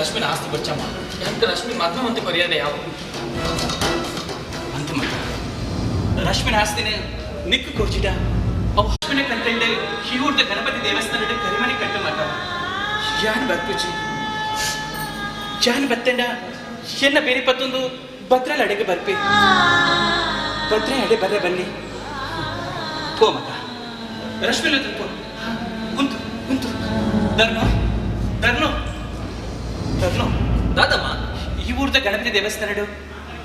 ರಶ್ಮಿನ ಆಸ್ತಿ ಬಚ್ಚಮ್ಮ, ಎಂತ ರಶ್ಮಿ ಮದ್ವೆ ಅಂತ ಕೊರಿಯದೆ ಯಾವ ಅಂತ ಮಗ ರಶ್ಮಿನ ಆಸ್ತಿನ ನಿಕ್ಕು ಕೊರ್ಜಿಡ ಅವು ರಶ್ಮಿನ ಕಂಟೆಂಡ್ ಹಿಯೂರ್ದ ಗಣಪತಿ ದೇವಸ್ಥಾನದ ಕರಿಮಣಿ ಕಟ್ಟು ಮಗ. ಯಾನ್ ಬರ್ಪುಜಿ ಜಾನ್ ಬತ್ತೆಂಡ ಎನ್ನ ಬೇರೆ ಪತ್ತೊಂದು ಭದ್ರಲ ಅಡೆಗೆ ಬರ್ಪೆ, ಭದ್ರೆ ಅಡೆ ಬರ್ರೆ ಬನ್ನಿ ಪೋ ಮಗ. ರಶ್ಮಿನ ಪೋ ಉಂತು ಉಂತು ಧರ್ಮ ಧರ್ಮ ಧರ್ಮ ದಾದಮ್ಮ. ಈ ಊರ್ದ ಗಣಪತಿ ದೇವಸ್ಥಾನಡು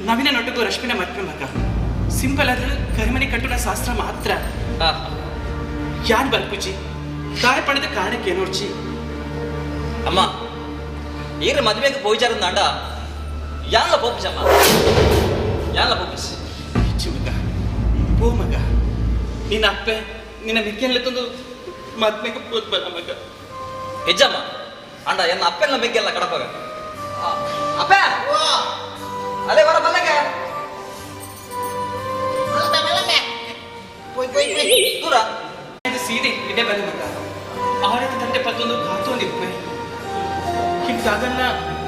ನವೀನ ನೊಟ್ಟಗೂ ರಶ್ಮಿನ ಮದ್ವೆ ಮಗ. ಸಿಂಪಲ್ ಆದ್ರೆ ಕರಿಮಣಿ ಕಟ್ಟುನ ಶಾಸ್ತ್ರ ಮಾತ್ರ. ಯಾನ್ ಬರ್ಪುಜಿ ದಾಯ ಪಡೆದ ಕಾರಣಕ್ಕೆ ನೋಡ್ಚಿ ಅಮ್ಮ ಈರ ಮದುವೆಗೆ ಪೋಯ್ಚಾರಂದಾಂಡ ಯಾನ್ಲ ಪೋಪುಜಮ್ಮ, ಯಾನ್ಲ ಪೋಪುಜಿ ಹೆಚ್ಚು ಮಗ ಪೋ ಮಗ. ನಿನ್ನ ಅಪ್ಪೆ ನಿನ್ನ ಮಿಗ್ಗೆಲ್ಲ ತಂದು ಮದ್ವೆಗೆ ಪೋದ್ ಬರ ಮಗ. ಹೆಜ್ಜಮ್ಮ ಅಂಡ ಎನ್ನ ಅಪ್ಪೆಲ್ಲ ಮೆಗ್ಗೆಲ್ಲ ಕಡಪಗ ಅಪ್ಪ ಅಲ್ಲೇ ಬರ ಬಲ್ಲಗೆ ದೂರ ಸೀರೆ ಇದೇ ಬಲ್ಲ ಮಗ. ಆರತಿ ತಂದೆ ಪತ್ತೊಂದು ಕಾತೊಂದು ಇಪ್ಪೆ ಹಿಂಗಾಗನ್ನ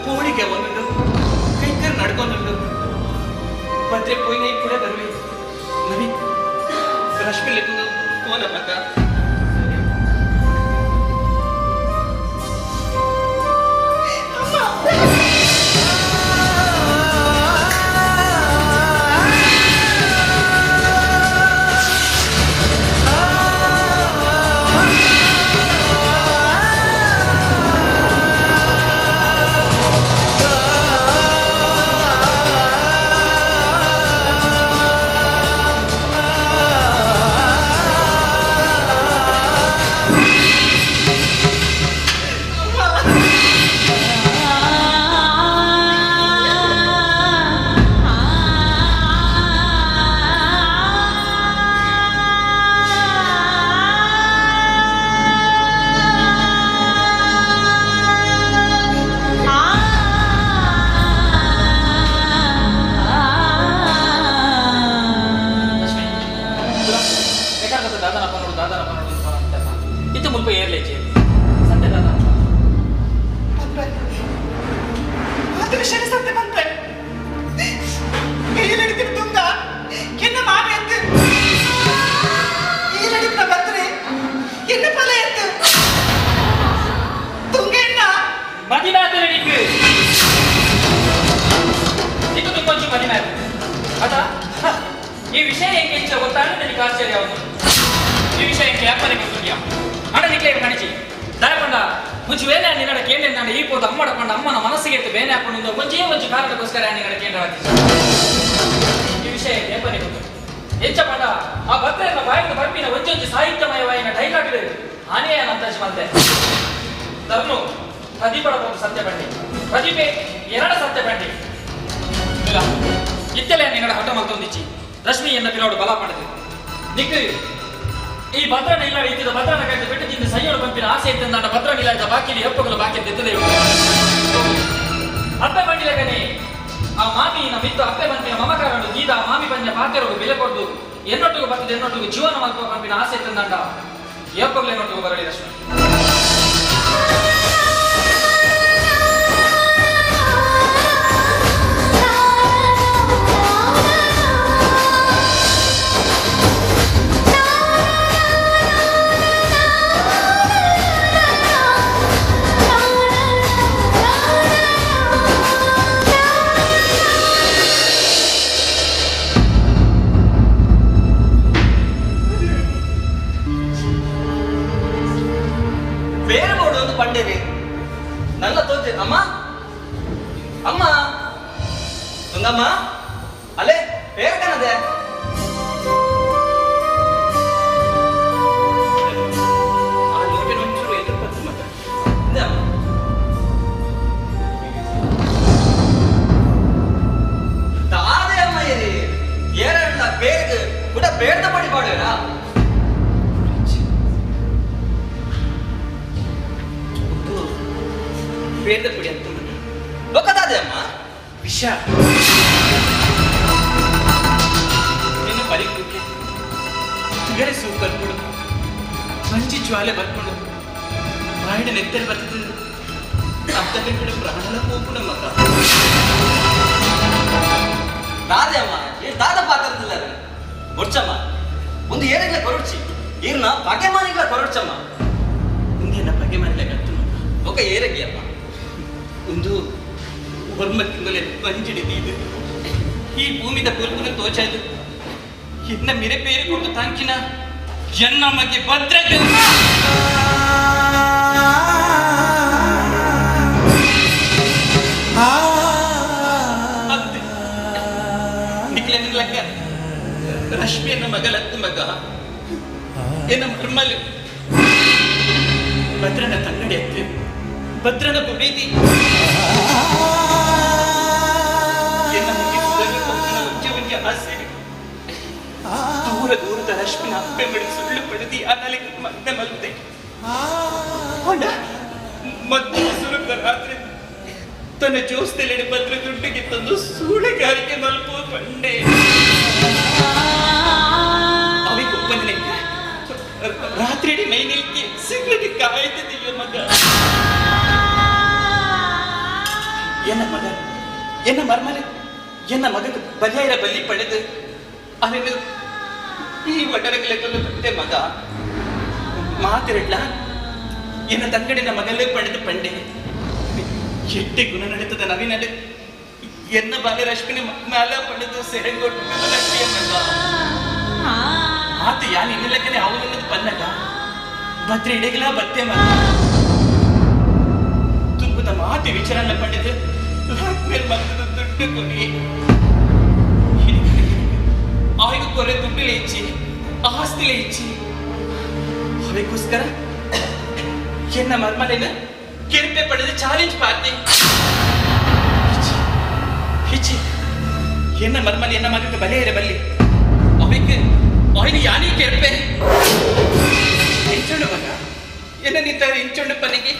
ಪೋಳಿಗೆ ಒಂದೊಂದು ಕೈಕರ್ ನಡ್ಕೊಂದುಂಡು ಭದ್ರೆ ಪೋಯಿನ ಕೂಡ ಬರುವೆ. ನವಿ ರಶ್ಮಿ ಲೆತ್ತೊಂದು ಕೋಲ ಮಗ. ಈ ವಿಷಯ ಹೆಂಗೆ ಹೆಚ್ಚು ಗೊತ್ತಾದ್ರೆ ನನಗೆ ಆಶ್ಚರ್ಯ ಆಗುದು. ಈ ವಿಷಯ ಹೆಂಗೆ ಯಾಪನೆ ಗೊತ್ತಿದ್ಯಾ ಅಣ್ಣ ನಿಕ್ಲೆ ಕಾಣಿಸಿ ದಾಯಪಂಡ ಮುಂಚೆ ವೇಳೆ ನಿನ್ನಡ ಕೇಂದ್ರ ನಾನು ಈ ಪೋದ ಅಮ್ಮಡ ಪಂಡ ಅಮ್ಮನ ಮನಸ್ಸಿಗೆ ಎತ್ತು ಬೇನೆ ಹಾಕೊಂಡು ಒಂಜೇ ಒಂಜಿ ಕಾರಣಕ್ಕೋಸ್ಕರ ನಿನ್ನಡ ಕೇಂದ್ರ ಈ ವಿಷಯ ಯಾಪನೆ ಗೊತ್ತು ಹೆಚ್ಚ ಪಂಡ ಆ ಭದ್ರನ ಬಾಯಿಂದ ಬರ್ಪಿನ ಒಂಜೊಂಜಿ ಸಾಹಿತ್ಯಮಯವಾಯಿನ ಡೈಲಾಗ್ ಆನೆಯ ಅಂದಾಜು ಬಂದೆ ಧರ್ಮ ಪ್ರದೀಪಡ ಸತ್ಯ ಬಂಡಿ ಪ್ರದೀಪೆ ಎರಡ ಸತ್ಯ ಬಂಡಿ ಇಲ್ಲ ಇತ್ತೆಲೆ ನಿನ್ನಡ ಹಠ ಮಲ್ತೊಂದಿಚ್ಚಿ ರಶ್ಮಿ ಎನ್ನ ಪಿರೋಡು ಬಲ ಪಡೆದು ನಿಕ್ ಈ ಭದ್ರನ ಇಲ್ಲ ಇದ್ದಿದ್ದ ಭದ್ರನ ಕೈದು ಬೆಟ್ಟದಿಂದ ಸೈಯೋಡು ಪಂಪಿನ ಆಸೆ ಇದ್ದಂದ ಭದ್ರನ ಇಲ್ಲ ಇದ್ದ ಬಾಕಿಲಿ ಹೆಪ್ಪಗಳು ಬಾಕಿ ಎತ್ತದೆ ಅಪ್ಪೆ ಬಂಡಿಲಗನೆ ಆ ಮಾಮಿ ಮಿತ್ತು ಅಪ್ಪೆ ಬಂಪಿನ ಮಮಕಾರನು ಗೀದ ಮಾಮಿ ಬಂದ ಪಾತೆರೋಗು ಬೆಲೆ ಕೊಡ್ದು ಎನ್ನೊಟ್ಟಿಗೂ ಬರ್ತದೆ ಎನ್ನೊಟ್ಟಿಗೂ ಜೀವನ ಮಲ್ಪ ಪಂಪಿನ ಆಸೆ ಇದ್ದಂದ ಹೆಪ್ಪಗಳು ಎನ್ನೊಟ್ಟಿಗೂ ಬರಲಿ ರಶ್ಮಿ. ಆ ಅಮ್ಮ ತುಂಗಮ್ಮ ಅಲ್ಲೇ ಬೇರೆ ಆ ಲೋಟನ ಒಂಚೂರು ಎದುರು ಪತ್ತು ಮಗ. ದಾದೆ ಅಮ್ಮ ಇರಿ ಏರಣ್ಣ ಬೇಗ ಕೂಡ ಬೇಡ್ದ ಪಡಿ ಪಾಡೇನಾ? ಬೇರ್ದ ಪುಡಿ ಅಂತ ಬೊಕ್ಕದಾದೆ ಅಮ್ಮ. ವಿಷ ನಿನ್ನ ಬರಿಕುಕ್ಕೆ ತುಗರೆ ಸೂಪ್ ಬರ್ಕೊಂಡು ಮಂಜಿ ಜ್ವಾಲೆ ಬರ್ಕೊಂಡು ಬಾಯಿಡ ನೆತ್ತರು ಬರ್ತದೆ ಅಂತ ಕೂಡ ಪ್ರಾಣನ ಹೋಗುಣ ಮಗ. ದಾದೆ ಅಮ್ಮ ಏ ದಾದ ಪಾತ್ರದಿಲ್ಲ ಬೊಡ್ಚಮ್ಮ ಒಂದು ಏರಿಗ್ಲ ಕೊರಡ್ಚಿ ಈರ್ನ ಬಗೆ ಮಾನಿಗ್ಲ ಕೊರಡ್ಚಮ್ಮ. ಮುಂದೆ ಬಗೆ ಮಾನಿಲ ಗತ್ತು ಮಗ. ಬೊಕ್ಕ ಏರಗಿ ಅಮ್ಮ. ಒಂದು ಒರ್ಮ ತಿಂಗಳೇ ಬಂಜಿಡಿದೆ ಇದು ಈ ಭೂಮಿದ ಪುಲ್ಪುನ ತೋಚಾದು ಎನ್ನ ಮಿರೆ ಪೇರು ಕೊಟ್ಟು ತಾಂಕಿನ ಎನ್ನ ಮಗೆ ಭದ್ರತೆ ನಿಕ್ಲೆ ರಶ್ಮಿಯನ್ನ ಮಗಲತ್ತು ಮಗ ಎನ್ನ ಮರ್ಮಲು ಭದ್ರನ ತಂಗಡಿ ಅತ್ತೆ ಭದ್ರನ ಬುಡೀತಿ ಎನ್ನ ಮುಗಿ ಆಸೆ ದೂರ ದೂರದ ರಶ್ಮಿನ ಅಪ್ಪೆ ಮಡಿ ಸುಳ್ಳು ಪಡೆದಿ ಅನಲಿಗೆ ಮದ್ದೆ ಮಲ್ದೆ ಮೊದಲ ಸುರುಕ ರಾತ್ರಿ ತನ್ನ ಜೋಸ್ತೆಲೆಡೆ ಭದ್ರ ದುಡ್ಡಿಗೆ ತಂದು ಸೂಳೆಗಾರಿಕೆ ಮಲ್ಪು ಪಂಡೆ ಅವಿಗೆ ಒಪ್ಪಂದನೆ ರಾತ್ರಿ ಮೈ ನಿಲ್ಕಿ ಸಿಗರೇಟ್ ಕಾಯ್ತಿದೆಯೋ ಮಗ. ಎನ್ನ ಮಗ ಎನ್ನ ಮರ್ಮಲೆ ಎನ್ನ ಮಗಕ್ಕೆ ಬಲಿಯಾರ ಬಲಿ ಪಡೆದು ಅವನು ಈ ಒಡರಗಲೆ ಬಂದೆ ಮಗ. ಮಾತಿರಡ್ಲ ಎನ್ನ ತಂಗಡಿನ ಮಗಲೇ ಪಡೆದು ಪಂಡೆ ಎಟ್ಟೆ ಗುಣ ನಡೆತದ ನವಿನಡೆ ಎನ್ನ ಬಾಲೆ ರಶ್ಮಿನಿ ಮ್ಯಾಲ ಪಡೆದು ಸೆರೆಗೊಟ್ಟು ಮಗ. ಆತ ಯಾನ್ ಇನ್ನಿಲ್ಲಕ್ಕನೆ ಅವನನ್ನದು ಪನ್ನಗ ಭದ್ರ ಇಡಗಿಲ ಬತ್ತೆ ಮಗ. ತುಂಬುದ ಮಾತು ವಿಚಾರನ ಪಡೆದು ಬ್ಲಾಕ್ ಮೇಲ್ ಬಂದದ ದುಡ್ಡು ಕೊಡಿ ಆಯ್ದು ಕೊರೆ ದುಡ್ಡುಲೆ ಇಚ್ಚಿ ಆಸ್ತಿಲೆ ಇಚ್ಚಿ ಅದಕ್ಕೋಸ್ಕರ ಎನ್ನ ಮರ್ಮಲೇನ ಕೆರ್ಪೆ ಪಡೆದು ಚಾಲೆಂಜ್ ಪಾರ್ಟಿ ಹಿಚ್ಚಿ ಎನ್ನ ಮರ್ಮಲೆ ಎನ್ನ ಮಗಕ್ಕೆ ಬಲೆ ಇರ ಬಲ್ಲಿ ಅವಿಗೆ ಆಯ್ದು ಯಾನಿ ಕೆರ್ಪೆ ಇಂಚುಂಡು ಮಗ ಎನ್ನ ನಿಂತಾರೆ ಇಂಚುಂಡು ಪನಿಗೆ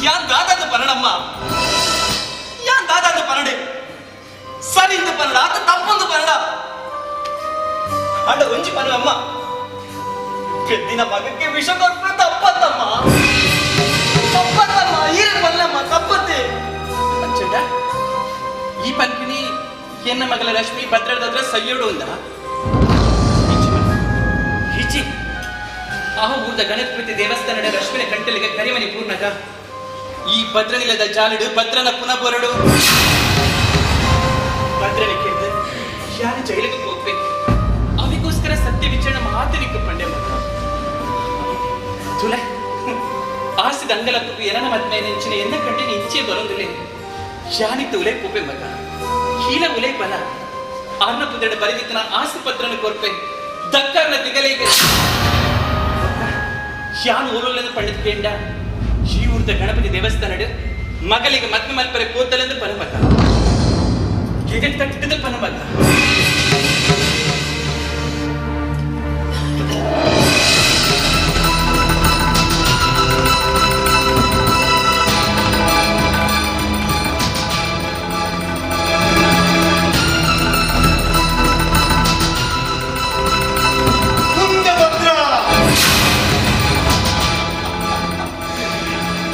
ಯಾನ್ ದಾದಾದ ಪರಣಮ್ಮ ಯಾನ್ ದಾದಾದ ಪರಣೆ ಸರಿ ಇಂದು ಪನ್ನಡ ಆತ ತಪ್ಪೊಂದು ಪನ್ನಡ ಅಂಡ ಒಂಜಿ ಪನು ಅಮ್ಮ ಪೆದ್ದಿನ ಮಗಕ್ಕೆ ವಿಷ ಕೊರ್ಪು ತಪ್ಪತ್ತಮ್ಮ ತಪ್ಪತ್ತಮ್ಮ ಈರ ಪಲ್ಲಮ್ಮ ತಪ್ಪತ್ತೆ. ಅಚ್ಚಡ ಈ ಪನ್ಪಿನಿ ಎನ್ನ ಮಗಳ ಲಕ್ಷ್ಮಿ ಭದ್ರದಾದ್ರ ಸಯ್ಯೋಡು ಅಂದ ಹಿಚಿ ಆ ಊರ್ದ ಗಣಪತಿ ದೇವಸ್ಥಾನದ ರಶ್ಮಿನ ಕಂಟಲಿಗೆ ಕರಿಮನಿ ಪೂರ್ಣಗ ಈ ಭದ್ರನಿಲ್ಲದ ಜಾಲಿಡು ಭದ್ರನ ಪುನಃ ಬರಡು ಭದ್ರನ ಕೇಳಿದ ಯಾರು ಜೈಲಿಗೆ ಹೋಗ್ಬೇಕು ಅವಿಗೋಸ್ಕರ ಸತ್ಯ ವಿಚಾರಣೆ ಮಾತನಿக்கு ಪಂಡೆ ಮಗ ತುಲೆ ಆಸಿದ ಅಂಗಲಕ್ಕೂ ಏನನ ಮದ್ಮೆ ನೆಂಚಿನ ಎನ್ನ ಕಂಡಿನ ಇಂಚೆ ಬರೋದಿಲ್ಲ ಯಾನಿತ್ತು ಉಲೆ ಪೂಪೆ ಮಗ ಹೀನ ಉಲೆ ಬಲ ಆರ್ನ ಪುತ್ರನ ಬರೆದಿತ್ತನ ಆಸ್ತಿ ಪತ್ರನ ಕೊರ್ಪೆ ದಕ್ಕರ್ನ ತಿಗಲಿಗೆ ಯಾನು ಊರಲ್ಲೆಂದು ಪಂಡಿತ ಕೇಂಡ ಈ ಊರ್ದ ಗಣಪತಿ ದೇವಸ್ಥಾನಡು ಮಗಲಿಗೆ ಮದ್ಮೆ ಮಲ್ಪರೆ ಕೋತಲೆಂದು ಪನಮಗ ಎದೆ ತಟ್ಟಿದ ಪನಮಗ. ತುಂಗಭದ್ರ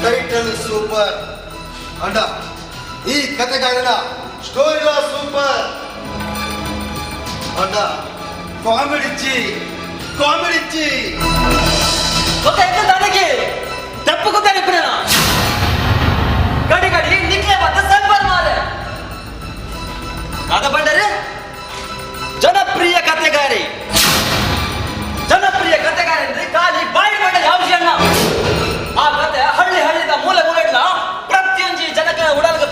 ಟೈಟಲ್ ಸೂಪರ್ ಅಂಡ ಈ ಕತೆಗಾರನ ಸ್ಟೋರಿ ಸೂಪರ್ ಅಂಡ ಕಾಮಿಡಿ ಚಿ ಕಾಮಿಡಿ ಚಿ. ఒక ఎక్క దానికి ತಪ್ಪು ಪ್ರೇಣ ಗಡಿ ಗಡಿ ನಿಕ್ಲೆ ಮತ್ತೆ ಸಲ್ಪರ್ ಮಾಲೆ ಕಥ ಬಂಡರೆ ಜನಪ್ರಿಯ ಕತೆಗಾರಿ ಜನಪ್ರಿಯ ಕತೆಗಾರಿ ಅಂದ್ರೆ ಖಾಲಿ ಬಾಯಿ ಬಂಡ ಯಾವ ಜನ ಆ ಕತೆ ಹಳ್ಳಿ ಹಳ್ಳಿದ ಮೂಲೆ ಮೂಲೆಡ್ಲ ಪ್ರತಿಯೊಂಜಿ ಜನಕ ಉಡಲ್ಗ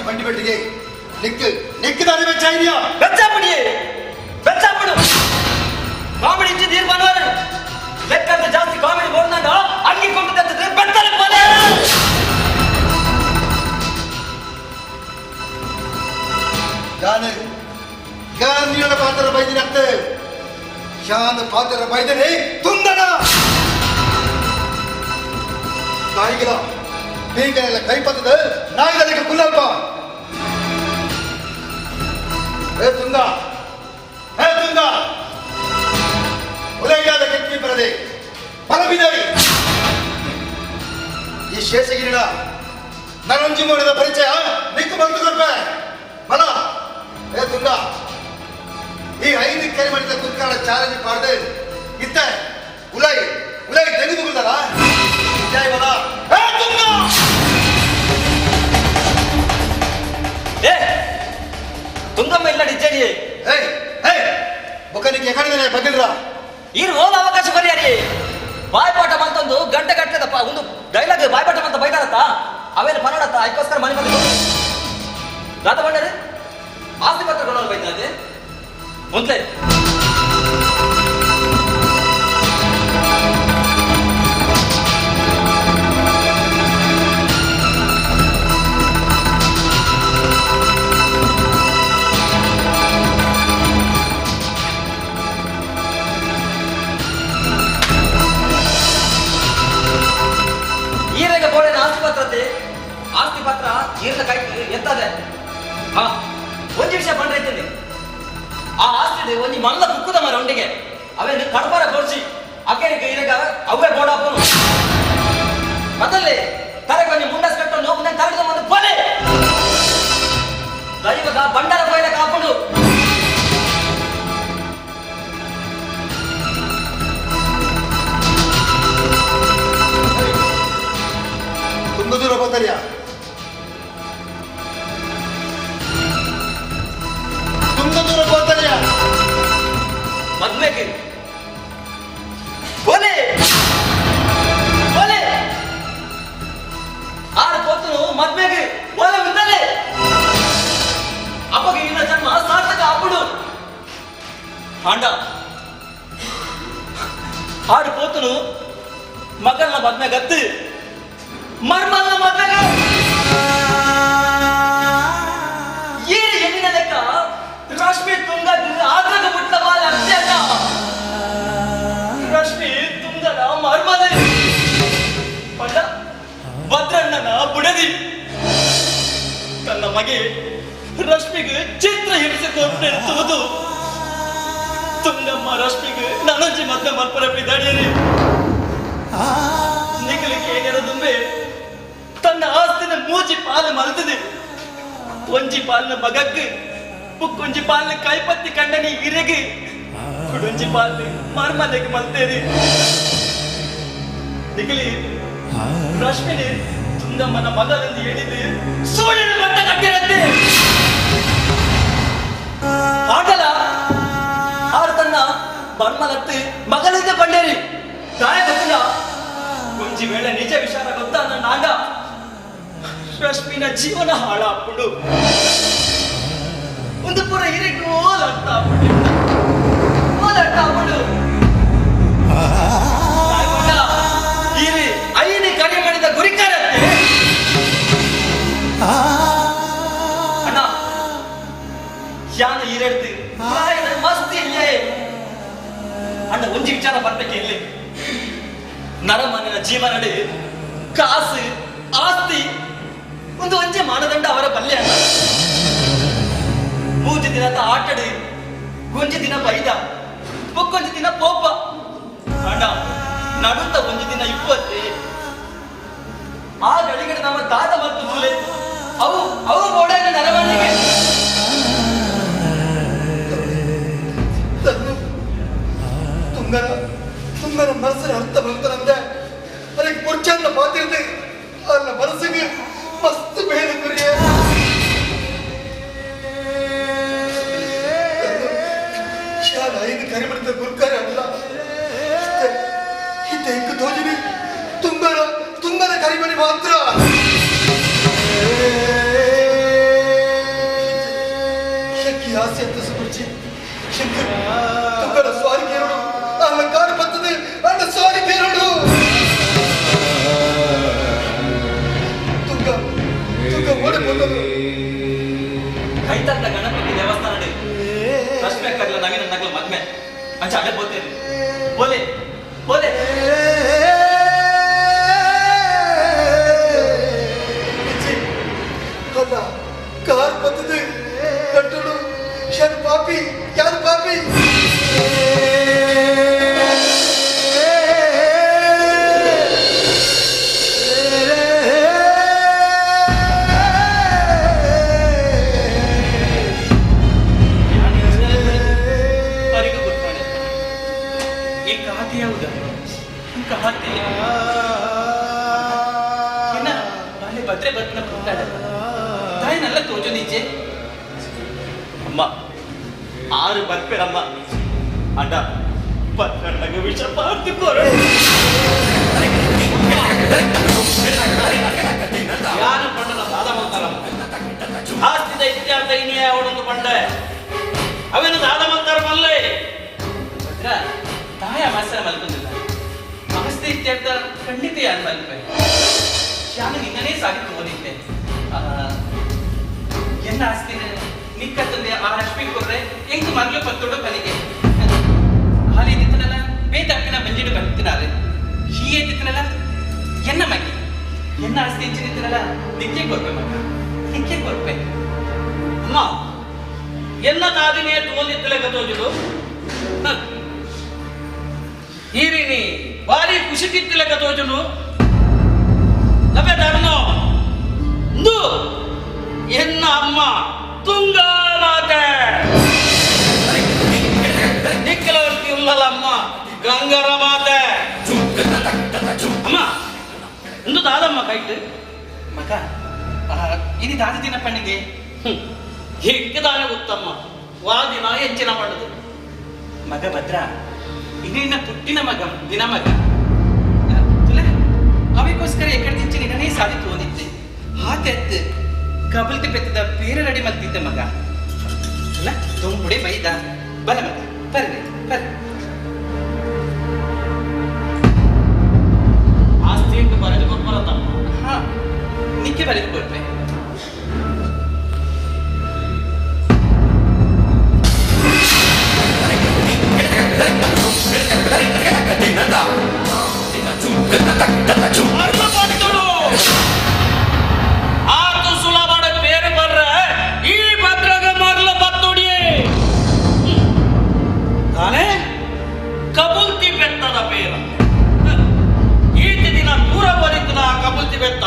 ಬಂಡಿ ಬೆಟ್ಟಿಗೆ ನಿಕ್ ನಿಕ್ಕದಾರಿ ಬೆಚ್ಚಾಯಿದ್ಯಾ ಬೆಚ್ಚಾಪುಡಿ ಬೆಚ್ಚಾಪುಡು ಕಾಮಿಡಿ ಇಚ್ಚಿ ನೀರು ಬನ್ವಾರು ಲೆಕ್ಕಂತ ಜಾಸ್ತಿ ಕಾಮಿಡಿ ಬೋರ್ನಾಗ ಅಂಗಿ ಕೊಂಡು ತಂದಿದ್ರೆ ಬೆತ್ತಲೆ ಪೋಲೆ. ಯಾನು ಯಾನ್ ಪಾತ್ರ ಬೈದಿನ ಅತ್ತೆ ಶಾನ್ ಪಾತ್ರ ಬೈದನೆ ತುಂದನ ನಾಯಿಗಳ ಬೀಗಲ ಕೈಪತ್ತದ ನಾಯಿಗಳಿಗೆ ಕುಲ್ಲಲ್ಪ. ಏ ತುಂಗ, ಏ ತುಂಗ, ಉದಯಗಾದ ಕೆಕ್ಕಿ ಬರದೆ ಬಲಬಿದೈ ಈ ಶೇಷಗಿರಿನ ನರಂಜಿ ಮಾಡಿದ ಪರಿಚಯ ನಿಕ್ಕು ಬಂದು ಕೊಡ್ಬೆ ಬಲ. ಏ ತುಂಗ, ಈ ಐದು ಕೆರೆ ಮಾಡಿದ ಕುರ್ಕಾಡ ಚಾಲೆಂಜ್ ಮಾಡದೆ ಇತ್ತ ಉಲೈ ಉಲೈ ತೆಗೆದುಕೊಳ್ತಾರ ಜೈ ಬಲ. ಏ ತುಂಗ, ಏ ತುಂಗಮ್ಮ ಇಲ್ಲ ಡಿಜ್ಜಡಿ. ಏಯ್ ಏಯ್ ಬೊಕ್ಕನಿಗೆ ಎಕಡಿದಾನೆ ಬಗ್ಗಿಲ್ರ ಈ ರೋಲ್ ಅವಕಾಶ ಬರಿಯಾರಿ ಬಾಯ್ಪಾಠ ಬಂತೊಂದು ಗಂಟೆ ಗಟ್ಟಲೆದಪ್ಪ ಒಂದು ಡೈಲಾಗ್ ಬಾಯ್ಪಾಠ ಅಂತ ಬೈದಾರತ್ತ ಅವೇನು ಪನ್ನಡತ್ತ ಅದಕ್ಕೋಸ್ಕರ ಮನೆ ಬಂದು ದಾತ ಬಂಡರೆ ಆಸ್ತಿ ಪತ್ರ ಕೊಡೋರು ಬೈದಾದೆ ಮೊದ್ಲೇ. ಈರೆಗೆ ಬೋಳಿನ ಆಸ್ತಿ ಪತ್ರತೆ ಆಸ್ತಿ ಪತ್ರ ಈರ್ನ ಕೈ ಎತ್ತದೆ. ಹಾ ಒಂಜಿ ವಿಷಯ ಬಂದ್ರೆ ಇದ್ದೀನಿ ಆ ಆಸ್ತಿ ಒಂಜಿ ಮಲ್ಲ ಕುಕ್ಕುದ ಮರ ಒಂಡಿಗೆ ಅವೇನು ಕಡ್ಬಾರ ಬೋಡ್ಸಿ ಅಕ್ಕರಿಗೆ ಈರೆಗ ಅವೇ ಬೋಡಾಪನು ಮೊದಲೇ ತರಗೆ ಒಂಜಿ ಮುಂಡಸ್ ಕಟ್ಟೊಂದು ಮುಂದೆ ತರಗದ ಒಂದು ಪೋಲೆ ದೈವದ ಬಂಡಾರ ಪೈಲ ಕಾಪುಂಡು. ತುಂಬ ದೂರ ಹೋಗ್ತಾರಿಯಾ ತುಂಬ ದೂರ ಹೋಗ್ತಾರಿಯಾ ಮದ್ವೆಗೆ ಕೊಲೆ ಕೊಲೆ ಆರು ಪೊತ್ತನು ಮದ್ವೆಗೆ ಕೊಲೆ ಉಂದಲೆ ಅಪ್ಪಗೆ ಇನ್ನ ಜನ್ಮ ಸಾರ್ಥಕ ಅಪ್ಪಡು ಹಾಂಡ ಆಡು ಪೋತನು ಮಗನ ಮದ್ವೆ ಗತ್ತು ಮರ್ಮಲ್ನ ಮದ್ವೆಗೆ ಏರು ಹೆಣ್ಣಿನ ಲೆಕ್ಕ ರಶ್ಮಿ ತುಂಗ ಆದ್ರಗ ಬಿಟ್ಟ ಬಾಲ ಅತ್ಯಂತ ರಶ್ಮಿ ತುಂಗನ ಮರ್ಮಲೆ ಪಂಡ ಭದ್ರಣ್ಣನ ಬುಡದಿ ತನ್ನ ಮಗೆ ರಶ್ಮಿಗೆ ಚಿತ್ರ ಹಿಂಸೆ ಕೊಟ್ಟು ತುಂಗಮ್ಮ ರಶ್ಮಿಗೆ ನನಂಜಿ ಮದ್ವೆ ಮರ್ಪರ ಬಿದ್ದಾಡಿಯರಿ ನಿಖಲಿಗೆ ಏನಿರೋದುಂಬೆ ತನ್ನ ಆಸ್ತಿನ ಮೂಜಿ ಪಾಲು ಮರೆತಿದೆ. ಒಂಜಿ ಪಾಲಿನ ಮಗಕ್ಕೆ ಬುಕ್ಕೊಂಜಿ ಪಾಲಿನ ಕೈಪತ್ತಿ ಕಂಡನಿ ಇರೆಗೆ ಕುಡೊಂಜಿ ಪಾಲಿನ ಮರ್ಮನೆಗೆ ಮಲ್ತೇರಿ ನಿಖಲಿ ರಶ್ಮಿನಿ ತುಂಗಮ್ಮನ ಮಗನೆಂದು ಹೇಳಿದೆ ಸೂರ್ಯನ ಬಂದ ಕಟ್ಟಿರತ್ತೆ ಆಟಲ ಆರು ತನ್ನ ಮರ್ಮಲತ್ತು ಮಗನಿಂದ ಪಂಡೇರಿ ತಾಯ ಗೊತ್ತಿಲ್ಲ ಒಂಜಿ ವೇಳೆ ನಿಜ ವಿಚಾರ ಗೊತ್ತಾ ನನ್ನ ಆಗ ರಶ್ಮಿನ ಜೀವನ ಹಾಳಾಪುಡು ಒಂದು ಪೂರ ಹಿರಿಗೂ ಓಲಾಡ್ತಾ ಓಲಾಡ್ತಾ ಹಿರಿ ಐನಿ ಕಡಿ ಮಾಡಿದ ಗುರಿಕಾರತ್ತೆ ಅಣ್ಣ ಯಾನು ಈರೆಡ್ದು ಪ್ರಾಯದ ಮಸ್ತಿ ಇಲ್ಲೇ ಅಣ್ಣ ಒಂಜಿ ವಿಚಾರ ಬರ್ಬೇಕು ಇಲ್ಲಿ ನರಮಾನ್ಯನ ಜೀವನಡಿ ಕಾಸು ಆಸ್ತಿ ಒಂದು ಒಂಜೆ ಮಾನದಂಡ ಅವರ ಬಲ್ಯ ಅಣ್ಣ. ಮೂಜಿ ದಿನದ ಆಟಡಿ ಒಂಜಿ ದಿನ ಬೈದ ಬೊಕ್ಕೊಂಜಿ ದಿನ ಪೋಪ ಅಣ್ಣ ನಡುತ್ತ ಒಂಜಿ ದಿನ ಇಪ್ಪತ್ತೆ ಆ ಗಳಿಗಡೆ ನಮ್ಮ ತಾತ ಮತ್ತು ಮೂಲೆ ಅವು ಅವು ಬೋಡ ನರಮಾನ್ಯಗೆ ತುಂಗನ ತುಂಗನ ಮನಸ್ಸಿನ ಅರ್ಥ ಬಂತನಂದೆ ಅದಕ್ಕೆ ಪುರ್ಚನ್ನ ಮಾತಿರ್ದೆ ಅಲ್ಲ ಮನಸ್ಸಿಗೆ ಮಸ್ತ್ ಬೇರೆ ಗುರಿಯ ಶಾಲ ಐದು ಕರಿಮಡಿದ ಗುರ್ಕಾರ ಅಲ್ಲ ಇದ್ದ ಇಂಕು ತೋಜಿನಿ ತುಂಗನ ತುಂಗನ ಕರಿಮಣಿ ಮಾತ್ರ. ಅಂಚ ಅಡೆ ಬೋತೇನೆ ಬೋಲೆ ಬೋಲೆ. ಅಲ್ಲ ಕಾರ್ ಬರ್ತದೆ ಕಟ್ಟಡು ಯಾರು ಪಾಪಿ ಯಾರು ಪಾಪಿ. ಅರಿಗೂ ಗೊತ್ತಾನೆ ಈ ಖಾತೆ ಯಾವುದ ಖಾತೆ ಏನ ಬಾಲೆ ಭದ್ರೆ ಬತ್ನ ಪುಟ್ಟಾಡ ತಾಯಿನಲ್ಲ ತೋಜು ನಿಜೆ. ಅಮ್ಮ ಆರು ಬರ್ಪೇರಮ್ಮ ಅಡ್ಡ ಪಕ್ಕಣ್ಣಗ ವಿಷ ಪಾರ್ತಿಕೋರ. ಯಾರು ಪಂಡನ ದಾದ ಮಂತಾರಮ್ಮ ಆಸ್ತಿದ ಇತ್ಯರ್ಥ ಇನಿಯ ಅವಳೊಂದು ಪಂಡೆ ಅವೇನು ದಾದ ಮಂತಾರ ಮಲ್ಲೆ. ಭದ್ರ ತಾಯ ಮಾಸರ ಮಲ್ಕೊಂದಿಲ್ಲ ಆಸ್ತಿ ಇತ್ಯರ್ಥ ಖಂಡಿತ ಯಾರು ಮಲ್ಪೆ ಶಾನು ನಿನ್ನನೇ ಸಾಗಿ ಓದಿದ್ದೆ. ಎನ್ನ ಆಸ್ತಿನ ನಿಕ್ಕ ತಂದೆ ಆ ರಶ್ಮಿ ಕೊರ್ರೆ ಎಂಕ್ ಮರ್ಲು ಪತ್ತೋಡು ಕಲಿಗೆ ಹಾಲಿ ದಿತ್ತನಲ್ಲ ಬೇತಪ್ಪಿನ ಬಂಜಿಡು ಬರ್ತಿನಾರೆ ಹೀಗೆ ದಿತ್ತನಲ್ಲ ಎನ್ನ ಮಗಿ ಎನ್ನ ಆಸ್ತಿ ಇಂಚಿನಿತ್ತನಲ್ಲ ನಿಕ್ಕೆ ಕೊರ್ಪೆ ಮಗ ನಿಕ್ಕೆ ಕೊರ್ಪೆ. ಅಮ್ಮ ಎನ್ನ ತಾದಿನೇ ತೋಲಿತ್ತಲೆ ಕತೋಜುಲು ಈರಿನಿ ಭಾರಿ ಖುಷಿ ತಿತ್ತಲೆ ಕತೋಜುಲು ಲಬೆ ಧರ್ಮೋ ಇಂದು ಎನ್ನ ಅಮ್ಮ ತುಂಗಾ ಮಾತೆ ನಿಕ್ಕಲವರ್ತಿ ಉಲ್ಲಲ್ಲ ಅಮ್ಮ ಗಂಗರ ಮಾತೆ. ಅಮ್ಮ ಇಂದು ದಾದಮ್ಮ ಕೈಟ್ ಮಗ ಇನಿ ದಾದ ದಿನ ಪಣ್ಣಿಗೆ ಹೆಕ್ಕದಾನೆ ಗೊತ್ತಮ್ಮ ವಾದಿನ ಎಂಚಿನ ಮಾಡುದು. ಮಗ ಭದ್ರ ಇನ್ನಿನ್ನ ಪುಟ್ಟಿನ ಮಗ ದಿನ ಮಗ ತುಲ ಅವೆಗೋಸ್ಕರ ಎಕ್ಕಡ ದಿಂಚಿ ನಿನ್ನನೇ ಸಾಧಿತು ಓದಿತ್ತೆ ಹಾತೆ ಅತ್ತು ಕಬಲ್ತಿ ಪೆತ್ತದ ಬೇರೆ ರೆಡಿ ಮಲ್ತಿದ್ದ ಮಗ ಅಲ್ಲ ತುಂಬುಡೆ ಬೈದ ಬಲ ಮಗ ಬರ್ರಿ ಬರ್ರಿ. ಆಸ್ತಿ ಬರೆದು ಕೊಡ್ಬರತ್ತಮ್ಮ. ಹಾ ನಿಕ್ಕೆ ಬರೆದು ಕೊಡ್ಬೆ. ಆತು ಸುಲಭದ ಬೇರೆ ಬರ್ರ ಈ ಭದ್ರಗ ಮರಲ ಬತ್ತುಡಿಯೇ ತಾನೇ ಕಬುಲ್ತಿ ಬೆತ್ತದ ಪೇರ ಈತ ದಿನ ದೂರ ಬರಿತನ ಕಬುಲ್ತಿ ಬೆತ್ತ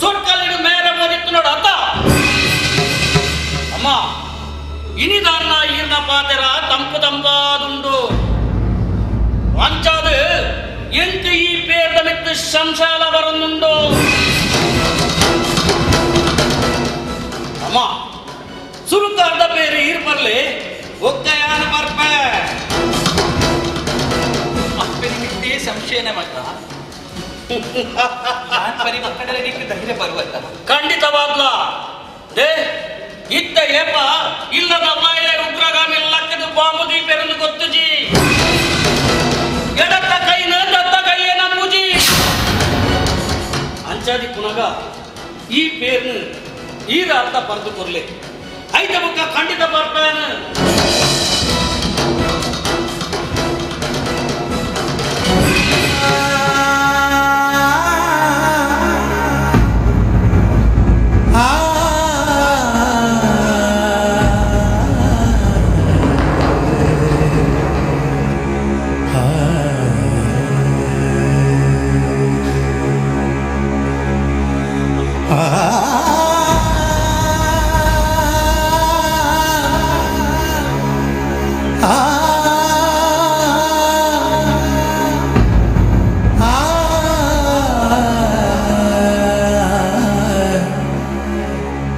ಸುರ್ಕಲ್ಲಿಡು ಮೇರೆ ಬರಿತು ನೋಡ ಅತ್ತ. ಅಮ್ಮ ಇನಿದಾರ್ನ ಈರ್ನ ಪಾತೆರ ತಂಪು ತಂಪಾದುಂಡು ವಂಚಾದು ಎಂತ ಈ ಪೇರ್ದ ಮಿತ್ತು ಸಂಸಾರ ಬರನುಂಡು. ಅಮ್ಮ ಸುರುಕಾರ್ದ ಪೇರು ಈರ್ ಬರ್ಲಿ ಒಕ್ಕಯಾನ ಬರ್ಪೆ. ಅಪ್ಪನಿಗೆ ಸಂಶಯನ ಮಗ ಯಾನ್ ಪರಿ ಮಕ್ಕಳಲ್ಲಿ ನಿಕ್ಕೆ ಧೈರ್ಯ ಬರುವತ್ತ ಖಂಡಿತವಾಗ್ಲ they ಇತ್ತ ಏಪ ಇಲ್ಲದ ಮಾಯೆ ಉಗ್ರಗಾಮಿ ಲಕ್ಕದ ಬಾಂಬು ದೀಪೆರನ್ನು ಗೊತ್ತುಜಿ ಎಡತ್ತ ಕೈನ ದತ್ತ ಕೈಯೇ ನಂಬುಜಿ ಅಂಚಾದಿ ಪುನಗ ಈ ಪೇರ್ನು ಈರ ಅರ್ಥ ಪರ್ದು ಕೊರ್ಲೆ ಐತ ಬುಕ್ಕ ಖಂಡಿತ ಬರ್ಪೇನು.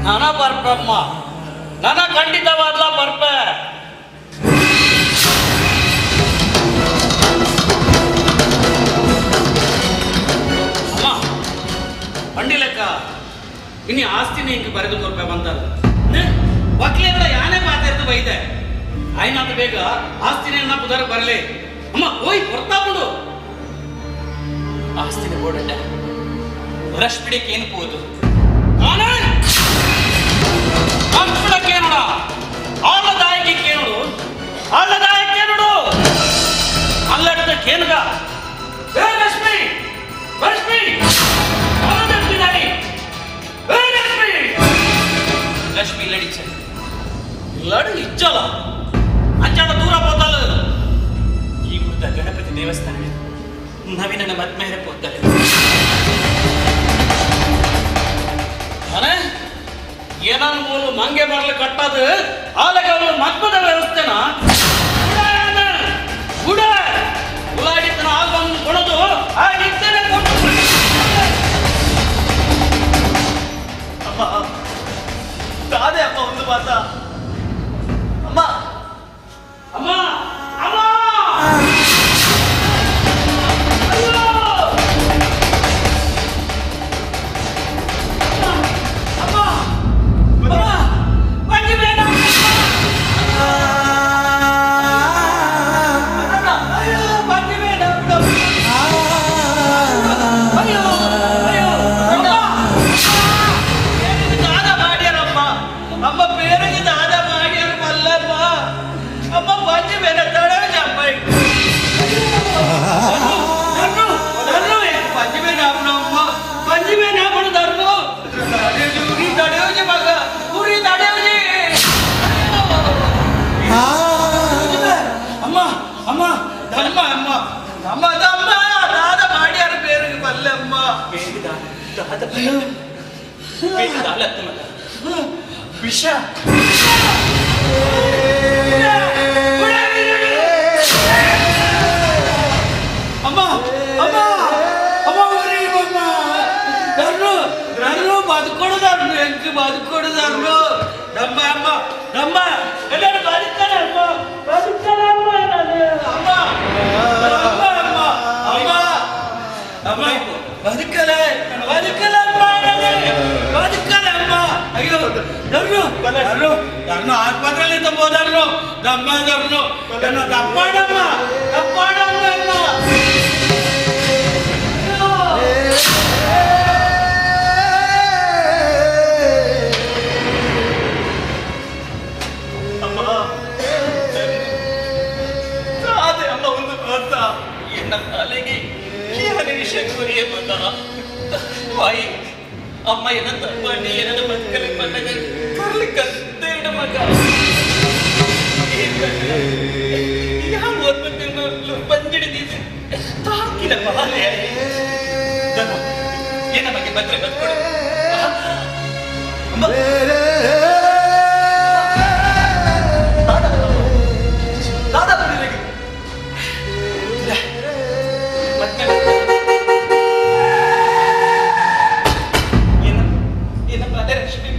ನನ ಬರ್ಪಮ್ಮ ನನ ಖಂಡಿತವಾದ್ಲ ಬರ್ಪೆ. ಅಮ್ಮ ಬಂಡಿ ಲೆಕ್ಕ ಇನ್ನು ಆಸ್ತಿನ ಹಿಂಗೆ ಬರೆದು ಕೊರ್ಪೆ ಬಂತಾರ ವಕೀಲರ ಯಾನೇ ಮಾತಾಡ್ತು ಬೈದೆ ಆಯ್ನಾತ ಬೇಗ ಆಸ್ತಿನ ಪುದರ ಬರಲಿ. ಅಮ್ಮ ಓಯ್ ಕೊರ್ತಾ ಬಿಡು ಆಸ್ತಿನ ಬೋರ್ಡಂಡ ರಶ್ ಬಿಡಕ್ಕೆ ಏನು ಹೋದು ಕೇನೋಡ ಆಳದಾಯಕಿ ಕೇನೋಡು ಆಳದಾಯಕಿ ಕೇನೋಡು. ಲಡು ಇಜ್ಜಲ ಅಂಚಾಣ ದೂರ ಪೋತಾಲ ಈ ಊರ್ದ ಗಣಪತಿ ದೇವಸ್ಥಾನ ನವೀನನ ಮದ್ಮೇಲೆ ಪೋತಾಳೆ ಅನೆ ಏನನ್ ಮೂಲು ಮಂಗೆ ಬರ್ಲಿ ಕಟ್ಟದು ಆಲಗ ಅವಳು ಮದ್ಮದ ವ್ಯವಸ್ಥೆನ ಉಡ ಉಲಾಡಿತನ ಆಲ್ಬಮ್ ಕೊಡೋದು ಆ ನಿತ್ಯನೇ ಕೊಟ್ಟು ಅಮ್ಮ ತಾದೆ ಅಮ್ಮ ಒಂದು ಮಾತ ಅಮ್ಮ ಅಮ್ಮ ಅಮ್ಮ ಅಮ್ಮ పేరుకి దాదా మాడియారు మల్లమ్మ అమ్మ పంచి మీద తడవి అమ్మాయి నన్ను నన్ను పంచి మీద అమ్మ పంచి మీద అప్పుడు ధర్ము ఉరి తడవి మగ ఉరి తడవి అమ్మ అమ్మ ధర్మ అమ్మ అమ్మ దమ్మ దాదా మాడియారు పేరుకి మల్లమ్మ పేరుకి దాదా పేరుకి దాలత్తమ్మ విష అమ్మ అమ్మ అమ్మ ఒరే అమ్మ నన్ను నన్ను బతుకొడదారు ఎంకి బతుకొడదారు అమ్మ అమ్మ అమ్మ నన్ను బతుకనమ్మ బతుకనమ్మ నన్ను అమ్మ అమ్మ అమ్మ అమ్మ అమ్మ బతుకలే బతుకలమ్మ నన్ను బతుకలమ్మ అయ్యో నన్ను నన్ను నన్ను ఆసుపత్రిలో పోదారు దమ్మ నన్ను నన్ను తప్పాడమ్మ తప్పాడమ్మ అమ్మ ಅಮ್ಮ ತಾದೆ ಅಮ್ಮ ಒಂದು ಮಾತ ಎನ್ನ ತಲೆಗೆ ವಿಷ ಗುರಿಯೇ ಬಂದ ವಾಯಿ ಅಮ್ಮ ಏನ ತಪ್ಪಿ ಏನ ಬದುಕಲಿ ಬಂದಾಗ ಕರ್ಲಿ ಕತ್ತೇಡ ಮಗ ಯಾವ ಬಂದಿಡಿದೀನಿ ತಾಕಿನ ಬಾಲೆ ಏನ ಬಗ್ಗೆ ಬಂದ್ರೆ ಬದುಕೊಡು ಅಮ್ಮ ದಾದಾ ಬಂದಿರಗೆ ಏನ ಲಕ್ಷ್ಮಿ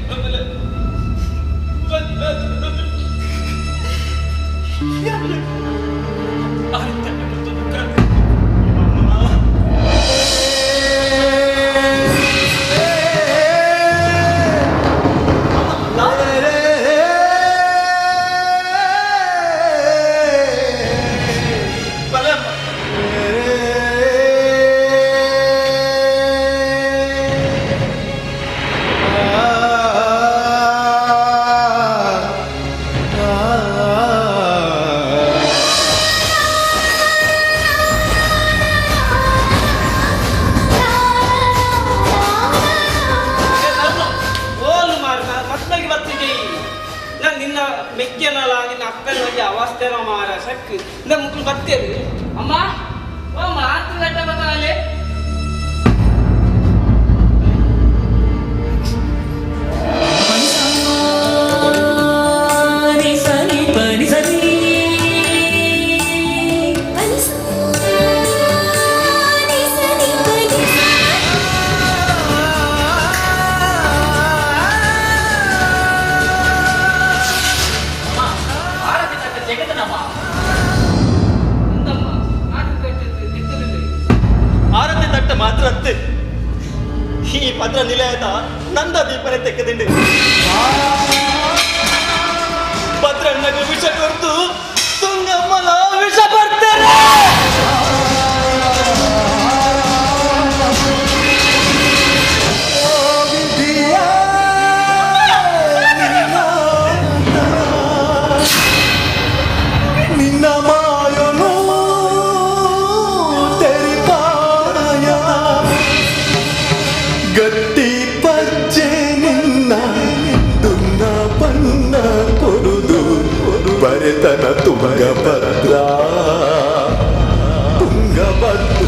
ಓಲು ಮಾರ್ಗ ಮತ್ತೊಂದು ಬರ್ತಿದೆ ನಾನು ನಿನ್ನ ಮೆಕ್ಕೆನಲ್ಲ ನಿನ್ನ ಅಕ್ಕನ ಒಂಜಿ ಅವಸ್ಥೆನ ಮಾರ ಸಕ್ ಇಂದ ಮುಕ್ಳು ಬರ್ತೇವೆ ಅಮ್ಮ ಓ ಮಾತು ಗಂಟೆ ಬರ್ತಾನೆ ಆರತಿ ತಟ್ಟ ಮಾತ್ರ ಅತ್ತೆ ಈ ಪದ್ರ ನಿಲಯದ ನಂದ ದೀಪನೆ ತೆಕ್ಕದಿಂಡು ಭದ್ರಣ್ಣಗೆ ವಿಷ ಕೊರ್ದು ತುಂಗಮ್ಮನ ವಿಷ ಬರ್ತಾರೆ ನಿನ್ನ ಮಾಯನು ತೆರಿಪಾಯ ಗಟ್ಟಿ ಪಜ್ಜೆ ನಿನ್ನ ದುನ್ನ ಬಣ್ಣ ಕೊಡುದು. ತುಂಗಭದ್ರಾ.